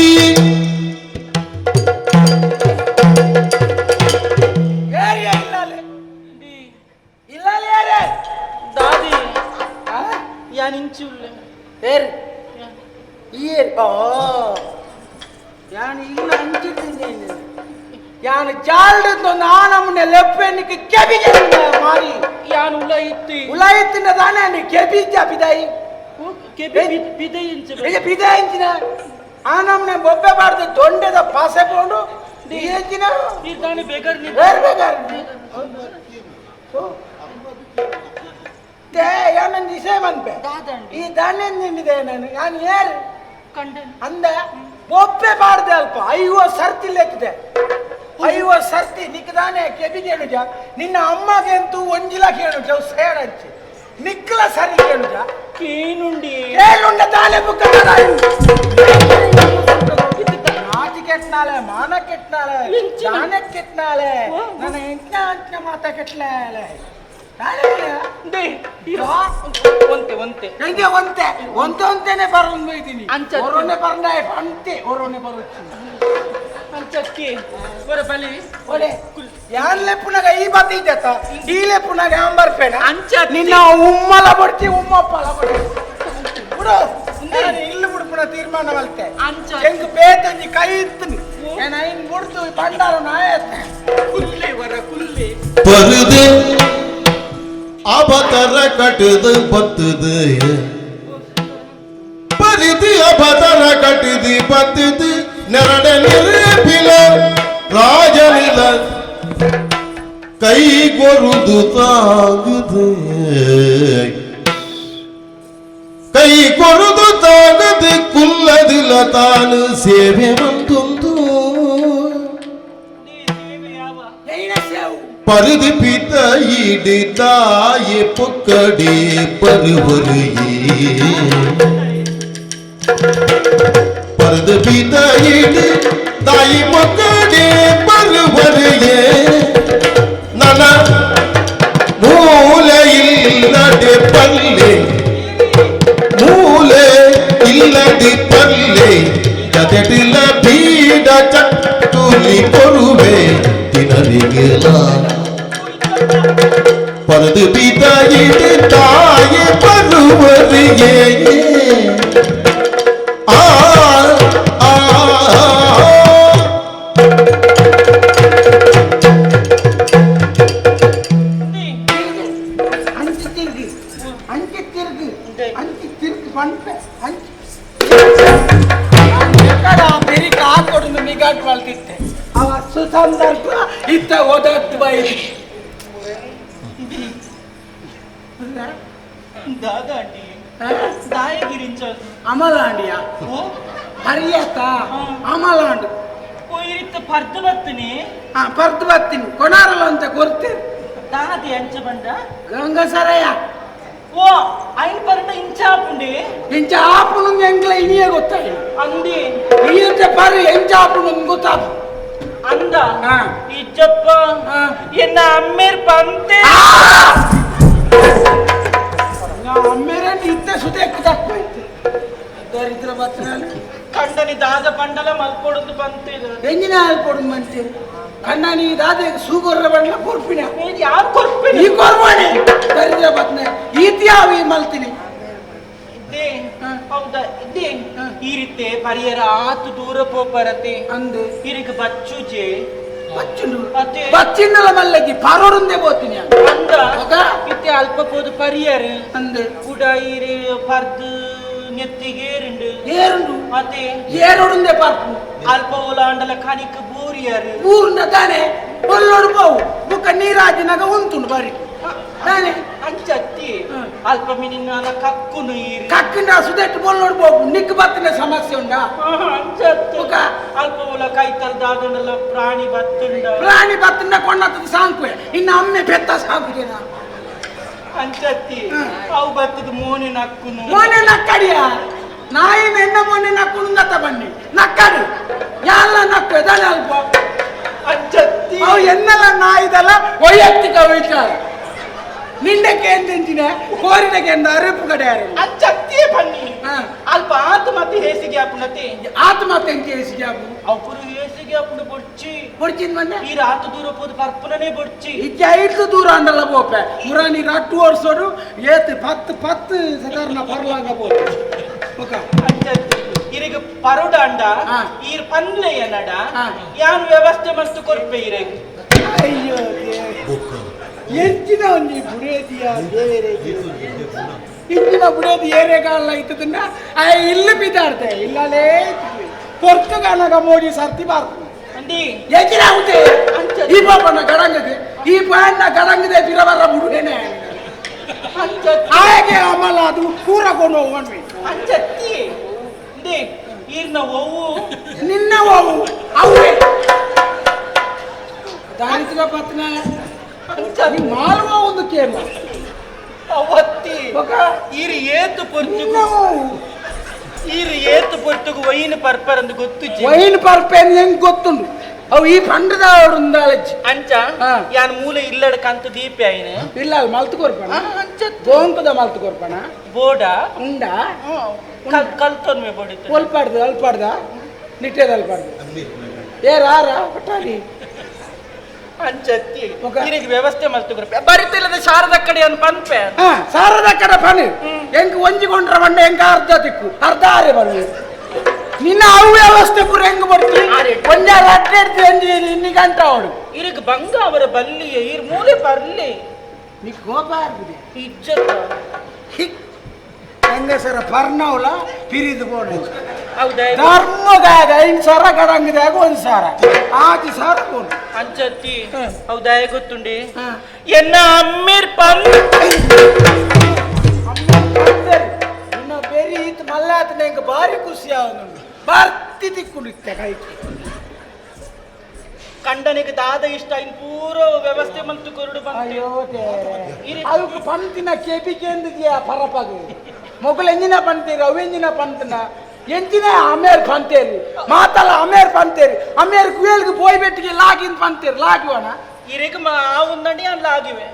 ದಾದಿ ಯಾನ್ ಇಂಚಿ ಉಲ್ಲೆ ಏರ್ ಏರ್ ಓ ಯಾನ್ ಇಲ್ಲ ಅಂಚಿದ್ದೀನಿ ಯಾನ್ ಜಾಲ್ಡದ್ದು ನಾನಮ್ಮನೆ ಲೆಪ್ಪೆನಿಗೆ ಕೆಬಿಗೆ ಮಾರಿ ಯಾನ್ ಉಲ ಇತ್ತಿ ಉಲಾಯಿತ್ತಿನ ದಾನೆ ಕೆಬಿ ಜಾಪಿದಾಯಿ. ಪಿದೆ ಆ ನಮ್ನೆ ಬೊಬ್ಬೆ ಬಾರ್ದು ದೊಂಡೆದ ಪಾಸೆ ಪೋಂಡು ಎಂಚಿನ ಬೇರೆ ಯಾನೊಂದು ವಿಷಯ ಮನ್ಪೆ ಈ ದಾನ್ಯ ನಿಂಡಿದೆ ನಾನು ನಾನು ಏರು ಅಂದ ಬೊಬ್ಬೆ ಬಾರ್ದೆ ಅಲ್ಪ ಐವ ಸರ್ತಿ ಲೆತ್ತದೆ ಐವ ಸರ್ತಿ ನಿಕ್ಕದಾನೆ ಕೆಬಿಗೆ ಹೇಳುಜ ನಿನ್ನ ಅಮ್ಮಗೆ ಅಂತೂ ಒಂಜಿಲ ಕೇಳುಜ ಸೇಡಂಚಿ ನಿಕ್ಕಲ ಸರಿ ಕೇಳುಜ ಕೇನುಂಡಿ ಕೇಳುಂಡ ತಾನೆ ಬುಕ್ಕ ನಾಚಿ ಕೆಟ್ನಾಳೆ ಮಾನ ಕೆಟ್ನಾಳೆ ದಾನ ಕೆಟ್ನಾಳೆ ನನ್ನ ಎಂಟ್ನ ಅಂಟ್ನ ಮಾತ ಕೆಟ್ಲಾಳೆ ಒಂತೆ ಒಂತೆ ಹೆಂಗೆ ಒಂತೆ ಒಂತೆ ಒಂತೆನೆ ಬರೋನ್ ಇದ್ದೀನಿ ಒರೊನೆ ಬರ್ನಾಯ್ ಅಂತೆ ಒರೊನೆ ಬರುತ್ತೀನಿ ಅಂಚಕ್ಕೆ ಬರ ಬಲಿ ಒಲೆ ಯಾನ್ ಲೆಪ್ಪುನಾಗ ಈ ಬತ್ತಿ ಇದ್ದತ್ತ ಈ ಲೆಪ್ಪುನಾಗ ಯಾನ್ ಬರ್ಪೇನ ಅಂಚ ನಿನ್ನ ಉಮ್ಮಲ ಬಡ್ತಿ ಉಮ್ಮಪ್ಪಲ ಬಡ್ತಿ ಬಿಡು ನಾನು ಇಲ್ಲಿ ಬಿಡ್ಪುಣ ತೀರ್ಮಾನ ಮಲ್ತೆ ಅಂಚ ಹೆಂಗ್ ಬೇತಂಜಿ ಕೈ ಇತ್ತೀನಿ ನಾನು ಐನ್ ಬಿಡ್ತು ಭಂಡಾರ ನಾಯತ್ತೆ ಕುಲ್ಲೆ ವರ ಕುಲ್ಲೆ பருது அபதர கட்டுது பத்துது பரிது அபதர கட்டுது பத்துது நெரட நெருப்பில ராஜனில கை கொருது தாங்குது கை கொருது தாங்குது குல்லதுல தானு சேவை வந்துந்து பருது பித்த ஈடு தாயே பொக்கடி பருவரு பருது பித்த ஈடு தாய் பொக்கடி பருவரு நன மூலையில் நடு பல்லே மூலே இல்லடி பல்லே ஜதடில பீட சட்டுலி பொருவே தினரிகளா பரது பிதாயிடு தாயே பருவரியே ஆ ஆ அஞ்சு திருக்கு அஞ்சு திருக்கு அஞ்சு திருக்கு பண்ப அஞ்சு பெரிய ಕಾಕೊಡು ನಿಗಾಟ್ ಮಾಡ್ತಿತ್ತೆ ಅವ ಸುಸಂದರ್ಭ ಇತ್ತ ಓದಾಡ್ತು ಬೈದು ದಾದಾಂಡಿ ದಾಯಗಿರಿಂಚ ಅಮಲಾಂಡಿಯ ಹರಿಯತ ಅಮಲಾಂಡು ಕೊಯ್ರಿತ್ತ ಪರ್ದು ಬತ್ತಿನಿ ಹಾ ಪರ್ದು ಬತ್ತೀನಿ ಕೊನಾರಲ್ಲ ಅಂತ ಕೊರ್ತೆ ದಾದಿ ಅಂಚ ಬಂಡ ಗಂಗಸರಯ್ಯ ಓ ಐನ್ ಪರ್ಣ ಇಂಚಾಪುಂಡಿ ಇಂಚಾಪುನು ಎಂಗ್ಲ ಇನಿಯೇ ಗೊತ್ತಾಯಿಲ್ಲ ಅಂದಿ ಈಂಚ ಪರ್ ಎಂಚಾಪುನು ಗೊತ್ತಾಪು ಅಂದ ಇಜ್ಜಪ್ಪ ಎನ್ನ ಅಮ್ಮೇರ್ ಬಂತೆ ಅಮ್ಮೇರೆ ಇತ್ತ ಸುದೇಕ್ ತಕ್ಕು ದರಿದ್ರ ಬತ್ತನಾಳು ಕಂಡನಿ ದಾದ ಬಂಡಲ ಮಲ್ಕೊಡುದು ಬಂತೆ ಎಂಜಿನ ಹಾಲು ಮಂತೆ ಕಣ್ಣನಿ ದಾದ ಸೂಗೊರ್ರ ಬಂಡ್ಲ ಕೊರ್ಪಿನ ಯಾರು ಕೊರ್ಪಿನ ಈ ಕೊರ್ವಾಣೆ ದರಿದ್ರ ಬತ್ತನೆ ಈತ್ಯಾವ ಈ ಮಲ್ತೀನಿ ಹೌದಾ ಇದ್ದೆ ಈ ರೀತಿ ಪರಿಯರ ಆತು ದೂರ ಪೋಪರತೆ ಅಂದು ಇರಿಗೆ ಬಚ್ಚುಜೆ ಬಚ್ಚುಂಡು ಬಚ್ಚಿಂದಲ ಮಲ್ಲಗಿ ಪಾರೋರುಂದೆ ಬೋತೀನಿ ಅಂದ ಇತ್ತೆ ಅಲ್ಪ ಪೋದು ಪರಿಯರು ಅಂದು ಕುಡ ಇರಿ ಪರ್ದು ನೆತ್ತಿಗೆ ಏರುಂಡು ಏರುಂಡು ಅತೆ ಏರುಂಡೆ ಪಾರ್ಪು ಅಲ್ಪ ಓಲಾಂಡಲ ಕನಿಕ್ ಬೂರಿಯರು ಊರ್ನ ತಾನೆ ಒಲ್ಲೋಡು ಬೋವು ಬುಕ್ಕ ನೀರಾಜಿನಾಗ ಉಂಟುಂಡು ಬಾರಿ ತಾನೆ ಅಂಚತ್ತಿ ಅಲ್ಪ ಮಿನಿನಾಲ ಕಕ್ಕುನು ಈರು ಕಕ್ಕಿನ ಸುದೆಟ್ಟು ಬೊಲ್ಲೋಡು ಬೋವು ನಿಕ್ ಬತ್ತಿನ ಸಮಸ್ಯೆ ಉಂಡಾ ಅಂಚತ್ತು ಅಲ್ಪ ಓಲ ಕೈತಲ್ ದಾದನಲ ಪ್ರಾಣಿ ಬತ್ತುಂಡ ಪ್ರಾಣಿ ಬತ್ತುಂಡ ಕೊಂಡತ್ತದ ಸಾಂಕುವೆ ಇನ್ನು ಅಮ್ಮೆ ಪೆತ್ತ ಸಾಂಕುಜೇನ ಅಂಚತ್ತಿ ಅವು ಬತ್ತದ ಮೋನೆ ನಕ್ಕುನು ಮೋನೆ ನಕ್ಕಡಿಯ ನಾಯಿನ ಎಣ್ಣ ಮೋನೆ ನಕ್ಕುನು ನತ್ತ ಬನ್ನಿ ನಕ್ಕಡು ಯಾಲ್ಲ ನಕ್ಕು ಎದಾನೆ ಅಲ್ಪ ಅಂಚತ್ತಿ ಅವು ಎನ್ನೆಲ್ಲ ನಾಯಿದಲ್ಲ ವೈಯಕ್ತಿಕ ವಿಚಾರ ನಿಂಡೆ ಕೇಂದ್ರ ಕೋರಿನ ಕೇಂದ್ರ ಅರಿಪು ಕಡೆ ಯಾರು ಅಂಚತ್ತಿ ಬನ್ನಿ ಅಲ್ಪ ಆತ ಮತ್ತೆ ಹೇಸಿಗೆ ಆಪುನತೆ ಆತ ಮತ್ತೆ ಎಂಚ ಹೇಸಿಗೆ ಆಪು ಅಪುರು ಹೇಸಿಗೆ ಆಪುನ ಬೊಡ್ಚಿ ಬೊಡ್ಚಿನ ಬಂದೆ ಈ ರಾತ ದೂರ ಪೋದು ಪರ್ಪುನನೇ ಬೊಡ್ಚಿ ಇಜ್ಜ ಐದು ದೂರ ಅಂಡಲ್ಲ ಬೋಪೆ ಮುರಾನಿ ರಟ್ಟು ಓಡಿಸೋಡು ಏತ್ ಪತ್ತು ಪತ್ತು ಸದಾರ್ನ ಪರ್ಲಾಂಗ ಬೋಪೆ ಓಕ ಅಂಚತ್ತಿ ಇರಿಗೆ ಪರೋಡ ಅಂಡ ಈರ್ ಪನ್ಲೆ ಏನಡ ಯಾನ್ ವ್ಯವಸ್ಥೆ ಮಸ್ತ್ ಕೊರ್ಪೆ ಇರಗೆ ಅಯ್ಯೋ ಎಂಚಿನ ಒಂಜಿ ಬುಡೇದಿಯ ದೇವರೇ. ಇಂಚಿನ ಬುಡೇದು ಏರೆಗಾಲ ಇತ್ತದನ್ನ ಆ ಇಲ್ಲು ಬಿದ್ದಾಡ್ತೆ ಇಲ್ಲಲೇ ಪೊರ್ತುಗಾನಗ ಮೋಡಿ ಸರ್ತಿ ಬಾರ್ತು ಅಂಡಿ ಎಂಚಿನ ಉಂಟೆ ಈ ಪಾಪನ ಗಡಂಗದೆ ಈ ಪಾಯನ್ನ ಗಡಂಗದೆ ಬಿರಬರ ಬುಡುಗೇನೆ ಹಾಗೆ ಅಮಲ ಅದು ಪೂರ ಕೊಂಡು ಹೋಗ್ವಿ ಅಂಚತ್ತಿ ಇಂದೇ ಈರ್ನ ಒವ್ವು ನಿನ್ನ ಹೋವು ಅವೇ ದಾರಿದ್ರ ಪತ್ನ ಮಾಲ್ವ ಒಂದು ಕೇಮ ಅವತ್ತಿ ఒక ಈರು ಏತು ಪೊರ್ತುಗು ನಿನ್ನ ಹೋವು ಈರು ಏತು ಪೊರ್ತುಗು ವೈನ್ ಪರ್ಪರಂದು ಗೊತ್ತುಜ್ಜಿ ವೈನ್ ಪರ್ಪೇನ್ ಹೆಂಗ್ ಗೊತ್ತುಂಡು ಅವು ಈ ಪಂಡದ ಅವರು ಅಂಚ ಹಾ. ಯಾನ್ ಮೂಲ ಇಲ್ಲಡ ಕಂತು ದೀಪೆ ಆಯ್ನ ಇಲ್ಲ ಅಲ್ಲಿ ಮಲ್ತು ಕೊರ್ಪಣ ಅಂಚ ಗೋಂಕದ ಮಲ್ತು ಕೊರ್ಪಣ ಬೋಡ ಉಂಡ ಕಲ್ತೊನ್ಮೆ ಬೋಡಿತ್ತು ಒಲ್ಪಾಡ್ದು ಅಲ್ಪಾಡ್ದ ನಿಟ್ಟೆದ ಅಲ್ಪಾಡ್ದು ಏ ರಾರ ಪಟ್ಟಾಡಿ ಅಂಚತ್ತಿ ఒక. ಈರಿಗೆ ವ್ಯವಸ್ಥೆ ಮಲ್ತು ಕೊರ್ಪೆ ಬರಿತಿಲ್ಲದ ಶಾರದ ಕಡೆ ಅನ್ ಪನ್ಪೆ ಹಾ ಸಾರದ ಕಡೆ ಪನಿ ಹೆಂಗ್ ಒಂಜಿಕೊಂಡ್ರ ಬಂಡ ಹೆಂಗ ಅರ್ಧ ದಿಕ್ಕು ಅರ್ಧ ಆರೆ ಬರುವೆ ನಿನ್ನ ಅವು ವ್ಯವಸ್ಥೆ ಪೂರ ಹೆಂಗ್ ಬರ್ತೀವಿ ಒಂಜಾರ ಅಡ್ಡೆಡ್ದು ಒಂಜಿ ನಿನ್ನ ಗಂಟ ಅವಳು ಈರಿಗೆ ಬಂಗ ಅವರ ಬಲ್ಲಿಯ ಈರ್ ಮೂಲೆ ಬರ್ಲಿ ನೀ ಕೋಪ ಆಗಿದೆ ಇಜ್ಜತ್ತ ಹೆಂಗಸರ ಪರ್ನವಲ ಪಿರಿದು ಬೋಡು ಹೌದಾ ಧರ್ಮಗಾಗ ಐದು ಸಾವಿರ ಗಡಂಗದಾಗ ಒಂದು ಸಾವಿರ ಆಜಿ ಸಾವಿರ ಬೋಡು ಅಂಚತ್ತಿ ಹಾ. ಹೌದಾ ಗೊತ್ತುಂಡಿ ಹಾ. ಎನ್ನ ಅಮ್ಮಿರ್ ಪನ್ ನಿನ್ನ ಬೆರಿ ಇತ್ತು ಮಲ್ಲಾತನ ಹೆಂಗ ಭಾರಿ ಖುಷಿ ಆವನು ಬರ್ತಿ ತಿಕ್ಕೊಂಡು ಇತ್ತೆ ಕೈಗೆ ಕಂಡನಿಗೆ ದಾದ ಇಷ್ಟ ಇನ್ ಪೂರ ವ್ಯವಸ್ಥೆ ಮಂತು ಕೊರಡು ಬಂತು ಅಯ್ಯೋ ಅದಕ್ಕೆ ಪಂತಿನ ಕೆಪಿ ಕೇಂದ್ರಿದ್ಯಾ ಪರಪಾಗ ಮೊಗಲು ಎಂಜಿನ ಪಂತೀರಿ ಅವು ಎಂಜಿನ ಪಂತನ ಎಂಜಿನ ಅಮೇರ್ ಪಂತೇರಿ ಮಾತಲ್ಲ ಅಮೇರ್ ಪಂತೇರಿ ಅಮೇರ್ ಕುಯಲ್ಗೆ ಪೋಯ್ ಬೆಟ್ಟಿಗೆ ಲಾಗಿನ್ ಪಂತೇರಿ ಲಾಗಿವಣ ಇರಿಗೆ ಮಾ ಉಂದಂಡಿ ಅಲ್ಲ ಆಗಿವೆ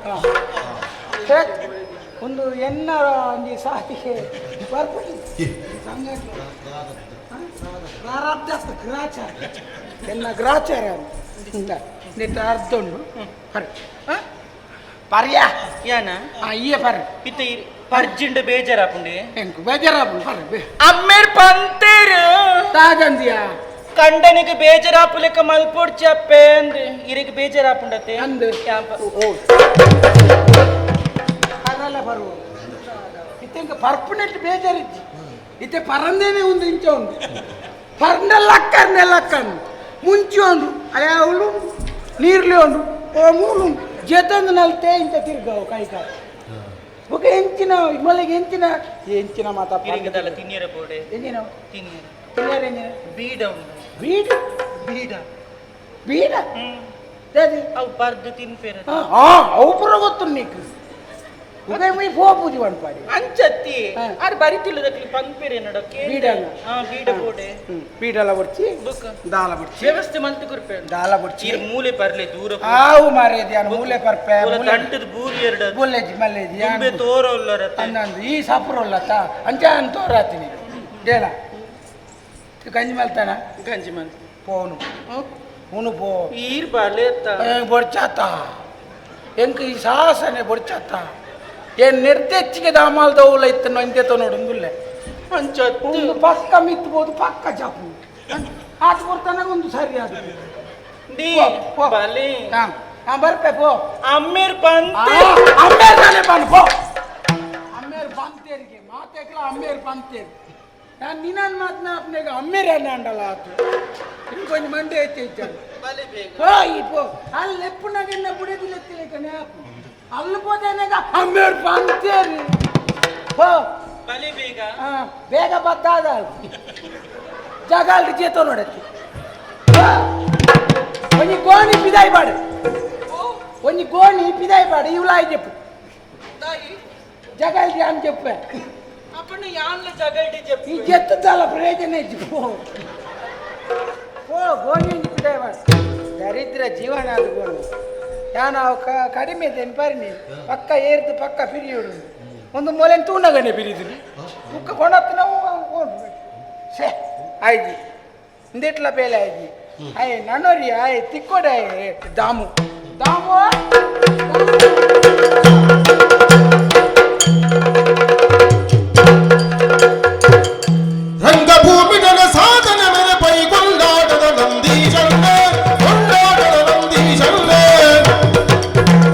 ಒಂದು ಎನ್ನ ಒಂಜಿ ಸಾಹಿಗೆ ಬರ್ಪುಜಿ ಪ್ರಾರಬ್ಧ ಗ್ರಾಚಾರ ಎನ್ನ ಗ್ರಾಚಾರ ನಿಟ್ಟ ಅರ್ಧ ಉಂಡು ಪರ್ ಪರ್ಯಾ ಯಾನ ಇಯ್ಯ ಪರ್ ಇತ್ತ ಪರ್ಜಿಂಡ ಬೇಜಾರಾಪುಂಡಿ ಎಂಕು ಬೇಜಾರಾಪುಂಡು ಪರ್ ಅಮ್ಮೇರ್ ಪಂತೇರು ತಾಜಂದಿಯಾ ಕಂಡನಿಗೆ ಬೇಜಾರಾಪುಲೆಕ್ಕ ಮಲ್ಪೊಡ್ಚಿ ಅಪ್ಪೆ ಅಂದ್ ಇರಿಗೆ ಬೇಜಾರಾಪುಂಡತೆ ಅಂದ್. ಯಾಂಪ ಓ ಪರಲ್ಲ ಬರುವ ಇತ್ತೆ ಇಂಕ ಪರ್ಪುನೆಟ್ ಬೇಜಾರಿಜ್ಜಿ ಇತ್ತೆ ಪರಂದೇನೆ ಒಂದು ಇಂಚ ಉಂಡು ಪರ್ನೆಲ್ಲ ಅಕ್ಕರ್ನೆಲ್ಲ ಅಕ್ಕಂದು ಮುಂಚಿ ಉಂಡು ಅಲೆ ಅವಳು ನೀರ್ಲಿ ಉಂಡು ಓ ಮೂಲು ಜೇತಂದು ನಲ್ತೆ ಇಂಚ ತಿರ್ಗಾವು ಕೈ ಕಾಲು ಬೊಕ ಎಂಚಿನ ಮೊಲೆಗೆ ಎಂಚಿನ ಎಂಚಿನ ಮಾತಾ ಇರಿಗೆ ದಲ್ಲ ತಿನ್ನಿರ ಬೋಡೆ ಎಂಚಿನ ತಿನ್ನಿರ ತಿನ್ನಿರ ಎಂಚಿನ ಬೀಡ ಉಂಡು ಬೀಡ ಬೀಡ ಬೀಡ ಹ್ಮ್ ಅದೇ ಅವು ಬರ್ದು ತಿನ್ಪೇರ ಅವು ಪೂರ ಗೊತ್ತು ನೀಕು ಉದಯ ಮೈ ಪೋಪುಜಿ ಪನ್ಪಾಡಿ ಅಂಚತ್ತಿ ಹಾ. ಆರ್ ಬರಿತಿಲ್ಲದಕ್ಲಿ ಪನ್ಪೇರೆ ನಡಕ್ಕೆ ಬೀಡಲ್ಲ. ಹಾ ಬೀಡ ಬೋಡೆ ಬೀಡಲ ಬಡ್ಚಿ ಬುಕ್ ದಾಲ ಬಡ್ಚಿ ವ್ಯವಸ್ಥೆ ಮಂತು ಕೊರ್ಪೆ ದಾಲ ಬಡ್ಚಿ ಈ ಮೂಲೆ ಬರ್ಲೆ ದೂರ ಆವು ಮಾರೇದಿ ಅನ್ ಮೂಲೆ ಪರ್ಪೆ ಮೂಲೆ ತಂಟದ ಬೂರಿ ಎರಡು ಬುಲ್ಲೆಜಿ ಮಲ್ಲೆಜಿ ತುಂಬೆ ತೋರೊಲ್ಲರತ್ತೆ ಅಂದಂದು ಈ ಸಪುರೊಲ್ಲತ್ತ ಅಂಚ ಅನ್ ತೋರಾತೀನಿ ಡೇಲ ಗಂಜಿ ಮಲ್ತಾನ ಗಂಜಿ ಮಂತ್ ಪೋನು ಉನು ಪೋ ಈರ್ ಬರ್ಲೆ ಅತ್ತ ಬೊಡ್ಚಾತ ಎಂಕ್ ಈ ಸಾಹಸನೆ ಬೊಡ್ಚಾತ ಏನ್ ನಿರ್ದೆಚ್ಚಿಗೆ ದಾಮಾಲ್ ದೌಲ ಇತ್ತು ಇಂತೆ ನೋಡುಂದುಲ್ಲೆ ಅಂಚತ್ತು ಒಂದು ಪಕ್ಕ ಮಿತ್ಬೋದು ಪಕ್ಕ ಚಾಪು ಆಟ ಕೊಡ್ತಾನಾಗ ಒಂದು ಸರಿ ಅದು ಡಿ ಪೋ, ಪೋ. ಬಲೆ ಹಾ ಹಾ ಬರ್ಪೆ ಪೋ ಅಮ್ಮೇರ್ ಪಂತ ಅಮ್ಮೇರ್ ತಾನೆ ಬನ್ ಪೋ ಅಮ್ಮೇರ್ ಬಂತೇರಿಗೆ ಮಾತೆಕ್ಲ ಅಮ್ಮೇರ್ ಬಂತೇರಿ ನಾನು ನಿನ್ನನ್ ಮಾತನ್ನ ಅಪ್ನೆಗೆ ಅಮ್ಮೇರ್ ಅನ್ನ ಅಂಡಲ್ಲ ಆತು ಇಂಕೊಂಜಿ ಮಂಡೆ ಹೆಚ್ಚು ಹೆಚ್ಚು ಬಲೆ ಬೇಗ ಪೋ ಈ ಪೋ ಅಲ್ಲಿ ಎಪ್ಪುನಾಗ ಬುಡದಿಲ್ಲ ತಿಳಕನೆ ಆಪು ಅಲ್ಲಿ ಪೋದೇನಾಗ ಅಮ್ಮೇರ್ ಬಂತೇರಿ ಪೋ ಬಲೆ ಬೇಗ ಹಾ ಬೇಗ ಬತ್ತಾದ ಜಾಗ ಅಲ್ಲಿ ಚೇತೋ ನೋಡತ್ತಿ ಒಂಜಿ ಗೋಣಿ ಪಿದಾಯಿ ಬಾಡು ಒಂಜಿ ಗೋಣಿ ಪಿದಾಯಿ ಬಾಡು ಇವ್ಲಾಯ್ చెప్పు ಜಗಲ್ದಿ అని చెప్పే ಅಪ್ಪಣ್ಣ ಯಾನ್ಲ ಜಗಲ್ಡಿ ಈ చెప్పు ಜೆತ್ತದಲ್ಲ ಪ್ರಯೋಜನ ಇಜ್ಜಿ ಪೋ ಪೋ ಗೋಣಿ ಪಿದಾಯಿ ಬಾಡು ದರಿದ್ರ ಜೀವನ ಅದು ಗೋಣಿ ಯಾನ್ ಅವು ಕಡಿಮೆ ತೆನ್ಪರಿನಿ ಪಕ್ಕ ಏರ್ದು ಪಕ್ಕ ಪಿರಿಯೋಡು ಒಂದು ಮೊಲೆನ್ ತೂನಗನೆ ಪಿರಿದಿನಿ ಬುಕ್ಕ ಕೊಣತ್ತು ನಾವು ಓಡು ಸೇ ಆಯ್ತು ಇಂದೆಟ್ಲ ಬೇಲೆ ಆಯ್ತು ಆಯ್ ನನ್ನೋರಿ ಆಯ್ ತಿಕ್ಕೋಡೆ ದಾಮು ದಾಮು ರಂಗಭೂಮಿಗಳ ಸಾಧನೆ ಮೇಲೆ ಪೈಗೊಂಡಾಟದ ನಂದೀಶನ್ನೇ ಕೊಂಡಾಟದ ನಂದೀಶನ್ನೇ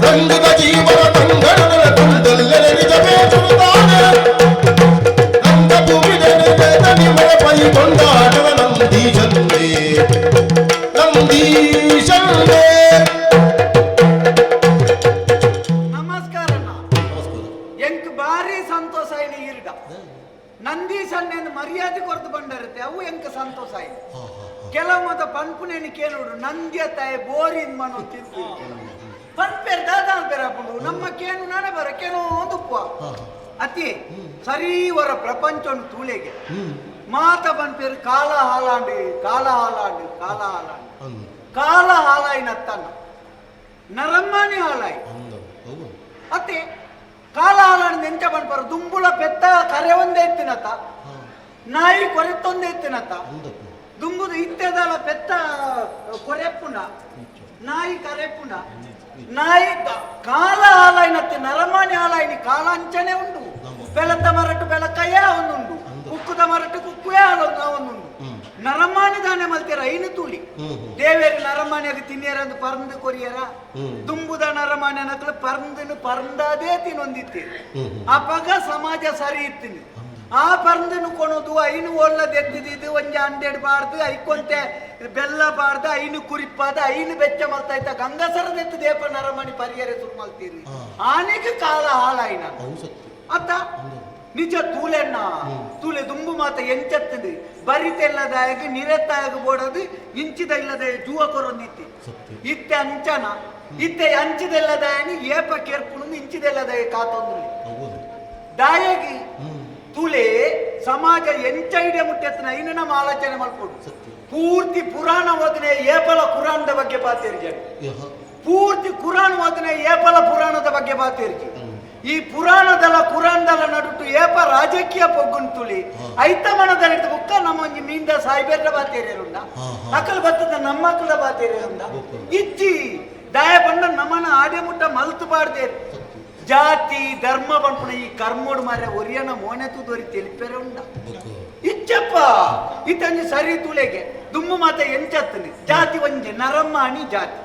ರಂಗದ ಜೀವನ ತಂಗಡದ ತುಂಡಲ್ಲೆನೆ ನಿಜವೇ ಚುರುತಾನೆ. ನಂದೀಸಣ್ಣೆಂದು ಮರ್ಯಾದೆ ಕೊರತು ಬಂಡರತ್ತೆ ಅವು ಎಂಕ ಸಂತೋಷ ಆಯ್ತು. ಕೆಲವು ಮತ ಪನ್ಪುನೇನು ಕೇಳೋಡು ನಂದ್ಯ ತಾಯಿ ಬೋರಿನ್ ಮನೋ ತಿಂತು ಪನ್ಪೇರ್ ದಾದ ಪೇರ್ ನಮ್ಮ ಕೇನು ನಾನೇ ಬರ ಕೇನೋ ಒಂದು ಅತಿ ಸರಿವರ ಪ್ರಪಂಚವನ್ನು ತೂಳೆಗೆ ಮಾತ ಪನ್ಪೇರು ಕಾಲ ಹಾಲಾಂಡು ಕಾಲ ಹಾಲಾಂಡು ಕಾಲ ಹಾಲಾಂಡು ಕಾಲ ಹಾಲಾಯಿನತ್ತನ್ನ ನರಮ್ಮಾನಿ ಹಾಲಾಯಿ ಅತ್ತೆ ಕಾಲ ಹಾಲಾಂಡು ಎಂಚ ಪನ್ಪರು ದುಂಬುಳ ಪೆತ್ತ ಕರೆ ಒಂದೇ ಎತ್ತಿನತ್ತ ನಾಯಿ ಕೊರೆತ್ತೊಂದೇ ಎತ್ತಿನತ್ತ ದುಂಬುದು ಇತ್ತೆದಲ ಪೆತ್ತ ಕೊರೆಪ್ಪುನ ನಾಯಿ ಕರೆಪ್ಪುನ ನಾಯಿ ಕಾಲ ಹಾಲಾಯಿನತ್ತೆ ನರಮಾನಿ ಹಾಲಾಯಿನಿ ಕಾಲ ಅಂಚನೆ ಉಂಡು ಬೆಲತ ಮರಟು ಬೆಲಕಯ್ಯ ಒಂದುಂಡು ಕುಕ್ಕುದ ಮರಟು ಕುಕ್ಕುಯೇ ಒಂದುಂಡು ನರಮಾನಿ ದಾನೆ ಮಲ್ತೀರ ಐನು ತೂಲಿ ದೇವೇರಿ ನರಮಾನಿಯಾಗ ತಿನ್ನಿಯರಂದು ಪರ್ಂದು ಕೊರಿಯರ ದುಂಬುದ ನರಮಾನ್ಯ ನಕಲು ಪರ್ಂದನು ಪರ್ಂದಾದೇ ತಿನ್ನೊಂದಿತ್ತೀರಿ ಅಪಗ ಸಮಾಜ ಸರಿ ಇತ್ತೀನಿ ಆ ಪರ್ಂದನು ಕೊಣೋದು ಐನು ಒಳ್ಳದೆತ್ತಿದ್ದು ಒಂಜಿ ಅಂಡೆಡ್ ಬಾರ್ದು ಐಕೊಂತೆ ಬೆಲ್ಲ ಬಾರ್ದು ಐನು ಕುರಿಪಾದ ಐನು ಬೆಚ್ಚ ಮಲ್ತಾಯ್ತ ಗಂಗಸರದೆತ್ತು ದೇಪ ನರಮಣಿ ಪರಿಯರೆ ಸುರು ಮಲ್ತೀರಿ ಆನೆಗೆ ಕಾಲ ಹಾಳಾಯಿನ ಅತ್ತ ನಿಜ ತೂಲೆಣ್ಣ ತೂಲೆ ದುಂಬು ಮಾತ ಎಂಚತ್ತದು ಬರಿತೆಲ್ಲದಾಯಗ ನಿರೆತ್ತಾಯಗ ಬೋಡದು ಇಂಚಿದ ಇಲ್ಲದ ಜೂವ ಕೊರೊಂದಿತ್ತಿ ಇತ್ತೆ ಅಂಚನ ಇತ್ತೆ ಅಂಚಿದೆಲ್ಲದಾಯನಿ ಏಪ ಕೇರ್ಪುಣು ಇಂಚಿದೆಲ್ಲದಾಯ ಕಾತೊಂದು ದಾಯಗಿ ತುಲೆ ಸಮಾಜ ಎಂಚ ಇಡೆ ಮುಟ್ಟೆತ್ತನ ಐನು ನಮ್ಮ ಆಲೋಚನೆ ಮಲ್ಪೊಡು ಪೂರ್ತಿ ಪುರಾಣ ಓದನೆ ಏಪಲ ಕುರಾನದ ಬಗ್ಗೆ ಪಾತೇರಿ ಪೂರ್ತಿ ಕುರಾನ್ ಓದನೆ ಏಪಲ ಪುರಾಣದ ಬಗ್ಗೆ ಪಾತೇರ್ಜಿ ಈ ಪುರಾಣದಲ್ಲ ಕುರಾನ್ದಲ್ಲ ನಡುಟು ಏಪ ರಾಜಕೀಯ ಪೊಗ್ಗುನ್ ತುಳಿ ಐತ ಮನದ ಬುಕ್ಕ ನಮ್ಮ ಒಂಜಿ ಮೀಂದ ಸಾಯ್ಬೇರ್ರ ಬಾತೇರಿರುಂಡ ಅಕಲ್ ಬತ್ತದ ನಮ್ಮ ಅಕಲ ಬಾತೇರಿರುಂಡ ಇಚ್ಚಿ ದಾಯ ಬಂಡ ನಮ್ಮನ ಆಡೆ ಮುಟ್ಟ ಮಲ್ತು ಬಾಡ್ದೇರು ಜಾತಿ ಧರ್ಮ ಪನ್ಪುನ ಈ ಕರ್ಮೋಡು ಮಾರೆ ಒರಿಯನ ಮೋನೆ ತೂದೊರಿ ತಿಳಿಪೆರೆ ಉಂಡ ಇಚ್ಚಪ್ಪ ಇತ್ತಂಜಿ ಸರಿ ತುಳೆಗೆ ದುಮ್ಮು ಮಾತ ಎಂಚತ್ತನಿ ಜಾತಿ ಒಂಜಿ ನರಮ್ಮಾಣಿ ಜಾತಿ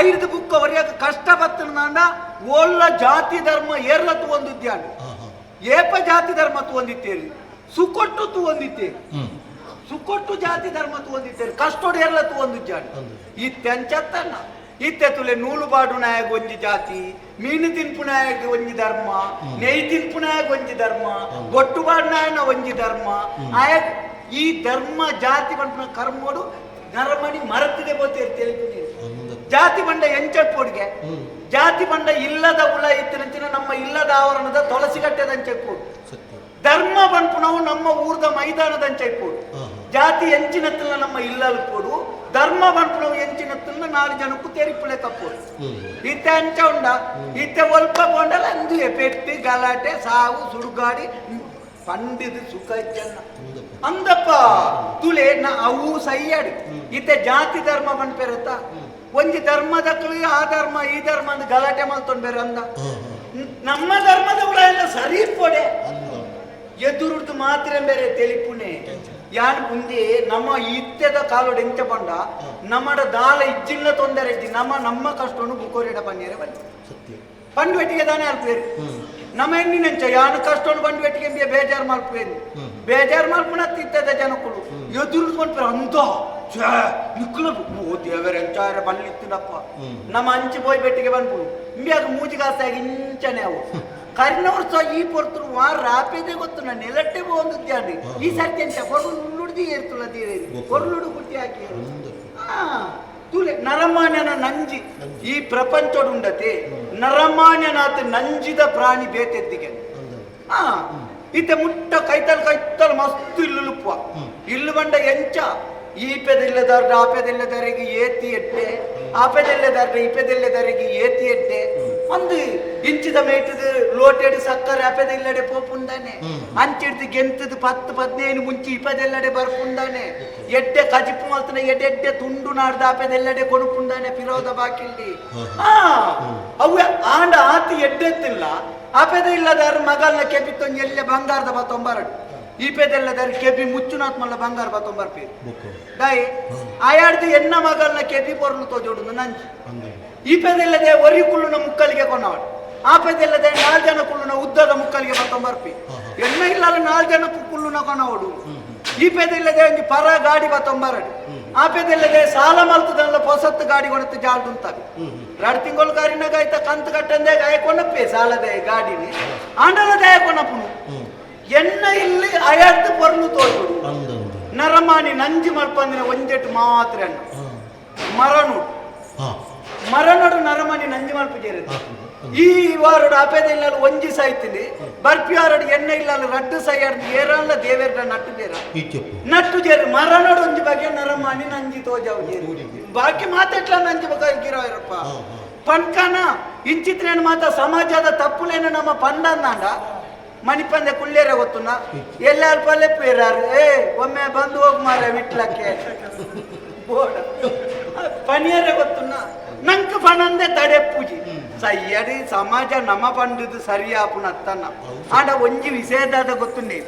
ಐದು ಬುಕ್ಕ ಒರಿಯಾಗ ಕಷ್ಟ ಬತ್ತನಾಂಡ ಓಲ್ಲ ಜಾತಿ ಧರ್ಮ ಏರ್ಲ ತೂವೊಂದಿದ್ಯಾಂಡು ಏಪ ಜಾತಿ ಧರ್ಮ ತೂವೊಂದಿತ್ತೇರಿ ಸುಕೊಟ್ಟು ತೂವೊಂದಿತ್ತೇರಿ ಸುಕೊಟ್ಟು ಜಾತಿ ಧರ್ಮ ತೂವೊಂದಿತ್ತೇರಿ ಕಷ್ಟೋಡು ಏರ್ಲ ತೂವೊಂದಿದ್ದಾಂಡು ಇತ್ತೆಂಚತ್ತನ್ನ ಇತ್ತೆ ತುಲೆ ನೂಲು ಬಾಡು ನಾಯಗ ಒಂಜಿ ಜಾತಿ ಮೀನು ತಿನ್ಪುನಾಯಗ ಒಂಜಿ ಧರ್ಮ ನೆಯ್ ತಿನ್ಪುನಾಯಗ ಒಂಜಿ ಧರ್ಮ ಬೊಟ್ಟು ಬಾಡ್ನಾಯನ ಒಂಜಿ ಧರ್ಮ ಆಯ ಈ ಧರ್ಮ ಜಾತಿ ಪನ್ಪುನ ಕರ್ಮೋಡು ನರಮಣಿ ಮರತಿದೆ ಬೋತೇರಿ ತಿಳಿಪುನಿ ಜಾತಿ ಬಂಡ ಎಂಚಪ್ಪೋಡಿಗೆ ಜಾತಿ ಬಂಡ ಇಲ್ಲದ ಉಲ ಇತ್ತಿನಂಚಿನ ನಮ್ಮ ಇಲ್ಲದ ಆವರಣದ ತುಳಸಿ ಕಟ್ಟೆದಂಚೆಪ್ಪೋಡು ಧರ್ಮ ಪನ್ಪುನವು ನಮ್ಮ ಊರ್ದ ಮೈದಾನದಂಚೆಪ್ಪೋಡು ಜಾತಿ ಎಂಚಿನತ್ತಲ್ಲ ನಮ್ಮ ಇಲ್ಲಲ್ಪೋಡು ಧರ್ಮ ಪನ್ಪುನವು ಎಂಚಿನತ್ತಲ್ಲ ನಾಲ್ ಜನಕ್ಕೂ ತೆರಿಪುಳೆ ತಪ್ಪೋಡು ಇತ್ತೆ ಅಂಚ ಉಂಡ ಇತ್ತೆ ಒಲ್ಪ ಪೋಂಡಲ ಅಂದುವೆ ಪೆಟ್ಟಿ ಗಲಾಟೆ ಸಾವು ಸುಡುಗಾಡಿ ಪಂಡಿದು ಸುಖ ಜನ ಅಂದಪ್ಪ ತುಲೆ ನ ಅವು ಸೈಯಾಡಿ ಇತ್ತೆ ಜಾತಿ ಧರ್ಮ ಪನ್ಪೆರತ್ತ ಒಂಜಿ ಧರ್ಮದಕ್ಕಳು ಆ ಧರ್ಮ ಈ ಧರ್ಮ ಅಂದ್ ಗಲಾಟೆ ಮಲ್ತೊಂಡ್ ಬೇರೆ ಅಂದ ನಮ್ಮ ಧರ್ಮದ ಎಲ್ಲ ಸರಿ ಪೊಡೆ ಎದುರುಡ್ದು ಮಾತ್ರ ಬೇರೆ ತೆಲಿಪುಣೆ ಯಾನ್ ಮುಂದೆ ನಮ್ಮ ಇತ್ತೆದ ಕಾಲೋಡು ಎಂಚ ಪಂಡ ನಮ್ಮಡ ದಾಲ ಇಜ್ಜಿಲ್ಲ ತೊಂದರೆ ಇಜ್ಜಿ ನಮ್ಮ ನಮ್ಮ ಕಷ್ಟವನ್ನು ಬುಕೋರಿಡ ಬನ್ನಿಯರೆ ಬನ್ನಿ ಪಂಡುವೆಟ್ಟಿಗೆ ತಾನೇ ಅಲ್ಪೇರು ನಮ್ಮ ಎಣ್ಣಿನಂಚ ಯಾನು ಕಷ್ಟವನ್ನು ಬಂಡುವೆಟ್ಟಿಗೆ ಎಂಬಿಯ ಬೇಜಾರು ಮಲ್ಪೇನು ಬೇಜಾರು ಮಲ್ಪುನ ಇತ್ತೆದ ಜನಕ್ಕಳು ಎದುರುದು ಪನ್ಪೇರು ಅಂತ ಛೇ ನಿಕ್ಕಲ ಓ ದೇವರ ಎಂಚಾರ ಬಲ್ಲಿತ್ತಿನಪ್ಪ ನಮ್ಮ ಅಂಚಿ ಪೋಯ್ ಬೆಟ್ಟಿಗೆ ಬಂದ್ಪುಡು ಇಂಬಿಯಾಗ ಮೂಜಿಗಾಸ್ತಾಗಿ ಇಂಚನೆ ಅವು ಕರಿನ ವರ್ಷ ಈ ಪೊರ್ತುಡು ವಾರ ರಾಪೇದೆ ಗೊತ್ತು ನಾನು ನೆಲಟ್ಟೆ ಒಂದಿದ್ದಾಂಡಿ ಈ ಸರ್ತಿ ಎಂಚ ಕೊರ್ಲುಡ್ದು ಏರ್ತುಳ ದೇವೇರಿ ಕೊರ್ಲುಡು ಕುಟ್ಟಿ ಹಾಕಿ ತುಲೆ ನರಮಾನ್ಯನ ನಂಜಿ ಈ ಪ್ರಪಂಚಡುಂಡತೆ ನರಮಾನ್ಯನಾತ ನಂಜಿದ ಪ್ರಾಣಿ ಬೇತೆದ್ದಿಗೆ ಆ ಇತ್ತೆ ಮುಟ್ಟ ಕೈತಲ್ ಕೈತಲ್ ಮಸ್ತ್ ಇಲ್ಲು ಇಲ್ಲು ಬಂಡ ಎಂಚ ಈ ಪೆದಿಲ್ಲದಾರ ಆ ಪೆದಿಲ್ಲದಾರಿಗೆ ಏತಿ ಎಡ್ಡೆ ಆ ಪೆದಿಲ್ಲದಾರ ಈ ಪೆದಿಲ್ಲದಾರಿಗೆ ಏತಿ ಎಡ್ಡೆ ಒಂದು ಇಂಚಿದ ಮೇಟದ ಲೋಟೆಡ್ ಸಕ್ಕರೆ ಅಪೆದಿಲ್ಲಡೆ ಪೋಪುಂದಾನೆ ಅಂಚಿಡ್ದು ಗೆಂತದ 10 15 ಮುಂಚಿ ಇಪದೆಲ್ಲಡೆ ಬರ್ಪುಂದಾನೆ ಎಡ್ಡೆ ಕಜಿಪು ಮಲ್ತನ ಎಡ್ಡೆ ತುಂಡು ನಾಡ್ದ ಆಪೆದೆಲ್ಲಡೆ ಕೊಡುಪುಂದಾನೆ ಪಿರೋದ ಬಾಕಿಲ್ಡಿ ಆ ಅವು ಆಂಡ ಆತಿ ಎಡ್ಡೆತ್ತಿಲ್ಲ ಆಪೆದ ಇಲ್ಲದಾರ ಮಗಲ್ನ ಕೆಪಿತ್ತೊಂದು ಎಲ್ಲೆ ಬಂಗಾರದ ಬತ್ತೊಂಬರಡು ಈಪೆದೆಲ್ಲದಾರ ಕೆಬಿ ಮುಚ್ಚುನಾತ್ಮಲ್ಲ ಬಂಗಾರ ಬತ್ತೊಂಬರ್ಪಿ ದಾಯಿ ಆಯಾಡ್ದು ಎನ್ನ ಮಗಲ್ನ ಕೆಬಿ ಪೊರ್ಲು ತೋಜೋಡು ನಂಜಿ ಈಪೆದೆಲ್ಲದೆ ಒರಿ ಕುಳ್ಳುನ ಮುಕ್ಕಲಿಗೆ ಕೊನವಳು ಆಪೆದೆಲ್ಲದೆ ನಾಲ್ ಜನ ಕುಳ್ಳುನ ಉದ್ದದ ಮುಕ್ಕಲಿಗೆ ಬತ್ತೊಂಬರ್ಪಿ ಎಣ್ಣ ಇಲ್ಲಲ್ಲ ನಾಲ್ ಜನ ಕುಳ್ಳುನ ಕೊನವಡು ಈಪೆದಿಲ್ಲದೆ ಒಂಜಿ ಪರ ಗಾಡಿ ಬತ್ತೊಂಬರಡು ಆಪೆದಿಲ್ಲದೆ ಸಾಲ ಮಲ್ತದಲ್ಲ ಪೊಸತ್ತು ಗಾಡಿ ಕೊಡತ್ತು ಜಾಲ್ದುಂತಾವೆ ರಡ್ ತಿಂಗಳು ಗಾರಿನ ಗಾಯ್ತ ಕಂತು ಕಟ್ಟಂದೆ ಗಾಯ ಕೊನಪ್ಪೆ ಸಾಲದೆ ಗಾಡಿನಿ ಆಂಡಲ ದಯ ಕೊನಪ್ಪುನು. ಎನ್ನ ಇಲ್ಲಿ ಅಯರ್ದು ಪೊರ್ಲು ತೋಜುಡು. ನರಮಾನಿ ನಂಜಿ ಮಲ್ಪಂದಿನ ಒಂಜೆಟ್ಟು ಮಾತ್ರ ಅಣ್ಣ ಮರನುಡು. ಮರನಡು ನರಮಾನಿ ನಂಜಿ ಮಲ್ಪುಜೇರು. ಈ ವಾರಡು ಅಪೇದ ಇಲ್ಲ ಒಂಜಿ ಸಾಯ್ತೀನಿ ಬರ್ಪಿ ವಾರಡು ಎಣ್ಣೆ ಇಲ್ಲ ರಡ್ಡು ಸಾಯಾಡ್ದು ಏರಲ್ಲ ದೇವೇರ್ಡ ನಟ್ಟು ಬೇರ ನಟ್ಟು ಜೇರು ಮರನಡು ಒಂಜಿ ಬಗ್ಗೆ ನರಮಾನಿ ನಂಜಿ ತೋಜಾವು ಜೇರು. ಬಾಕಿ ಮಾತೆಟ್ಲ ನಂಜಿ ಬೇಕಾಗಿರೋರಪ್ಪ ಪಣ್ಕನ ಇಂಚಿತ್ರೇನು ಮಾತ ಸಮಾಜದ ತಪ್ಪುಲೇನು ನಮ್ಮ ಪಂಡಂದಾಂಡ ಮಣಿಪಂದೆ ಕುಳ್ಳೇರ ಗೊತ್ತುನ ಎಲ್ಲಾರು ಪಲ್ಲೆ ಪೇರಾರು ಏ ಒಮ್ಮೆ ಬಂದು ಹೋಗ್ ಮಾರ ವಿಟ್ಲಕ್ಕೆ ಬೋಡ ಪನಿಯರೆ ಗೊತ್ತುನ ನಂಕ್ ಪಣಂದೆ ತಡೆ ಪೂಜಿ ಸಯ್ಯಡಿ ಸಮಾಜ ನಮ್ಮ ಪಂಡದು ಸರಿಯಾಪುನ ಅತ್ತನ್ನ ಆಂಡ ಒಂಜಿ ವಿಷಯದಾದ ಗೊತ್ತುಂಡಿ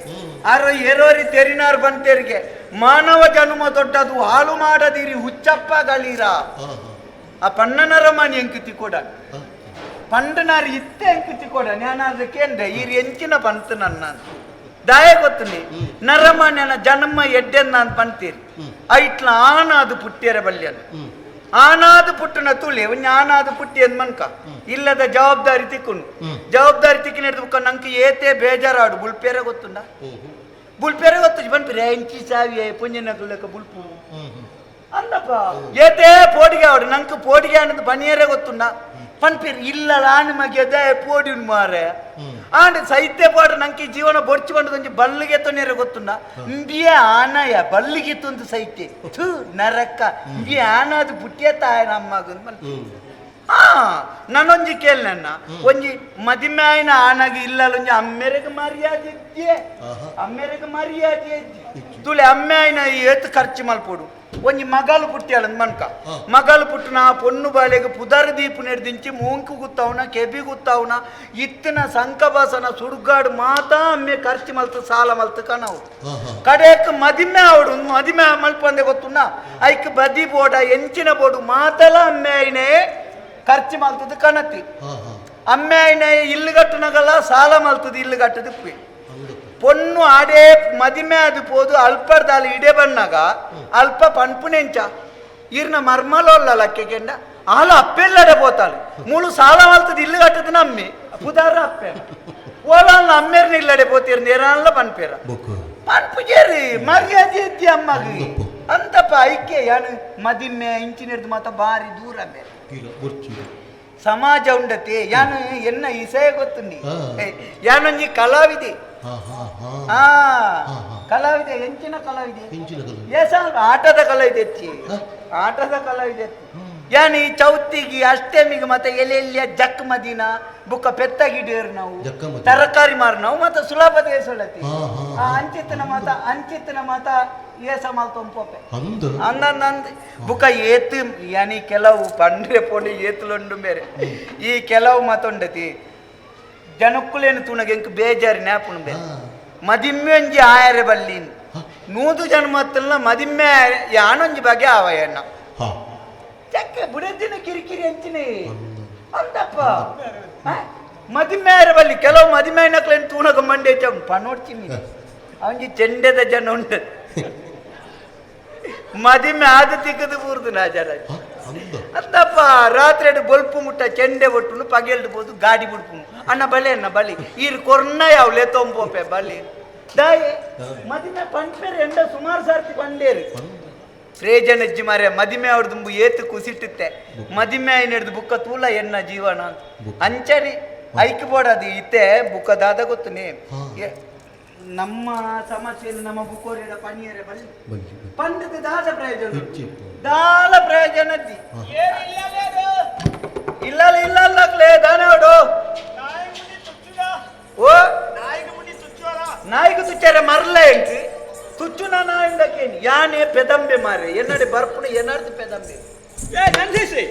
ಆರೋ ಏರೋರಿ ತೆರಿನಾರ್ ಬಂತೇರಿಗೆ ಮಾನವ ಜನ್ಮ ದೊಡ್ಡದು ಹಾಳು ಮಾಡದಿರಿ ಹುಚ್ಚಪ್ಪ ಗಳೀರ ಆ ಪಣ್ಣನರ ಮನಿ ಎಂಕುತಿ ಕೂಡ ಪಂಡನಾರು ಇತ್ತೆ ಎಂಕುತಿ ಕೂಡ ಜ್ಞಾನಾದ್ರೆ ಕೇಂದ್ರ ಈ ಎಂಚಿನ ಪಂತ ನನ್ನ ದಾಯ ಗೊತ್ತುಂಡಿ ನರಮಾನ್ಯನ ಜನ್ಮ ಎಡ್ಡೆನ್ ನಾನು ಪಂತೀರಿ ಐಟ್ಲ ಆನಾದು ಪುಟ್ಟಿಯರ ಬಲ್ಯನು ಆನಾದು ಪುಟ್ಟನ ತುಳಿ ಒಂಜಿ ಆನಾದು ಪುಟ್ಟಿ ಅಂದ್ ಮನ್ಕ ಇಲ್ಲದ ಜವಾಬ್ದಾರಿ ತಿಕ್ಕುಂಡು ಜವಾಬ್ದಾರಿ ತಿಕ್ಕಿನ ಹಿಡ್ದು ನಂಗೆ ಏತೆ ಬೇಜಾರಾಡು ಬುಲ್ಪೇರೆ ಗೊತ್ತುಂಡ ಬುಲ್ಪೇರೆ ಗೊತ್ತು ಬನ್ಪಿರೆ ಎಂಚಿ ಸಾವಿ ಪುಂಜಿನ ಬುಲ್ಪು ಅಂದಪ್ಪ ಏತೆ ಪೋಡಿಗೆ ಆವಡು ನಂಗೆ ಪೋಡಿಗೆ ಅನ್ನೋದು ಬನಿಯರೇ ಗೊತ್ತುಂಡ ಪನ್ಪಿರ್ ಇಲ್ಲ ಆಣ್ ಮಗೆದ ಪೋಡಿ ಮಾರೆ ಆಂಡ್ ಸೈತ್ಯ ಪಾಡು ನಂಗೆ ಜೀವನ ಬೊಡ್ಚಿ ಬಂದು ಒಂಜಿ ಬಲ್ಲಿಗೆ ತೊನೇರೆ ಗೊತ್ತುಂಡ ಇಂಬಿಯ ಆನಯ ಬಲ್ಲಿಗೆ ತೊಂದು ಸೈತ್ಯ ಥೂ ನರಕ ಇಂಬಿಯ ಆನಾದು ಪುಟ್ಟಿಯ ತಾಯ ನಮ್ಮಗ ಆ ನಾನೊಂಜಿ ಕೇಳಿ ನನ್ನ ಒಂಜಿ ಮದಿಮೆ ಆಯ್ನ ಆನಾಗಿ ಇಲ್ಲಲೊಂಜಿ ಅಮ್ಮೆರೆಗೆ ಮರ್ಯಾದೆ ಇದ್ದೆ ಅಮ್ಮೆರೆಗೆ ಮರ್ಯಾದೆ ಇದ್ದೆ ತುಲೆ ಅಮ್ಮೆ ಆಯ್ನ ಏತ್ ಖರ್ಚು ಮಲ್ಪೋಡು ಒಂಜಿ ಮಗಾಲು ಪುಟ್ಟಿಯಾಳ ಮನ್ಕ ಮಗಾಲು ಪುಟ್ಟನ ಪೊಣ್ಣು ಬಾಲೆಗೆ ಪುದರ್ ದೀಪ ನೆಡ್ದಿಂಚಿ ಮೂಂಕು ಗುತ್ತಾವನ ಕೆಬಿ ಗುತ್ತಾವನ ಇತ್ತಿನ ಸಂಕಬಾಸನ ಸುಡ್ಗಾಡು ಮಾತಾ ಅಮ್ಮೆ ಖರ್ಚು ಮಲ್ತು ಸಾಲ ಮಲ್ತು ಕಣವು ಕಡೆಕ್ ಮದಿಮೆ ಅವಡು ಮದಿಮೆ ಮಲ್ಪಂದೆ ಗೊತ್ತುನ್ನ ಐಕ್ ಬದಿ ಬೋಡ ಎಂಚಿನ ಬೋಡು ಮಾತಲ ಅಮ್ಮೆ ಐನೇ ಖರ್ಚು ಮಲ್ತದ ಕಣತಿ ಅಮ್ಮೆ ಐನೇ ಇಲ್ಲು ಕಟ್ಟುನಗಲ್ಲ ಸಾಲ ಮಲ್ತದ ಇಲ್ಲು ಕಟ್ಟದ ಪೊಣ್ಣು ಆಡೇ ಮದಿಮೆ ಅದು ಪೋದು ಅಲ್ಪರ್ದಾಲ ಇಡೆ ಬನ್ನಾಗ ಅಲ್ಪ ಪನ್ಪುನೆಂಚ ಈರ್ನ ಮರ್ಮಲೋಲ್ಲ ಲಕ್ಕೆಗೆಂಡ ಆಲ ಅಪ್ಪೆಲ್ಲಡೆ ಪೋತಾಳೆ ಮೂಳು ಸಾಲ ಮಲ್ತದ ಇಲ್ಲು ಕಟ್ಟದ ನಮ್ಮಿ ಪುದಾರ ಅಪ್ಪೆ ಓಲಾಲ್ನ ಅಮ್ಮೇರ್ನ ಇಲ್ಲಡೆ ಪೋತೀರ್ ನೇರಾನ್ಲ ಪನ್ಪೇರ ಪನ್ಪುಜೇರಿ ಮರ್ಯಾದೆ ಇದ್ದಿ ಅಮ್ಮಗ್ ಅಂತಪ್ಪ ಐಕೆ ಯಾನು ಮದಿಮೆ ಇಂಚಿನಿರ್ದು ಮಾತ ಬಾರಿ ದೂರ ಮೇಲೆ ಸಮಾಜ ಉಂಡತಿ ಯಾನು ಎನ್ನ ಇಸೆ ಗೊತ್ತುಂಡಿ ಯಾನೊಂಜಿ ಕಲಾವಿದೆ ಕಲಾವಿದೆ ಎಂಚಿನ ಕಲಾವಿದೆ ಏಸ ಆಟದ ಕಲಾವಿದೆ ಹೆಚ್ಚಿ ಆಟದ ಕಲಾವಿದೆ ಯಾನ್ ಈ ಚೌತಿಗೆ ಅಷ್ಟಮಿಗೆ ಮತ್ತೆ ಎಲೆಲ್ಲಿಯ ಜಕ್ ಮದಿನ ಬುಕ್ಕ ಪೆತ್ತಗಿಡಿಯರು ನಾವು ತರಕಾರಿ ಮಾರು ನಾವು ಮತ್ತೆ ಸುಲಭ ದೇಶಳತಿ ಅಂಚಿತ್ತನ ಮಾತ ಅಂಚಿತ್ತನ ಮಾತ ಏಸ ಮಾಲ್ತೊಂಪೋಪೆ ಅಂದಂದ್ ಬುಕ್ಕ ಏತು ಯಾನಿ ಕೆಲವು ಪಂಡ್ರೆ ಪೋಂಡೆ ಏತುಲುಂಡು ಬೇರೆ ಈ ಕೆಲವು ಮಾತುಂಡತಿ ಜನಕ್ಕುಲೇನು ತೂನಗೆ ಎಂಕ್ ಬೇಜಾರಿ ಜ್ಞಾಪನ ಬೇರೆ ಮದಿಮ್ಮೆಂಜಿ ಆಯರೆ ಬಲ್ಲಿ ನೂದು ಜನ್ಮತ್ತಲ್ಲ ಮದಿಮ್ಮೆ ಯಾನೊಂಜಿ ಬಗೆ ಆವಯಣ್ಣ ಚಕ್ಕೆ ಬುಡದಿನ ಕಿರಿಕಿರಿ ಅಂಚಿನಿ ಅಂತಪ್ಪ ಮದಿಮೆ ಆಯರೆ ಬಲ್ಲಿ ಕೆಲವು ಮದಿಮೆ ನಕ್ಲೇನು ತೂನಗ ಮಂಡೆ ಪನೋಡ್ಚಿನಿ ಅವಂಜಿ ಚೆಂಡೆದ ಜನ ಉಂಟು ಮದಿಮೆ ಆದ ತಿಕ್ಕದು ಪೂರ್ದು ನಾಜಾರಾಜ್ ಅಂತಪ್ಪ ರಾತ್ರಿ ಬೊಲ್ಪು ಮುಟ್ಟ ಚೆಂಡೆ ಒಟ್ಟುನು ಪಗೆಲ್ದು ಬೋದು ಗಾಡಿ ಬಿಡ್ಪುನು ಅಣ್ಣ ಬಲೆ ಅಣ್ಣ ಬಲಿ ಈರ್ ಕೊರ್ನ ಯಾವ್ಲೆ ತೊಂಪೋಪೆ ಬಲಿ ದಾಯೆ ಮದಿಮೆ ಪಂಪೇರು ಎಂಡ ಸುಮಾರು ಸಾರ್ತಿ ಪಂಡೇರು ಶ್ರೇಜನಜ್ಜಿ ಮಾರ್ಯ ಮದಿಮೆ ಅವ್ರದ್ದು ಏತು ಕುಸಿಟ್ಟುತ್ತೆ ಮದಿಮೆ ಹಿಡ್ದು ಬುಕ್ಕ ತೂಲ ಎನ್ನ ಜೀವನ ಅಂತ ಅಂಚರಿ ಐಕ್ ಬೋಡದು ಇತ್ತೆ ಬುಕ್ಕ ದಾದ ಗೊತ್ತುನಿ ನಮ್ಮ ಸಮಸ್ಯೆಯನ್ನು ನಮ್ಮ ಬುಕ್ಕೋರಿಡ ಪನಿಯರೆ ಬಲ್ಲಿ ಪಂಡದ ದಾದ ಪ್ರಯೋಜನ ದಾಲ ಪ್ರಯೋಜನ ಇಲ್ಲ ಇಲ್ಲ ಅಲ್ಲಕ್ಲೆ ದಾನೋಡು ಓ ನಾಯಿಗೆ ತುಚ್ಚಾರ ಮರಲ ಎಂಕ್ ತುಚ್ಚು ನಾಯಿಂಡಕೇನು ಯಾನೆ ಪೆದಂಬೆ ಮಾರೆ ಎನ್ನಡೆ ಬರ್ಪುಣ ಎನ್ನಾಡ್ದು ಪೆದಂಬೆ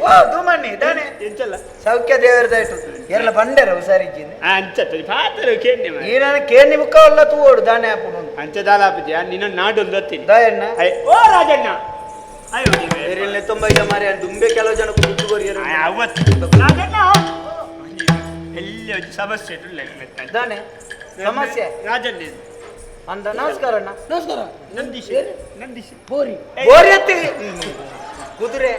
ಓ ದುಮಣ್ಣಿ ದಾನೆ ಎಂಚಲ್ಲ ಸೌಖ್ಯ ದೇವರದಾಯ್ತು ಎಲ್ಲ ಬಂಡೆರ ಹುಷಾರಿದ್ದೀನಿ ಅಂಚ ಪಾತ್ರ ಕೇಂಡಿ ಈನ ಕೇನಿ ಮುಖ ಅಲ್ಲ ತೂವೋಡು ದಾನೆ ಹಾಪುನು ಅಂಚ ದಾಲಾಪುಜಿ ನಿನ್ನ ನಾಡೊಂದು ಹೊತ್ತೀನಿ ದಾಯಣ್ಣ ಓ ರಾಜಣ್ಣ ಅಯ್ಯೋ ಬೇರೆ ತುಂಬ ಇದೆ ಮಾರೆ ದುಂಬೆ ಕೆಲವು ಜನ ದುಡ್ಡು ಕೊರಿಯರು ಅವತ್ತು ರಾಜಣ್ಣ ಎಲ್ಲಿ ಒಂದು ಸಮಸ್ಯೆ ದಾನೆ ಸಮಸ್ಯೆ ರಾಜಣ್ಣ ಅಂದ ನಮಸ್ಕಾರ ಅಣ್ಣ ನಮಸ್ಕಾರ ನಂದೀಶ್ ನಂದೀಶ್ ಬೋರಿ ಬೋರಿ ಎತ್ತಿ ಕುದುರೆ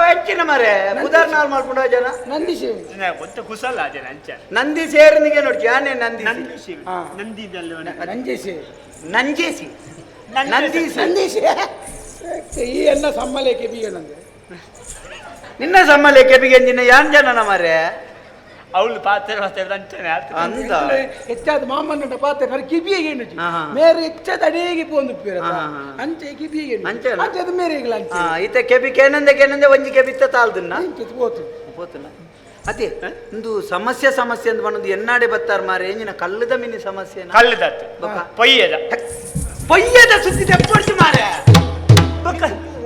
ಹೆಚ್ಚಿನ ಮರೆ ಬುಧಾರ್ ನಾಲ್ ಮಾಡ್ಕೊಂಡ ಜನ ನಂದಿಸಿ ಗೊತ್ತ ಕುಸಲ ಜನ ಅಂಚ ನಂದಿ ಸೇರನಿಗೆ ನೋಡಿ ಯಾನೆ ನಂದಿ ನಂದಿ ನಂದಿ ನಂಜೇಸಿ ನಂಜೇಸಿ ನಂದಿ ನಂದೀಸಿ ಈ ಎಲ್ಲ ಸಮ್ಮಲೇಕೆ ಬೀಗ ನಂದು ನಿನ್ನ ಸಮ್ಮಲೇಕೆ ಬಿಗೆ ನಿನ್ನ ಯಾನ್ ಜನ ಮಾರೆ ಅವಳು ಪಾತ್ರ ಪಾತ್ರ ಅಂಚನೆ ಅಂದ ಹೆಚ್ಚಾದ ಮಾಮನ್ನ ಪಾತ್ರ ನರ ಕಿಬಿಗೆ ಏನು ಮೇರೆ ಹೆಚ್ಚಾದ ಅಡೇಗೆ ಪೋಂದು ಅಂಚೆ ಕಿಬಿಗೆ ಅಂಚೆ ಅಂಚೆ ಮೇರೆ ಇಲ್ಲ ಅಂಚೆ ಇತ್ತೆ ಕೆಬಿ ಕೇನಂದೆ ಕೇನಂದೆ ಒಂಜಿ ಕೆಬಿತ್ತ ತಾಳ್ದನ್ನ ಪೋತು ಪೋತುನ ಅದೇ ಒಂದು ಸಮಸ್ಯೆ ಸಮಸ್ಯೆ ಅಂತ ಬಂದು ಎನ್ನಾಡೆ ಬತ್ತಾರ ಮಾರೆ ಏನಿನ ಕಲ್ಲದ ಮಿನಿ ಸಮಸ್ಯೆ ಕಲ್ಲದತ್ತು ಪೊಯ್ಯದ ಪೊಯ್ಯದ ಸುದ್ದಿ ತೆಪ್ಪಡ್ತು ಮಾರೆ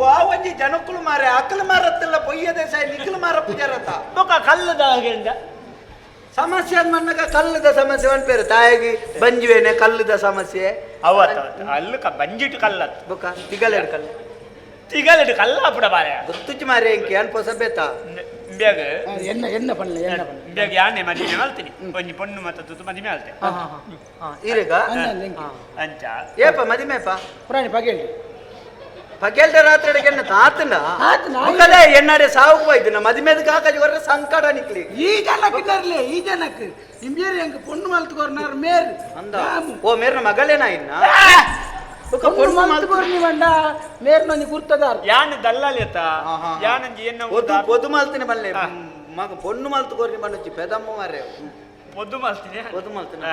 ವಾ ಒಂಜಿ ಜನಕ್ಕಳು ಮಾರೆ ಅಕಲ ಮಾರತ್ತಲ್ಲ ಪೊಯ್ಯದ ಸಾಯಿ ನಿಖಲ ಮಾರ ಪೂಜಾರತ್ತ ಬೊಕ ಕಲ್ಲದ ಹಾಗೆಂದ ಸಮಸ್ಯೆ ಅಂದ್ ಕಲ್ಲದ ಸಮಸ್ಯೆ ಅನ್ಪೇರು ತಾಯಿಗೆ ಬಂಜುವೇನೆ ಕಲ್ಲದ ಸಮಸ್ಯೆ ಅವತ್ತ ಅಲ್ಲು ಬಂಜಿಟ್ಟು ಕಲ್ಲತ್ತು ಬೊಕ ತಿಗಲೆಡ್ ಕಲ್ಲ ತಿಗಲೆಡ್ ಕಲ್ಲ ಅಪ್ಪಡ ಬಾರೆ ಗೊತ್ತುಚ್ಚು ಮಾರೆ ಎಂಕೆ ಅನ್ಪೋ ಸಬೇತ ಬೇಗ ಎನ್ನ ಎನ್ನ ಪಣ್ಣ ಎನ್ನ ಪಣ್ಣ ಬೇಗ ಯಾನೆ ಮದಿಮೆ ಮಲ್ತೀನಿ ಒಂಜಿ ಪೊಣ್ಣು ಮತ್ತ ತುತ್ತು ಮದಿಮೆ ಅಲ್ತೆ ಈರೆಗ ಅಂಚ ಏಪ ಮದಿಮೆಪ ಪುರಾಣಿ ಪಗೇಳಿ ಪಗೇಲ್ದ ರಾತ್ರಿ ಎನ್ನ ತಾತನ ಮುಖದ ಎನ್ನಾಡೆ ಸಾವು ಹೋಯ್ತು ನಮ್ಮ ಮದಿಮೆದ ಕಾಕಾಜಿ ಹೊರ ಸಂಕಟ ನಿಕ್ಲಿ ಈ ಜನಕ್ಕೆ ಇರ್ಲಿ ಈ ಜನಕ್ಕೆ ನಿಂಬೇರಿ ಹೆಂಗ್ ಪೊಣ್ಣು ಮಲ್ತ್ಕೊರ್ನಾರ್ ಮೇರ್ ಅಂದ ಓ ಮೇರ್ನ ಮಗಳೇನಾ ಇನ್ನ ಪೊಣ್ಣು ಮಲ್ತ್ಕೊರ್ನಿ ಬಂಡ ಮೇರ್ನೊಂಜಿ ಗುರ್ತದಾರ್ ಯಾನ್ ದಲ್ಲಾಲೇತ ಯಾನಂಜಿ ಎನ್ನ ಪೊದು ಪೊದು ಮಲ್ತಿನ ಬಲ್ಲೆ ಮಗ ಪೊಣ್ಣು ಮಲ್ತ್ಕೊರ್ನಿ ಬಣ್ಣುಚ್ಚಿ ಪೆದಮ್ಮ ಮಾರೆ ಪೊದು ಮಲ್ತಿನಿ ಪೊದು ಮಲ್ತಿನ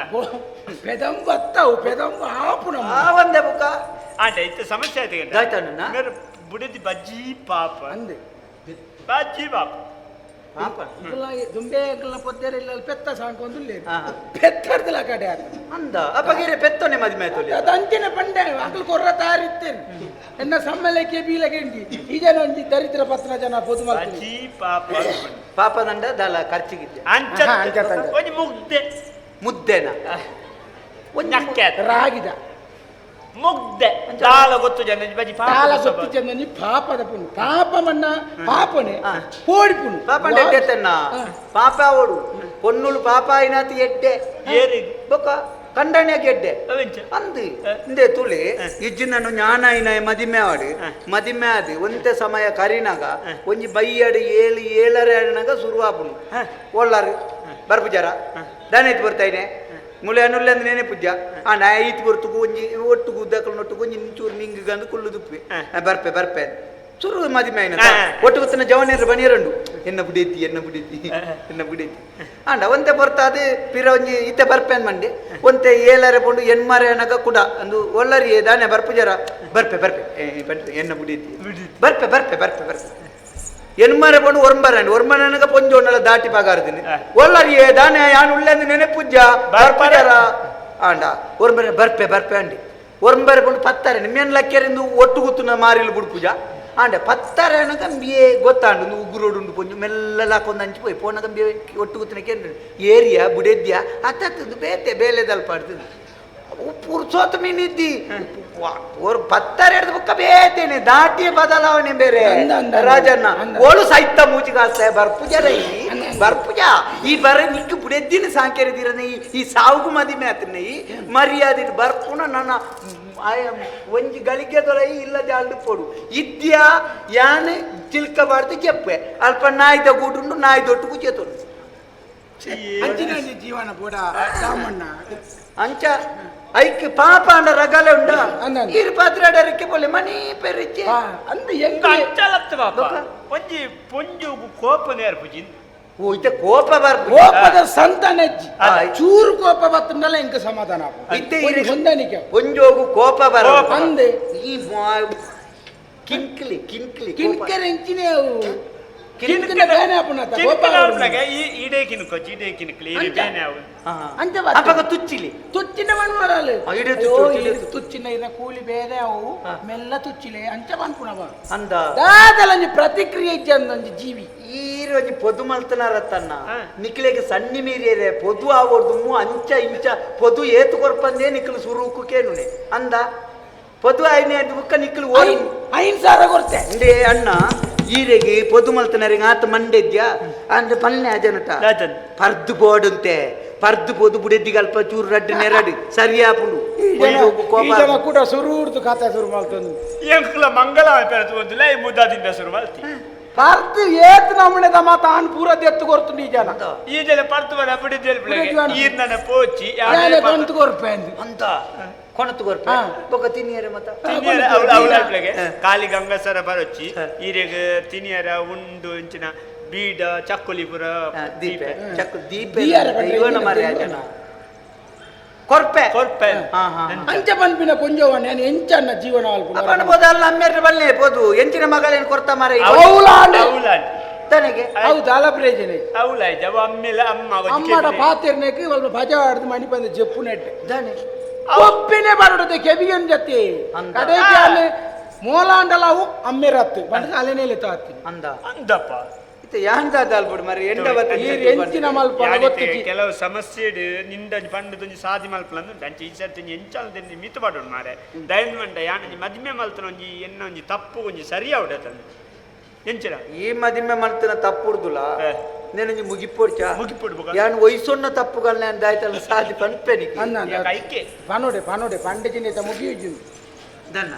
ಪೆದಂಬ ಅತ್ತವು ಪೆದಂಬ ಆಪುನ ಆ ಒಂದೇ ಬುಕ್ಕ ಆಂಟ ಇತ್ತ ಸಮಸ್ಯೆ ಆಯ್ತು ದಾಯ್ತಾನ ಮೇರ್ ಬುಡದಿ ಬಜ್ಜಿ ಪಾಪ ಅಂದೆ ಬಜ್ಜಿ ಪಾಪ ಪಾಪ ದುಂಬೆ ಅಂಕಲ್ನ ಪೊದ್ದೇರ ಇಲ್ಲ ಪೆತ್ತ ಸಾಂಕೊಂದು ಪೆತ್ತರ್ದಲ ಕಡೆ ಆತ ಅಂದ ಅಪ್ಪಗಿರೆ ಪೆತ್ತನೆ ಮದಿಮೆ ಆಯ್ತು ಅದು ಅಂಚಿನ ಪಂಡೆ ಅಂಕಲ್ ಕೊರ್ರ ತಯಾರಿತ್ತೇನೆ ಎನ್ನ ಸಮ್ಮೇಳಕ್ಕೆ ಬೀಲಗೆಂಡಿ ಈ ಜನ ಒಂಜಿ ದರಿದ್ರ ಪತ್ರ ಜನ ಪೊದು ಬಜ್ಜಿ ಪಾಪ ಪಾಪದಂಡ ದಲ ಖರ್ಚಿಗಿದ್ದೆ ಅಂಚ ಒಂಜಿ ಮುಗ್ದೆ ಮುದ್ದೆನ ಒಂಜಿ ನಕ್ಕೆ ರಾಗಿದ ಮುಗ್ದೆ ದಾಲ ಗೊತ್ತು ಜನ ಬಜ್ಜಿ ಪಾಪ ದಾಲ ಗೊತ್ತು ಜನ ಪಾಪದ ಪುಣ್ ಪಾಪ ಮನ್ನ ಪಾಪನೆ ಪೋಡಿ ಪುಣ್ ಪಾಪ ಎಡ್ಡೆ ಪಾಪ ಓಡು ಪೊನ್ನುಲು ಪಾಪ అయినాತಿ ಎಡ್ಡೆ ಏರಿ ಬೊಕ್ಕ ಕಂಡಣ್ಯಾಗ ಎಡ್ಡೆ ಅಂದು ಇಂದೆ ತುಳಿ ಇಜ್ಜಿನನ್ನು ಜ್ಞಾನ ಐನ ಮದಿಮೆ ಆಡಿ ಮದಿಮೆ ಆದಿ ಒಂತೆ ಸಮಯ ಕರಿನಾಗ ಒಂಜಿ ಬೈಯಡು ಏಳು ಏಳರೆ ಆಡಿನಾಗ ಶುರು ಆಪುನು ಒಳ್ಳಾರು ಬರ್ಪುಜಾರ ದಾನ ಬರ್ತಾಯಿನೆ ಮುಲೆ ಅನುಲ್ಲೆ ಅಂದ್ರೆ ನೇನೆ ಪೂಜ ಆ ನಾ ಈತ್ ಬರ್ತುಗು ಒಂಜಿ ಒಟ್ಟುಗು ಉದ್ದಕ್ಕಲು ಒಟ್ಟುಗು ಒಂಜಿ ಚೂರು ನಿಂಗಂದು ಕುಳ್ಳು ದುಪ್ಪಿ ಬರ್ಪೆ ಬರ್ಪೆ ಚೂರು ಮದಿಮೆ ಆಯ್ನ ಒಟ್ಟು ಗೊತ್ತಿನ ಜವನೇರು ಬನಿಯರಂಡು ಎನ್ನ ಬುಡೇತಿ ಎನ್ನ ಬುಡೇತಿ ಎನ್ನ ಬುಡೇತಿ ಆಂಡ ಒಂತೆ ಬರ್ತಾದೆ ಪಿರ ಒಂಜಿ ಇತ್ತೆ ಬರ್ಪೆನ್ ಮಂಡಿ ಒಂತೆ ಏಳರೆ ಪೋಂಡು ಎನ್ಮರೆ ಅನಗ ಕುಡ ಅಂದು ಒಳ್ಳರಿ ದಾನೆ ಬರ್ಪುಜರ ಬರ್ಪೆ ಬರ್ಪೆ ಎನ್ನ ಬುಡೇತಿ ಬರ್ಪೆ ಬರ್ಪೆ ಬರ್ಪೆ ಬರ್ಪೆ ಎನ್ಮರೆ ಪೋಂಡು ಒರ್ಂಬರ ಒರ್ಮನಗ ಪೊಂಜೋಂಡಲ ದಾಟಿ ಪಾಗಾರ್ದಿನಿ ಒಳ್ಳರಿ ದಾನೆ ಯಾನ್ ಉಳ್ಳಂದು ನೆನೆಪುಜ್ಜ ಬರ್ಪಜರ ಆಂಡ ಒರ್ಂಬರೆ ಬರ್ಪೆ ಬರ್ಪೆ ಅಂಡಿ ಒರ್ಂಬರೆ ಪೋಂಡು ಪತ್ತಾರೆ ನಿಮ್ಮೆನ್ ಲಕ್ಕೆರಿಂದು ಒಟ್ಟು ಗುತ್ತುನ ಮಾರಿಲು ಬುಡ್ಪುಜ ಆಂಡ ಪತ್ತಾರೆ ಅನಗ ಅಂಬಿಯೇ ಗೊತ್ತಾಂಡು ಒಂದು ಉಗ್ರೋಡುಂಡು ಪೊಂಜು ಮೆಲ್ಲಲಾಕೊಂದು ಹಂಚಿ ಪೋಯ್ ಪೋನಗ ಅಂಬಿಯೇ ಒಟ್ಟು ಗುತ್ತನ ಕೇಂದ್ರ ಏರಿಯಾ ಬುಡೆದ್ಯಾ ಅತ್ತತ್ತದು ಬೇತೆ ಬೇಲೆ ದಲ್ಪಾಡ್ತದೆ ಪುರ್ಸೋತ್ ಮೀನಿದ್ದಿ ಪತ್ತಾರೆ ಹಿಡ್ದು ಬುಕ್ಕ ಬೇತೇನೆ ದಾಟಿಯ ಬದಲಾವಣೆ ಬೇರೆ ರಾಜಣ್ಣ ಓಳು ಸೈತ ಮೂಚಿಗಾಸ್ತ ಬರ್ಪುಜ ರೈ ಬರ್ಪುಜ ಈ ಬರ ನಿಕ್ಕು ಬುಡೆದ್ದಿನ ಸಾಂಕೇರಿದಿರನೆ ಈ ಸಾವುಗು ಮದಿಮೆ ಆತನೆ ಈ ಮರ್ಯಾದೆ ಬರ್ಪುನ ನನ್ನ ಒಂಜಿ ಗಳಿಗೆ ದೊರೈ ಇಲ್ಲ ಜಾಲ್ದು ಪೋಡು ಇದ್ಯಾ ಯಾನೆ ಚಿಲ್ಕ ಬಾರ್ದು ಚೆಪ್ಪೆ ಅಲ್ಪ ನಾಯ್ದ ಗೂಡುಂಡು ನಾಯಿ ದೊಟ್ಟುಕು ಚೇತೋಡು ಅಂಚಿನ ಜೀವನ ಬೋಡ ರಾಮಣ್ಣ ಅಂಚ ಐಕ್ ಪಾಪ ಅಂಡ ರಗಲೆ ಉಂಡ ಇರು ಪಾತ್ರಾಡರಕ್ಕೆ ಪೋಲೆ ಮನಿ ಪೆರಿಚೆ ಅಂದು ಎಂಗ ಅಂಚಲತ್ತು ಪಾಪ ಒಂಜಿ ಪೊಂಜುಗು ಕೋಪ ನೇರ್ಪುಜಿ ಓ ಇತ್ತೆ ಕೋಪ ಬರ್ಪು ಕೋಪದ ಸಂತಾನಜ್ಜಿ ಚೂರು ಕೋಪ ಬತ್ತಂಡಲ ಇಂಕ ಸಮಾಧಾನ ಇತ್ತೆ ಹೊಂದಾಣಿಕೆ ಪೊಂಜೋಗು ಕೋಪ ಬರ ಅಂದೆ ಈ ಕಿಂಕ್ಲಿ ಕಿಂಕ್ಲಿ ಕಿಂಕರ್ ಎಂಚಿನೇ ಅವು ಕಿಂಕನ ಬೇನೆ ಆಪುನ ಕೋಪ ಈ ಇಡೇ ಕಿನ್ಕೊಚ್ಚಿ ಇಡೇ ಕಿನ್ಕ್ಲಿ ಇಡೇ ಬೇನೆ ಅವು ಅಂಚ ಅಪಗ ತುಚ್ಚಿಲಿ ತುಚ್ಚಿನ ಮಣ್ಮರಲು ತುಚ್ಚಿನ ಇರ ಕೂಲಿ ಬೇರೆ ಅವು ಮೆಲ್ಲ ತುಚ್ಚಿಲೆ ಅಂಚ ಪನ್ಪುನವ ಅಂದ ದಾದಲಂಜಿ ಪ್ರತಿಕ್ರಿಯೆ ಇಜ್ಜಿ ಅಂದೊಂಜಿ ಜೀವಿ ಈರೊಂಜಿ ಪೊದು ಮಲ್ತನಾರತ್ತನ್ನ ನಿಕ್ಲೆಗ್ ಸಣ್ಣಿ ಮೀರಿಯರೆ ಪೊದು ಆವೊರ್ದು ಅಂಚ ಇಂಚ ಪೊದು ಏತು ಕೊರ್ಪಂದೇ ನಿಕ್ಲು ಸುರುಕು ಕೇನುನೆ ಅಂದ ಪೊದು ಐನೆ ಅದು ಬುಕ್ಕ ನಿಕ್ಲು ಐನ್ ಸಾವಿರ ಕೊರ್ತೆ ಅಂದೇ ಅಣ್ಣ ಈರೆಗೆ ಪೊದು ಮಲ್ತನರಿಗೆ ಆತ ಮಂಡೆದ್ಯಾ ಅಂದ್ರೆ ಪಲ್ನೆ ಅಜನಟ ಪರ್ದು ಬೋಡುಂತೆ ಪರ್ದು ಪೋದು ಬುಡೆದ್ದಿಗೆ ಅಲ್ಪ ಚೂರು ರಡ್ಡು ನೆರಡು ಸರಿಯಾಪುಂಡು ಈ ಜನ ಕೂಡ ಸುರೂರ್ದು ಖಾತೆ ಶುರು ಮಾಡ್ತಂದು ಎಂಕ್ಲ ಮಂಗಳ ಪೆರತು ಲೈ ಮುದ್ದಾದಿಂದ ಶುರು ಮಲ್ತಿ ಪರ್ದು ಏತ್ ನಮ್ಮನೆದ ಮಾತ ಆನ್ ಪೂರ ದೆತ್ತು ಕೊರ್ತುಂಡು ಈ ಜನ ಈ ಜನ ಪರ್ತು ಬರ ಬಿಡಿದ್ದೇಲ್ ಬಿಡಿದ್ದೇಲ್. ಈರ್ನ ಪೋಚಿ ಯಾನೆ ಕೊಂತು ಕೊರ್ಪೆ ಅಂದು ಅಂತ ಕೊಣತು ಕೊರ್ಪೆ ಬೊಕ ತಿನ್ನಿಯರೆ ಮತ ತಿನಿಯರ ಅವಳ ಅವಳ ಕಾಲಿ ಗಂಗಸರ ಬರೊಚ್ಚಿ ಈರೆಗ್ ತಿನಿಯರ ಉಂಡು ಇಂಚಿನ ಬೀಡ ಚಕ್ಕುಲಿ ಪುರ ದೀಪೆ ಚಕ್ಕು ದೀಪೆ ದೀಯರ ಪಂಡ್ರೆ ಇವನ ಮಾರ್ರೆ ಆ ಜನ ಕೊರ್ಪೆ ಕೊರ್ಪೆ ಹಾ, ಹಾ, ಅಂಚ ಪನ್ಪಿನ ಕೊಂಜವಣ್ಣ ನಾನು ಎಂಚನ್ನ ಜೀವನ ಅಪ್ಪನ ಬೋದ ಅಲ್ಲ ಅಮ್ಮೇರ ಬಲ್ಲೆ ಪೋದು ಎಂಚಿನ ಮಗಳೇನು ಕೊರ್ತ ಮಾರ ಅವಲಾಂಡೆ. ತನಗೆ ಹೌದು ಅಲ ಪ್ರಯೋಜನ ಅವಳ ಅವ ಅಮ್ಮೆಲ ಅಮ್ಮ ಅಮ್ಮಡ ಪಾತಿರ್ನೇಕ್ ಒಲ್ಪ ಭಜ ಆಡ್ದು ಮಣಿ ಬಂದ ಜಪ್ಪು ನೆಟ್ಟೆ ದಾನೆ ಒಪ್ಪಿನೇ ಬರಡುತ್ತೆ ಕೆಬಿಯನ್ ಜೊತೆ ಅಂದ. ಕಡೆಗೆ ಅಲ್ಲಿ ಮೋಲಾಂಡಲಾವು ಅಮ್ಮೆರತ್ತು ಬಂದ್ರೆ ಅಲೆನೇಲೆ ತಾತಿ ಅಂದ ಅಂದಪ್ಪ ಇತ್ತ ಯಾಂದ ಅಲ್ಬಿಡು ಮಾರ್ರೆ ಎಂಡ ಬತ್ತ ಈ ಎಂಚಿನ ಮಲ್ಪ ಗೊತ್ತಿಜ್ಜಿ ಕೆಲವು ಸಮಸ್ಯೆ ನಿಂದ ಪಂಡದೊಂಜಿ ಸಾದಿ ಮಲ್ಪಲಂದು ಅಂಚೆ ಈ ಸರ್ತಿ ಎಂಚಾಲ ದೆಂದಿ ಮಿತು ಪಾಡೋಣ ಮಾರೆ ದಯನ್ ಮಂಡ ಯಾನೊಂಜಿ ಮದಿಮೆ ಮಲ್ತನ ಒಂಜಿ ಎನ್ನ ಒಂಜಿ ತಪ್ಪು ಒಂಜಿ ಸರಿ ಆವಡ ತಂದು ಎಂಚಿನ ಈ ಮದಿಮೆ ಮಲ್ತನ ತಪ್ಪುಡ್ದುಲ నేను ముగిపోడ్చా ಮುಗಿಪೊಡು ಬೊಕ. ಯಾನ್ ವಯಸ್ಸೊನ್ನ ತಪ್ಪುಗಳನ್ನ ಅಂದಾಯ್ತಲ್ಲ ಸಾದಿ ಪನ್ಪೆನಿಗೆ ಅನ್ನ ಕೈಕೆ ಪನೋಡೆ ಪನೋಡೆ ಪಂಡೆ ಚಿಂತೆ ಮುಗಿಯುಜ್ಜು ದನ್ನ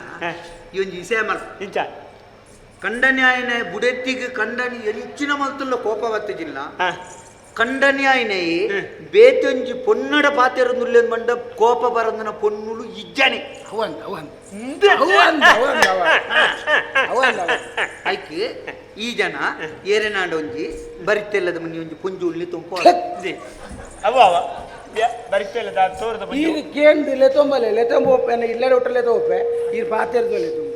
ಈ ಒಂಜಿ ಇಸೆ ಮಲ್ಪ ಇಂಚ ಕಂಡನ್ಯಾಯನ ಬುಡೆತ್ತಿಗೆ ಕಂಡನಿ ಎಂಚಿನ ಮಲ್ತುಲ್ಲ ಕೋಪ ಬತ್ತಿಜಿಲ್ಲ ಕಂಡನ್ಯಾಯನ ಬೇತೊಂಜಿ ಪೊನ್ನಡ ಪಾತೆರೊಂದುಲ್ಲೆ ಮಂಡ ಕೋಪ ಬರಂದನ ಪೊನ್ನುಲು ಇಜ್ಜಾನೆ ಅವಂದ ಅವಂದ ಅವಂದ ಅವಂದ ಅವಂದ ಐಕ್ ಈ ಜನ ಏರೆನಾಂಡ ಒಂಜಿ ಬರಿತೆಲ್ಲದ ಮುನ್ನಿ ಒಂಜಿ ಪುಂಜು ಉಳ್ಳಿ ತುಂಪು ಅವ ಅವ ಬರಿತೆಲ್ಲ ತೋರದ ಈರ್ ಕೇಂದ್ರ ಲೆತೊಂಬಲೆ ಲೆತೊಂಬ ಒಪ್ಪೆ ಇಲ್ಲಡೆ ಒಟ್ಟ ಲೆತೊಪ್ಪೆ ಈರ್ ಪಾತೆರ್ದು ಲೆತೊಂಬ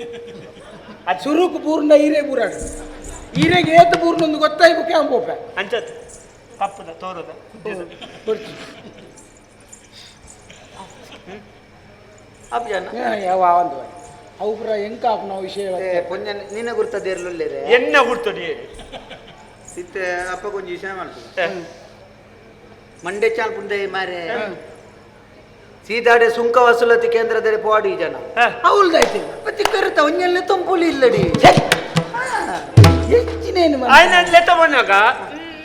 ಅದು ಸುರುಕು ಪೂರ್ಣ ಈರೇ ಪೂರಾಡು ಈರೆಗೆ ಏತು ಪೂರ್ಣ ಒಂದು ಗೊತ್ತಾಯಿ ಬುಕ್ಕೆ ಅಂಬೋಪೆ ಅಂಚತ್ ತಪ್ಪುದ ತೋರದ ಅಪ್ ಜನ ಯಾವ ಒಂದು ಅವು ಪೂರ ಎಂಕ ನಾವು ವಿಷಯ ಪೊಂಜ ನಿನ್ನ ಗುರ್ತದೇರ್ಲುಲ್ಲೇರೆ ಎನ್ನ ಗುರ್ತಡಿ ಇತ್ತೆ ಅಪ್ಪ ಕೊಂಚ ವಿಷಯ ಮಾಡ್ತದೆ ಮಂಡೆ ಚಾಲ್ ಪುಂದೆ ಮಾರೆ ಸೀದಾಡೆ ಸುಂಕ ವಸೂಲಾತಿ ಕೇಂದ್ರದಲ್ಲಿ ಪೋಡಿ ಜನ ಹೌದಾಯ್ತು ಮತ್ತೆ ಕರುತ ಒಂಜೆಲ್ಲ ತಂಪುಲಿ ಇಲ್ಲಡಿ ಹೆಚ್ಚಿನೇನು ಆಯ್ನ ಲೆತ್ತವಣ್ಣಾಗ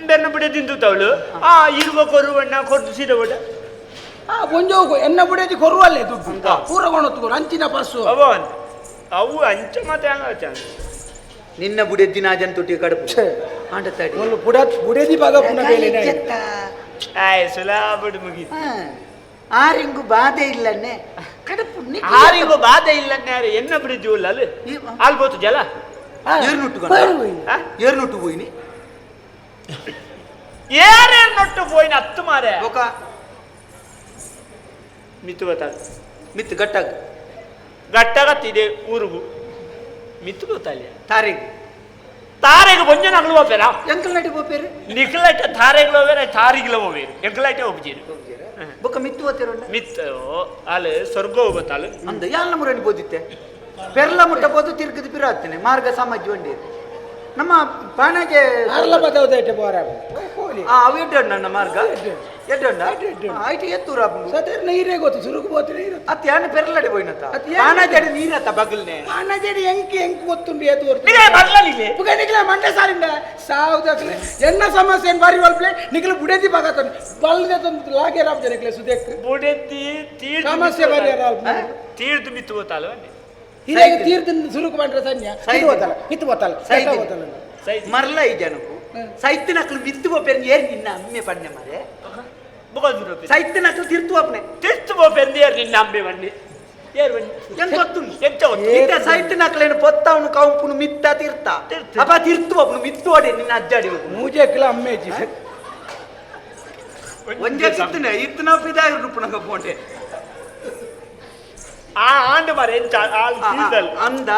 ಬೆನ್ನ ಬಿಡೆ ತಿಂದು ತವಳು ಆ ಇರುವ ಕೊರುವಣ್ಣ ಕೊರ್ದು ಸೀದ ಒಡ ಆ ಒಂಜೋಗು ಎನ್ನ ಬುಡೇದಿ ಕೊರುವಲ್ಲೇ ದುಡ್ಡು ಪೂರ ಕೊಣತ್ತು ಅಂಚಿನ ಬಸ್ಸು ಅವ ಅಂತ ಅವು ಅಂಚ ಮಾತೆ ಹಂಗ ನಿನ್ನ ಬುಡೆದ್ದಿನ ಜನ ತುಟಿ ಕಡುಪು ಆಂಡ ತಡಿ ಒಂದು ಬುಡ ಬುಡೇದಿ ಭಾಗ ಪುನಃ ಬೇಲೆ ಆಯ್ ಸುಲಾಬುಡು ಮುಗೀತು ಆರಿಂಗು ಬಾಧೆ ಇಲ್ಲನ್ನೆ ಕಡುಪು ಆರಿಗೂ ಬಾಧೆ ಇಲ್ಲನ್ನೇ ಯಾರು ಎನ್ನ ಬಿಡಿದ್ದು ಇಲ್ಲ ಅಲ್ಲಿ ಆಲ್ಬೋತು ಜಲ ಏರ್ನುಟ್ಟು ಏರ್ನುಟ್ಟು ಹೋಯ್ನಿ ಏನೇನು ನೊಟ್ಟು ಪೋಯಿನ ಹತ್ತು ಮಾರೆ ಬೊಕ ಮಿತ್ತು ಗೊತ್ತಾಗ ಮಿತ್ತು ಗಟ್ಟಾಗ ಗಟ್ಟಾಗತ್ತಿದೆ ಊರುಗು ಮಿತ್ತು ಗೊತ್ತಲ್ಲ ತಾರೆಗ್ ತಾರೆಗೆ ಬೊಂಜನ ಅಗಲು ಹೋಗ್ಬೇರಾ ಎಂಕಲ್ ನಡಿ ಬೋಪೇರು ನಿಖಲೈಟ ತಾರೆಗ್ಲ ಹೋಗ್ಬೇರ ತಾರಿಗ್ಲ ಹೋಗ್ಬೇರು ಎಂಕಲೈಟೆ ಹೋಗ್ಬೀರು ಬೊಕ ಮಿತ್ತು ಓತಿರೋಣ ಮಿತ್ತು ಅಲ್ಲಿ ಸ್ವರ್ಗ ಹೋಗುತ್ತಲ್ಲ ಅಂದ ಯಾಲ ಮುರಣಿ ಬೋದಿತ್ತೆ ಪೆರ್ಲ ಮುಟ್ಟ ಬೋದು ತಿರ್ಗದ ಪಿರಾತ್ತನೆ ಮಾರ್ಗ ಸಮಾಜ ವಂಡಿ ನಮ್ಮ ಪಾನಾಜೆ ಅರ್ಲ ಬದೌದೈಟೆ ಬೋರ ಹೋಲಿ ಆ ಅವು ಎಡ್ಡಣ್ಣ ನನ್ನ ಮಾರ್ಗ ಎಡ್ಡಣ್ಣ ಆಯ್ತು ಎತ್ತೂರ ಸದರ್ ನೀರೇ ಗೊತ್ತು ಸುರುಕು ಬೋತು ನೀರು ಅತ್ತ ಯಾನ ಪೆರ್ಲಡೆ ಪೋಯಿನತ್ತ ಅತ್ ಯಾನ್ ಪಾನಾಜೆ ನೀರತ್ತ ಬಗಲ್ನೆ ಪಾನಜಡಿ ಎಂಕ್ ಎಂಕ್ ಗೊತ್ತುಂಡು ಏತು ಹೊರ್ತು ನಿಖಲ ಬದಲಲಿಲ್ಲ ಪುಗ ನಿಖಲ ಮಂಡೆ ಸಾರಿಂಡ ಸಾವುದಕ್ಲೆ ಎನ್ನ ಸಮಸ್ಯೆ ಬಾರಿ ಒಲ್ಪ್ಲೆ ನಿಖಲ ಬುಡೇದಿ ಭಾಗ ತಂದು ಬಲ್ದೆ ತಂದು ಲಾಗೇರ ನಿಖಲೆ ಸುದೇಕ್ ಬುಡೆದ್ದಿ ತೀರ್ದು ಸಮಸ್ಯೆ ಬಾರಿ ತೀರ್ದು ಮಿತ್ತು ಗೊತ್ತಲ್ಲ ಹೀಗಾಗಿ ತೀರ್ದು ಸುರುಕು ಬಂಡ್ರೆ ಸನ್ಯ ಇದು ಹೋತಲ್ಲ ಇತ್ತು ಹೋತಲ್ಲ ಸೈದಿ. ಹೋತಲ್ಲ ಮರ್ಲ ಈ ಜನಕು ಸೈತಿನಕ್ಲು ಮಿತ್ತು ಬೋಪೇರು ಏರ್ ನಿನ್ನ ಅಮ್ಮೆ ಪನ್ನೆ ಮಾರೆ ಸೈತಿನಕ್ಲು ತಿರ್ತು ಅಪ್ನೆ ತಿರ್ತು ಬೋಪೆಂದು ಏರ್ ನಿನ್ನ ಅಮ್ಮೆ ಬನ್ನಿ ಏರ್ ಬನ್ನಿ ಎಂತ ಗೊತ್ತುಂಡು ಎಂತ ಗೊತ್ತು ಇತ್ತ ಸೈತಿನಕ್ಲೇನು ಪೊತ್ತವನು ಕೌಂಪುನು ಮಿತ್ತ ತೀರ್ಥ ತಿರ್ತ. ಅಪ್ಪ ತಿರ್ತು ಒಬ್ಬನು ಮಿತ್ತು ಓಡೆ ನಿನ್ನ ಅಜ್ಜಾಡಿ ಹೋಗು ಮೂಜೆಕ್ಲ ಅಮ್ಮೇಜಿ ಒಂಜೆ ಕಿತ್ತನೆ ಇತ್ತನ ಪಿದಾಗಿ ರುಪ್ಪುನಗ ಪೋಂಡೆ ಆ ಆಂಡು ಮಾರೆ ಎಂತ ಆಲ್ ತೀರ್ದಲ್ ಅಂದ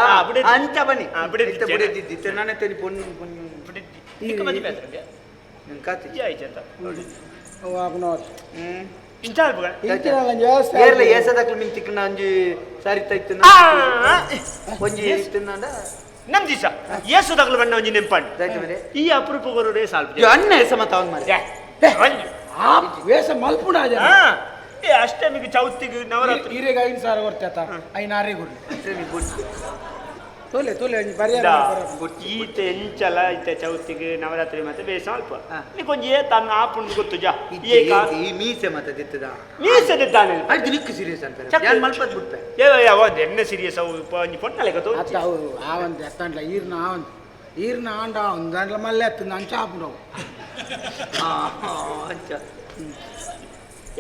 ಅಂಚ ಬನ್ನಿ ಬುಡೆದಿ ಇತ್ತ ಬುಡೆದಿದ್ದಿ ಇತ್ತ ನಾನೇ ತನಿ ಪೊನ್ನು ಪೊನ್ನು ಬುಡೆದಿ ನಿಕ್ಕ ಮದುವೆ ಆದ್ರೆ ನನ್ ಕಾತಿ ಆಯ್ತು ಹ್ಮ್ ಇಂಚ ಅಲ್ಪಗ ಏರ್ಲ ಏಸದಕ್ಲು ಮಿನ್ ತಿಕ್ಕನ ಒಂಜಿ ಸಾರಿ ತೈತನ ಒಂಜಿ ಇತ್ತನ ನಮ್ ದಿಸ ಏಸು ತಗಲು ಬಣ್ಣ ಒಂಜಿ ನೆಂಪಂಡು ದಾಯ್ತು ಮೇರೆ ಈ ಅಪರೂಪ ಬರೋರೇ ಸಾಲ್ಪು ಯೋ ಅಣ್ಣ ಏಸ ಮತ ಅವನ್ ಮಾರೆ ಆ ವೇಷ ಮಲ್ಪುಣ ಜನ ಏ ಅಷ್ಟಮಿಗೆ ಚೌತಿಗೆ ನವರಾತ್ರಿ ಹೀರೆಗೆ 5,000 ಕೊಡ್ತೇತ ಐನಾರೇ ಗುರ್ಲಿ ಸರಿ ಗುಡ್. ತೋಲೆ ತೋಲೆ ಒಂಜಿ ಪರಿಹಾರ ಈತ ಎಂಚಲ ಇತ್ತ ಚೌತಿಗೆ ನವರಾತ್ರಿ ಮತ್ತೆ ಬೇಸ ಅಲ್ಪ ನೀಕೊಂಜಿ ಏತ ಆಪುಂಡು ಗೊತ್ತು ಜಾ. ಈ ಮೀಸೆ ಮತ್ತೆ ದಿತ್ತದ. ಮೀಸೆ ದಿದ್ದಾನೆ. ಅದು ನಿಕ್ಕು ಸೀರಿಯಸ್ ಅಂತ ಯಾನ್ ಮಲ್ಪದ್ ಬಿಡ್ಪೆ. ಏ ಯಾವ ಎಣ್ಣೆ ಸೀರಿಯಸ್ ಅವು ಒಂಜಿ ಪೊಣ್ಣಲೆಕ ತೋಚಿ. ಅತ್ತ ಅವು ಆವಂತೆ ಅತ್ತಂಡ್ಲ ಈರ್ನ ಆವಂತೆ ಈರ್ನ ಆಂಡ ಒಂದು ಗಂಟ್ಲ ಮಲ್ಲೆ ಅತ್ತಂದು ಅಂಚ ಆಪುಂಡು ಅವು. ಅಂಚ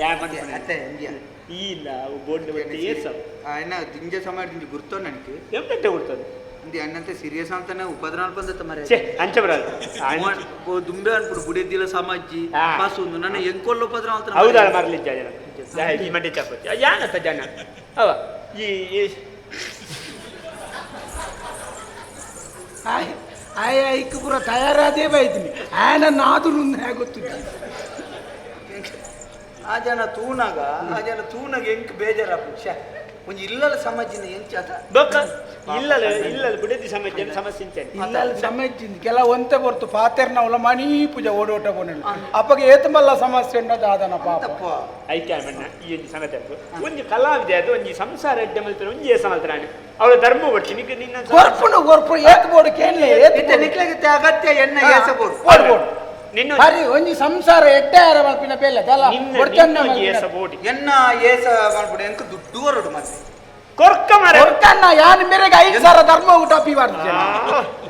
ಯಾ ಪನ್ಪುನೆ ಅತ್ತೆ ಇಂಜಿಯ ಈ ಇಲ್ಲ ಅವು ಬೋಂಡು ಬತ್ತೆ ಏಸ. ಎನ್ನ ದಿಂಜ ಸಮಯ ದಿಂಜ ಗುರ್ತೋ ನನಗೆ. ಎಂತ ಗುರ್ತದೆ? ಇಂದು ಅಣ್ಣಂತೆ ಸೀರಿಯಸ್ ಅಂತಾನೆ ಉಪದ್ರ ಬಂದತ್ತ ಮರೆ. ಛೇ ಅಂಚ ಬರಲ್ಲ. ದುಂಬೆ ಅನ್ಬಿಡು ಬುಡಿದಿಲ್ಲ ಸಮಾಜಿ ಪಾಸು ನನ್ನ ಎಂಕೊಲ್ಲ ಉಪದ್ರ ಅಂತ. ಹೌದಾ ಮರಲಿಜ್ಜ ಜನ ಈ ಮಂಡೆ ಚಾಪತಿ ಯಾನತ್ತ ಜನ ಅವ ಈ ಆಯ್ ಐಕ್ ಪೂರ ತಯಾರಾದೇ ಬೈತೀನಿ ಆಯನ ನಾದು ಗೊತ್ತಿದ್ದ. ಆ ಜನ ತೂನಾಗ ಆ ಜನ ತೂನಾಗ ಎಂಕ್ ಬೇಜಾರಾಪು ಶ್ಯಾ ಒಂಜಿ ಇಲ್ಲಲ ಸಮಾಜಿನ ಎಂಚ ಅತ ಬೊಕ್ಕ ಇಲ್ಲಲ ಇಲ್ಲಲ ಬುಡದಿ ಸಮಾಜ ಸಮಸ್ಯೆ ಇಂಚನೆ ಇಲ್ಲಲ್ಲಿ ಸಮಸ್ಯೆ ಕೆಲ ಒಂತೆ ಹೊರ್ತು ಪಾತೆರ್ನವಲ ಮಣಿ ಪೂಜೆ ಓಡೋಟ ಪೋನಿಲ್ಲ ಅಪ್ಪಗೆ ಏತಮಲ್ಲ ಸಮಸ್ಯೆ ಉಂಟು ಆದನ ಪಾಪ. ತಪ್ಪ ಐಕ್ಯ ಮಣ್ಣ ಈ ಒಂಜಿ ಸಂಗತಿ ಅಲ್ಪ ಒಂಜಿ ಕಲಾವಿದೆ ಅದು ಒಂಜಿ ಸಂಸಾರ ಅಡ್ಡ ಮಲ್ತಾರೆ ಒಂಜಿ ಏಸ ಮಲ್ತಾನೆ ಅವಳ ಧರ್ಮ ಒಟ್ಟು ನಿಕ್ಕ ನಿನ್ನ ಕೊರ್ಪುನು ಕೊರ್ಪು ಏತ್ ಬೋಡು ಕೇನ್ಲೆ ಏತ್ ಇತ್ತೆ ನಿಕ್ಲೆಗೆ ಅಗತ್ಯ ಎನ್ನ ಏಸಬೋಡು ಬೋಡು ಬೋಡು ನಿನ್ನ ಬರಿ ಒಂಜಿ ಸಂಸಾರ ಎಡ್ಡೆ ಆರ ಮಲ್ಪಿನ ಬೇಲೆ ದಲ ನಿನ್ನ ಬೊಡ್ಚನ್ನ ನಿನ್ನ ಒಂಜಿ ಏಸ ಮಲ್ಪಿನ. ಬೋಡಿ ಎನ್ನ ಏಸ ಮಾಡ್ಬಿಡು ಎಂಕ್ ದುಡ್ಡು ಹೊರಡು ಮತ್ತೆ ಕೊರ್ಕ ಮಾರೆ ಕೊರ್ಕನ್ನ ಯಾನ್ ಮೇರೆಗೆ 5,000 ಧರ್ಮ ಊಟ ಪೀವಾರ್ದು ಜನ.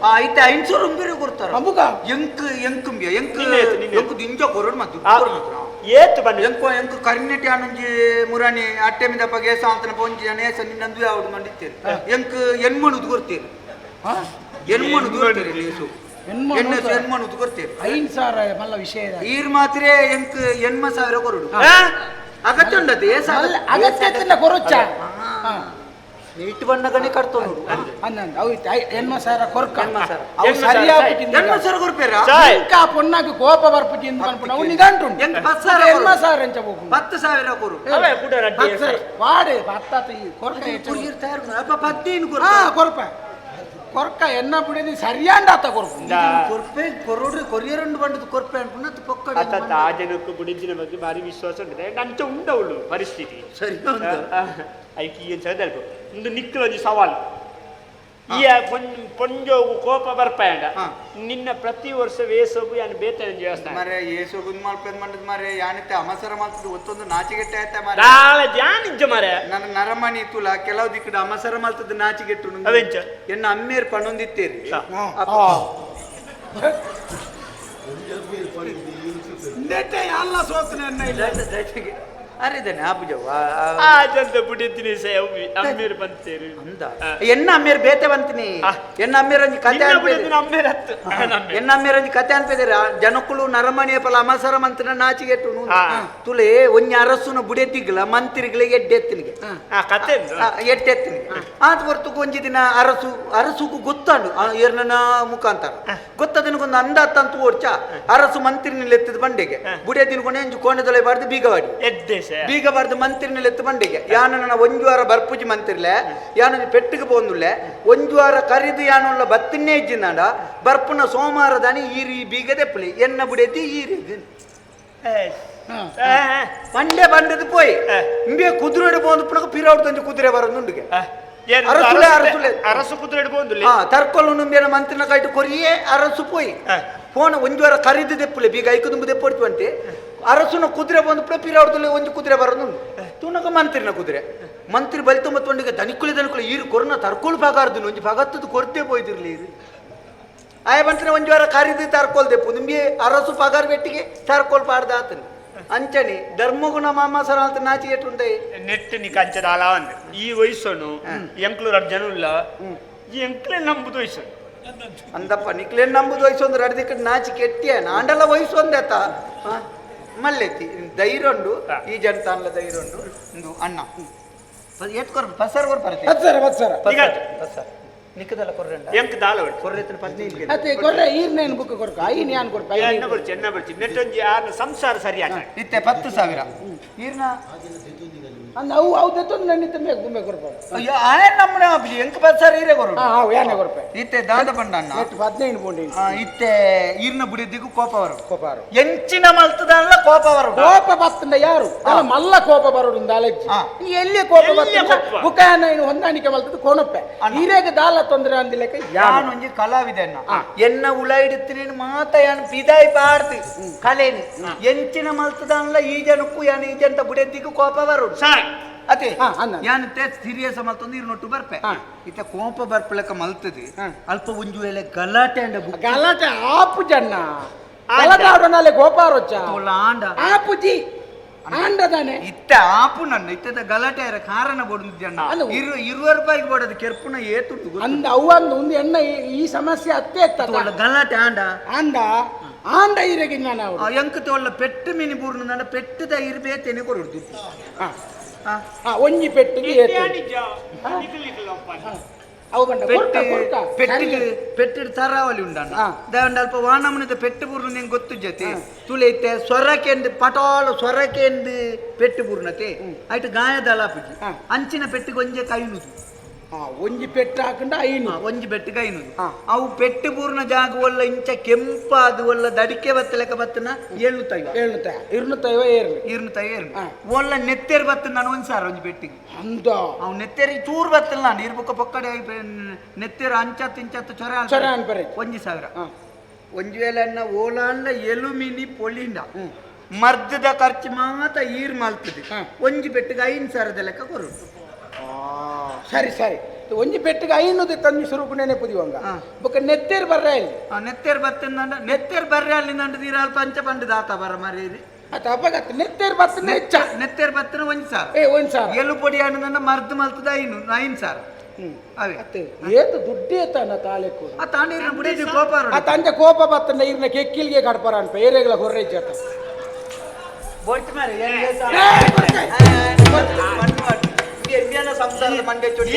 ಆ ಐತೆ 500 ಉಂಬಿರಿ ಕೊಡ್ತಾರ ಅಮುಕ ಎಂಕ್ ಎಂಕುಂಬಿಯ ಎಂಕ್ ನಿನ್ನ ಏತು, ನಿನ್ನ ಎಂಕ್ ದಿಂಜ ಕೊರಡು ಮತ್ತೆ ದುಡ್ಡು ಕೊರಡು ಮಾತ್ರ. ಏತು ಬಣ್ಣ ಎಂಕೋ ಎಂಕ್ ಕರ್ನೆಟಿ ಆನಂಜಿ ಮುರಾಣಿ ಅಟ್ಟೆಮಿದ ಪಗೇಸ ಅಂತನ ಪೊಂಜಿ ಅನೇಸ ನಿನ್ನಂದು ಯಾವುದು ಮಂಡಿತ್ತೇರಿ ಎಂಕ್ ಎನ್ಮನು ಕೊಡ್ತೀರಿ ಎನ್ಮನು ದೂರ್ತೀರಿ ಲೇಸು ಎನ್ಮನು ಎನ್ನ ದೂರ. ಎನ್ಮನು ಕೊಡ್ತೀರಿ 5,000 ಮಲ್ಲ ವಿಷಯ ಇದೆ. ಈರ್ ಮಾತ್ರ ಎಂಕ್ ಎನ್ಮ ಸಾವಿರ ಕೊರಡು ಅಗತ್ಯ ಉಂಡತೆ ಏಸ ಮಲ್ಲ ಅಗತ್ಯ ತಿನ್ನ ಕೊರೊಚ್ಚ ನೀಟ್ ಬಣ್ಣಗಣೆ ಕಟ್ತೋ ನೋಡು ಅಂದಂದು ಅವು ಇತ್ತು. 8,000 ಕೊರ್ಕ 8,000. ಅವು 8,000 ಸರಿಯಾಗಿ ಎನ್ಮ ಸಾವಿರ ಕೊರ್ಪೇರ ಸಾಯ್. ఇంకా పొన్నాకు ಕೋಪ ಬರ್ಪುಜಿ ಎಂದು ಅನ್ಪುನ ಅವು ನಿಗಂಟು ಉಂಟು. ಎಂಕ್ 10,000 ಎನ್ಮ ಸಾವಿರ ಎಂಚ ಹೋಗುಂಡು. 10,000 ಕೊರು ಅವೇ ಕೂಡ ರಡ್ಡಿ ಹತ್ತು ಸಾವಿರ. ವಾಡೆ ಪತ್ತಾತ ಈ ಕೊರ್ಕ ಹೆಚ್ಚು. ಕೊರಿಯರ್ ತಯಾರು ಅಪ್ಪ ಪತ್ತೇನು ಹಾ ಕೊರ್ಪ ಕೊರ್ಪ ಕೊರ್ಕ ಎನ್ನ ಬಿಡಿದಿ ಸರಿಯಾಂಡ ಆತ ಕೊರ್ಪು. ಕೊರ್ಪೆ ಕೊರೋಡ್ರಿ ಕೊರಿಯರ್ ಉಂಡು ಬಂಡದು ಕೊರ್ಪೆ ಅನ್ಪುನ ಪೊಕ್ಕಡೆ ಆತ ಆ ಜನಕ್ಕೂ ಬುಡಿದಿನ ಬಗ್ಗೆ ಭಾರಿ ವಿಶ್ವಾಸ ಉಂಟು ಅಂಚ ಉಂಡವಳು ಪರಿಸ್ಥಿತಿ. ಸರಿ ಉಂಟು. ಐಕಿ ಏನು ಸದಲ್ಪ ಒಂದು ನಿಕ್ಕಲ ಒಂಜಿ ಸವಾಲು ಈ ಪೊಂಜೋಗು ಕೋಪ ಬರ್ಪಾಯಂಡ ನಿನ್ನ ಪ್ರತಿ ವರ್ಷ ವೇಸೋಗು ಯಾನು ಬೇತನ ದೇವಸ್ಥಾನ ಮರೆ ಏಸು ಗುಂದ್ ಮಲ್ಪೆದ್ ಮಂಡದ್ ಮರೆ ಯಾನಿತ್ತೆ ಅಮಸರ ಮಲ್ತದ ಒತ್ತೊಂದು ನಾಚಿಗೆಟ್ಟೆ ಆಯ್ತಾ ಮರೆ ದಾಳ ಜಾನಿಜ್ಜ ಮರೆ ನನ್ನ ನರಮಣಿ ತುಲ ಕೆಲವು ದಿಕ್ಕದ ಅಮಸರ ಮಲ್ತದ ನಾಚಿಗೆಟ್ಟು ಅವೆಂಚ? ಎನ್ನ ಅಮ್ಮೇರ್ ಪಣೊಂದಿತ್ತೇರಿ ನೆಟ್ಟೆ ಎಲ್ಲ ಸೋತನೆ ಎನ್ನ ಇಲ್ಲ. ಅರಿದಾನೆ ಆಪುಜವ್ ಆ ಜಂತ ಬುಡಿದಿನಿ ಸೇ ಅಮ್ಮೇರ್ ಬಂತೇರು ಅಂದ ಎನ್ನ ಅಮ್ಮೇರ್ ಬೇತೆ ಬಂತೀನಿ ಎನ್ನ ಅಮ್ಮೇರ್ ಒಂಜಿ ಕತೆ ನಿನ್ನ ಅನ್ಪೇದೆ ಬುಡಿದಿನ ಅಮ್ಮೇರ್ ಹತ್ತು ಎನ್ನ ಅಮ್ಮೇರ್ ಒಂಜಿ ಕತೆ ಅನ್ಪೇದೆ ಜನಕ್ಕುಲು ನರಮಣಿಯ ಪಲ ಅಮಸರ ಮಂತಿನ ನಾಚಿಗೆಟ್ಟು ತುಲೆ ಒಂಜಿ ಅರಸುನ ಬುಡೆದಿಗ್ಲ ಮಂತ್ರಿಗಳ ಎಡ್ಡೆತ್ತಿನಿಗೆ ಆ ಕತೆ ಎಟ್ಟೆತ್ತಿನಿಗೆ ಆತ ಹೊರತು ಒಂಜಿ ದಿನ ಅರಸು ಅರಸುಗು ಗೊತ್ತಾಂಡು ಏರ್ನ ಮುಖಾಂತರ ಗೊತ್ತದಿನಗೊಂದು ಅಂದಾತಂತ ಓಡ್ಚ ಅರಸು ಮಂತ್ರಿನ ಎತ್ತಿದ ಬಂಡೆಗೆ ಬುಡಿಯ ದಿನಕೊಂಡೆ ಒಂಜಿ ಕೋಣೆದೊಳೆ ಬಾರ್ದು ಬೀಗವಾಡಿ ಎದ್ದೆ ಸೇ ಬೀಗ ಬಾರ್ದು ಮಂತ್ರಿನ ಎತ್ತು ಬಂಡೆಗೆ ಯಾನ ನನ್ನ ಒಂಜು ವಾರ ಬರ್ಪುಜಿ ಮಂತ್ರಿಲೆ ಯಾನ ಪೆಟ್ಟಿಗೆ ಪೋಂದುಲ್ಲೆ ಒಂಜು ವಾರ ಕರಿದು ಯಾನುಲ್ಲ ಬತ್ತಿನೇ ಇಜ್ಜಿನಾಡ ಬರ್ಪುನ ಸೋಮವಾರ ದಾನಿ ಈರಿ ಬೀಗ ದೆಪ್ಪಲಿ ಎನ್ನ ಬುಡಿಯತಿ ಈರಿ ಬಂಡೆ ಬಂಡದು ಪೋಯ್ ಇಂಬೆ ಕುದುರೆ ಪೋಂದು ಪುನಕ ಪಿರೌಡ್ ತಂಜು ಕುದುರೆ ಬರೋದುಂಡುಗೆ ಅರಸುಲೆ, ಅರಸುಲೆ. ಅರಸು ಕುದುರೆ ಇಡ್ಬೋಂದುಲ್ಲೆ ಹಾ ತರ್ಕೊಲ್ಲು ನುಂಬೇನ ಮಂತ್ರಿನ ಕೈಟು ಕೊರಿಯೇ ಅರಸು ಪೋಯ್ ಫೋನ್ ಒಂಜು ವಾರ ಕರಿದು ದೆಪ್ಪುಲೆ ಬೀಗ ಐಕು ದೆಪ್ಪೊಡ್ತು ಅಂತೆ ಅರಸುನ ಕುದುರೆ ಬಂದು ಪುನ ಪಿರೌಡ್ದಲ್ಲಿ ಒಂಜು ಕುದುರೆ ಬರೋದುಂಡು ತುನಕ ಮಂತ್ರಿನ ಕುದುರೆ ಮಂತ್ರಿ ಬಲಿತೊಂಬತ್ತು ದನಿಕುಲಿ ದನಿಕುಲಿ ಈರು ಕೊರನ ತರ್ಕೊಳು ಭಾಗಾರ್ದು ಒಂಜಿ ಭಾಗತ್ತದ್ದು ಕೊರತೆ ಪೋಯ್ತಿರ್ಲಿ ಈರು ಆಯ ಮಂತ್ರಿನ ಒಂಜು ವಾರ ಕರಿದು ತರ್ಕೊಲ್ ದೆಪ್ಪು ನಿಂಬೆ ಅರಸು ಪಗಾರ್ ಬೆಟ್ಟಿಗೆ ತರ್ಕೊಲ್ ಪಾಡ್ದ ಆತನು ಅಂಚನೆ ಧರ್ಮಗುಣ ಮಾಮ ಸರ ಅಂತ ನಾಚಿಗೆ ಉಂಟೆ ನೆಟ್ ನಿ ಕಂಚದ ಅಲ ಅಂದ್ ಈ ವಯಸ್ಸನು ಎಂಕ್ಲು ರಡ್ ಜನ ಉಲ್ಲ ಈ ಎಂಕ್ಲೆ ನಂಬುದು ವಯಸ್ಸು ಅಂದಪ್ಪ ನಿಕ್ಲೇನ್ ನಂಬುದು ವಯಸ್ಸು ಅಂದ್ರೆ ಅಡ್ದಿ ಕಡೆ ನಾಚಿ ಕೆಟ್ಟಿಯ ನಾಂಡಲ ವಯಸ್ಸು ಒಂದೇತ ಮಲ್ಲೆತ್ತಿ ಧೈರ್ಯ ಈ ಜನತಾನ್ಲ ಧೈರ್ಯ ಉಂಡು ಇಂದು ಅಣ್ಣ ಏತ್ ಕೊರ್ ಪಸರ್ ಕೊರ್ ಪರತೆ 10,000 10,000. ಈಗ ಪಸರ್ ನಿಕ್ಕದಲ್ಲ ಕೊರ್ರಂಡ ಎಂಕ್ ದಾಲ ಉಂಟು ಕೊರ್ರೆತನ ಪತ್ನಿ ಇಲ್ಲಿ ಅತ್ತೆ ಕೊರ್ರೆ ಈರ್ನೇನು ಬುಕ್ ಕೊರ್ಕ ಐನ್ ಯಾನ್ ಕೊರ್ಪ ಐನ್ ಎನ್ನ ಬರ್ಚಿ ಎನ್ನ ಬರ್ಚಿ ನೆಟ್ ಒಂಜಿ ಆರ್ನ ಸಂಸಾರ ಸರಿಯಾದ ಇತ್ತೆ 10,000 ಈರ್ನ ಅಂದ್ ಅವು ಅವು ದೆತ್ತೊಂದು ನನ್ನಿತ್ತ ಮೇ ಗುಮ್ಮೆ ಕೊರ್ಪ. ಅಯ್ಯೋ, ಆಯನ್ ನಮ್ಮನೆ ಆಪುಜಿ, ಎಂಕ್ ಪತ್ಸಾರ ಈರೆ ಕೊರೊಡು. ಹಾ ಹಾವು ಯಾನೆ ಕೊರ್ಪೆ. ಇತ್ತೆ ದಾದ ಪಂಡಣ್ಣ? ನೆಟ್ 15 ಪೋಂಡಿ. ಇತ್ತೆ ಈರ್ನ ಬುಡಿದಿಗೂ ಕೋಪ ಬರೋಡು. ಕೋಪ ಬರೋಡು. ಎಂಚಿನ ಮಲ್ತದಲ್ಲ ಕೋಪ ಬರೋಡು. ಕೋಪ ಬತ್ತಂಡ ಯಾರು ಅಲ್ಲ ಮಲ್ಲ ಕೋಪ ಬರೋಡು ದಾಲೆಜ್ಜಿ. ನೀ ಎಲ್ಲಿ ಕೋಪ ಎಲ್ಲಿ ಬತ್ತಂಡ ಕೋಪ? ಬುಕಾಯನ ಇನ್ನು ಹೊಂದಾಣಿಕೆ ಮಲ್ತದ ಕೋಣಪ್ಪೆ. ಈರೆಗೆ ದಾಲ ತೊಂದರೆ ಅಂದಿಲೆಕ್ಕ ಯಾನು ಒಂಜಿ ಕಲಾವಿದೆನ್ನ ಎನ್ನ ಉಳ ಇಡುತ್ತೀನಿ ಮಾತ ಯಾನ್ ಪಿದಾಯಿ ಪಾಡ್ದು ಕಲೇನಿ ಎಂಚಿನ ಮಲ್ತದಲ್ಲ ಈ ಜನಕ್ಕೂ ಯಾನ್ ಈ ಜನತ ಬುಡೆದಿಗೂ ಕೋಪ ಬರೋಡು. ಸರ್ ಅತೆ ಅನ್ನ. ಯಾನ್ ತೇ ಸೀರಿಯಸ್ ಮಲ್ತೊಂದು ಇರ್ನೊಟ್ಟು ಬರ್ಪೆ. ಇತ್ತ ಕೋಪ ಬರ್ಪಲಕ ಮಲ್ತದೆ ಅಲ್ಪ ಒಂಜು ವೇಳೆ ಗಲಾಟೆ ಅಂಡ ಬುಕ್ ಗಲಾಟೆ ಆಪು ಜನ್ನ ಆಂಡ. ಗಲಾಟೆ ಆಡೋನಾಲೆ ಗೋಪಾರೊಚ್ಚ ತೋಲ ಆಂಡ ಆಪುಜಿ ಆಂಡದಾನೆ ಇತ್ತ ಆಪು ನನ್ನ ಇತ್ತದ ಗಲಾಟೆ ಆರ ಕಾರಣ ಬೋಡು ಅಲ್ಲ. 20 ರೂಪಾಯಿಗೆ ಬೋಡದು ಕೆರ್ಪುನ ಏತುಂಟು ಗೊತ್ತು. ಅಂದ ಅವು ಅಂದ ಒಂದು ಎಣ್ಣ ಈ ಸಮಸ್ಯೆ ಅತ್ತೆ ಎತ್ತದ. ತೋಲ ಗಲಾಟೆ ಆಂಡ ಆಂಡ ಆಂಡ ಈರೆಗೆ ಜ್ಞಾನ ಅವರು. ಎಂಕ್ ತೋಲ ಪೆಟ್ಟು ಮಿನಿ ಬೂರ್ನ ನನ್ನ ಪೆಟ್ಟದ ಇರ್ಬೇತೇನೆ ಕೊರಡು ದುಡ್ಡು. ಒಂಜಿ ಪೆಟ್ಟಿಗೆ ಏತು. ಅವು ಬಂಡ ಕೊರ್ಕ ಕೊರ್ಕ ಪೆಟ್ಟಿಗೆ ಪೆಟ್ಟಿಡ್ ತರಾವಳಿ ಉಂಡಣ್ಣ ದಾಂಡ ಅಲ್ಪ ವಾನಮನದ ಪೆಟ್ಟು ಬೂರ್ನ ನಿಂಗೆ ಗೊತ್ತು ಜೊತೆ ತುಳೈತೆ ಸ್ವರಕೆಂದು ಪಟಾಲ ಸ್ವರಕೆಂದು ಪೆಟ್ಟು ಬೂರ್ನತೆ ಆಯ್ತು ಗಾಯದಲ ಪುಜಿ ಅಂಚಿನ ಪೆಟ್ಟಿಗೆ ಒಂಜೆ ಕೈನುದು. ಒಂಜಿ ಪೆಟ್ಟು ಹಾಕೊಂಡ ಐನು ಒಂಜಿ ಪೆಟ್ಟಿಗೆ ಐನುದು. ಅವು ಪೆಟ್ಟು ಬೂರ್ನ ಜಾಗ ಒಲ್ಲ ಇಂಚ ಕೆಂಪಾದು ಒಲ್ಲ ದಡಿಕೆ ಬತ್ತಲೆಕ ಬತ್ತನ 750. 750 250 ಏರ್ಲಿ. 250 ಏರ್ಲಿ. ಒಲ್ಲ ನೆತ್ತೇರು ಬತ್ತ ನಾನು ಒಂದ್ ಸಾರ ಒಂಜಿ ಪೆಟ್ಟಿಗೆ. ಅಂದ ಅವು ನೆತ್ತೇರಿ ಚೂರು ಬತ್ತಲ್ಲ ನಾನು ಇರ್ಬುಕ್ಕ ಪೊಕ್ಕಡೆ ಆಗಿ ನೆತ್ತೇರು ಅಂಚತ್ತು ಇಂಚತ್ತು ಚೊರೆ ಚೊರೆ ಅನ್ಪರೆ. 1000. ಒಂಜಿ ವೇಳೆ ಅನ್ನ ಓಲಾಂಡ ಎಲುಮಿನಿ ಪೊಲಿಂಡ ಮರ್ದದ ಖರ್ಚು ಮಾತ ಈರ್ ಮಲ್ತದೆ. ಒಂಜಿ ಪೆಟ್ಟಿಗೆ 5,000 ಲೆಕ್ಕ ಕೊರು. ಸರಿ ಸರಿ ಒಂಜಿ ಪೆಟ್ಟಿಗೆ ಐನೂರು ತಂದು ಸುರುಕುನೇನೆ ಪುದಿವಂಗ ಬೊಕ್ಕ ನೆತ್ತೇರು ಬರ್ರ ಇಲ್ಲಿ. ನೆತ್ತೇರು ಬತ್ತಂದ ನೆತ್ತೇರು ಬರ್ರ ಅಲ್ಲಿ ನಂದು ತೀರ ಅಲ್ಪ ಅಂಚ ಪಂಡು ದಾತ ಬರ ಮರೀರಿ. ಅತ್ತ ಅಪ್ಪಗತ್ತ ನೆತ್ತೇರು ಬತ್ತನ ಹೆಚ್ಚ. ನೆತ್ತೇರು ಬತ್ತನ 1,000. ಏ 1,000. ಎಲು ಪೊಡಿ ಅಣ್ಣನ ಮರ್ದು ಮಲ್ತದ 5,000. ಅವೇ. ಅತ್ತೆ ಏತು ದುಡ್ಡು ಏತನ ತಾಲೆಕ್ಕು. ಆ ತಾಂಡೀರ್ನ ಬುಡೇದಿ ಕೋಪ ಆ ತಂದೆ ಕೋಪ ಬತ್ತನ ಇರ್ನ ಕೆಕ್ಕಿಲ್ಗೆ ಕಡ್ಪರ ಅನ್ಪ ಏರೆಗಳ ಹೊರ್ರೆ ಜತ. ಬೋಟ್ ಮಾರೆ ಸಂಸಾರದ ಮಂಡೆ ಚೊಡಿ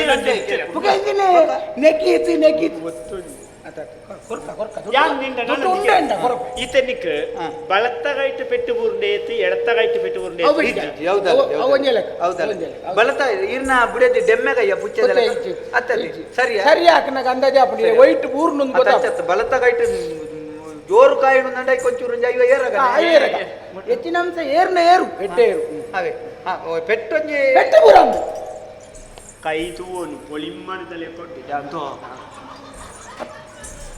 ನೆಕ್ಕೀತು ನೆಕ್ಕೀತು ಈತನಿಕ್ ಬಳತ್ತಗಾಯ್ತು ಪೆಟ್ಟು ಬೂರ್ಂಡೇತು ಎಡತ್ತಗಾಯ್ತು ಪೆಟ್ಟು ಬೂರ್ಂಡೇತು. ಬಲತ ಇರ್ನ ಬುಡೇದಿ ಡೆಮ್ಮೆಗಯ್ಯ ಪುಚ್ಚದ ಅತ್ತದಿ ಸರಿ ಸರಿ ಹಾಕನಾಗ ಅಂದಾಜೆ ಹಾಪುಂಡು ವೈಟ್ ಬೂರ್ನು ಗೊತ್ತಾಗ್ತದೆ. ಬಲತಗಾಯ್ತು ಜೋರು ಕಾಯಿಡು ನಂಡೈ ಕೊಂಚೂರು ಐವ ಏರಗ ಏರಗ ಹೆಚ್ಚಿನ ಅಂಶ ಏರ್ನ ಏರು ಪೆಟ್ಟೆ ಏರು. ಅವೇ ಪೆಟ್ಟೊಂಜಿ ಪೆಟ್ಟು ಬೂರಂದು ಕೈ ತೂವನು ಪೊಳಿಮ್ಮನದಲ್ಲೇ ಕೊಟ್ಟು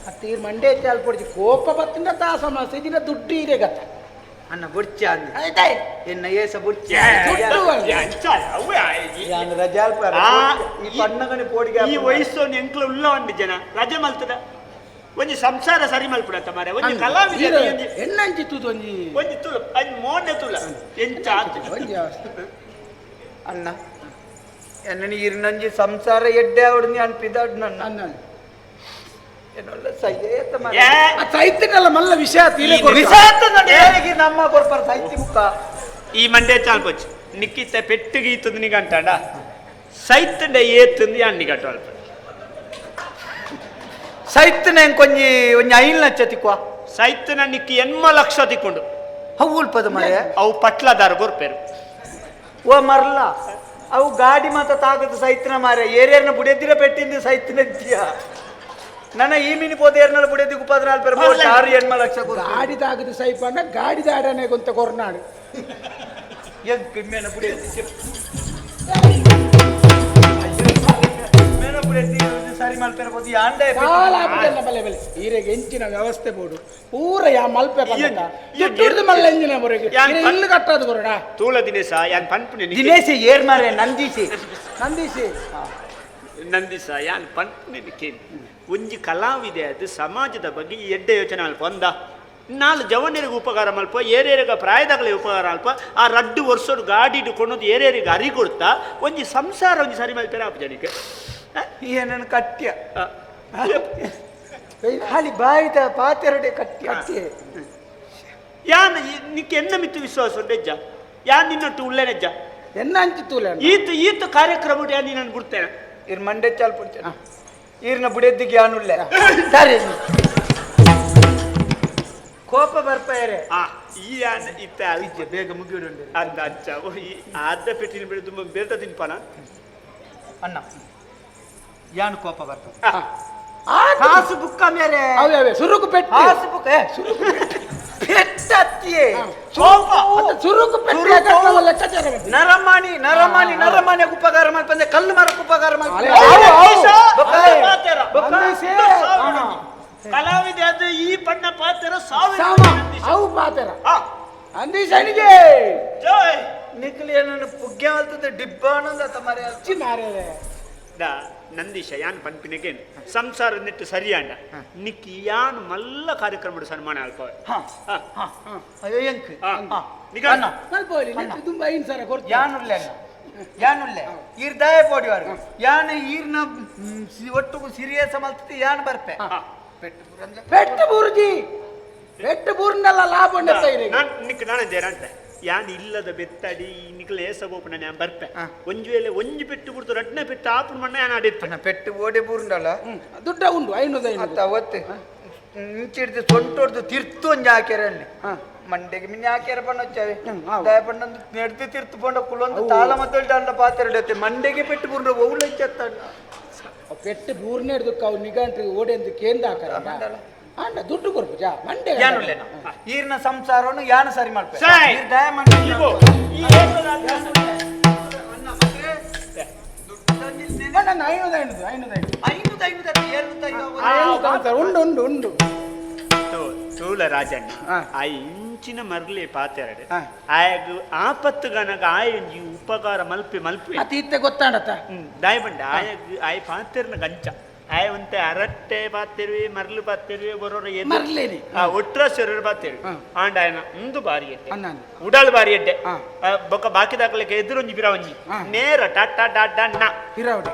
ಅತ್ತ ಈ ಮಂಡೆ ಚಾಲ್ ಪೊಡಿಚಿ ಕೋಪ ಬತ್ತಿಂದ ತಾ ಸಮಸ್ಯೆ ದಿನ ದುಡ್ಡು ಇರೇಗತ್ತ. ಅನ್ನ ಬುಡ್ಚ ಅಂದ ಎನ್ನ ಏಸ ಬುಡ್ಚ ಈ ವಯಸ್ಸು ಎಂಕ್ಲ ಉಳ್ಳ ಒಂದು ಜನ ರಜೆ ಮಲ್ತದ ಒಂಜಿ ಸಂಸಾರ ಸರಿ ಮಲ್ಪುಡತ್ತ ಮಾರೆ ಒಂಜಿ ಕಲಾವಿದ ಎಣ್ಣಂಚಿ ತೂತು ಒಂಜಿ ಒಂಜಿ ತುಳು ಒಂಜಿ ಮೋನೆ ತುಳ ಎಂಚ ಒಂಜಿ ಅಣ್ಣ ಎನ್ನ ಇರ್ನಂಜಿ ಸಂಸಾರ ಎಡ್ಡೆ ಅವಡು ಅನ್ಪಿದಾಡ್ ನನ್ನ ಅನ್ನ ಎನ್ನೊಳ್ಳೆ ಸೈಯೇತ ಮಾರೆ. ಸೈತಿನಲ್ಲ ಮಲ್ಲ ವಿಷಯ ನಮ್ಮ ಕೊರ್ಪರ ಸೈತಿ ಮುಖ ಈ ಮಂಡೆ ಚಾಲ್ಪೊಚ್ಚು ನಿಕ್ಕಿತ್ತ ಪೆಟ್ಟು ಗೀತಂದು ನಿಗಂಟಾಡ ಸೈತಂಡ ಏತಂದು ಯಾನ್ ನಿಗಂಟ ಅಲ್ಪ ಸೈತನ ಕೊಂಜಿ ಒಂಜಿ 5 ಲಕ್ಷ ತಿಕ್ವ ಸೈತನ ನಿಕ್ಕಿ 80 ಲಕ್ಷ ತಿಕ್ಕೊಂಡು ಅವು ಉಲ್ಪದ ಮರೆ ಅವು ಪಟ್ಲದಾರ ಗೊರ್ಪೇರು ಓ ಮರ್ಲ ಅವು ಗಾಡಿ ಮಾತ ತಾಗದ ಸೈತನ ಮಾರೆ ಏರೇರ್ನ ಬುಡೆದಿರ ಪೆಟ್ಟಿಂದು ಸೈತನ ಅಂತೀಯ ನನ್ನ ಈ ಮಿನಿ ಪೋದ ಏರ್ನಲ್ಲ ಬುಡೆದಿ ಉಪದ್ರ ಅಲ್ಪೇರು 6 80 ಲಕ್ಷ ಗಾಡಿ ತಾಗದ ಸೈಪಣ್ಣ ಗಾಡಿ ದಾಡನೆ ಗೊಂತ ಕೊರ್ನಾಡು ಎಂಕ್ ಮೇನ ಬುಡೆದಿ ಮೇನ ಬುಡೆದಿ ಸರಿ ಮಲ್ಪೇರ ಪೋದು ಯಾಂಡೆ ಸಾಲ ಆಪುಜಲ್ಲ ಬಲೆ ಬಲೆ ಈರೆಗೆ ಎಂಚಿನ ವ್ಯವಸ್ಥೆ ಬೋಡು ಪೂರ ಯಾ ಮಲ್ಪೆ ಬಂದ ದುಡ್ಡು ಮಲ್ಲ ಎಂಜಿನ ಬೊರೆಗೆ ಇಲ್ಲು ಕಟ್ಟದು ಕೊರಡ ತೂಳ ದಿನೇಶ ಯಾನ್ ಪನ್ಪುನೆ ದಿನೇಶ್ ಏರ್ ಮಾರೆ ನಂದೀಶಿ ನಂದೀಶಿ ನಂದಿಸ ಯಾನ್ ಪನ್ಪುನೆ ಕೇಳಿ ಒಂಜಿ ಕಲಾವಿದೆ ಅದು ಸಮಾಜದ ಬಗ್ಗೆ ಈ ಎಡ್ಡೆ ಯೋಚನೆ ಅಲ್ಪ ಒಂದ ನಾಲ್ ಜವನರಿಗೆ ಉಪಕಾರ ಮಲ್ಪ ಏರೇರಿಗ ಪ್ರಾಯದಾಗಲೇ ಉಪಕಾರ ಅಲ್ಪ ಆ ರಡ್ಡು ವರ್ಷೋಡು ಗಾಡಿ ಕೊಡೋದು ಏರೇರಿಗೆ ಅರಿ ಕೊಡ್ತಾ ಒಂಜಿ ಸಂಸಾರ ಒಂಜಿ ಸರಿ ಮಲ್ಪೇರ ಆಪ ಜನಕ್ಕೆ ಏನನ್ನು ಕಟ್ಯ ಖಾಲಿ ಬಾಯಿದ ಪಾತೆರಡೆ ಕಟ್ಯ ಕಟ್ಟಿ ಯಾನ್ ನಿಕ್ಕೆ ಎನ್ನ ಮಿತ್ತು ವಿಶ್ವಾಸ ಉಂಡೆಜ್ಜ ಯಾನ್ ನಿನ್ನೊಟ್ಟು ಉಳ್ಳೆನೆಜ್ಜ ಎನ್ನ ಅಂಚಿತ್ತೂಲೆ ಈತ ಈತ ಕಾರ್ಯಕ್ರಮ ಯಾನ್ ನಿನ್ನನ್ನು ಬಿಡ್ತೇನೆ ಇರ್ ಮಂಡೆ ಚಾಲ್ ಪುಡ್ಚ ಈರ್ನ ಬುಡೆದ್ದಿಗೆ ಯಾನುಳ್ಳೆ ಸರಿ. ಕೋಪ ಬರ್ಪಾಯರೆ. ಈ ಆನ್ ಇತ್ತೆ ಅಲ್ಜೆ ಬೇಗ ಮುಗಿಯುಡು. ಅಂದ ಅಚ್ಚ ಓ ಈ ಅರ್ಧ ಪೆಟ್ಟಿನ ಬಿಡು ತುಂಬ ಬೇರ್ತ ತಿನ್ಪಾನ. ಅಣ್ಣ ಯಾನು ಕೋಪ ಬರ್ತದೆ ಕಾಸು ಬುಕ್ಕ ಮೇರೆ. ಅವೇ ಅವೇ ಸುರುಕು ಪೆಟ್ಟು. ಕಾಸು ಬುಕ್ಕ ಪೆಟ್ಟತ್ತಿಯೇ. ಕೋಪ ಸುರುಕು ಪೆಟ್ಟು ಯಾಕಂದ್ರೆ ಲೆಕ್ಕಾಚಾರ ಮಾಡ್ತೀನಿ. ನರಮಾಣಿ ನರಮಾಣಿ ನರಮಾಣಿ ಉಪಕಾರ ಮಾಡ್ಪಂದೆ ಕಲ್ಲು ಮರಕ್ಕೆ ಉಪಕಾರ ಮಾಡ್ಪಂದೆ. ಕಲಾವಿದೆ ಅದು ಈ ಬಣ್ಣ ಪಾತ್ರ ಸಾವಿರ ಸಾಮ ಅವು ಪಾತ್ರ ಅಂದೀಶನಿಗೆ ಜೋಯ್ ನಿಕ್ಲಿ ಏನನ್ನು ಪುಗ್ಗೆ ಮಲ್ತದೆ ಡಿಬ್ಬಾನಂದ ತಮರೆ ಅಚ್ಚಿ ಮಾರ್ರೆ. The Nandisha ಯಾನ್ ಪನ್ಪಿನಗೇನು ಸಂಸಾರ ನೆಟ್ಟು ಸರಿಯಾಂಡ ನಿಕ್ಕಿ ಯಾನ್ ಮಲ್ಲ ಕಾರ್ಯಕ್ರಮ ಸನ್ಮಾನ ಅಲ್ಪ. ಅಯ್ಯೋ ಎಂಕ್ ನಿಗಣ್ಣ ಮಲ್ಪೋಲಿ ನೆಟ್ಟು ತುಂಬ 5 ಸಾವಿರ ಕೊಡ್ತೀನಿ. ಯಾನುಲ್ಲೆ ಅಣ್ಣ ಯಾನುಲ್ಲೆ ಈರ್ ದಾಯ ಪೋಡಿವಾರು ಯಾನು ಈರ್ನ ಒಟ್ಟುಗು ಸಿರಿಯಸ ಮಲ್ತದೆ ಯಾನ್ ಬರ್ಪೆ ಪೆಟ್ಟು ಬೂರ್ಜಿ ಪೆಟ್ಟು ಬೂರ್ನೆಲ್ಲ ಲಾಭ ಉಂಡತ್ತ ಇರಿಗೆ. ನಾನ್ ನಿಕ್ ನಾನೇ ದೇರಂತೆ ಯಾನ್ ಇಲ್ಲದ ಬೆತ್ತಡಿ ನಿಕ್ಲ ಏಸ ಬೋಪನ ನಾನು ಬರ್ಪೆ ಒಂಜಿ ವೇಳೆ ಒಂಜಿ ಪೆಟ್ಟು ಬಿಡ್ತು ರಡ್ನೆ ಪೆಟ್ಟು ಆಪುಣ ಮಣ್ಣ ಯಾನ್ ಆಡಿತ್ತು. ಅಣ್ಣ ಪೆಟ್ಟು ಓಡಿ ಬೂರ್ಂಡಲ್ಲ. ದುಡ್ಡ ಉಂಡು 500 500. ಅತ್ತ ಒತ್ತೆ ಇಂಚಿಡ್ದು ಸೊಂಟೊಡ್ದು ತಿರ್ತು ಒಂಜಿ ಹಾಕ್ಯಾರ ಅಣ್ಣೆ ಮಂಡೆಗೆ ಮಿನ್ನಿ ಹಾಕ್ಯಾರ ಪಣ್ಣೊಚ್ಚಾವೆ ದಯ ಪಣ್ಣೊಂದು ನೆಡ್ದು ತಿರ್ತು ಪಂಡ ಕುಲೊಂದು ತಾಳ ಮದ್ದೊಳ್ಳೆ ಅಣ್ಣ ಪಾತ್ರ ಹಿಡಿಯತ್ತೆ ಮಂಡೆಗೆ ಪೆಟ್ಟು ಬೂರ್ಂಡ ಒವ್ಲು ಇಚ್ಚತ್ತ ಅಣ್ಣ. ಪೆಟ್ಟು ಬೂರ್ನೆ ಹಿಡ್ದಕ್ಕೆ ಅವು ನಿಘಂಟು ಓಡೆಂದು ಕೇಂದ್ರ ಹಾಕಾರ ಅಂಡ ದುಡ್ಡು ಕೊರ್ಪು ಜಾ ಮಂಡೆ. ಯಾನುಲ್ಲೆ ಈರ್ನ ಸಂಸಾರವನ್ನು ಯಾನು ಸರಿ ಮಾಡ್ಪೆ ಸೈ. ಈರ್ ದಯ ಮಂಡೆ ಇಗೋ, ಈ ಏಸದ ಅಣ್ಣ, 500 500 500 500. 500 500 ಅಲ್ಲ, 700 500. 500 ಉಂಡು ಉಂಡು ಉಂಡು. ತೂಲ ರಾಜಣ್ಣ ಆ ಇಂಚಿನ ಮರ್ಲೆ ಪಾತೆರಡೆ ಆಯಗ್ ಆಪತ್ತು ಗನಗ ಆಯಂಜಿ ಉಪಕಾರ ಮಲ್ಪೆ ಮಲ್ಪೆ. ಅತಿ ಇತ್ತೆ ಗೊತ್ತಾಡತ್ತ. ದಾಯಬಂಡ ಆಯಗ್ ಆಯ ಪಾತೆರ್ನ ಗಂಚ ಆಯ ಒಂತೆ ಅರಟ್ಟೆ ಪಾತೆರುವೆ ಮರ್ಲು ಪಾತೆರುವೆ ಬರೋರ ಎದುರು ಮರ್ಲೇನಿ. ಒಟ್ರ ಸೆರರು ಪಾತೆರು ಆಂಡ ಆಯನ ಒಂದು ಬಾರಿ ಎಡ್ಡೆ ಅಣ್ಣ. ಉಡಾಲ್ ಬಾರಿ ಎಡ್ಡೆ ಬೊಕ್ಕ ಬಾಕಿ ದಾಖಲೆಗೆ ಎದುರೊಂಜಿ ಬಿರವಂಜಿ ನೇರ ಟಾಟಾ ಡಾ ನ ಪಿರಾವಡಿ.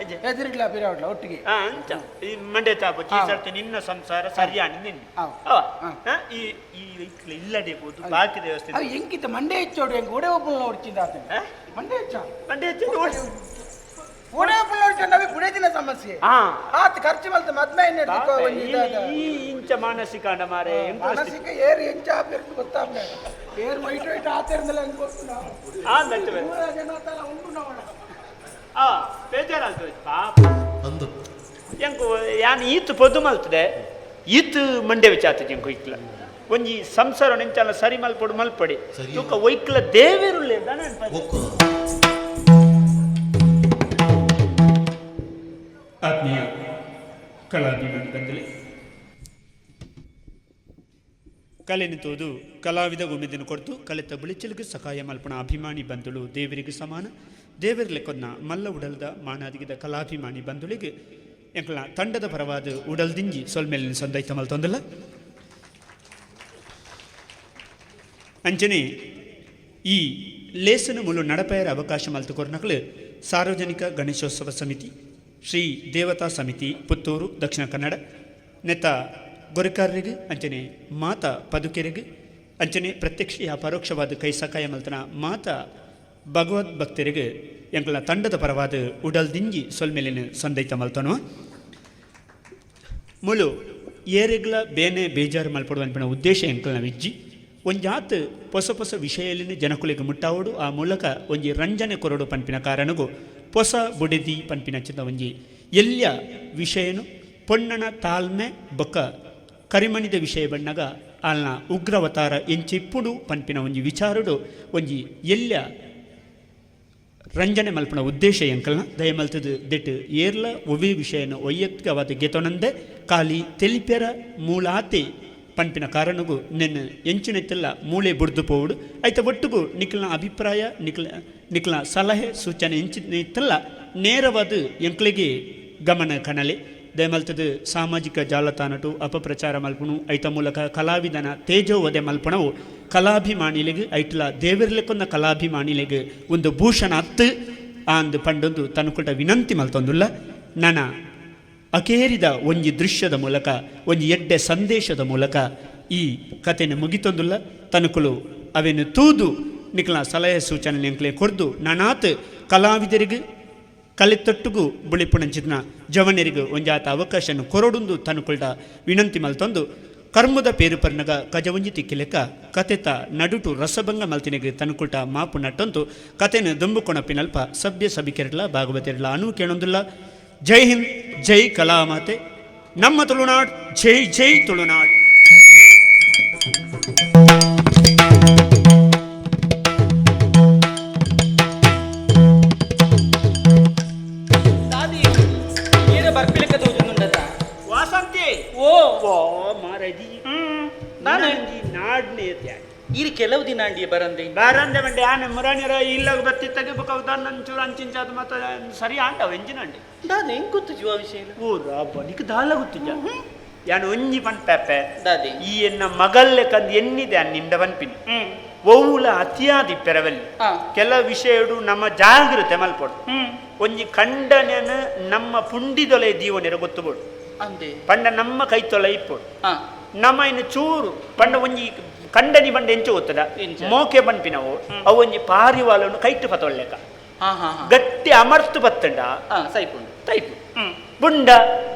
ಎಜ್ಜೆ. ಎದುರಿಡ್ಲ ಪಿರಾವಡ್ಲ ಒಟ್ಟಿಗೆ. ಅಂಚ ಈ ಮಂಡೆ ತಾಪು ಚೀಸರ್ತಿ ನಿನ್ನ ಸಂಸಾರ ಸರಿಯಾನ ನಿನ್ನ ಅವ ಈ ಈ ಇಕ್ಲ ಇಲ್ಲಡೆ ಹೋದು ಬಾಕಿ ದೇವಸ್ಥಾನ. ಅವು ಎಂಕಿತ ಮಂಡೆ ಹೆಚ್ಚೋಡು ಎಂಕ್ ಒಡೆ ಒಬ್ಬನ ಹೊಡ್ಚಿಂದ ಆತನ ಮಂಡೆ ಹೆಚ್ಚ ಮಂಡೆ ಹೆಚ್ಚು ಓಡಿ. ಒಡೆ ಒಬ್ಬನ ಹೊಡ್ಚಂಡ ಅವಿ ಬುಡೇದಿನ ಸಮಸ್ಯೆ ಆತ ಖರ್ಚು ಮಲ್ತ ಮದ್ಮೆ ಈ ಇಂಚ ಮಾನಸಿಕ ಅಂಡ ಮಾರೆ ಎಂಕು ಅಷ್ಟೇ. ಮಾನಸಿಕ ಏರ್ ಎಂಚ ಆಪಿರ್ತು ಗೊತ್ತಾಗ್ಲೇ ಏರ್ ವೈಟ್ ವೈಟ್ ಆತಿರ್ದಲ್ಲ ಹೆಂಗ್ ಗೊತ್ತು ನಾವು. ನಚ್ಚ ಬೇರೆ. ನೂರ ಜನ ತಲ ಉಂಟು ನಾವು. ಬೇಜಾರಾಗ್ತದೆ ಪಾಪ. ಅಂದು ಎಂಕು ಯಾನ್ ಈತ್ ಪೊದ್ದು ಮಲ್ತದೆ ಈತ್ ಮಂಡೆ ವಿಚಾತ ಎಂಕು ಇಕ್ಲ ಒಂಜಿ ಸಂಸಾರ ನೆಂಚಲ ಸರಿ ಮಲ್ಪೊಡು ಮಲ್ಪಡಿ. ಸರಿ. ತುಕ ಒಯ್ಕ್ಲ ದೇವೆರುಲ್ಲೆ ದಾನ ಅನ್ಪದೆ. ಒಕ್ಕೋ. ಆತ್ಮೀಯ ಕಲಾಭಿಮಾನಿ ಬಂಧುಗಳೇ, ಕಲೆನು ತೋದು ಕಲಾವಿದ ಉಮೆದಿನ ಕೊಡ್ತು ಕಲೆತ ಬುಳಿಚಲಿಗೆ ಸಹಾಯ ಮಲ್ಪಣ ಅಭಿಮಾನಿ ಬಂಧುಳು ದೇವರಿಗೆ ಸಮಾನ ದೇವರ ಲೆಕ್ಕೊನ್ನ ಮಲ್ಲ ಉಡಲ್ದ ಮಾನಾದಿಗಿದ ಕಲಾಭಿಮಾನಿ ಬಂಧುಳಿಗೆ ಎಂಕಲ್ನ ತಂಡದ ಪರವಾದ ಉಡಲ್ದಿಂಜಿ ಸೊಲ್ಮೇಲಿನ ಸಂದೈತ ಮಲ್ತೊಂದಲ್ಲ. ಅಂಚನೆ ಈ ಲೇಸನ ಮುಲು ನಡಪಯರ ಅವಕಾಶ ಮಲ್ತು ಕೊರ್ನಕಲು ಸಾರ್ವಜನಿಕ ಗಣೇಶೋತ್ಸವ ಸಮಿತಿ ಶ್ರೀ ದೇವತಾ ಸಮಿತಿ ಪುತ್ತೂರು ದಕ್ಷಿಣ ಕನ್ನಡ ನೆತ್ತ ಗೊರಕಾರರಿಗೆ ಅಂಚನೆ ಮಾತ ಪದುಕೆರೆಗೆ ಅಂಚನೆ ಪ್ರತ್ಯಕ್ಷ ಪರೋಕ್ಷವಾದ ಕೈ ಸಕಾಯ ಮಲ್ತನ ಮಾತ ಭಗವದ್ ಭಕ್ತರಿಗೆ ಎಂಕಲ್ನ ತಂಡದ ಪರವಾದ ಉಡಲ್ದಿಂಜಿ ಸೊಲ್ಮೇಲಿನ ಸಂದೈತ ಮಲ್ತನು. ಮುಲು ಏರೆಗ್ಲ ಬೇನೆ ಬೇಜಾರು ಮಲ್ಪಡುವ ಅನ್ಪಿನ ಉದ್ದೇಶ ಎಂಕಲ್ನ ವಿಜ್ಜಿ ಒಂಜಾತ್ ಪೊಸ ಪೊಸ ವಿಷಯಲಿನ ಜನಕುಲಿಗೆ ಮುಟ್ಟಾವಡು ಆ ಮೂಲಕ ಒಂಜಿ ರಂಜನೆ ಕೊರಡು ಪನ್ಪಿನ ಕಾರಣಗೂ ಪೊಸ ಬುಡೆದಿ ಪನ್ಪಿನ ಚಿಂತ ಒಂಜಿ ಎಲ್ಯ ವಿಷಯನು ಪೊಣ್ಣನ ತಾಳ್ಮೆ ಬೊಕ್ಕ ಕರಿಮಣಿದ ವಿಷಯ ಬಣ್ಣಗ ಆಲ್ನ ಉಗ್ರವತಾರ ಎಂಚಿಪ್ಪುಡು ಪನ್ಪಿನ ಒಂಜಿ ವಿಚಾರುಡು ಒಂಜಿ ಎಲ್ಯ ರಂಜನೆ ಮಲ್ಪನ ಉದ್ದೇಶ ಎಂಕಲ್ನ. ದಯಮಲ್ತದ ದೆಟ್ ಏರ್ಲ ಒವ್ವೇ ವಿಷಯನ ವೈಯಕ್ತಿಕವಾದ ಗೆತೊನಂದೆ ಖಾಲಿ ತೆಲಿಪೆರ ಮೂಲಾತೆ ಪನ್ಪಿನ ಕಾರಣಗೂ ನೆನ್ನ ಎಂಚಿನೆತ್ತೆಲ್ಲ ಮೂಳೆ ಬುಡ್ದು ಪೋವುಡು ಐತ ಒಟ್ಟುಗು ನಿಕ್ಲನ ಅಭಿಪ್ರಾಯ ನಿಕ್ಲ ನಿಕ್ಲ ಸಲಹೆ ಸೂಚನೆ ಎಂಚಿನೆತ್ತೆಲ್ಲ ನೇರವಾದ ಎಂಕ್ಲಿಗೆ ಗಮನ ಕಣಲೆ. ದಯಮಲ್ತದ ಸಾಮಾಜಿಕ ಜಾಲತಾಣಟು ಅಪಪ್ರಚಾರ ಮಲ್ಪಣು ಐತ ಮೂಲಕ ಕಲಾವಿದನ ತೇಜೋವಧೆ ಮಲ್ಪಣವು ಕಲಾಭಿಮಾನಿಲೆಗ್ ಐಟ್ಲ ದೇವರ್ಲೆಕ್ಕೊಂದ ಕಲಾಭಿಮಾನಿಲೆಗ್ ಒಂದು ಭೂಷಣ ಅತ್ತು ಆಂದ್ ಪಂಡೊಂದು ತನುಕುಟ ವಿನಂತಿ ಮಲ್ತೊಂದುಲ್ಲ. ನನ ಅಕೇರಿದ ಒಂಜಿ ದೃಶ್ಯದ ಮೂಲಕ ಒಂಜಿ ಎಡ್ಡೆ ಸಂದೇಶದ ಮೂಲಕ ಈ ಕಥೆನ ಮುಗಿತೊಂದುಲ್ಲ. ತನುಕುಲು ಅವೆನು ತೂದು ನಿಕ್ಲ ಸಲಹೆ ಸೂಚನೆ ಎಂಕ್ಲೆ ಕೊರ್ದು ನನಾತ್ ಕಲಾವಿದರಿಗೆ ಕಲಿತೊಟ್ಟುಗು ಬುಳಿಪುಣಂಚಿನ ಜವನರಿಗೆ ಒಂಜಾತ ಅವಕಾಶನ ಕೊರಡುಂದು ತನುಕುಲ್ಡ ವಿನಂತಿ ಮಲ್ತೊಂದು. ಕರ್ಮದ ಪೇರು ಪರ್ನಗ ಕಜವಂಜಿ ತಿಕ್ಕಿಲೆಕ್ಕ ಕತೆತ ನಡುಟು ರಸಭಂಗ ಮಲ್ತಿನೆಗೆ ತನ್ಕುಟ ಮಾಪು ನಟ್ಟೊಂತು ಕತೆನ ದುಂಬು ಪಿನಲ್ಪ ಸಭ್ಯ ಸಭಿಕೆರಡ್ಲ ಭಾಗವತಿರಡ್ಲ ಅನು ಕೇಳೊಂದುಲ್ಲ. ಜೈ ಹಿಂದ್, ಜೈ ಕಲಾಮಾತೆ, ನಮ್ಮ ತುಳುನಾಡ್, ಜೈ ಜೈ ತುಳುನಾಡ್. ದಾದಿ ಏನ ಬರ್ಪಿಲೆಕ್ಕ ತೋಜುಂಡುಂಡತ? ವಾಸಂತಿ. ಓ. ಓ ಮಾರದಿ. ನಾನು ನಾಡ್ನೇ. ಈರ್ ಕೆಲವು ದಿನ ಅಂಡಿಯ ಬರಂದೆ. ಬಾರಂದೆ ಬಂಡೆ ಆನೆ ಮುರಾಣಿರ ಇಲ್ಲಾಗ ಬತ್ತಿತ್ತಗೆ ಬೊಕ ಉದಾಹರಣ ಚೂರು ಅಂಚಿಂಚಾದ ಮತ್ತ ಸರಿ ಆಂಡವ ಎಂಜಿನ ಅಂಡಿ. ದಾದ ಹೆಂಗ್ ಗೊತ್ತು ಜೀವ ವಿಷಯ? ಓ ರಾಬ ನಿಕ್ ದಾಲ ಗೊತ್ತಿಜ್ಜ? ಯಾನು ಒಂಜಿ ಪನ್ಪೆ. ದಾದಿ? ಈ ಎನ್ನ ಮಗಲ್ಲೆ ಕಂದ್ ಎನ್ನಿದೆ ನಿಂಡ ಪನ್ಪಿನಿ. ಒವ್ವುಲ ಅತಿಯಾದಿ ಪೆರವಲ್ಲಿ. ಕೆಲ ವಿಷಯಡು ನಮ್ಮ ಜಾಗೃತೆ ಮಲ್ಪೊಡು. ಒಂಜಿ ಖಂಡನೆನ ನಮ್ಮ ಪುಂಡಿದೊಲೆ ದೀವನೆರ ಗೊತ್ತುಬೋಡು. ಅಂದೆ. ಪಂಡ ನಮ್ಮ ಕೈತೊಲೆ ಇಪ್ಪೊಡು. ನಮ್ಮ ಇನ್ನು ಚೂರು ಪಂಡ ಒಂಜಿ ಕಂಡನಿ ಬಂಡ ಎಂಚು ಗೊತ್ತದ? ಎಂಚ? ಮೋಕೆ ಪನ್ಪಿನವು ಅವು ಒಂಜಿ ಪಾರಿವಾಳನ್ನು ಕೈಟು ಪತೊಲ್ಲೆಕ. ಹಾ ಹಾ ಹಾ ಗಟ್ಟಿ ಅಮರ್ತು ಬತ್ತಂಡ ಸೈಪುಂಡು. ತೈಪು ಬುಂಡ.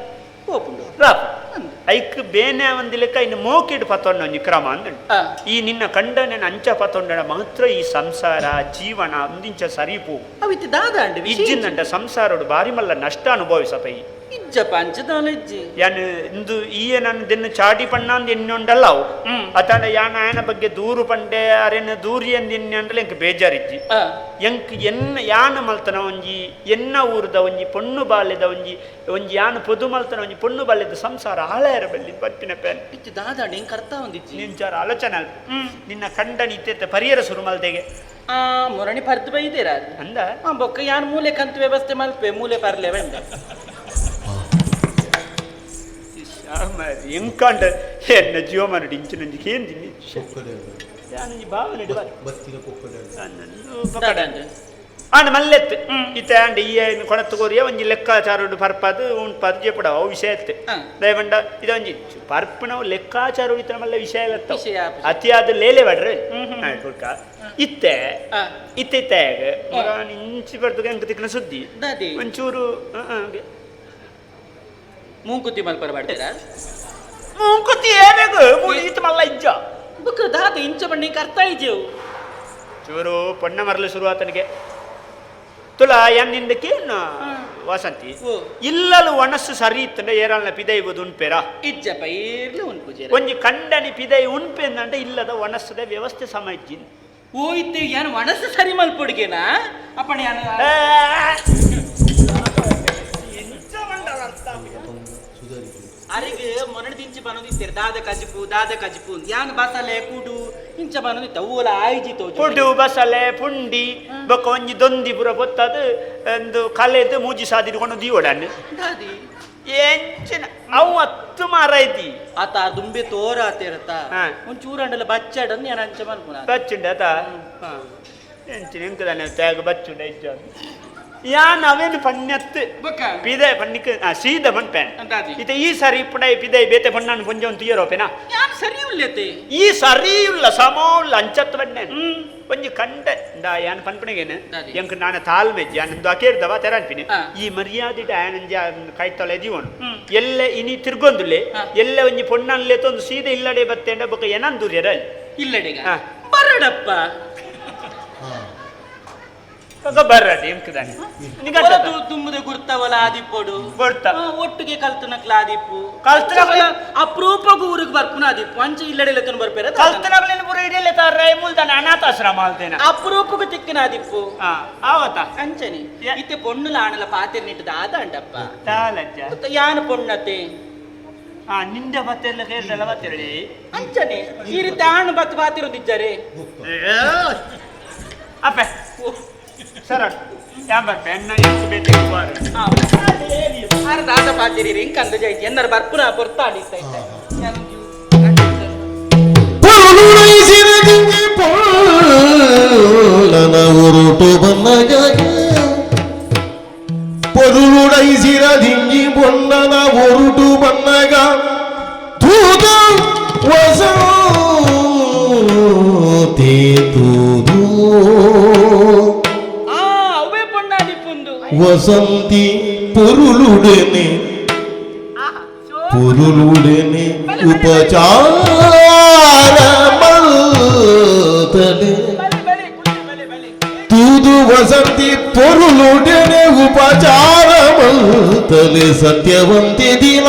ಪೋಪುಂಡು. ರಾಪ್ ಐಕ್ ಬೇನೆ ಒಂದಿಲೆಕ್ಕ ಇನ್ನು ಮೋಕೆಡ್ ಪತೊಂಡ ಒಂಜಿ ಕ್ರಮ ಅಂದಂಡು. ಈ ನಿನ್ನ ಕಂಡನ ಅಂಚ ಪತೊಂಡನ ಮಾತ್ರ ಈ ಸಂಸಾರ ಜೀವನ ಒಂದಿಂಚ ಸರಿ ಪೋ. ಅವಿತ್ ದಾದ ಅಂಡ್ ಇಜ್ಜಿಂದಂಡ ಸಂಸಾರಡು ಬಾರಿ ಮಲ್ಲ ನಷ್ಟ ಅನುಭವಿಸಪೈ. ಇಜ್ಜಪ್ಪ ಅಂಚ ದಾಲ ಇಜ್ಜಿ. ಯಾನ್ ಇಂದು ಈಯ ನನ್ನ ದೆನ್ನು ಚಾಡಿ ಪಣ್ಣಾಂದ್ ಎನ್ನೊಂಡಲ್ಲ ಅವು. ಅತಾಂಡ ಯಾನ್ ಆಯನ ಬಗ್ಗೆ ದೂರು ಪಂಡೆ ಅರೆನ ದೂರಿ ಅಂದ್ ಎಣ್ಣೆ ಎಂಕ್ ಬೇಜಾರಿಜ್ಜಿ. ಎಂಕ್ ಎನ್ನ ಯಾನ ಮಲ್ತನ ಒಂಜಿ ಎನ್ನ ಊರುದ ಒಂಜಿ ಪೊಣ್ಣು ಬಾಲ್ಯದ ಒಂಜಿ ಒಂಜಿ ಯಾನ ಪೊದು ಮಲ್ತನ ಒಂಜಿ ಪೊಣ್ಣು ಬಾಲ್ಯದ ಸಂಸಾರ ಹಾಳೆಯರ ಬಲ್ಲಿ ಪಟ್ಟಿನ ಪೇನ್. ಇತ್ತು ದಾದ ಅಂಡ್ ಎಂಕ್ ಅರ್ಥ ಒಂದಿಜ್ಜಿ. ನಿಂಚಾರ ಆಲೋಚನೆ ಅಲ್ಪ. ನಿನ್ನ ಕಂಡನಿ ಇತ್ತೆತ್ತ ಪರಿಯರ ಸುರು ಮಲ್ತೆಗೆ. ಆ ಮೊರಣಿ ಪರ್ದು ಬೈದೇರ. ಅಂದ. ಬೊಕ್ಕ ಯಾನ್ ಮೂಲೆ ಕಂತು ವ್ಯವಸ್ಥೆ ಮಲ್ಪೆ ಮೂಲೆ ಪರ್ಲೆ ಬೆಂಡ. ಎಂಕಂಡ ಎನ್ನ ಜೀವಮಾನ ಇಂಚಿನಂಜಿ ಕೇಂದಿನಿ ಯಾನಂಜಿ ಭಾವನೆ ಬತ್ತಿನ ಪೊಕ್ಕಡೆ. ಆಂಡ ಮಲ್ಲೆತ್ತು ಇತ್ತೆ ಆಂಡ ಈ ಕೊಣತ್ತು ಕೋರಿಯ ಒಂಜಿ ಲೆಕ್ಕಾಚಾರ ಪರ್ಪದು ಉಂಪದು ಜೆಪುಡ ಅವು ವಿಷಯ ಇತ್ತು. ದಯವಂಡ ಇದೊಂಜಿ ಪರ್ಪನವು ಲೆಕ್ಕಾಚಾರ ಇತ್ತ ಮಲ್ಲ ವಿಷಯ ಇಲ್ಲತ್ತ. ವಿಷಯ ಆಪುಜಿ. ಅತಿಯಾದ ಲೇಲೆ ಬಡ್ರೆ ಕುಡ್ಕ ಇತ್ತೆ. ಇತ್ತೆ ಇತ್ತೆ ಇಂಚಿ ಬರ್ದು ಎಂಕ್ ತಿಕ್ನ ಸುದ್ದಿ. ದಾದಿ? ಒಂಚೂರು ಮೂಂಕುತಿ ಮಲ್ಪರ ಬಾಡ್ತೀರಾ? ಮೂಂಕುತಿ ಏಬೇಕು ಇತ್ತು ಮಲ್ಲ ಇಜ್ಜ. ಬುಕ್ಕ ದಾದ ಇಂಚ ಬಣ್ಣಿ ಅರ್ಥ ಇಜ್ಜೆವು. ಚೂರು ಪೊಣ್ಣ ಮರಲು ಶುರುವಾತನಿಗೆ ತುಲ ಎನ್ನಿಂದಕ್ಕೆ ವಾಸಂತಿ. ಓ. ಇಲ್ಲಲು ಒಣಸು ಸರಿ ಇತ್ತಂಡ ಏರಾಲ್ನ ಪಿದೈವುದು ಉಣ್ಪೇರ? ಇಜ್ಜಪ್ಪ ಏರ್ಲ ಉನ್ಪುಜೆ. ಒಂಜಿ ಕಂಡನಿ ಪಿದೈ ಉಣ್ಪೆಂದಂಡ ಇಲ್ಲದ ಒಣಸದ ವ್ಯವಸ್ಥೆ ಸಮ ಇಜ್ಜಿನ್. ಓ ಇತ್ತೆ ಯಾನ್ ಒಣಸು ಸರಿ ಮಲ್ಪೊಡ್ಗೆನಾ ಅಪ್ಪಣೆ ಯಾನ್? ಅರೆಗೆ ಮೊರಣ ದಿಂಚಿ ಬನ್ನೋದಿತ್ತೀರ ದಾದ ಕಜಿಪು ದಾದ ಕಜಿಪು ಯಾನ್ ಬಸಲೆ ಕುಡು ಇಂಚ ಬನ್ನೋದಿತ್ತ ಓಲ ಆಯ್ಜಿ ತೋಜು. ಕುಡು ಬಸಲೆ ಪುಂಡಿ ಬೊಕ್ಕ ಒಂಜಿ ದೊಂದಿ ಪುರ ಬೊತ್ತದು ಒಂದು ಕಲೆದು ಮೂಜಿ ಸಾದಿಡ್ಕೊಂಡು ದೀವಡನ್ನು. ದಾದಿ? ಎಂಚಿನ ಅವು ಹತ್ತು ಮಾರ ಐತಿ. ಆತ ದುಂಬೆ ತೋರ ಆತೇರತ. ಒಂಚೂರು ಅಂಡಲ ಬಚ್ಚಾಡನ್ ಯಾನ್ ಅಂಚ ಮಲ್ಪುನ. ಬಚ್ಚುಂಡ ಆತ ಎಂಚಿನ ಎಂಕದಾನೆ ತ್ಯಾಗ ಬಚ್ಚುಂಡ ಇಜ್ಜ ಯಾನ್ ಅವೇನು ಪಣ್ಯತ್ತು. ಬೊಕ್ಕ? ಪಿದೆ ಪಣ್ಣಿಕ್ ಸೀದ ಪಣ್ಪೇನ್. ದಾದಿ? ಇತ್ತೆ ಈ ಸರಿ ಇಪ್ಪುಂಡ ಪಿದೆ ಬೇತೆ ಪಣ್ಣಾನು ಪೊಂಜ ಒಂದು ತುಯ್ಯರೋಪೇನಾ? ಯಾನ್ ಸರಿ ಉಲ್ಲೆತೆ. ಈ ಸರಿ ಉಲ್ಲ ಸಮ ಉಲ್ಲ ಅಂಚತ್ತು ಬಣ್ಣೆ ಒಂಜಿ ಕಂಡ ಇಂದಾ ಯಾನ್ ಪನ್ಪಣಗೇನು. ದಾದಿ? ಎಂಕ್ ನಾನ ತಾಳ್ಮೆ ಯಾನ್ ಇಂದು ಅಕೇರ್ದವ ತೆರನ್ಪಿನಿ. ಈ ಮರ್ಯಾದಿಟ ಆಯನಂಜ ಕೈತೊಲೆ ದೀವನು. ಎಲ್ಲ ಇನಿ ತಿರ್ಗೊಂದುಲ್ಲೆ. ಎಲ್ಲ ಒಂಜಿ ಪೊಣ್ಣನ್ಲೆ ತೊಂದು ಸೀದೆ ಇಲ್ಲಡೆ ಬತ್ತೇಂಡ ಬೊಕ್ಕ ಏನನ್ ದೂರ್ಯರ ಇಲ್ಲಡೆಗ ಬರಡಪ್ಪ. ಬೊಕ್ಕ ಬರ್ರಡಿ ಎಂಕದಾನೆ. ಒಲ ತುಂಬುದ ಗುರ್ತವಲ ಆದಿಪ್ಪೊಡು. ಗುರ್ತ. ಒಟ್ಟಿಗೆ ಕಲ್ತನಕ್ಲ ಆದಿಪ್ಪು. ಕಲ್ತನಕ್ಲ- ಅಪರೂಪಗೂ ಊರಿಗೆ ಬರ್ಪುನ ಆದಿಪ್ಪು ಅಂಚೆ ಇಲ್ಲಡೆ ಲೆತ್ತನ ಬರ್ಪೇರ. ಕಲ್ತನಗ್ಲೇನು ಪೂರ ಇಡಿಯಲ್ಲೇ ತಾರ ಮುಲ್ದಾನ ಅನಾಥಾಶ್ರಮ ಅಲ್ತೇನ. ಅಪರೂಪಗೂ ತಿಕ್ಕಿನ ಆದಿಪ್ಪು. ಆವತ. ಅಂಚನೆ ಇತ್ತೆ ಪೊಣ್ಣುಲ ಆಣಲ ಪಾತೆರ್ ನಿಟ್ಟದ ಆದ ಅಂಡಪ್ಪ. ತಾಲಜ್ಜ. ಯಾನ ಪೊಣ್ಣತೆ. ನಿಂದ ಬತ್ತೆಲ್ಲ ಕೇಳ್ದಲ್ಲ ಬತ್ತೆರಳಿ. ಅಂಚನೆ ಈ ರೀತಿ ಆಣು ಬತ್ತು ಪಾತಿರುದಿಜ್ಜಾರೆ. ಅಪ್ಪೆ ಸರ ಯಾನ್ ಬರ್ಪೆ ಎನ್ನ ಎಂಕ್ ಬೇತೆ ಬಾರು. ಆರ ದಾದ ಪಾತಿರಿ ಇಂಕ್ ಅಂದ ಜೈತಿ ಎನ್ನರ ಬರ್ಪುನ ಪೊರ್ತಾಡಿ ಪೊರುಳುರೈಸಿರದಿಂಗಿ ಪೊಳ್ಳನ ಉರುಟು ಬನ್ನಗ ಪೊರುಳುಡೈಸಿರದಿಂಗಿ ಪೊನ್ನನ ಉರುಟು ಬನ್ನಗ ತೂದು ವಸಂತಿ ತೂದು. ಆ ಅವೇ ಪೊಣ್ಣಾದಿಪ್ಪುಂದು. ವಸಂತಿ ಪೊರುಳುಡೆನೆ ಪೊರುಳುಡೆನೆ. ಉಪಚಾರ ಮಲ್ತಲೆ ತೂದು ವಸಂತಿ ಪೊರುಳುಡೆನೆ ಉಪಚಾರ ಮಲ್ತಲೆ ಸತ್ಯವಂತಿ ದಿನ.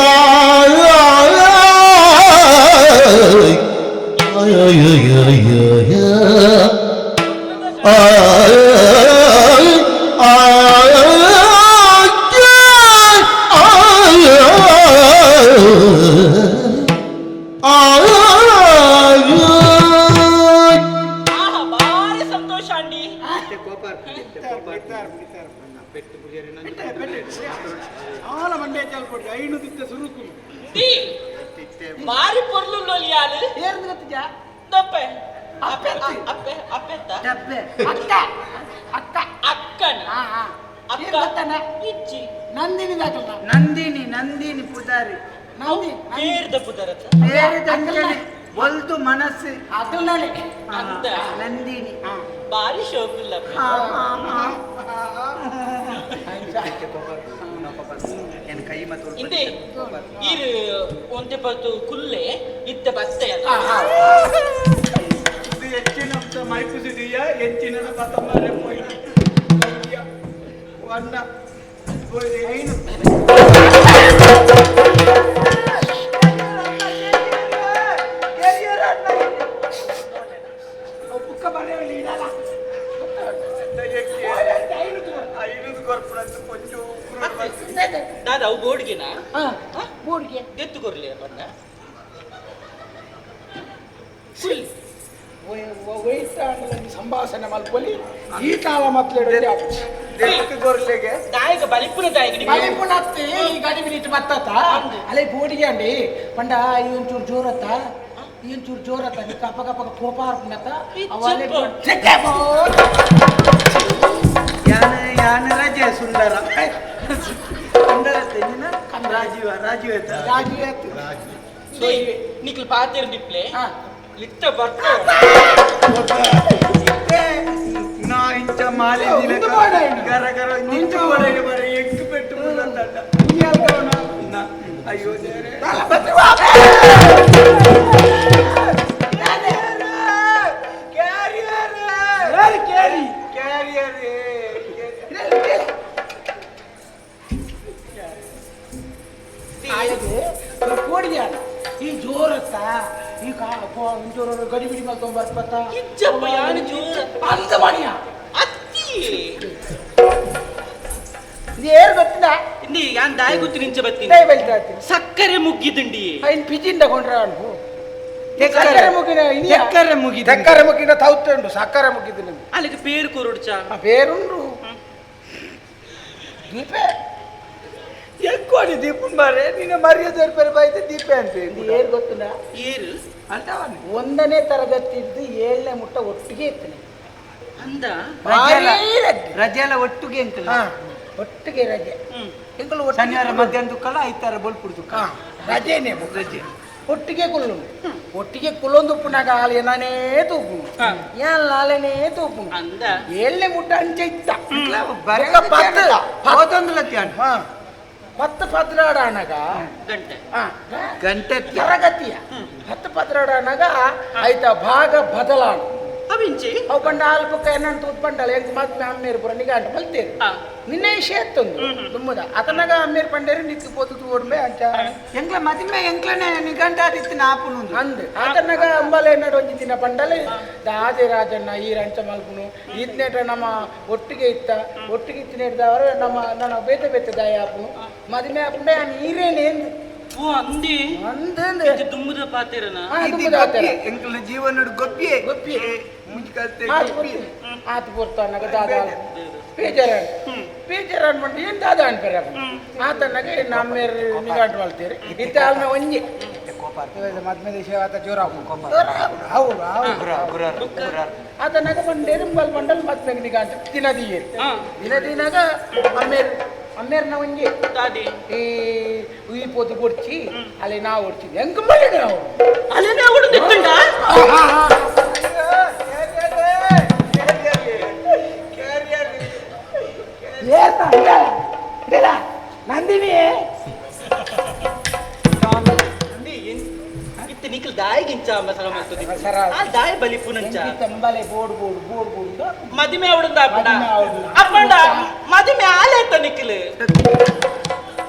ಆಹಾ, ಬಾರಿ ಸಂತೋಷ ಅಂಡಿ. చాలా మండే చాలు ಐನು ದಿತ್ತ ಸುರುಕು. ದಿ, ಬಾರಿ ಪೊರ್ಲು ಯಾರು? ಏರ್ದು ಗೊತ್ತಿದ್ಯಾ? ದಪ್ಪೆ ಅಪ್ಪೆ ಅಪ್ಪೆ ಅಪ್ಪೆತ್ತ. ಡಬ್ಬೆ ಅಕ್ಕ ಅಕ್ಕ. ಅಕ್ಕನ? ಹಾ ಹಾ. ಅಕ್ಕ. ಏನ್ ಗೊತ್ತಾನ? ಇಜ್ಜಿ. ನಂದಿನಿ ದಾಖಲ. ನಂದಿನಿ, ನಂದಿನಿ ಪುದಾರಿ. ನಂದಿನಿ. ಬೇರ್ದ ಪುದರತ. ಬೇರೆ ದಂಚನೆ ಒಲ್ದು ಮನಸ್ಸು. ಅಗಲ್ನಾಳೆ. ಅಂತ. ನಂದಿನಿ. ಬಾರಿ ಶೋಕುಲ್ಲ. ಹಾ ಹಾ ಹಾ. ಇಂದೆ ಈರು ಒಂತೆ ಪತ್ತು ಕುಲ್ಲೆ ಇತ್ತ ಬತ್ತೆ. ಇದು ಹೆಚ್ಚಿನ ಮೈಪುಸಿದೀಯ ಹೆಚ್ಚಿನ ಬತ್ತಮಾರೆ ಪೋಯಿ ವನ್ನ ಐನು. ಬುಕ್ಕ ಬರೆಯಲಿ ಇಡಲ್ಲ. ಐನೂರು ಕೊರ್ಪುಡಂತ ಕೊಂಚ. ದಾದ ಅವು ಬೋರ್ಡ್ಗೆನಾ? ಹಾ, ಬೋರ್ಡ್ಗೆ. ದೆತ್ತು ಕೊರ್ಲಿ ಬಣ್ಣ ಕುಲ್. ವಯಸ್ಸಾಂಡಲ ಸಂಭಾಷಣೆ ಮಲ್ಪೊಲಿ ಈ ಕಾಲ ಮತ್ಲೇಡು. ಗೊರ್ಲೆಗೆ ದಾಯಕ ಬಲಿಪುನ ದಾಯಕ. ಬಲಿಪುನತ್ತಿ ಈ ಗಡಿ ಮಿನಿಟ್ ಬತ್ತತ ಅಲ್ಲೇ ಬೋಡಿಗೆ ಅಂಡಿ ಪಂಡ ಈ ಒಂಚೂರು ಜೋರತ್ತ, ಈ ಒಂಚೂರು ಜೋರತ್ತ, ನಿಕ್ಕ ಅಪ್ಪಗ ಅಪ್ಪಗ ಕೋಪ ಹಾರ್ಪುನತ್ತ. ಅವಲೇ. ಯಾನ ಯಾನ ರಜೆ ಸುಂದರ ಸುಂದರ ತೆಂಗಿನ ರಾಜೀವ ರಾಜೀವ. ರಾಜೀವ್ ಆಯ್ತು. ನಿಕ್ಲು ಪಾತೆರ್ ದಿಪ್ಲೆ. ಹಾ. ಲಿತ್ತ ಬರ್ತ. ನಾ ಇಂಚ ಮಾಲೆ. ಉಂದು ಬೋಡ ಇನ್ನು. ಗರ ಗರ ನಿಂಚು ಬೋಡ ಬರ ಎಂಕು ಪೆಟ್ಟು ಮುಲ್ಲಂತಂಡ. ಅಯ್ಯೋ ದೇವರೇ. ಕ್ಯಾರಿಯರ್. ಕೇಳಿ. ಕ್ಯಾರಿಯರ್. ಕೋಡಿಗೆ ಈ ಜೋರತ್ತ ಈ ಕಾ ಒಂಚೂರು ಗಡಿ ಬಿಡಿ ಮಲ್ಕೊಂಡ್ ಬರ್ಪತ್ತ. ಇಜ್ಜಪ್ಪ, ಯಾನು ಜೋರ. ಅಂತ ಮಣಿಯ. ಅತ್ತಿ. ಇದು ಏರ್ ಗೊತ್ತಿಲ್ಲ. ಇಂದಿ ಯಾನ್ ದಾಯ ಗುತ್ತು ನಿಂಚ ಬತ್ತೀನಿ. ದಯ ಬೆಳ್ತಾ ಇರ್ತೀನಿ. ಸಕ್ಕರೆ ಮುಗ್ಗಿದುಂಡಿ. ಇನ್ ಪಿಜಿಂದ ಕೊಂಡ್ರೆ ಅನ್ಪು ಸಕ್ಕರೆ ಮುಗಿನ. ಸಕ್ಕರೆ ಮುಗಿದು. ಸಕ್ಕರೆ ಮುಗಿನ ತೌತೆ ಉಂಟು, ಸಕ್ಕರೆ ಮುಗಿದು ನಿಮ್ಗೆ. ಅಲ್ಲಿಗೆ ಪೇರು ಕೊರೊಡ್ಚ. ಆ ಬೇರುಂಡು ದೀಪೆ. ಎಕ್ಕೋಡಿ ದೀಪನ್ ಬಾರೆ ನಿನ್ನ ಮರ್ಯಾದೆ ಬೇರೆ ಬಾಯ್ತು ದೀಪೆ ಅಂತ. ಇದು ಏರ್ ಗೊತ್ತಿಲ್ಲ. ಏರು? ಅಂತವನೆ. ಒಂದನೇ ತರಗತಿ ಇದ್ದು ಏಳನೇ ಮುಟ್ಟ ಒಟ್ಟಿಗೆ ಇತ್ತು. ಅಂದ. ರಜೆ ಎಲ್ಲ ಒಟ್ಟಿಗೆ ಅಂಕಲ್. ಹಾ, ಒಟ್ಟಿಗೆ ರಜೆ. ಎಂಕುಲು ಒಟ್ಟಿಗೆ. ಶನಿವಾರ ಮಧ್ಯಾಹ್ನ ದುಕ್ಕಲ್ಲ, ಐತಾರ ಬೊಲ್ಪುಡು ದುಕ್ಕ. ಹಾ, ರಜೆನೇ ರಜೆ. ಒಟ್ಟಿಗೆ ಕುಲ್ಲು, ಒಟ್ಟಿಗೆ ಕುಲ್ಲೊಂದು ಉಪ್ಪುನಾಗ ಆಲೆ ನಾನೇ ತೂಪು, ಏನ್ ಲಾಲೆನೇ ತೂಪು. ಅಂದ. ಏಳನೇ ಮುಟ್ಟ ಅಂಚೆ ಇತ್ತ. ಪತ್ತು ಹಾ, 10 ಪದ್ರಾಡ ಅನಗ. ಗಂಟೆ. ಹಾ, ಗಂಟೆ. ತರಗತಿಯ 10 ಪದ್ರಾಡ ಅನಗ ಆಯ್ತಾ ಭಾಗ ಬದಲಾಣ. ಅವಿಂಚಿ. ಅವು ಪಂಡ ಆಲ್ಪಕ್ಕ ಏನಂತ ಉತ್ಪಂಡಲ ಎಂಕ್ ಮದ್ಮೆ ಅಮ್ಮೇರು ಪುರ ನಿಗಾಂಟ ಮಲ್ತೇರು. ನಿನ್ನೆ ಶೇತ್ತೊಂದು ದುಮ್ಮದ ಅತನಗ ಅಮ್ಮೇರು ಪಂಡೇರು ನಿಕ್ಕು ಪೋತು ಓಡ್ಮೆ ಅಂಚ. ಎಂಕ್ಲ ಮದಿಮೆ ಎಂಕ್ಲನೆ ನಿಗಂಟ ಆದಿತ್ತು ನಾಪುನು. ಅಂದ್ ಆತನಗ ಅಂಬಾಲೆ ನಡು ಒಂಜಿ ದಿನ ಪಂಡಲೆ ದಾದೆ ರಾಜಣ್ಣ ಈ ರಂಚ ಮಲ್ಪುನು ಇದ್ನೇಟ ನಮ್ಮ ಒಟ್ಟಿಗೆ ಇತ್ತ, ಒಟ್ಟಿಗೆ ಇತ್ತಿನೇಟದವರು ನಮ್ಮ ನನ್ನ ಬೇತೆ ಬೇತೆ ದಾಯ ಆಪುನು ಮದಿಮೆ ಆಪುಂಡೆ ಈರೇನೆ. ಓ ಅಂದಿ. ಅಂದ್. ಇದು ದುಮ್ಮದ ಪಾತೆರನ? ಹಾ, ದುಮ್ಮದ ಪಾತೆರ. ಎಂಕ್ಲ ಜೀವನಡು ಗೊಪ್ಪಿಯೇ. ಗೊಪ್ಪಿಯೇ. ಮುಂಚೆ. ಆತು ಪೊರ್ತು ಆತು ಪೊರ್ತು ಅನ್ನಗ ದಾದ ಬೇಜಾರ ಬೇಜಾರ ಅನ್ಬಂಡು ಏನ್ ದಾದ ಅನ್ಪೇರ ಆತನಾಗ ನಮ್ಮೇರು ನಿಗಾಂಟು ಮಲ್ತೀರಿ ಇತ್ತ ಆಲ್ಮೆ ಒಂಜಿ. ಮದ್ಮೆ ದೇಶ ಆತ ಜೋರ. ಹೌದು ಹೌದು. ಆತನಾಗ ಬಂಡೇರು ಬಲ್ ಬಂಡಲ್ ಮದ್ಮೆಗೆ ನಿಗಾಂಟು ದಿನ ದಿಯೇರು. ದಿನ ದಿನಾಗ ಅಮ್ಮೇರು ಅಮ್ಮೇರ್ನ ಒಂಜಿ. ದಾದಿ. ಈ ಈ ಪೋತು ಕೊಡ್ಚಿ ಅಲ್ಲಿ ನಾವು ಹೊಡ್ಚಿ ಹೆಂಗ್ ಮಾಡಿದ ನಾವು. ಅಲ್ಲೇ ಉಳಿದಿತ್ತುಂಡ. ನಂದಿನಿ. ನಿಕ್ಲ್ ದಾಯಿಗಿಂಚ ಅವಸರ ಮಲ್ತುದಿ ಆ ದಾಯಿ ಬಲಿಪುನಂಚ ತಂಬಲೆ ಬೋಡು ಬೋಡು ಬೋಡು ಬೋಡು ಮದಿಮೆ ಅವಡುಂದ ಅಪ್ಪಂಡ ಅಪ್ಪಂಡ ಮದಿಮೆ ಆಲೇತ ನಿಕ್ಲ್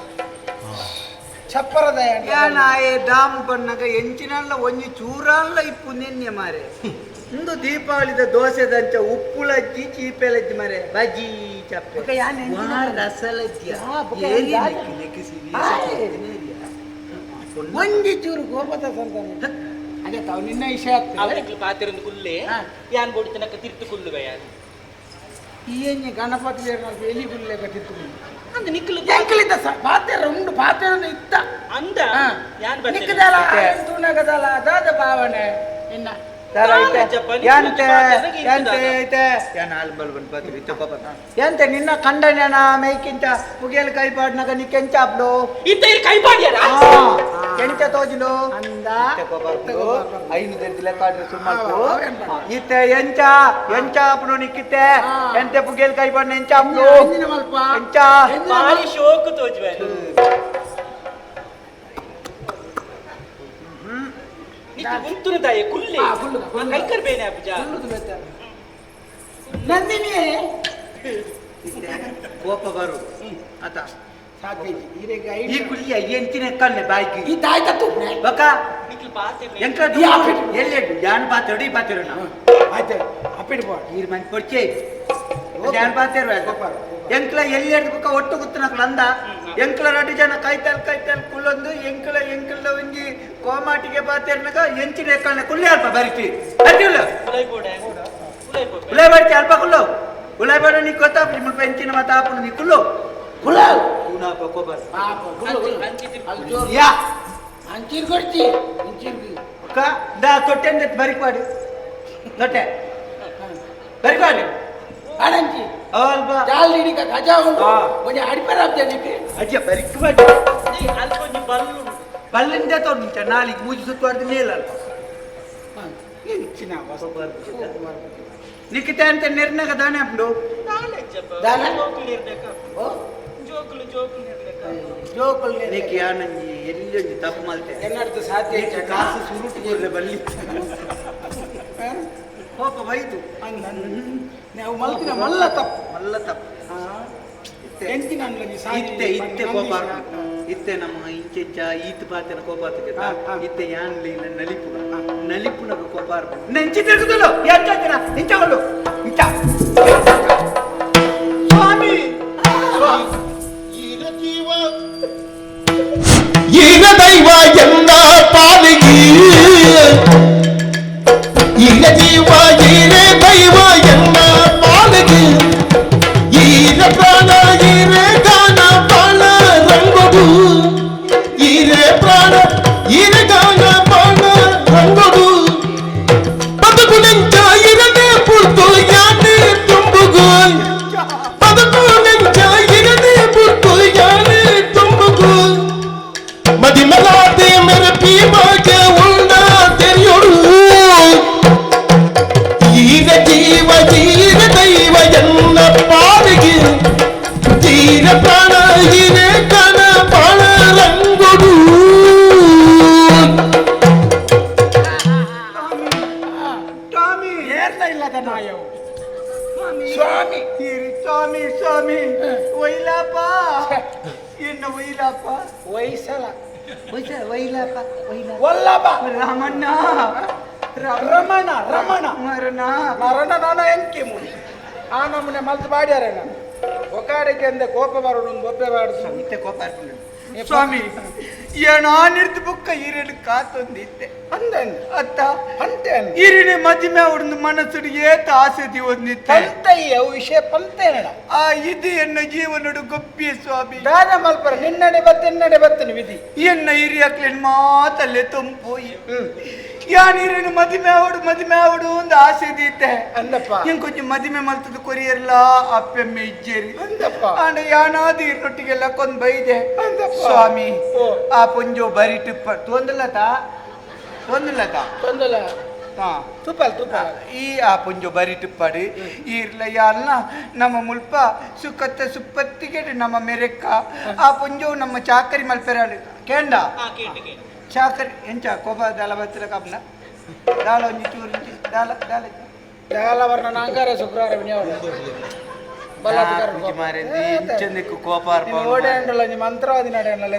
ಚಪ್ಪರದ ಯಾನಾಯೆ ದಾಮು ಬಣ್ಣಗ ಎಂಚಿನಲ್ಲ ಒಂಜಿ ಚೂರಲ್ಲ ಇಪ್ಪು ನಿನ್ನೆ ಮಾರೆ ಇಂದು ದೀಪಾವಳಿದ ದೋಸೆದಂಚ ಉಪ್ಪುಲಜ್ಜಿ ಚೀಪೆಲಜ್ಜಿ ಮಾರೆ ಬಜಿ ಚಪ್ಪೆ ಬೊಕ ಯಾನ್ ಎಂಚಿನ ವಾ ರಸಲಜ್ಜಿ ಆ, ಬೊಕ ಏರಿ ಯಾನ್ ನೆಕ್ಕಿ ನೆಕ್ಕಿ ಸೀರಿಯಸ್ ಆಯ್. ಏರಿಯ. ಒಂಜಿ ಚೂರು ಕೋಪದ ಸಂತಾನ ಅದೇ ತಾವು ನಿನ್ನ ವಿಷಯ ಆಗ್ತದೆ ಅವ ನಿಕ್ಲ್ ಪಾತೆರೊಂದು ಕುಲ್ಲೆ ಹಾ. ಯಾನ್ ಬೋಡಿತನಕ ತಿರ್ತು ಕುಲ್ಲುವೆ ಯಾನ್ ಈ ಎಂಜಿ ಗಣಪತಿ ಎಲಿ ಗುಲ್ಲೆ ಕಟ್ಟಿತ್ತು ಅಂದ ನಿಕ್ಲ್ ಎಂಕಲಿದ್ದ ಪಾತೆರ ಉಂಡು ಪಾತೆರ ಇತ್ತ ಅಂದ ಯಾನ್ ಬರ್ತೇನೆ ನಿಕ್ಕದಲ್ಲ ತೂನಗದಲ್ಲ ಅದಾದ ಭಾವನೆ ಇನ್ನ ದಾರ ಐತೆ? ದಾರಜ್ಜಪ್ಪ, ನಿಕ್ಲ್ ಎಂತೆ ಪಾತೆರಗ ಇತ್ತು ಎಂತೆ ದಾದ. ಐತೆ ಯಾನ್ ಆಲ್ಬಲ್ ಬಂದ್ ಪಾತ್ರೆ ಇತ್ತ ಕೋಪ ಎಂತೆ ನಿನ್ನ ಕಂಡನೇನ ಮೇಯ್ಕಿಂತ ಪುಗೇಲ್ ಕೈ ಪಾಡ್ನಾಗ ನೀ ಕೆಂಚ ಆಪ್ಲು ಇತ್ತ ಇಲ್ಲಿ ಕೈ ಪಾಡ್ಯಾರ ಕೆಂಚ ತೋಜಿಲು ಅಂದ ಐನು ದೆರ್ದಿ ಲೆಕ್ಕ ಆಡ್ರೆ ಸುಮ್ಮಕು ಆ, ಅವೇನ್ ಮಾಡ್ತಾರೆ? ಇತ್ತೆ ಎಂಚ ಎಂಚ ಆಪ್ನು ನಿಕ್ಕಿತ್ತೆ ಆ. ಎಂತೆ ಪುಗೇಲ್ ಕೈ ಪಾಡ್ನ ಎಂಚ ಆಪ್ಲು ಎಂಜಿನ ಮಲ್ಪ ಎಂಚ ಎಂಜಿನ ಬಾರಿ ಶೋಕು ತೋಜುವೆ ನಿಕ್ಲ್ ಉಂತುನ ದಾಯೆ ಕುಲ್ಲೆ ಆ, ಕುಲ್ಲುದ, ಕುಲ್ಲುದ. ಕೈಕರ್ ಬೇನೆ ಅಪ್ಪುಜ ಕುಲ್ಲುದು ಬೆತ್ತರ. ನಂದಿನಿ ಇತ್ತೆ ಕೋಪ ಬರು ಆತ ಸಾಧ್ಯ ಇಜ್ಜಿ. ಈರೆಗ್ ಈ ಐದು ಕುಲ್ಲಿ ಎಂಚಿನ ಕಣ್ಣೆ ಬಾಯ್ಕಿ ಈ ತಾಯಿ ತತ್ತು ಬಕ ನಿಕ್ಲ್ ಪಾತೆರ ಎಂಕ ಈ ಆಪಿಟ್. ಎಲ್ಲೆಡ್ಡು ಯಾನ್ ಪಾತೆರಡು ಈ ಪಾತೆರಣ ಆಯ್ತು ಅಪ್ಪಿಡ್ ಪೋ ನೀರು ಮಂದಿ ಪೊಡ್ಚೆ ಯಾನ್ ಪಾತೆರು ಎಂಕ್ಲ ಎಲ್ಲೆಡ್ದು ಬುಕ್ಕ ಒಟ್ಟು ಗುತ್ತನಕ್ಲ ಅಂದ ಎಂಕ್ಲ ರಡ್ಡು ಜನ ಕೈತಲ್ ಕೈತಲ್ ಕುಲ್ಲೊಂದು ಎಂಕ್ಲ ಎಂಕ್ಲ ಒಂಜಿ ಕೋಮಾಟಿಗೆ ಪಾತೆರ್ನಗ ಎಂಚಿನ ಕಣ್ಣೆ ಕುಲ್ಲೆ ಅಲ್ಪ ಬರಿತಿ ಅರ್ಜಿಲ್ಲ ಕುಲೈ ಬೋಡೆ ಕುಲೈ ಬೋಡೆ ಉಲೈ ಬರ್ತಿ ಅಲ್ಪ ಕುಲ್ಲು ಉಲೈ ಬೇಡ ನೀ ಗೊತ್ತಾಪು ಮುಲ್ಪ ಎಂಚಿನ ಮಾತ ಆಪುನು ನೀ ಕುಲ್ಲು ಕುಲ್ಲ ಕೂನಾಪ ಕೋಬರ್ ಪಾಪ ಕುಲ್ಲು ಕುಲ್ಲು. ಅಂಚಿ ತಿರ್ಗು. ಅಲ್ಲಿ ಜೋರು. ಯಾ ಅಂಚೀರ್ ಕೊಡ್ತಿ ಅಂಚೀರ್ ಅಕ್ಕ ದಾ ತೊಟ್ಟೆ ಬರಿಕ್ವಾಡಿ ತೊಟ್ಟೆ ಬರಿಕ್ವಾಡಿ ಆಡಂಚಿ ಅಲ್ಪ ಜಾಲ್ ಹಿಡಿಕ ಗಜ ಉಂಟು ಆ. ಒಂಜಿ ಅಡಿಪೇರ ನಿಕ್ಕೆ ಅಜ್ಜ ಬರಿಕ್ವಾಡಿ ಅಲ್ಪ ಒಂಜಿ ಬಲ್ಲು ಉಂಟು. ಬಲ್ಲಿಂದ ತೋರ್ನಿಂಚ ನಾಲಿಗೆ ಮೂಜಿ ಸುತ್ತುವಾರ್ದು ಮೇಲಲ್ಲ ಎಂಚಿನ ವಸ್ತು. ನಿಕ್ಕಿತ ಅಂತ ನಿರ್ನಗ ದಾನೆ ಅಪ್ಪು ದಾಲಜ್ಜಪ್ಪ. ದಾಲ? ಜೋಕುಲು ಇರ್ಬೇಕಾ? ಓ, ಜೋಕುಲು ಜೋಕುಲು ಇರ್ಬೇಕಾ? ಜೋಕುಲು ನೆಲೆ. ನಿಕ್ಕಿ ಯಾನಂಜಿ ಎಲ್ಲಿ ತಪ್ಪು ಮಲ್ತೆ ಎನ್ನಡ್ದು ಸಾಧ್ಯ ನಿಕ್ಕೆ ಇಜ್ಜಿ. ಕಾಸು ಸುರುಟು ಕೊರ್ಲೆ ಬಲ್ಲಿ ಕೋಪ ಬೈತು ಅಂದ್ ಅಂದ್. ನಾವು ಮಲ್ತಿನ ಮಲ್ಲ ತಪ್ಪು ಮಲ್ಲ ತಪ್ಪು ಇತ್ತೆ ಎಂಚಿನ ಅಂದ್ಲಂಜಿ ಸಾಧ್ಯ ಇತ್ತೆ ಇಜ್ಜಿ. ಇತ್ತೆ ನಂದೀಶ. ಕೋಪ ಇತ್ತೆ ನಮ್ಮ ಇಂಚೆಂಚ ಈತ್ ಪಾತೆನ ಕೋಪ ಆತುಗೆ ಹಾ, ಹಾ. ಇತ್ತೆ ಯಾನ್ಲಿ ನಲಿಪು ನಲಿಪುನಗ ಕೋಪ ನೆಂಚಿ ತಿರುಗುದಲ್ಲ ಎಂಚಾತಿನ ಇಂಚಗಳು ಇಂಚ ಸ್ವಾಮಿ ಈರ ಜೀವ ಈರ ದೈವ ಎಂದ ಪಾಲಿಗೆ ಈರ ಜೀವ ಈರ ದೈವ ಎಂದ ಪಾಲಿಗೆ ಈರ ಪ್ರಾಣ ಈರ ಗಾನ ಬಾಳ ರಂಗೊಡು ಈರ ಪ್ರಾಣ ಈರ ಗಾನ ಬಾಳ ರಂಗೊಡು ಬದುಕು ನೆಂಚ ಇರದೆ ಪುರ್ತು ಯಾನೆ ತುಂಬುಗು ಬದುಕು ನೆಂಚ ಇರದೆ ಪುರ್ತು ಯಾನೆ ತುಂಬುಗು ಮದಿಮಲಾದೆ ಮೆರಪಿ ಬಾಗೆ ಉಂಡ ತೆರಿಯೊಡು ಈರ ಜೀವ ಜೀರ ದೈವ ಎನ್ನ ಪಾಲಿಗೆ ಜೀರ ಪ್ರಾಣ ಈರ ಕಣ ಬಾಳ ರಂಗೊಡು ಸ್ವಾಮಿ ಏರ್ಲ ಇಲ್ಲದ ನಾಯವು ಸ್ವಾಮಿ ಈರಿ ಸ್ವಾಮಿ ಸ್ವಾಮಿ ಒಯ್ಲಾಪ ಎನ್ನ ಒಯ್ಲಾಪ ವಯಸ್ಸಲ ಒಯ್ಸ ಒಯ್ಲಾಪ ಒಯ್ಲಾಪ ವಲ್ಲಭ ರಾಮಣ್ಣ ರಮಣ ರಮಣ ಮರಣ ಮರಣ ನಾನು ಎಂಕಿ ಮುನಿ ಆ ನಮ್ಮನೆ ಮಲ್ತು ಬಾಡ್ಯಾರೆ ನಾನು ಒಕಾಡಿಗೆ ಅಂದೆ ಕೋಪ ಬರೋಡು ಒಂದು ಒಬ್ಬೆ ಬಾಡುದು ಇತ್ತೆ ಕೋಪ ಆರ್ಪುಂಡು. ಸ್ವಾಮಿ ಏನೋ ನಿರ್ದು ಬುಕ್ಕ ಈರೆಡು ಕಾತೊಂದಿತ್ತೆ ಅಂದೇನು ಅತ್ತ ಅಂತೇನು ಈರಿಣೆ ಮದಿಮೆ ಅವಡೊಂದು ಮನಸ್ಸುಡು ಏತ ಆಸೆ ಒಂದಿತ್ತೆ ಪಂತಯ್ಯ ಅವು ವಿಷಯ ಪಂತೇನಡ ಆ ಇದು ಎನ್ನ ಜೀವನಡು ಗೊಪ್ಪಿಯ ಸ್ವಾಮಿ ದಾನ ಮಲ್ಪರ ನಿನ್ನಡೆ ಬತ್ತ ಎನ್ನಡೆ ಬತ್ತನ ವಿಧಿ ಎನ್ನ ಹಿರಿಯಕ್ಲೇನ್ ಮಾತಲ್ಲೇ ತಂಪೋಯಿ ಯಾನ್ ಈರಿನ ಮದಿಮೆ ಅವಡು ಮದಿಮೆ ಅವಡು ಒಂದು ಆಸೆ ದೀತೆ ಅಂದಪ್ಪ ಇಂಗ್ ಕೊಂಚ ಮದಿಮೆ ಮಲ್ತದ ಕೊರಿಯರ್ಲ ಅಪ್ಪೆಮ್ಮೆ ಇಜ್ಜೇರಿ ಅಂದಪ್ಪ ಆಂಡ ಯಾನಾದ ಈರ್ನೊಟ್ಟಿಗೆಲ್ಲ ಕೊಂದ್ ಬೈದೆ ಅಂದಪ್ಪ. ಸ್ವಾಮಿ ಓ. ಆ ಪೊಂಜೋ ಬರಿ ಟಿಪ್ಪ ತೊಂದಲತ ತೊಂದಲತ ತೊಂದಲ ಹಾ ತುಪ್ಪಲ್ ತುಪ್ಪಲ್ ಈ ಆ ಪುಂಜೊ ಬರಿ ಟಿಪ್ಪಡಿ ಈರ್ಲ ಯಾಲ್ನ ನಮ್ಮ ಮುಲ್ಪ ಸುಖತ್ತ ಸುಪ್ಪತ್ತಿಗೆ ನಮ್ಮ ಮೆರೆಕ್ಕ ಆ ಪುಂಜೋ ನಮ್ಮ ಚಾಕರಿ ಮಲ್ಪೆರಾಡು ಕೇಂಡ ಆ, ಕೇಂಡು, ಕೇಂಡು. ಚಾಕರಿ ಎಂಚ ಕೋಪ ದಾಲ ಬತ್ತಿರ ಕಾಪುನ ದಾಲ ಒಂಜಿ ಚೂರು ದಾಲ ದಾಲ ದಾಲ ವರ್ಣ ನಾಂಗಾರೆ ಶುಕ್ರವಾರ ವಿನಿಯೋಗ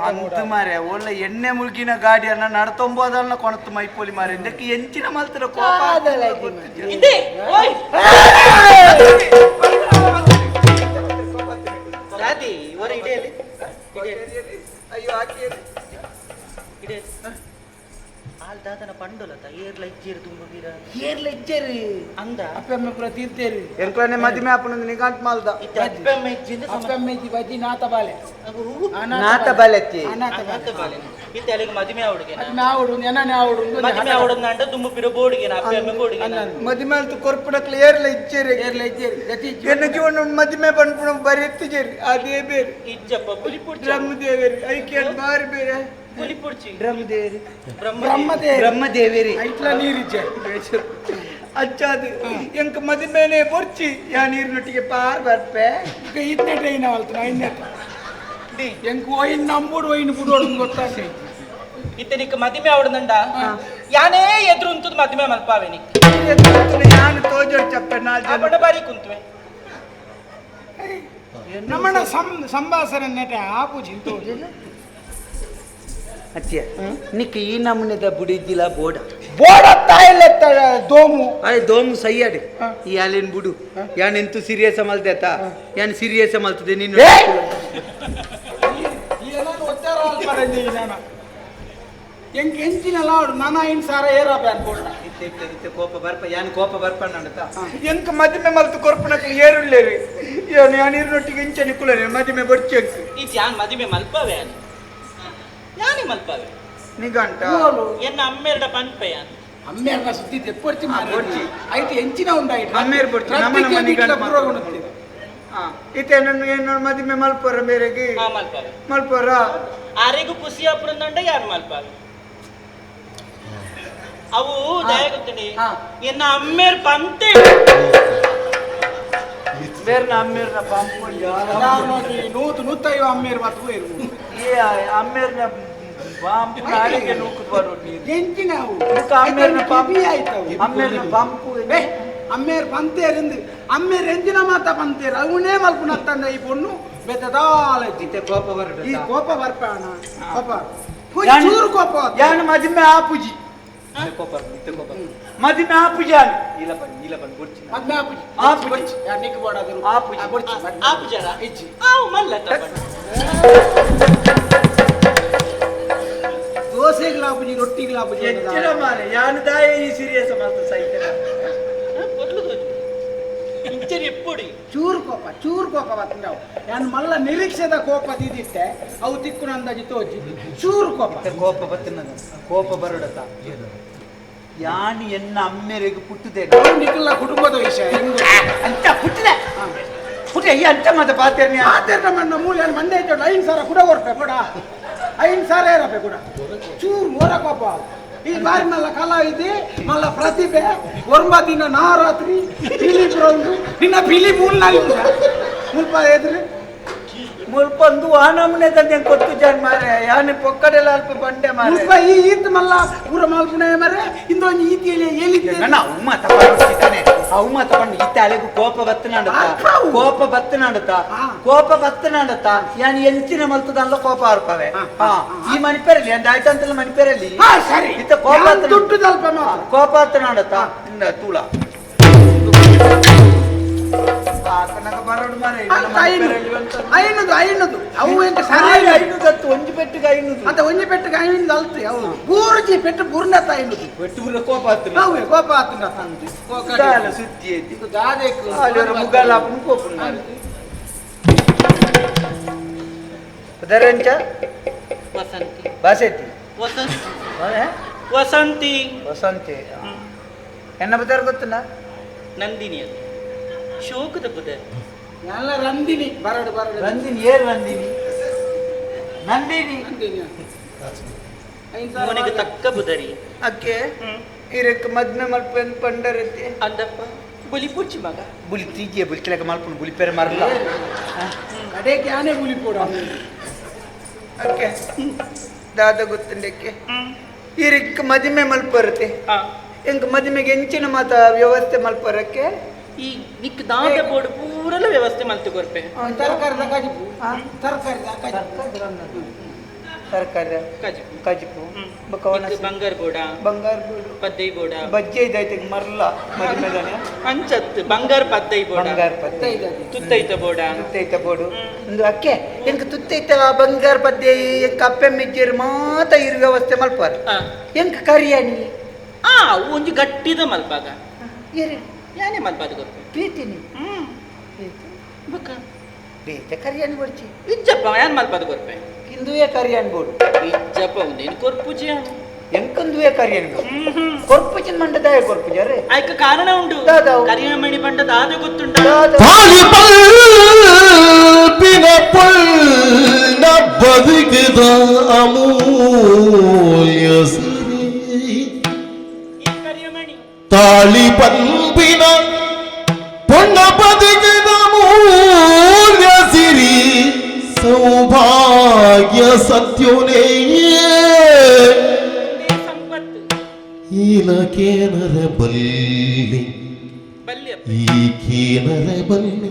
ಅಂತು ಮಾರೆ ಒಳ್ಳೆ ಎಣ್ಣೆ ಮುಳುಗಿನ ಗಾಡಿಯನ್ನ ನಡ್ತೊಂಬೋದನ್ನ ಕೊಣತು ಮೈಪೋಲಿ ಮಾರೆ ಇದಕ್ಕೆ ಎಂಚಿನ ಮಲ್ತರ ಕೋಪ ಇದೆ ಓಯ್ ರಾಧಿ ಹೊರ ಇಡೆಯಲ್ಲಿ ಅಯ್ಯೋ ಹಾಕಿ ಇಡೆ ಆಲ್ ದಾದನ ಪಂಡೋಲತ ಏರ್ಲ ಇಜ್ಜೇರು ತುಂಬುಗಿರ ಏರ್ಲ ಇಜ್ಜೇರಿ ಅಂದ ಅಪ್ಪೆಮ್ಮ ಪೂರ ತೀರ್ತೇರಿ ಎಂಕ್ಲನೆ ಮದಿಮೆ ಆಪುನಂದು ನಿಗಾಂಟ್ ಮಾಲ್ದ ಇತ್ತೆ ಅಪ್ಪೆಮ್ಮ ಇಜ್ಜಿಂದ ಸಮ ಅಪ್ಪೆಮ್ಮ ಇಜ್ಜಿ ಬಜ್ಜಿ ನಾತ ಬಾಲೆ ನಾತ ಬಾಲೆತ್ತಿ ಅನಾಥ ಬಾಲೆ ಅನಾಥ ಬಾಲೆ ಇತ್ತೆ ಅಲ್ಲಿಗೆ ಮದಿಮೆ ಅವಡಿಗೆ ಮದಿಮೆ ಆವಡು ಎನ್ನನೆ ಆವಡು ಮದಿಮೆ ಅವಡಂದ ದುಂಬು ಪಿರ ಬೋಡಿಗೆ ಅಪ್ಪೆಮ್ಮ ಬೋಡಿಗೆ ಮದಿಮೆ ಅಂತೂ ಕೊರ್ಪುಡಕ್ಲೆ ಏರ್ಲ ಇಜ್ಜೇರಿ ಏರ್ಲ ಇಜ್ಜೇರಿ ಗತಿ ಇಜ್ಜಿ. ಎನ್ನ ಜೀವನ ಮದಿಮೆ ಪನ್ಪುಣ ಬರಿ ಎತ್ತಿಜೇರಿ ಅದೇ ಬೇರೆ ಇಜ್ಜಪ್ಪ ಪುಲಿ ಪುಡ್ಚಿ ಡ್ರಮ್ ದೇವೇರಿ ಐಕೆ ಬಾರಿ ಬೇರೆ ಪುಲಿ ಪುಡ್ಚಿ ಡ್ರಮ್ ದೇವೇರಿ ಬ್ರಹ್ಮ ಬ್ರಹ್ಮದೇರಿ ಬ್ರಹ್ಮದೇವೇರಿ ಐಟ್ಲ ನೀರಿಜ್ಜೆ ಅಚ್ಚಾದು ಎಂಕ ಮದಿಮೇನೆ ಬೊರ್ಚಿ ಯಾ ನೀರಿನೊಟ್ಟಿಗೆ ಪಾರ್ ಬರ್ಪೆ ಈಗ ಇದ್ನೆಟ ಐನ ವಲ್ತನ ಐನೆಟ ಎಂಕ್ ಒಯಿನ್ ನಂಬುಡು ಒಯಿನ್ ಬುಡೋಡು ಗೊತ್ತಾಗ್ತದೆ ಇತ್ತೆ ನಿಕ್ ಮದಿಮೆ ಅವಡಂದ ಯಾನೇ ಎದುರು ಉಂತುದು ಮದಿಮೆ ಮಲ್ಪಾವೆ ನಿಕ್ ಯಾನು ತೋಜೋಡ್ ಚಪ್ಪೆ ನಾಲ್ ಜನ ಆಪಂಡ ಬಾರಿ ಕುಂತುವೆ ನಮ್ಮಣ್ಣ ಸಂಭಾಷಣೆ ನೆಟ ಆಪುಜಿ ಇಂತು ಅತ್ಯ ನಿಕ್ ಈ ನಮೂನೆದ ಬುಡಿದ್ದಿಲ್ಲ ಬೋಡ ಬೋಡ ತಾಯಿಲೆತ್ತ ದೋಮು ಅಯ್ಯ ದೋಮು ಸಯ್ಯಾಡು ಈ ಅಲ್ಲಿನ ಬುಡು ಯಾನ್ ಎಂತು ಸೀರಿಯಸ್ ಮಲ್ದೇತ ಯಾನ್ ಸೀರಿಯಸ್ ಮಲ್ತದೆ ನೀನು ಎಂಕ್ ಎಂಚಿನ ಲಾಡು ನಾನ ಐನ್ ಸಾರ ಏರ ಬ್ಯಾನ್ ಬೋಡ ಇತ್ತೆ ಇತ್ತೆ ಇತ್ತೆ ಕೋಪ ಬರ್ಪ ಯಾನ್ ಕೋಪ ಬರ್ಪ ನಂಡತ ಎಂಕ ಮದಿಮೆ ಮಲ್ತು ಕೊರ್ಪುನಕ್ಲು ಏರುಳ್ಳೇರಿ ಯಾನ್ ಯಾನ್ ನೀರಿನೊಟ್ಟಿಗೆ ಇಂಚ ನಿಕ್ಕುಲೇರಿ ಮದಿಮೆ ಬೊರ್ಚಿ ಎಂಕ್ ಈ ಜಾನ್ ಮದಿಮೆ ಮಲ್ಪಾವೆ ಯಾನ್ ಯಾನೇ ಮಲ್ಪಾವೆ ನಿಗಂಟ ಎನ್ನ ಅಮ್ಮೆರಡ ಪನ್ಪೆ ಯಾನ್ ಅಮ್ಮೇರ್ನ ಸುದ್ದಿ ತೆಪ್ಪೊರ್ಚಿ ಬೊರ್ಚಿ. ಐಟ್ ಎಂಚಿನ ಉಂಡಾಯ್ತು ಅಮ್ಮೇರ್ ಬೊರ್ಚಿ, ನಮ್ಮ ನಮ್ಮ ನಿಗಂಟ ಇತ್ತೆ ನನ್ನ ಏನು ಮದಿಮೆ ಮಲ್ಪೊರ ಮೇರೆಗೆ ಹಾ ಮಲ್ಪಾವೆ ಮಲ್ಪೊರ ಆರೆಗೂ ಖುಷಿ ಅಪ್ಪರಂದಂಡ ಯಾರು ಮಲ್ಪಾವೆ ಅವು ದಯ ಗೊತ್ತುಂಡಿ ಎನ್ನ ಅಮ್ಮೇರ್ ಪಂತೆ ಬೇರ್ನ ಅಮ್ಮೇರ್ನ ಪಂಪು ನೂತು ನೂತೈವ ಅಮ್ಮೇರ್ ಬತ್ತು ಇರು ಏ ಅಮ್ಮೇರ್ನ ಪಂಪು ನಾಳೆಗೆ ನೂಕುದು ಬರೋದು ನೀರು ಎಂಚಿನ ಅವು ಬುಕ್ಕ ಅಮ್ಮೇರ್ನ ಪಂಪು ಆಯ್ತವು ಅಮ್ಮೇರ್ನ ಪಂಪು ಏ ಅಮ್ಮೇರ್ ಪಂತೇರಿಂದು ಅಮ್ಮೇರ್ ಎಂಜಿನ ಮಾತ ಪಂತೇರು ಅವನೇ ಮಲ್ಪುನತ್ತಂದ ಈ ಪೊಣ್ಣು ಬೆತ್ತದಾಲ ಇತ್ತೆ ಕೋಪ ಬರಡ ಈ ಕೋಪ ಬರ್ಪಾಣ ಕೋಪ ಚೂರು ಕೋಪ ಯಾನು ಮದಿಮೆ ಆಪುಜಿ ಕೋಪ ಇತ್ತೆ ಕೋಪ ಮದಿಮೆ ಆಪುಜಿ ಯಾನು ಇಲ್ಲ ಬನ್ನಿ ಇಲ್ಲ ಬನ್ನಿ ಬೊರ್ಚಿ ಮದ್ಮೆ ಆಪುಜಿ ಆಪುಜಿ. ಯಾ ನಿಕ್ ಬೋಡಾದರು ಆಪುಜಿ. ಬೊರ್ಚಿ ಆಪುಜರ ಇಜ್ಜಿ ಆವು ಮಲ್ಲ ತಪ್ಪಣ್ಣ ದೋಸೆಗ್ಲ ಆಪುಜಿ ರೊಟ್ಟಿಗ್ಲ ಆಪುಜಿ ಎಚ್ಚರ ಮಾರೆ ಯಾನು ದಾಯ ಈ ಸೀರಿಯಸ್ ಮಲ್ತು ಸೈತನ పొర్లు తోచు ಇಂಚರಿ ಎಪ್ಪುಡಿ ಚೂರು ಕೋಪ ಚೂರು ಕೋಪ ಬರ್ತಂಡವು ಯಾನ್ ಮಲ್ಲ ನಿರೀಕ್ಷೆದ ಕೋಪ ದಿದಿತ್ತೆ ಅವು ತಿಕ್ಕುನ ಅಂದಾಜಿ ತೋಜಿ ಚೂರು ಕೋಪ ಕೋಪ ಬತ್ತಿನದ ಕೋಪ ಬರಡತ ಯಾನು ಎನ್ನ ಅಮ್ಮೆರೆಗೆ ಪುಟ್ಟುದೆ ಅವು ನಿಖಿಲ ಕುಟುಂಬದ ವಿಷಯ ಹೆಂಗು ಅಂತ ಪುಟ್ಟದೆ ಪುಟ್ಟ ಈ ಅಂತ ಮಾತ ಪಾತೇರ್ನಿ ಆತೇರ್ನ ಮಣ್ಣ ಮೂಲೆ ಮಂಡೆ ಇದ್ದೋಡು ಐದು ಸಾವಿರ ಕೂಡ ಕೊಡ್ಪೆ ಕೂಡ 5,000 ಏರಪ್ಪೆ ಕೂಡ ಚೂರು ಮೋರ ಕೋಪ ಈ ಬಾರಿ ಮಲ್ಲ ಕಲಾವಿದೆ ಮಲ್ಲ ಪ್ರತಿಭೆ ಒಂಬ ದಿನ ನವರಾತ್ರಿ ಪಿಲಿ ಬ್ರೌಂಡು ನಿನ್ನ ಪಿಲಿ ಮೂಲ್ ಮುಲ್ಪ ಎದುರು ಮುಲ್ಪಂದು ಆ ನಮೂನೆ ತಂದೆ ಕೊತ್ತು ಜಾನ್ ಮಾರೆ ಯಾನು ಪೊಕ್ಕಡೆಲ್ಲ ಅಲ್ಪ ಬಂಡೆ ಮಾರೆ ಮುಲ್ಪ ಈ ಈತ್ ಮಲ್ಲ ಪೂರ ಮಲ್ಪುಣೆ ಮರೆ ಇಂದೊಂದು ಈತಿಯಲ್ಲಿ ಎಲಿತೆ ನನ್ನ ಉಮ್ಮ ತಗೊಂಡಿದ್ದಾನೆ ಆ ಉಮ್ಮ ತಗೊಂಡು ಇತ್ತ ಅಲೆಗು ಕೋಪ ಬತ್ತನಾಡತ ಅರ್ಪವು. ಕೋಪ ಬತ್ತನಾಡತ ಆ. ಕೋಪ ಬತ್ತನಾಡತ ಯಾನ್ ಎಂಚಿನ ಮಲ್ತದಲ್ಲ ಕೋಪ ಅರ್ಪವೆ ಆ, ಹಾ ಈ ಮಣಿಪೇರಲ್ಲಿ ಅಂದ ಆಯ್ತಂತಲ್ಲ ಮಣಿಪೇರಲ್ಲಿ ಹಾ ಸರಿ ಇತ್ತ ಕೋಪ ಯಾನ್ ದುಡ್ಡು ಅಲ್ಪ ಮಾತ್ರ ಕೋಪ ಆತನಾಡತ ಇಂದ ತೂಳ ಆತನಗ ಬರೋಡು ಮಾರೆ ಅಂತ ಐನದು ಐನದು ಅವು ಎಂತ ಸರಿ ಐನೂದತ್ತು ಒಂಜಿ ಪೆಟ್ಟಿಗೆ ಐನೂದು ಅಂತ ಒಂಜಿ ಪೆಟ್ಟಿಗೆ ಐನದು ಅಲ್ತಿ ಅವು ಬೂರುಜಿ ಪೆಟ್ಟು ಬುರ್ನತ ಐನದು ಪೆಟ್ಟು ಬುರ್ನ ಕೋಪ ಆತನ ಅವು ಕೋಪ ಆತನ ತಂದು ದಾಲ ಸುದ್ದಿ ಐತಿ ಇದು ದಾದೆಕ್ ಅಲ್ಲಿ ಮುಗಲ ಕೋಪ ಉದರಂಚ ವಸಂತಿ ಬಾಸೆತಿ ವಸಂತಿ ವಸಂತಿ ವಸಂತಿ ಎನ್ನ ಬದಾರ ಗೊತ್ತಲ್ಲ ನಂದಿನಿ ಅದು ಶೋಕದ ಬುದರ್ ಎಲ್ಲ ರಂದಿನಿ ಬರಡು ಬರಡು ನಂದಿನಿ ಏರ್ ನಂದಿನಿ ನಂದಿನಿ ನಂದಿನಿ ಮನೆಗೆ ತಕ್ಕ ಬುದರಿ ಅಕ್ಕೆ ಇರಕ್ಕೆ ಮದ್ಮೆ ಮಲ್ಪೆನ್ ಪಂಡರತ್ತೆ ಅಂದಪ್ಪ ಬುಲಿ ಪುಡ್ಚಿ ಮಗ ಬುಲಿ ತೀಜಿಯ ಬುಲಿ ಮಲ್ಪುನು ಬುಲಿ ಪೆರೆ ಮರಲ ಕಡೆಗೆ ಆನೆ ಗುಲಿ ಕೂಡ ಅಕ್ಕೆ ದಾದ ಗೊತ್ತುಂಡಕ್ಕೆ ಈರಿಕ್ ಮದಿಮೆ ಮಲ್ಪರತೆ ಎಂಕ್ ಮದಿಮೆಗೆ ಎಂಚಿನ ಮಾತ ವ್ಯವಸ್ಥೆ ಮಲ್ಪರಕ್ಕೆ ಈ ನಿಕ್ ದಾದ ಬೋರ್ಡ್ ಪೂರಲ ವ್ಯವಸ್ಥೆ ಮಲ್ತು ಕೊರ್ಪೆ. ತರಕಾರಿದ ಕಜಿಪು, ತರಕಾರಿದ ಕಜಿಪು. ತರಕಾರಿ ಕಜಿಪು. ಕಜಿಪು. ನಿಕ್ ಬಂಗಾರ ಬೋಡ? ಬಂಗಾರ ಬೋಡು. ಪದ್ದೈ ಬೋಡ? ಬಜ್ಜೆ ಇದಾಯ್ತು ಮರ್ಲ ಮದಿಮೆದಾನೆ. ಅಂಚತ್ತು ಬಂಗಾರ ಪದ್ದೈ ಬೋಡ. ಬಂಗಾರ ಪದ್ದೈ. ತುತ್ತೈತ ಬೋಡ? ತುತ್ತೈತ ಬೋಡು. ಒಂದು ಅಕ್ಕೆ ಎಂಕ್ ತುತ್ತೈತ ಬಂಗಾರ ಪದ್ದೆ ಎಂಕ್ ಅಪ್ಪೆ ಮಿಜ್ಜೇರು ಮಾತ ಇರು ವ್ಯವಸ್ಥೆ ಮಲ್ಪಾರ. ಎಂಕ್ ಕರಿಯಾಣಿ ಒಂಜಿ ಗಟ್ಟಿದ ಮಲ್ಪಾಗ. ಏರಿ ಯಾನೆ ಮಲ್ಪಾದ ಕೊರ್ಪೆ. ಪ್ರೀತಿನಿ. ಬೊಕ್ಕ ಬೇತೆ ಕರಿಯಾಣಿ ಕೊಡ್ಚಿ. ಇಜ್ಜಪ್ಪ ಯಾನ್ ಮಲ್ಪಾದ ಕೊರ್ಪೆ. ಇಂದುವೇ ಕರಿಯಾಣಿ ಬೋಡು. ಇಜ್ಜಪ್ಪ ಒಂದೇನು ಕೊರ್ಪುಜಿ. ಎಂಕಂದುವೇ ಕರಿಯಾಣಿ ಬೋಡು. ಕೊರ್ಪುಜಿನ ಮಂಡದಾಯ ಕೊರ್ಪುಜಾರೆ. ಆಯ್ಕ ಕಾರಣ ಉಂಡು. ಕರಿಯಮಣಿ ಪಂಡ ದಾದ ಗೊತ್ತುಂಡ. ತಾಳಿ ಪಲ್ಪಿನ ಪೊಳ್ಳ ಬದುಕಿದ ಅಮೂಲ್ಯ ಸಿರಿ. ಕರಿಯಮಣಿ ತಾಳಿ ಪಂಪಿನ ಪೊಣ್ಣ ಬದುಕಿದ ಮೂಲ್ಯ ಸಿರಿ ಸೌಭಾಗ್ಯ ಸತ್ಯೋನೇ. ಸಂಪತ್ತು. ಈಲಕೇನರ ಬಲ್ಲಿ ಈಕೇನರ ಬಲ್ಲಿ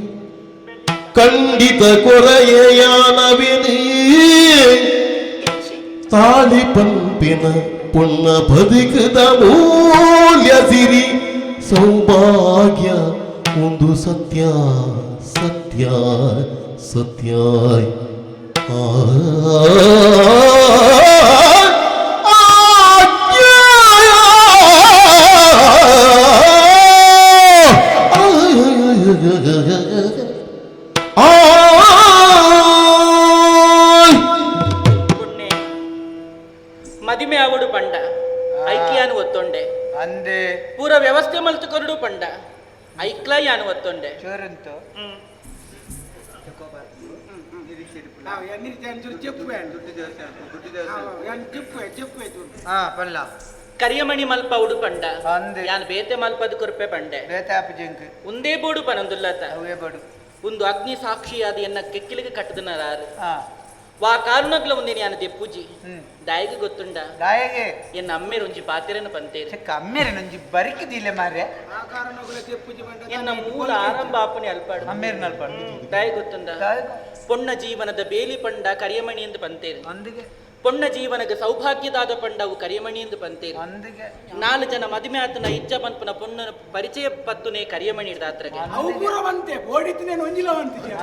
ಖಂಡಿತ ಕೊರೆಯಾನವಿನೇ. ತಾಳಿ ಪಂಪಿನ ಪೊಣ್ಣ ಬದುಕದ ಮೂಲ್ಯ ಸಿರಿ ಸೌಭಾಗ್ಯ ಒಂದು ಸತ್ಯ ಸತ್ಯ ಸತ್ಯ. ಮದಿಮೆ ಆವಡು ಪಂಡ ಐಕ್ಯಾನು ಒತ್ತೊಂಡೆ. ಅಂದೆ ಪೂರ ವ್ಯವಸ್ಥೆ ಮಲ್ತು ಕೊರಡು ಪಂಡ ಐಕ್ಲ ಯಾನು ಒತ್ತೊಂಡೆ. ಚೋರಂತು ಕರಿಯಮಣಿ ಮಲ್ಪ ಉಡು ಪಂಡ ಯಾನ್ ಬೇತೆ ಮಲ್ಪದ ಕೊರ್ಪೆ ಪಂಡೆ. ಉಂದೇ ಬೋಡು ಪನೊಂದುಲ್ಲತ. ಒಂದು ಅಗ್ನಿ ಸಾಕ್ಷಿಯಾದ ಎನ್ನ ಕೆಕ್ಕಿಲಿಗೆ ಕಟ್ಟದನಾರು ವಾ ಕಾರಣಗ್ಲ ಒಂದೇನು ಯಾನ ದೆಪ್ಪುಜಿ. ದಾಯಿಗೆ ಗೊತ್ತುಂಡ. ದಾಯಿಗೆ ಎನ್ನ ಅಮ್ಮೇರು ಒಂಜಿ ಪಾತಿರನ ಪಂತೇರು. ಚೆಕ್ಕ ಅಮ್ಮೇರೆ ಒಂಜಿ ಬರಿಕಿದಿಲ್ಲ ಮಾರ್ರೆ. ಎನ್ನ ಮೂಲ ಆರಂಭ ಆಪನೆ ಅಲ್ಪಾಡು. ಅಮ್ಮೇರು ನಲ್ಪಾಡು. ದಾಯಿ ಗೊತ್ತುಂಡ. ಪೊಣ್ಣ ಜೀವನದ ಬೇಲಿ ಪಂಡ ಕರಿಯಮಣಿ ಎಂದು ಪಂತೇರು. ಅಂದಿಗೆ ಪೊಣ್ಣ ಜೀವನಕ್ಕೆ ಸೌಭಾಗ್ಯದಾದ ಪಂಡವು ಕರಿಯಮಣಿ ಎಂದು ಪಂತೇರು. ಅಂದಿಗೆ ನಾಲು ಜನ ಮದುವೆ ಆತನ ಇಜ್ಜ ಪನ್ಪುನ ಪೊಣ್ಣನ ಪರಿಚಯ ಪತ್ತುನೆ ಕರಿಯಮಣಿ ಹಿಡ್ದಾತ್ರಗೆ. ಅವು ಪೂರ ಬಂತೆ ಬೋಡಿತಿನೇನು ಒಂಜಿಲ ಬಂತೆ.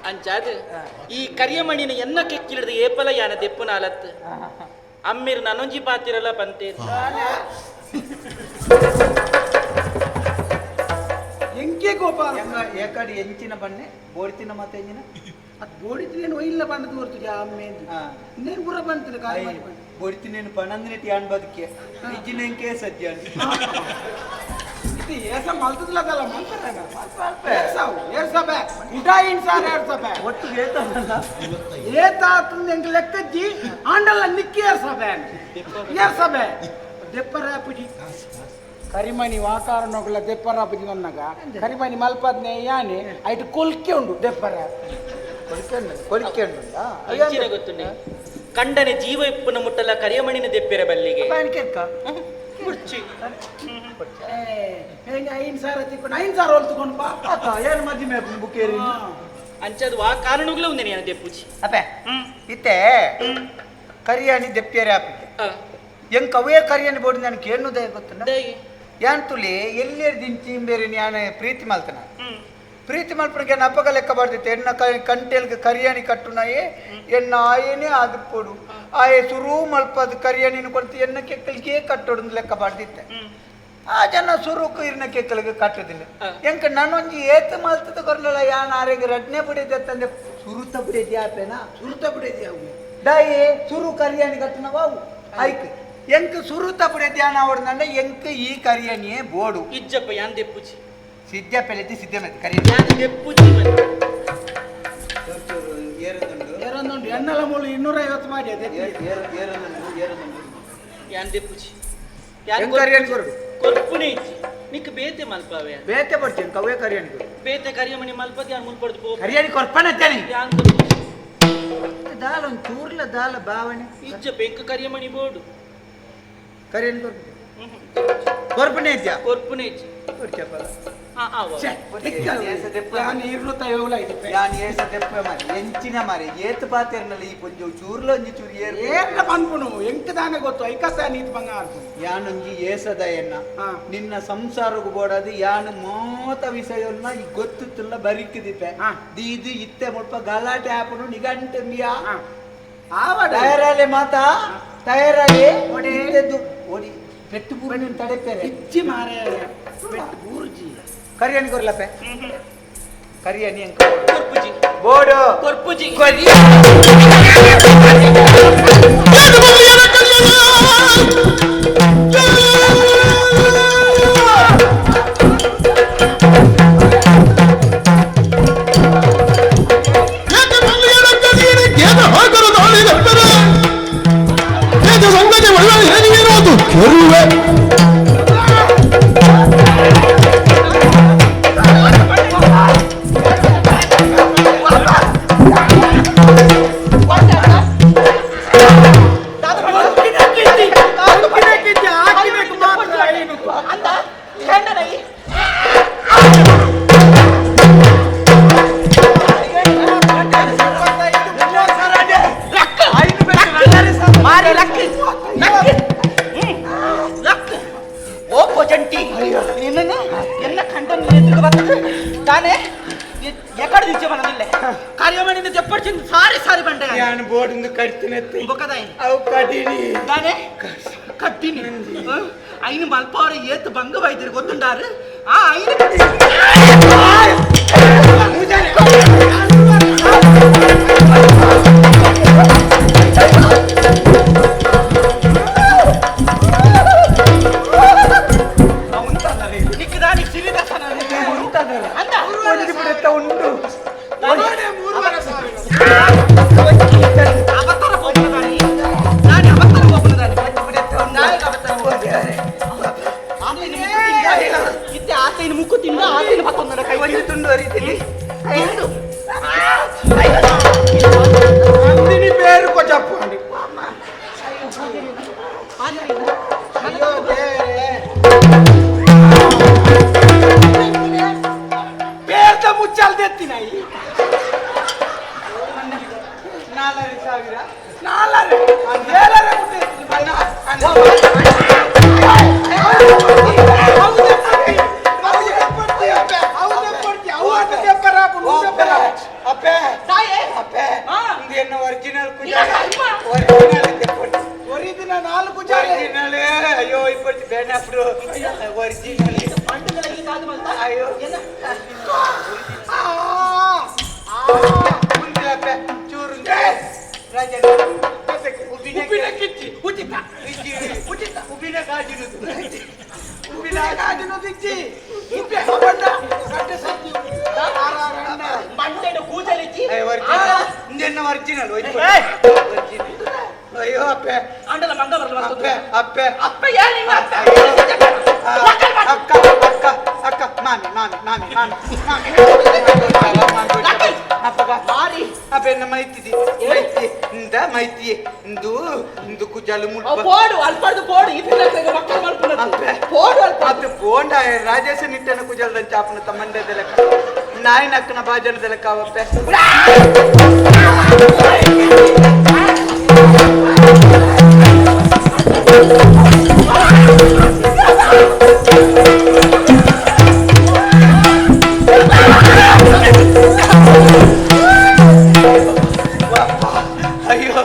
ಅಂಚಾದ ಈ ಕರಿಯಮಣಿನ ಎನ್ನ ಕೆಕ್ಕಿಳಿದ ಏಪಲ ಯಾನ ದೆಪ್ಪುನ ಅಲತ್ತು ಅಮ್ಮಿರ್ ನನೊಂಜಿ ಪಾತಿರಲ್ಲ ಪಂತೇರು. ಎಂಕೆ ಗೋಪಾಲ ಏಕಡಿ ಎಂಚಿನ ಬಣ್ಣೆ ಬೋಡಿತಿನ ಮತ್ತೆ ಎಂಜಿನ ಅದು ಬೋಡಿತಿನೇನು ಒಯ್ಯಿಲ್ಲ ಬಣ್ಣದ ಹೊರ್ತು ಅಮ್ಮೆ ನೇನು ಪೂರ ಬಂತು ಕಾಯಿ. ಬೋಡಿತಿನೇನು ಪಣಂದಿನ ಯಾನ್ ಬದುಕೆ ಇಜ್ಜಿನ ಎಂಕೆ ಸಜ್ಜ. ಇದು ಏಸ ಮಲ್ತದಲ್ಲ ಮಲ್ತಾರ ಏರ್ಸಾವು ಏರ್ಸಬೆ ಉಟಾಯಿನ್ ಸಾರ್ ಏರ್ಸಬೆ ಒಟ್ಟು ಏತಲ್ಲ ಏತಾತಂದು ಎಂಕ್ ಲೆಕ್ಕಜ್ಜಿ ಆಂಡಲ್ಲ ನಿಕ್ಕಿ ಏರ್ಸಬೆ ಏರ್ಸಬೆ ದೆಪ್ಪರ ಪುಜಿ ಕರಿಮಣಿ ವಾಕಾರಣಗಳ ದೆಪ್ಪರ ಪುಜಿ ನನ್ನಗ ಕರಿಮಣಿ ಮಲ್ಪದ್ನೆ ಯಾನೆ ಐಟ್ ಕೊಲ್ಕೆ ಉಂಡು ದೆಪ್ಪರ. ಕೊಲಿಕೆ ಉಂಡು. ಅಂಚಿನ ಗೊತ್ತುಂಡೆ ಕಂಡನೆ ಜೀವ ಇಪ್ಪುನ ಮುಟ್ಟಲ ಕರಿಯಮಣಿನ ದೆಪ್ಪಿರ ಬಲ್ಲಿಗೆ. ಮುರ್ಚಿ ಐನ್ ಸಾರ ತಿಕ್ಕೊಂಡು ಐನ್ ಸಾರ ಹೊಲ್ತುಕೊಂಡು ಬಾ. ಏನು ಮದಿಮೆ ಬುಕ್ಕೇರಿ. ಅಂಚದು ಆ ಕಾರಣಗಳು ಒಂದೇನೆ ಯಾನ ದೆಪ್ಪುಜಿ. ಅಪ್ಪೆ ಇತ್ತೆ ಕರಿಯಾಣಿ ದೆಪ್ಪಿಯರೆ ಆಪಿಗೆ ಎಂಕ್ ಅವೇ ಕರಿಯಾಣಿ ಬೋಡಿ ನಾನು ಕೇಳುವುದೇ ಗೊತ್ತುಂಡ. ಯಾನ್ ತುಲಿ ಎಲ್ಲೇರ್ ದಿಂಚಿ ಬೇರೆ ನಾನು ಪ್ರೀತಿ ಮಲ್ತನ. ಪ್ರೀತಿ ಮಲ್ಪನಿಗೆ ಅಪ್ಪಗ ಲೆಕ್ಕ ಬಾರ್ದಿತ್ತು. ಎನ್ನ ಕಂಟೆಲ್ಗೆ ಕರಿಯಾಣಿ ಕಟ್ಟುನಾಯೆ ಎನ್ನ ಆಯೇನೇ ಆದುಪ್ಪೊಡು ಆಯೆ ಸುರು ಮಲ್ಪದು ಕರಿಯಾಣಿನ ಕೊಡ್ತು ಎನ್ನ ಕೆಕ್ಕಲಿಗೆ ಕಟ್ಟೋಡು ಲೆಕ್ಕ ಬಾರ್ದಿತ್ತೆ. ಆ ಜನ ಸುರುಕು ಇರ್ನ ಕೆಕ್ಕಲಿಗೆ ಕಟ್ಟುದಿಲ್ಲ. ಎಂಕ ನಾನೊಂಜಿ ಏತ್ ಮಲ್ತದ ಕೊರ್ಲಲ್ಲ ಯಾನ್ ಆರೆಗೆ ರಡ್ನೆ ಬಿಡಿದೆ ಸುರುತ ಬಿಡಿದೆ ಆಪೇನಾ ಸುರುತ ಬಿಡಿದೆ ಅವು ದಾಯೆ ಸುರು ಕರಿಯಾಣಿ ಕಟ್ಟುನವ ಅವು ಐಕ್ ಎಂಕ್ ಸುರುತ ಬಿಡಿದೆ ಯಾನ್ ಅವಡ್ನಂಡ ಎಂಕ್ ಈ ಕರಿಯಾಣಿಯೇ ಬೋಡು. ಇಜ್ಜಪ್ಪ ಯಾನ್ ದೆಪ್ಪುಜಿ. ಸಿದ್ಧ ಪೆಲೆತಿ ಸಿದ್ಧ ಮೆತ್ತೆ ಕರಿಯಾಣಿ ಯಾನ್ ದೆಪ್ಪುಜಿ. ಏರೊಂದುಂಡು ಎಣ್ಣೆಲ ಮೂಲು 250 ಮಾಡಿ ಅದೇ. ಯಾನ್ ದೆಪ್ಪುಜಿ. ಎಂಕ್ ಕರಿಯಾಣಿ ಕೊರಡು. ಕೊರ್ಪುನೆ ಇಜ್ಜಿ ನಿಕ್ ಬೇತೆ ಮಲ್ಪಾವೆ. ಬೇತೆ ಬರ್ತೀನಿ ಕವೇ ಕರಿಯಾಣಿ ಕೊರು. ಬೇತೆ ಕರಿಯಮಣಿ ಮಲ್ಪದ ಯಾನ್ ಮುಲ್ಪಡ್ದು ಪೋ. ಕರಿಯಾಣಿ ಕೊರ್ಪಣತ್ತೇನೆ ಯಾನ್ ಕೊರ್ಪುಜಿ. ದಾಲ ದಾಲ ಚೂರ್ಲ ದಾಲ ಭಾವನೆ ಇಜ್ಜ ಬೆಂಕ ಕರಿಯಮಣಿ ಬೋಡು ಕರಿಯನ್ ಕೊರ್ಪುನೆ ಇಜ್ಜ ಕೊರ್ಪುನೆ ಇಜ್ಜ ಎಂಚಿನ ಮಾರೆ ಏತ್ ಪಾತೆರ್ನಲ್ಲ ಈ ಪೊಂಜು ಚೂರ್ಲ ಒಂಜಿ ಚೂರು ಏರ್ನ ಪನ್ಪುನು ಎಂಕ್ ದಾನೆ ಗೊತ್ತು ಐಕಸ ನೀತ್ ಬಂಗ ಯಾನೊಂಜಿ ಏಸದಯನ್ನ ನಿನ್ನ ಸಂಸಾರಗು ಬೋಡದು ಯಾನು ಮಾತ ವಿಷಯನ್ನ ಈ ಗೊತ್ತುತ್ತಲ್ಲ ಬರಿಕಿದಿಪ್ಪೆ ದೀದು ಇತ್ತೆ ಮುಲ್ಪ ಗಲಾಟೆ ಆಪುನು ನಿಗಂಟು ಮಿಯಾ ತಯಾರಾಲೆ ಮಾತಾ ತಯಾರಾಲೆ ಓಡಿ ಪೆಟ್ಟು ಪೂರ್ಣ ತಡೆಪೇರೆ ಇಜ್ಜಿ ಮಾರೆ ಪೆಟ್ಟು ಬೂರ್ಜಿ ಕರಿಯಣಿ ಕೊರ್ಲಪ್ಪೆ ಕರಿಯಣಿ ಅಂಕ ಕೊರ್ಪುಜಿ ಬೋಡು ಕೊರ್ಪುಜಿ ಕೆರುವೆ ಕಟ್ಟಿನಿ ಐನು ಮಲ್ಪವರ ಏತ್ ಬಂಗ ವೈದ್ಯರು ಗೊತ್ತುಂಡಾರು ಆ ಐನು ಉಂಟು ನಂದಿನಿ పేరు చెప్పండి. పేరుతో ముచ్చాలు తెత్తినాయి. 4,500 నాలుగు ఏలరే ರಾಜೇಶ ನಿಟ್ಟನ ಕುಜಲ್ದ ಚಾಪನ ತಮ್ಮಂಡದೆಲಕ ನಾಯಿನಕ್ಕನ ಬಾಜನದೆಲಕ ಅವಪ್ಪೆ ಅಯ್ಯೋ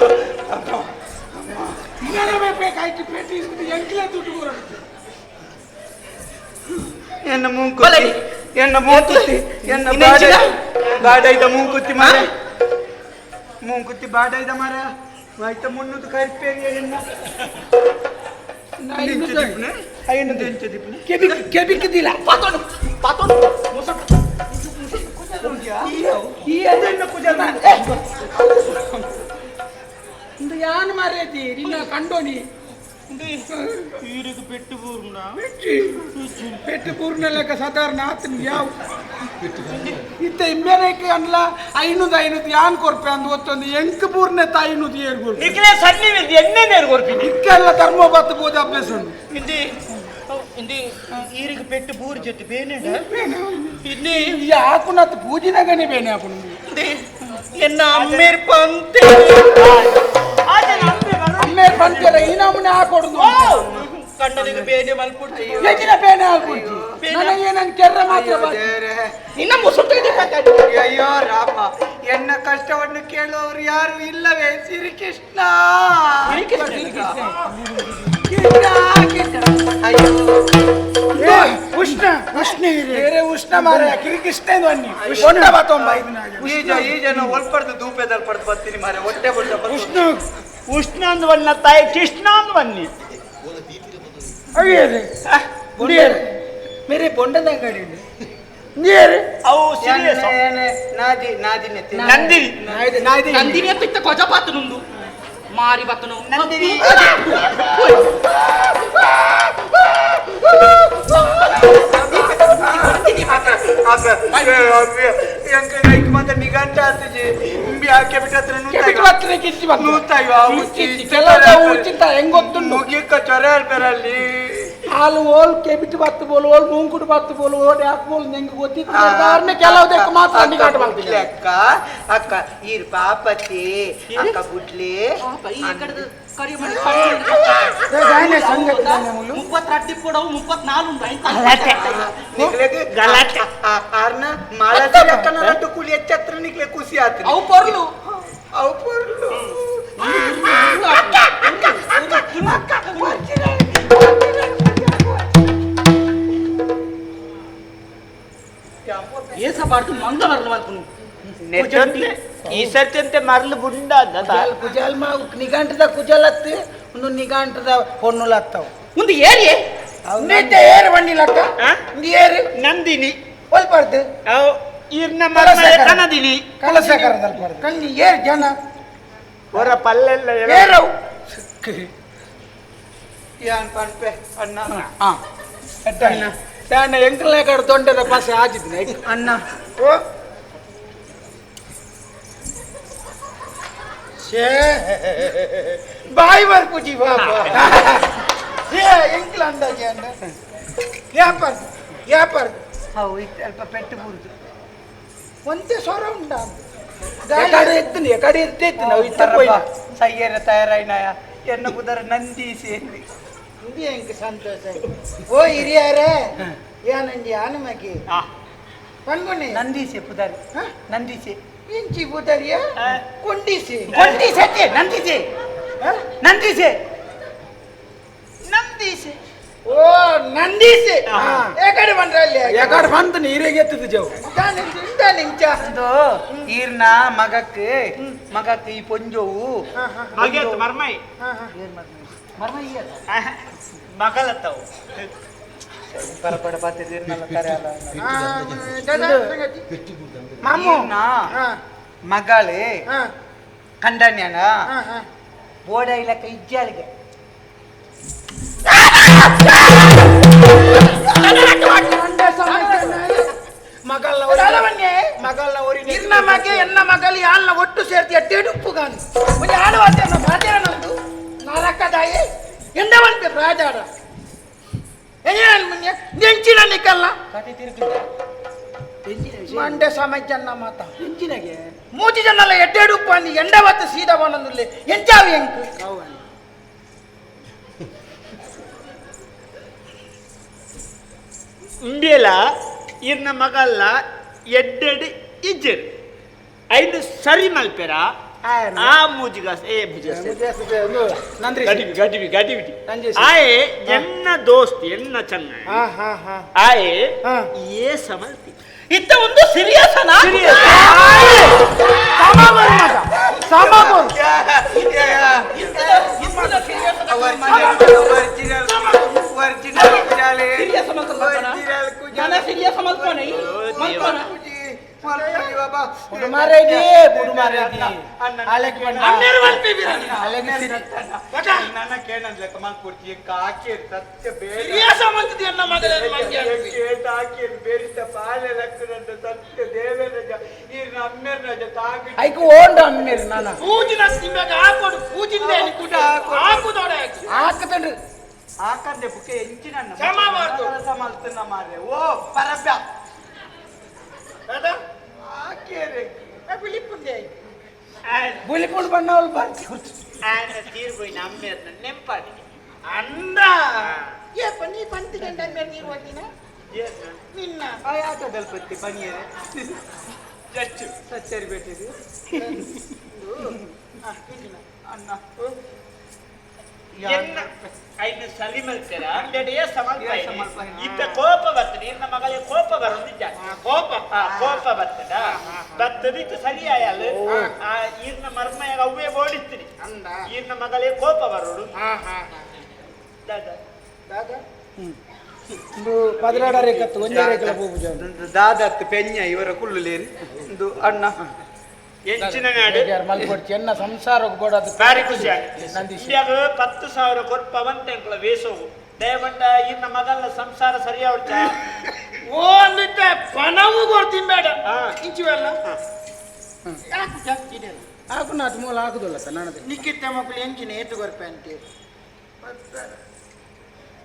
ಎನ್ನ ಮೂಂಕುತ್ತಿ ಎನ್ನ ಮೂಂಕುತ್ತಿ ಎನ್ನ ಬಾಡೈದ ಮೂಂಕುತ್ತಿ ಮಾರ ಮೂಂಕುತ್ತಿ ಬಾಡೈದ ಮಾರ ಆಯ್ತ ಮುನ್ನೂರು ಕರಿಪೇರಿ ಎನ್ನ ಕೆಬಿಕ್ಕಿದ್ದಿಲ್ಲ ಯಾನ್ ಮಾರೇತಿ ನಿನ್ನ ಕಂಡೋನಿ ಈರಿಗೆ ಪೆಟ್ಟು ಪೂರ್ಣ ಪೆಟ್ಟು ಪೂರ್ಣ ಲೆಕ್ಕ ಸಾಧಾರಣ ಆತನ ಯಾವ ಇತ್ತ ಇಮ್ಮೇರಕ್ಕೆ ಅನ್ಲ 500 500 ಯಾನ್ ಕೊರ್ಪೆ ಅಂದ್ ಒತ್ತೊಂದು ಎಂಕ್ ಪೂರ್ಣೆ 500 ಏರ್ ಕೊರ್ಪೆ ನಿಕ್ಲೆ ಸನ್ನಿ ಎಣ್ಣೆ ನೇರು ಕೊರ್ಪಿನಿ ಇಕ್ಕೆಲ್ಲ ಧರ್ಮ ಬತ್ತು ಪೂಜೆ ಅಭ್ಯಾಸ ಉಂಟು ಇಂದಿ ಇಂದಿ ಈರಿಗೆ ಪೆಟ್ಟು ಬೂರು ಜೊತೆ ಬೇನೆ ಇಲ್ಲಿ ಹಾಕುನತ್ ಪೂಜಿನಗನೆ ಬೇನೆ ಹಾಕುನು ಇಂದಿ ಎನ್ನ ಅಮ್ಮೇರ್ ಪಂತೆ ಅಮ್ಮೇರ್ ಪಂತೆರ ಈ ನಮೂನೆ ಹಾಕೊಡುದು ಕಣ್ಣನಿಗೆ ಬೇನೆ ಮಲ್ಪುಡ್ತಿ ಹೆಚ್ಚಿನ ಬೇನೆ ಹಾಕೊಡ್ತಿ ನನಗೆ ನನ್ನ ಕೆರ್ರ ಮಾತ್ರ ನಿನ್ನ ಮುಸುಟ್ಟಿಗೆ ಅಯ್ಯೋ ರಾಮ, ಎನ್ನ ಕಷ್ಟವನ್ನು ಕೇಳುವವರು ಯಾರು ಇಲ್ಲವೇ? ಶ್ರೀಕೃಷ್ಣ ಅಯ್ಯೋ ಉಷ್ಣ ಉಷ್ಣ ಬೇರೆ ಉಷ್ಣ ಮಾರ ಕಿರಿಕೃಷ್ಣ ಇದು ಅನ್ನಿ ಉಷ್ಣ ಬಾತೊಂಬ ಈ ಜನ ಒಲ್ಪಡ್ದು ದೂಪೆದಲ್ಲಿ ಪಡ್ದು ಬರ್ತೀನಿ ಮಾರೆ ಹೊಟ್ಟೆ ಬಡ್ಡ ಉಷ್ಣ ಉಷ್ಣ ಅಂದ್ ಬನ್ನ ತಾಯಿ ಕೃಷ್ಣ ಅಂದ್ ಬನ್ನಿ ಅಯ್ಯೇ ಮೇರೆ ಬೊಂಡದ ಅಂಗಡಿ ನೀರು ಅವು ಸೀರಿಯಸ್ ನಾದಿ ನಾದಿ ನಂದಿನಿ ನಂದಿನಿ ಅಂತ ಇತ್ತ ಕೊಜ ಪಾತನುಂದು ಮಾರಿ ಬತ್ತನು ನಂದಿನಿ ನಿಗಂಟ ಆತಜಿ ಮುಗಿಯಕ್ಕ ಚೊರೆ ಅಲ್ಪೆರಲ್ಲಿ ಹಾಲು ಓಲ್ ಕೆಬಿಟ್ಟು ಬತ್ತು ಬೋಲು ಓಲ್ ಮೂಂಕುಡು ಬತ್ತು ಬೋಲು ಓಡ್ ಯಾಕೆ ಬೋಲ್ ನಿಂಗೆ ಗೊತ್ತಿತ್ತು ಕೆಲವುದಕ್ಕೆ ಮಾತ್ರ ನಿಗಾಟ ಮಾಡ್ತಿಲ್ಲ ಅಕ್ಕ ಅಕ್ಕ ಈರ್ ಪಾಪತಿ ಅಕ್ಕ ಬುಡ್ಲಿ ಮುಪ್ಪತ್ತೆರಡು ಕೊಡವು 34 ಗಲಾಟೆ ಆರ್ನ ಮಾಲಸಿ ಅಕ್ಕನ ರಡ್ಡು ಕೂಲಿ ಹೆಚ್ಚತ್ರ ನಿಕ್ಲೆ ಖುಷಿ ಆತ್ರಿ ಅವು ಪೊರ್ಲು ಅವು ಪೊರ್ಲು ಏಸಬಾರ್ದು ಮಂಗ ಮರಲು ಮಲ್ಪುನು ಈ ಸರ್ತಿ ಮರಲು ಬುಂಡ ಕುಜಾಲ್ ಮಾ ನಿಗಂಟದ ಕುಜಾಲ್ ಹತ್ತಿ ಒಂದು ನಿಗಂಟದ ಹೊನ್ನುಲ ಹತ್ತವು ಒಂದು ಏರಿಯೇ ನಿದ್ದೆ ಏರು ಬಂಡಿಲಕ್ಕ ಏರು ನಂದಿನಿ ಒಲ್ಬಾರ್ದು ಇರ್ನ ಕನದಿನಿ ಕಲಸಕರದಲ್ಬಾರ್ದು ಕಣ್ಣಿ ಏರು ಜನ ಹೊರ ಪಲ್ಲೆಲ್ಲ ಏರವು ಯಾನ್ ಪನ್ಪೆ ಅಣ್ಣ ಅಣ್ಣ ಎಂಕಲ್ನೇ ಕಡೆ ದೊಂಡೆದ ಪಾಸೆ ಆಜಿದ್ನ ಅಣ್ಣ ಓ ಶೇ ಬಾಯಿ ಬರ್ಪುಜಿ ಬಾಬಾ ಏ ಎಂಕಲ ಅಂದಾಜೆ ಅಣ್ಣ ಯಾಪರ್ದು ಯಾಪರ್ದು how ಅಲ್ಪ ಪೆಟ್ಟು ಬುರುದು ಒಂದೇ ಸೊರ ಉಂಡ ಎಕಡೆ ಎತ್ತಿನ ಎಕಡೆ ಎತ್ತಿ ನಾವು ಇತ್ತ ಪೋಯ್ನ ಸಯ್ಯರ ತಯಾರಾಯ್ನಾಯ ಎನ್ನ ಕುದರ ನಂದಿ ಸೇರಿ ಎಂಕ್ ಸಂತೋಷ ಓ ಹಿರಿಯರೇ ಏನಂಡಿ ಆನುಮಗಿ ಪನ್ಗುಣಿ ನಂದೀಸೆ ಪುದಾರಿ ನಂದೀಸೆ ಇಂಚಿ ಪುದರಿಯ ಕೊಂಡಿಸಿ ಕೊಂಡಿಸೆ ನಂದೀಸೆ ನಂದೀಸೆ ನಂದೀಸೆ ಓ ನಂದೀಸೆ ಎಕಡೆ ಬಂದ್ರೆ ಅಲ್ಲಿ ಎಕಡೆ ಬಂತು ನೀರಿಗೆ ಎತ್ತಿದ್ದು ಜವು ಇಂಚ ಅದು ಈರ್ನ ಮಗಕ್ಕೆ ಮಗಕ್ಕೆ ಈ ಪೊಂಜೋವು ಮರ್ಮೈ ಮಗಳತ್ತವು ಪರಪಡ ಪಾತಿರ್ನಲ್ಲ ಕರೆಯಲ್ಲ ಮಾಮು ಮಗಳೇ ಕಂಡನ್ಯನ ಬೋಡ ಇಲಕ್ಕ ಇಜ್ಜಾಳಿಗೆ ಇರ್ನ ಮಗೆ ಎನ್ನ ಮಗಲಿ ಯಾಲ್ನ ಒಟ್ಟು ಸೇರ್ತಿ ಅಡ್ಡೇಡುಪ್ಪು ಗಾನು ಒಂಜಿ ಆಳು ವಾದ್ಯನ ಬಾದ್ಯನ ನಂದು ನಾರಕ್ಕದಾಯಿ ಎಂಡವಂತೆ ಪ್ರಾಜಾಡ ಏನ್ ಮುನ್ಯ ನೆಂಚಿನ ನಿಕಲ್ಲ ಮಂಡೆ ಸಮಾಜನ್ನ ಮಾತ ಇಂಚಿನಗೆ ಮೂಜಿ ಜನಲ್ಲ ಎಡ್ಡೇಡುಪ್ಪು ಅಂದು ಎಂಡವತ್ತು ಸೀದವನಂದುಲ್ಲೆ ಎಂಚಾವು ಎಂಕು ಉಂಬಿಯಲ ಇರ್ನ ಮಗಲ್ಲ ಎಡ್ಡೆಡ್ ಇಜ್ಜೆರ್ ಐದು ಸರಿ ಮಲ್ಪೆರ ಆ ಮೂಜಿಗಾಸ್ ಏ ಮುಜಿಗಾಸ್ ನಂದ್ರಿ ಗಡಿಬಿ ಗಡಿಬಿ ಗಡಿಬಿಡಿ ನಂಜೇಶ್. ಆಯೆ ಎನ್ನ ದೋಸ್ತಿ ಎನ್ನ ಚಂಗ ಆಯೆ ಏ ಸಮಲ್ತಿ ಇತ್ತ ಒಂದು ಸೀರಿಯಸ್ ಸಾಮಾಗೋಲ್ ಒರಿಜಿನಲ್ ಒರಿಜಿನಲ್ ಕುಜಾಲೆ ಸೀರಿಯಸ್ ಒರಿಜಿನಲ್ ಕುಜಾಲೆ ಸೀರಿಯಸ್ ಮಲ್ಪೋನೆ ಮಲ್ಪೋನ ಮಲ್ಪುಜಿ ಬುಡು ಮಾರೇದಿ ಅಲೆಕ್ ಅಮ್ಮೇರು ಮಲ್ಪಿ ಬಿರನಿ. ಅಲೆಗ್ ಸಿರಿ. ನನ್ನ ಕೇಳನ್ಲೆಕ್ಕ ಮಲ್ಪುರ್ತಿ ಕಾಕೇರ್ ಸತ್ಯ ಬೇಡ ಸೀರಿಯಸ್ ಮಂತಿದ್ದಿ ಅನ್ನ ಮಗಲೇನು ಮಂಗೆ ಅನ್ಪಿ. ಕೇಟ ಹಾಕೇರು ಬೇರಿತ ಪಾಲೆ ಲಕ್ಕದಂತ ಸತ್ಯ ದೇವರ ಈರ್ನ ಅಮ್ಮೇರ್ನ ತಾಗಿ ಐಕು ಓಂಡ ಅಮ್ಮೇರು ನಾನ ಪೂಜಿನ ತಿಂಬಾಗ ಹಾಕೋಡು ಪೂಜಿಂದ ಹಾಕುದ, ಹಾಕೋಡು. ಹಾಕುದೋಡೆ ಹಾಕಿ. ಹಾಕತಂಡ್ರಿ ಆಕಂದೆ ಬುಕ್ಕೆ ಎಂಚಿನ ಕ್ಷಮ ಮಾಡ್ತು. ಕೆಲಸ ಮಾರ್ರೆ ಓ ಪರಬ್ಯ ಬೇಡ? ಆಕೇರೆ ಆ ಬಿಳಿಪುಂಡೆ. ಬುಲಿಪುಂಡು ಬಣ್ಣವಳು ಬರ್ತಿ ಆಯನ ತೀರ್ಪು ನಮ್ಮೇರ್ನ ನೆಂಪಾದಿಗೆ ಅಂದ ಏಪ ನೀ ಪಂತಿ ಗಂಡ ಮೇಲೆ ನೀರು ಹೋಗಿನ ನಿನ್ನ ಆ ಆಟದಲ್ಪತ್ತಿ ಬನಿಯರೆ ಜಸ್ಟ್ ಸಚ್ಚರಿ ಬೇಟಿರಿ ಅಣ್ಣ ಎನ್ನ ಐನು ಸರಿ ಮಲ್ತೆರ ಅಂಗಡಿಯ ಏ ಸಮಲ್ಪ ಇತ್ತ ಕೋಪ ಬರ್ತದೆ ಇನ್ನ ಮಗಳಿಗೆ ಕೋಪ ಬರೋದಿದ್ದ ಕೋಪ ಕೋಪ ಬರ್ತದ ಬರ್ತದ ಇತ್ತು ಸರಿ ಆಯಲ್ಲ ಆ ಈರ್ನ ಮರ್ಮಯಾಗ ಅವ್ವೇ ಬೋಡಿಸ್ತೀನಿ ಅಂದ ಈರ್ನ ಮಗಳೇ ಕೋಪ ಬರೋಡು ಹಾ ಹಾ ಹಾ ದಾದ ದಾದ ಒಂದು ಪದಿನಾಡ ರೇಖತ್ತು ಒಂದೇ ರೇಖಲ ಪೂಜೆ ದಾದತ್ ಪೆഞ്ഞ ಇವರ ಕುಳ್ಳುಲೇರಿ ಒಂದು ಅಣ್ಣ ಎಂಚಿನ ನಾಡು ಮಲ್ಕೊಡ್ಚಿ ಎನ್ನ ಸಂಸಾರಕ್ಕೆ ಬೋಡದು ಭಾರಿ ಖುಷಿ ಆಗಿದೆ ನಂದೀಶ್. ಇಂಡಿಯಾಗ 10,000 ಕೊರ್ಪ ಅವಂತೆಂಕುಲ ವೇಸೋಗು ದಯವಂಡ ಇನ್ನ ಮಗಲ್ಲ ಸಂಸಾರ ಸರಿಯಾವಡ್ಚ ಓ ಅಂದಿದ್ದ ಪಣವು ಕೊಡ್ತೀನಿ ಬೇಡ ಹಾ. ಇಂಚುವಲ್ಲ ಯಾಕೆ ಜಾಸ್ತಿ ಇದೆ ಹಾಕು ನಾತು ಮೂಲ ಹಾಕುದಿಲ್ಲ ಸರ್ ನಾನು ನಿಕ್ಕಿತ್ತ ಮಕ್ಕಳು ಎಂಚಿನ ಏತು ಕೊರ್ಪೆ ಅಂತೀರಿ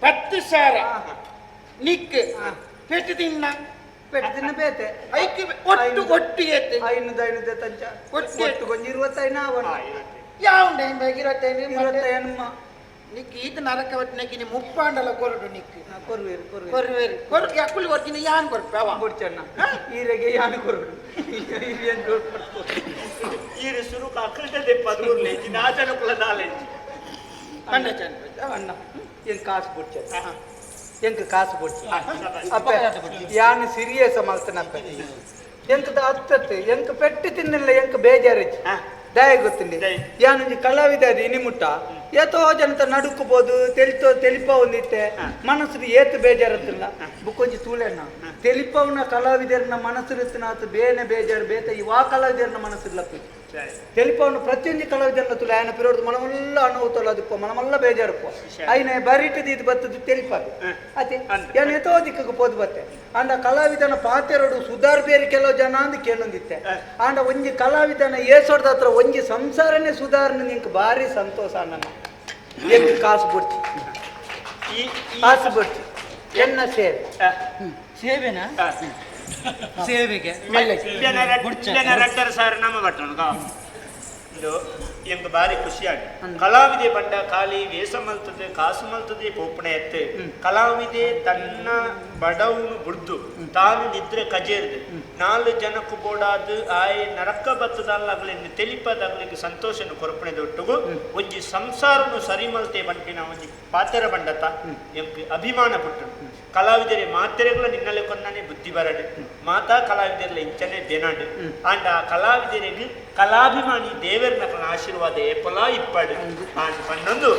10,000 ನಿಕ್ ಪೆಟ್ಟು ತಿನ್ನ ಪೆಟ್ಟು ತಿನ್ನ ಬೇತೆ ಐಕ್ ಒಟ್ಟು ಒಟ್ಟು ಏತು ಐನೂರು ಐನೂರು ತಂಚ ಒಟ್ಟು ಒಟ್ಟು ಕೊಂಚ ಇರುವತ್ತೈನ ಅವನ ಯಾವ ಇರತ್ತೈನು ಇರುವತ್ತೈನಮ್ಮ ನಿಕ್ ಈತ ನರಕ ಒಟ್ಟಿನಕ್ಕೆ ನೀ ಮುಪ್ಪಾಂಡಲ ಕೊರಡು ನಿಕ್ ಕೊರುವೇರು ಕೊರುವೇರು ಕೊರುವೇರು ಕೊರು ಯಾಕುಲ್ ಕೊರ್ತೀನಿ ಯಾನ್ ಕೊರ್ಪೆ ಅವ ಕೊಡ್ಚಣ್ಣ ಈರೆಗೆ ಯಾನು ಕೊರುಡು ಈರೆಗೆ ಈರು ಸುರುಕ ಅಕೃತ ಪದೂರ್ಲೆ ನಾಚನ ಕುಲ ನಾಲೆಂಚಿ ಕಂಡ ಚಂದ ಅಣ್ಣ ಎಂಕ್ ಕಾಸು ಕೊಡ್ಚ ಎಂಕ್ ಕಾಸು ಕೊಡ್ಚ ಅಪ್ಪ ಯಾನು ಸೀರಿಯಸ್ ಮಲ್ತನಪ್ಪ ಎಂಕ್ ಅತ್ತತ್ತು ಎಂಕ್ ಪೆಟ್ಟು ತಿನ್ನಿಲ್ಲ ಎಂಕ್ ಬೇಜಾರಿಚ್ಚು ದಯ ಗೊತ್ತಿಲ್ಲ ಯಾನೊಂಜಿ ಕಲಾವಿದ ಅದು ಇನಿ ಮುಟ್ಟ ಏತೋ ಜನತ ನಡುಕಬೋದು ತೆಲಿತೋ ತೆಲಿಪ ಒಂದಿತ್ತೆ ಮನಸ್ಸು ಏತು ಬೇಜಾರತ್ತಿಲ್ಲ ಬುಕ್ಕೊಂಜಿ ತೂಳೆಣ್ಣ ತೆಲಿಪವನ ಕಲಾವಿದರನ್ನ ಮನಸ್ಸಿರುತ್ತಿನ ಬೇನೆ ಬೇಜಾರು ಬೇತ ಇವಾ ಕಲಾವಿದರನ್ನ ಮನಸ್ಸಿಲ್ಲಪ್ಪ ತೆಲಿಪವನು ಪ್ರತಿಯೊಂದು ಕಲಾವಿದರನ್ನ ತುಲೆ ಆಯನ ಪಿರೋಡ್ದು ಮನಮಲ್ಲ ಅನುಭವತಲ್ಲ ಅದಪ್ಪ ಮನಮಲ್ಲ ಬೇಜಾರಪ್ಪ ಆಯ್ನ ಬರಿಟದ ಇದು ಬತ್ತದು ತೆಲಿಪಾದು ಅದೇ ಏನು ಎತೋ ದಿಕ್ಕಕ್ಕೆ ಪೋದು ಬತ್ತೆ ಅಂಡ ಕಲಾವಿದನ ಪಾತೆರಡು ಸುಧಾರ್ ಬೇರೆ ಕೆಲವು ಜನ ಅಂದ್ ಕೇಳೊಂದಿತ್ತೆ ಆಂಡ ಒಂಜಿ ಕಲಾವಿದನ ಏಸೋಡ್ದ ಹತ್ರ ಒಂಜಿ ಸಂಸಾರನೇ ಸುಧಾರಣೆ ನಿಂಗೆ ಭಾರಿ ಸಂತೋಷ ಅಣ್ಣನ ಎಂಕ್ ಕಾಸು ಬಿಡ್ತಿ ಕಾಸು ಬಿಡ್ತಿ ಎನ್ನ ಸೇವೆ ಸೇವೆನಾ ಸೇವೆಗೆ ರಟ್ಟರ ಸಾರ್ ನಮ್ಮ ಬಟ್ಟಣ ಇದು ಎಂಕ್ ಬಾರಿ ಖುಷಿಯಾಗಿ ಕಲಾವಿದೆ ಬಂಡ ಖಾಲಿ ವೇಷ ಮಲ್ತದೆ ಕಾಸು ಮಲ್ತದೆ ಪೋಪಣೆ ಎತ್ತೆ ಕಲಾವಿದೆ ತನ್ನ ಬಡವನು ಬುಡ್ದು ತಾನು ನಿದ್ರೆ ಕಜೇರ್ದು ನಾಲ್ಕು ಜನಕ್ಕೂ ಬೋಡಾದು ಆಯ್ ನರಕ ಬತ್ತದಲ್ಲ ಅಗ್ಲಿಂದ ತೆಲಿಪದಾಗ್ಲಿಕ್ಕೆ ಸಂತೋಷನ ಕೊರಪಣೆ ದೊಟ್ಟುಗು ಒಂಜಿ ಸಂಸಾರನು ಸರಿ ಮಲ್ತೆ ಬಂಟಿನ ಒಂಜಿ ಪಾತೆರ ಬಂಡತ ಎಂಕ್ ಅಭಿಮಾನ ಪುಟ್ಟು ಕಲಾವಿದರೆ ಮಾತೆರೆಗಳ ನಿನ್ನಲೆ ಕೊಂದಾನೆ ಬುದ್ಧಿ ಬರಡು ಮಾತಾ ಕಲಾವಿದರ್ಲ ಇಂಚನೆ ಬೆನಾಡು ಆಂಡ ಆ ಕಲಾವಿದರಿಗೆ ಕಲಾಭಿಮಾನಿ ದೇವರನ ಆಶೀರ್ವಾದ ಏಪಲಾ ಇಪ್ಪಾಡು ಆಂಡ್ ಪನ್ನೊಂದು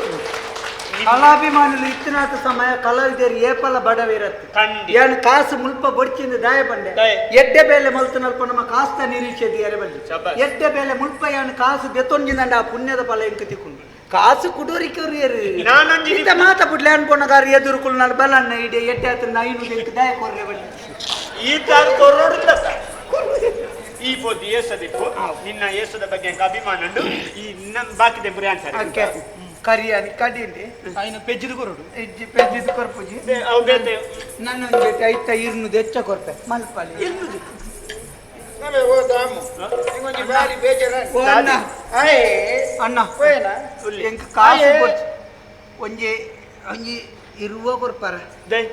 ಕಲಾಭಿಮಾನುಲು ಇತ್ತಿನಾಥ ಸಮಯ ಕಲಾವಿದರು ಏಪಲ ಬಡವಿರತ್ತೆ ಖಂಡಿತ. ಏನು ಕಾಸು ಮುಲ್ಪ ಬೊಡ್ಚಿಂದ ದಾಯ ಬಂಡೆ ದಾಯ. ಎಡ್ಡೆ ಬೇಲೆ ಮಲ್ತನಲ್ಪ ನಮ್ಮ ಕಾಸ್ತ ನಿರೀಕ್ಷೆ ದಿಯರೆ ಬಲ್ಲಿ ಶಬ್ಬಾಸ್. ಎಡ್ಡೆ ಬೇಲೆ ಮುಲ್ಪ ಏನು ಕಾಸು ದೆತ್ತೊಂಜಿಂದಂಡ ಆ ಪುಣ್ಯದ ಫಲ ಎಂಕ ತಿಕ್ಕೊಂಡು ಕಾಸು ಕುಡೋರಿಕೆವ್ರು ಏರು ನಾನೊಂಜಿ ಇಂತ ಮಾತ ಬುಡ್ಲೆ ಅನ್ಪೊನಗಾರ ಎದುರು ಕುಲ್ನಾಡು ಬಲಣ್ಣ ಇಡೆ ಎಡ್ಡೆ ಆತ ಐನೂರು ಎಂಕ ದಾಯ ಕೊರ್ರೆ ಬಲ್ಲಿ ಈ ತಾರು ಕೊರೋಡುಲ್ಲ ಈ ಪೋದು ಏಸದಿಪ್ಪು ನಿನ್ನ ಏಸದ ಬಗ್ಗೆ ಎಂಕ್ ಅಭಿಮಾನ ಉಂಡು ಈ ನನ್ನ ಬಾಕಿದೆ ಬುರಿ ಆನ್ಸರ್ ಅಕ್ಕೆ ಕರಿಯಾನಿ ಕಡಿಂಡಿ ఆయన పెజ్జిది కొరడు ಇಜ್ಜಿ ಪೆಜ್ಜಿದ್ ಕೊರ್ಪುಜಿ ಅವು ಬೇತೆ ನನ್ನ ಜೊತೆ ಐತ ಇರ್ನು ದೆಚ್ಚ ಕೊರ್ಪೆ ಮಲ್ಪಲಿ ನಾವೇ ಹೋದಾಮು ಇಂಗೊಂಜಿ ಬಾರಿ ಬೇಜಾರ ಓ ಅಣ್ಣ ಆಯೇ ಅಣ್ಣ ಹೋಯನಾ ಎಂಕ್ ಕಾಸು ಆಯೇ. ಕೊರ್ಚು ಒಂಜಿ ಒಂಜಿ ಇರುವ ಕೊರ್ಪಾರ ದೈ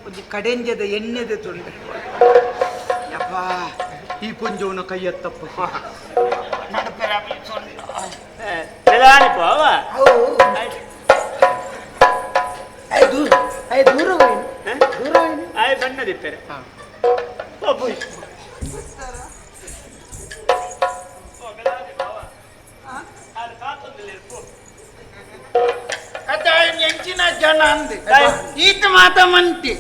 ಒಂಜಿ ಕಡೆಂಜದ ಎಣ್ಣೆದ ತುಂಡೆ ಯಪ್ಪಾ ಈ ಪುಂಜವನ ಕೈಯ ತಪ್ಪು ನಿಧಾನಕ್ಕೆ ಅವ ದೂರ ದೂರ ಹೋಯ್ನು ದೂರ ಹೋಯ್ನು ಆಯ್ ಬಣ್ಣದಿಪ್ಪೆರೆ ಓ ಪುಯ್ ಅತ್ತ ಎಂಚಿನ ಜಾಗ ಜನ ಅಂದೆ ಈತ ಮಾತ ಮಂತಿ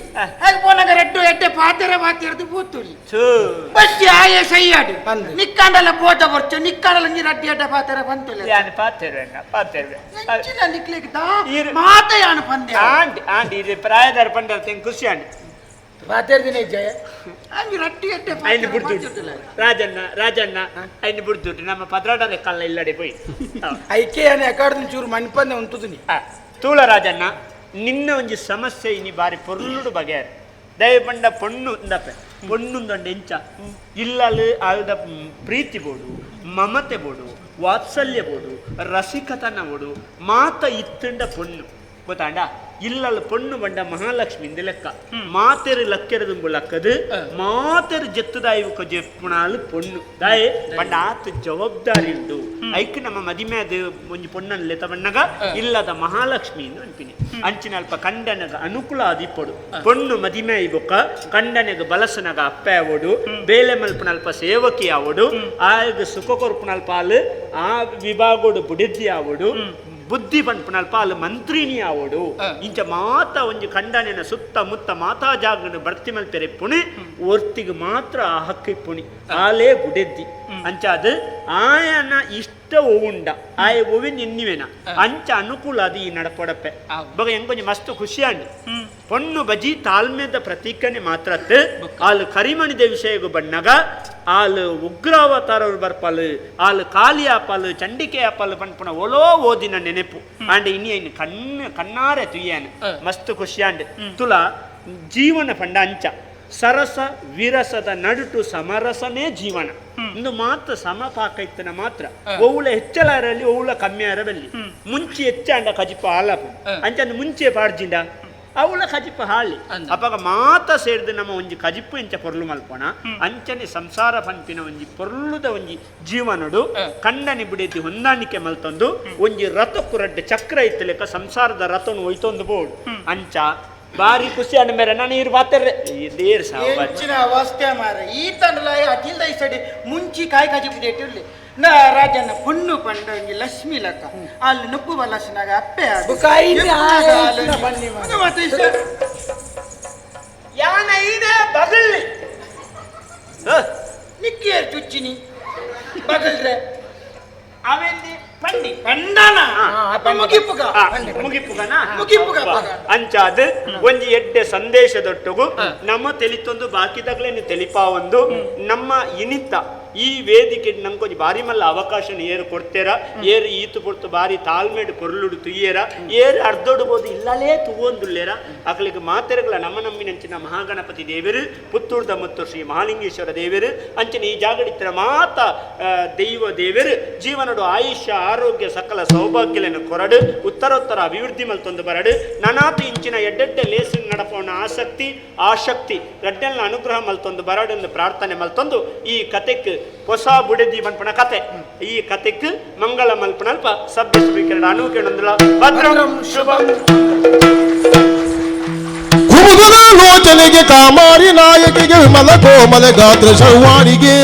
ಹಾಗೆ ಪೋನಾಗ ರಡ್ಡು ಎಡ್ಡೆ ಪಾತೆರ ಪಾತೆರದು ಪೂತುಲಿ ಬಸ್ಸಿ ಆಯೆ ಸೈಯಾಡು ನಿಕ್ಕಾಂಡಲ ಬೋಟ ಬರ್ಚು ನಿಕ್ಕಾಂಡಲ ನೀ ರಡ್ಡಿ ಎಡ್ಡೆ ಪಾತೆರ ಬಂತುಲೆ ಯಾನ್ ಪಾತೆರುವೆನ ಪಾತೆರುವೆ ಎಂಚಿನ ನಿಕ್ಲೆಗ್ ದಾ ಮಾತ ಯಾನು ಪಂದೆ ಆಂಡ್ ಆಂಡ್ ಇದು ಪ್ರಾಯದಾರ ಪಂಡರ್ ತೆಂಗ್ ಖುಷಿ ಆಂಡ್ ಪಾತೆರ್ದಿನ ಜಯ ಅಂಜಿ ರಟ್ಟಿ ಎಡ್ಡೆ ಐನ್ ಬುಡ್ದು ರಾಜಣ್ಣ ರಾಜಣ್ಣ ಐನ್ ಬುಡ್ದು ನಮ್ಮ ಪದ್ರಾಡದ ಕಲ್ಲ ಇಲ್ಲಡೆ ಪೋಯಿ ಐಕೆ ಯಾನೆ ಅಕಾಡ್ದು ಚೂರು ಮನ್ಪಂದೆ ಉಂಟುದು ತೂಳ ರಾಜಣ್ಣ ನಿನ್ನ ಒಂಜಿ ಸಮಸ್ಯೆ ಇನಿ ಬಾರಿ ಪೊರ್ಲುಡು ಬಗೆಯಾರ ದಯಪಂಡ ಪೊಣ್ಣು ಇಂದಪ್ಪೆ ಪೊಣ್ಣುಂದೊಂಡ ಎಂಚ ಇಲ್ಲಲು ಆಲ್ದ ಪ್ರೀತಿ ಬೋಡು ಮಮತೆ ಬೋಡು ವಾತ್ಸಲ್ಯ ಬೋಡು ರಸಿಕತನ ಬೋಡು ಮಾತ ಇತ್ತಂಡ ಪೊಣ್ಣು ಗೊತ್ತಾಂಡ ಇಲ್ಲಲ್ ಪೊಣ್ಣು ಬಂಡ ಮಹಾಲಕ್ಷ್ಮಿ ಇಂದ ಲೆಕ್ಕ ಮಾತೆರು ಲಕ್ಕೆರದುಂಬು ಲಕ್ಕದು ಮಾತೆರು ಜೆತ್ತುದಾಯಿವು ಜೆಪ್ಪುಣಾಲು ಪೊಣ್ಣು ದಾಯೆ ಬಂಡ ಆತ ಜವಾಬ್ದಾರಿ ಉಂಡು ಐಕ್ ನಮ್ಮ ಮದಿಮೆದ ಒಂಜಿ ಪೊಣ್ಣನ್ ಲೆತ ಬಣ್ಣಗ ಇಲ್ಲದ ಮಹಾಲಕ್ಷ್ಮಿ ಇಂದು ಅನ್ಪಿನಿ ಅಂಚಿನ ಅಲ್ಪ ಕಂಡನಗ ಅನುಕೂಲ ಆದಿಪ್ಪೊಡು ಪೊಣ್ಣು ಮದಿಮೆ ಇಬೊಕ್ಕ ಕಂಡನಗ ಬಲಸನಗ ಅಪ್ಪೆ ಆವೊಡು ಬೇಲೆ ಮಲ್ಪುನ ಅಲ್ಪ ಸೇವಕಿ ಆವೊಡು ಆಗ ಸುಖ ಕೊರ್ಪುನ ಅಲ್ಪ ಆಲು ಆ ವಿಭಾಗೋಡು ಬುಡಿದ್ದಿ ಆವೊಡು ಬುದ್ಧಿ ಪನ್ಪುನಲ್ಪ ಅಲ್ಲಿ ಮಂತ್ರಿನಿ ಆವೊಡು ಇಂಚ ಮಾತ ಒಂಜಿ ಕಂಡನಿನ ಸುತ್ತ ಮುತ್ತ ಮಾತಾ ಜಾಗನ ಬರ್ತಿ ಮಲ್ಪೆರೆ ಪುಣಿ ಒರ್ತಿಗೆ ಮಾತ್ರ ಆ ಹಕ್ಕು ಪುಣಿ ಆಲೇ ಬುಡೆದ್ದಿ ಅಂಚಾದ ಆಯನ ಇಷ್ಟ ಓವುಂಡ ಆಯ ಓವಿನ ಎನ್ನಿವೆನ ಅಂಚ ಅನುಕೂಲ ಅದು ಈ ನಡಪೊಡಪ್ಪೆ ಬಗ ಹೆಂಗೊಂಜಿ ಮಸ್ತ್ ಖುಷಿ ಅಂಡ್ ಪೊಣ್ಣು ಬಜಿ ತಾಳ್ಮೆದ ಪ್ರತೀಕನೆ ಮಾತ್ರ ಆಲು ಕರಿಮಣಿದ ವಿಷಯಗು ಬಣ್ಣಗ ಆಲು ಉಗ್ರಾವತಾರವ್ರು ಬರ್ಪಾಲು ಆಲು ಕಾಲಿ ಆಪಾಲು ಚಂಡಿಕೆ ಆಪಾಲು ಪನ್ಪುನ ಒಲೋ ಓದಿನ ನೆನೆಪು ಅಂಡ್ ಇನಿ ಐನ್ ಕಣ್ಣು ಕಣ್ಣಾರೆ ತುಯ್ಯಾನು ಮಸ್ತ್ ಖುಷಿ ಅಂಡ್ ತುಲ ಜೀವನ ಪಂಡ ಅಂಚ ಸರಸ ವಿರಸದ ನಡುಟು ಸಮರಸನೇ ಜೀವನ ಇಂದು ಮಾತ್ರ ಸಮಪಾಕ ಇತ್ತನ ಮಾತ್ರ ಒವುಳ ಹೆಚ್ಚಲಾರಲ್ಲಿ ಒವುಳ ಕಮ್ಮಿ ಅರಬಲ್ಲಿ ಮುಂಚೆ ಹೆಚ್ಚಾಂಡ ಕಜಿಪ ಆಲಪು ಅಂಚಂದು ಮುಂಚೆ ಪಾಡ್ಜಿಂಡ ಅವಳ ಕಜಿಪ ಹಾಳಿ ಅಪಗ ಮಾತ ಸೇರ್ದು ನಮ್ಮ ಒಂಜಿ ಕಜಿಪ್ಪು ಎಂಚ ಪೊರ್ಲು ಮಲ್ಪೋಣ ಅಂಚನೆ ಸಂಸಾರ ಪನ್ಪಿನ ಒಂಜಿ ಪೊರ್ಲುದ ಒಂಜಿ ಜೀವನಡು ಕಣ್ಣನಿ ಬಿಡೇತಿ ಹೊಂದಾಣಿಕೆ ಮಲ್ತೊಂದು ಒಂಜಿ ರಥಕ್ಕು ರಡ್ಡೆ ಚಕ್ರ ಇತ್ತು ಲೆಕ್ಕ ಸಂಸಾರದ ರಥನು ಒಯ್ತೊಂದು ಬೋಡು ಅಂಚ ಬಾರಿ ಖುಷಿ ಅಣ್ಣ ಮೇರೆ ನಾನು ಇರು ಬಾತೆರ್ರೆ ಇದೇರ್ ಹೆಚ್ಚಿನ ಅವಸ್ಥೆ ಮಾರ ಈ ತಂಡಲ ಅಟಿಲ್ದ ಈ ಸಡಿ ಮುಂಚಿ ಕಾಯಿ ಕಾಜಿ ಬಿದ್ದೇಟಿರ್ಲಿ ನಾ ರಾಜನ ಪೊಣ್ಣು ಪಂಡ ಒಂಜಿ ಲಕ್ಷ್ಮಿ ಲಕ್ಕ ಅಲ್ಲಿ ನುಪ್ಪು ಬಲಸನಾಗ ಅಪ್ಪೆ ಯಾನ ಇದೆ ಬಗಳ್ಳಿ ನಿಕ್ಕಿಯರ್ ಚುಚ್ಚಿನಿ ಬಗಲ್ರೆ ಅವೆಂದಿ ಪಂಡಿ ಪಂಡನ ಮುಗಿಪುಗ ಮುಗಿಪುಗನ ಮುಗಿಪುಗ ಅಂಚಾದ ಒಂಜಿ ಎಡ್ಡೆ ಸಂದೇಶದೊಟ್ಟುಗು ನಮ್ಮ ತೆಲಿತೊಂದು ಬಾಕಿದಾಗಲೇ ತೆಲಿಪಾವೊಂದು ನಮ್ಮ ಇನಿತ ಈ ವೇದಿಕೆ ನಂಗೊಂಜಿ ಬಾರಿ ಮಲ್ಲ ಅವಕಾಶನ ಏರು ಕೊಡ್ತೇರ ಏರು ಈತು ಪೊರ್ತು ಬಾರಿ ತಾಳ್ಮೆಡು ಪೊರ್ಲುಡು ತುಯ್ಯೇರ ಏರು ಅರ್ಧೊಡ್ಬೋದು ಇಲ್ಲಲೇ ತುವೊಂದುಲ್ಲೇರ ಅಕಲಿಗೆ ಮಾತೆರಗಳ ನಮ್ಮ ನಮ್ಮಿನಂಚಿನ ಮಹಾಗಣಪತಿ ದೇವರು ಪುತ್ತೂರ್ದ ಮತ್ತು ಶ್ರೀ ಮಹಾಲಿಂಗೇಶ್ವರ ದೇವರು ಅಂಚಿನ ಈ ಜಾಗಡಿತ್ರ ಮಾತ ದೈವ ದೇವರು ಜೀವನಡು ಆಯುಷ್ಯ ಆರೋಗ್ಯ ಸಕಲ ಸೌಭಾಗ್ಯలను ಕೊರಡು ಉತ್ತರೋತ್ತರ ಅಭಿವೃದ್ಧಿ ಮಲ್ತೊಂದು ಬರಡು ನನಾತು ಇಂಚಿನ ಎಡ್ಡೆಡ್ಡೆ ಲೇಸಿನ ನಡಪವನ ಆಸಕ್ತಿ ಆಶಕ್ತಿ ರಡ್ಡೆಲ್ನ ಅನುಗ್ರಹ ಮಲ್ತೊಂದು ಬರಡೆಂದು ಪ್ರಾರ್ಥನೆ ಮಲ್ತೊಂದು ಈ ಕತೆಕ್ ಹೊಸ ಬುಡೆದಿ ಮನ್ಪಣ ಕತೆ ಈ ಕತೆಕ್ ಮಂಗಳ ಮಲ್ಪಣಲ್ಪ ಸಭ್ಯ ಸ್ಪೀಕರ್ ಅನುಕೇಣಂದುಲ ಭದ್ರಂ ಶುಭಂ. ಕುಮುದದ ಲೋಚನೆಗೆ ಕಾಮಾರಿ ನಾಯಕಿಗೆ ವಿಮಲ ಕೋಮಲ ಗಾತ್ರ ಶೌವಾಣಿಗೆ.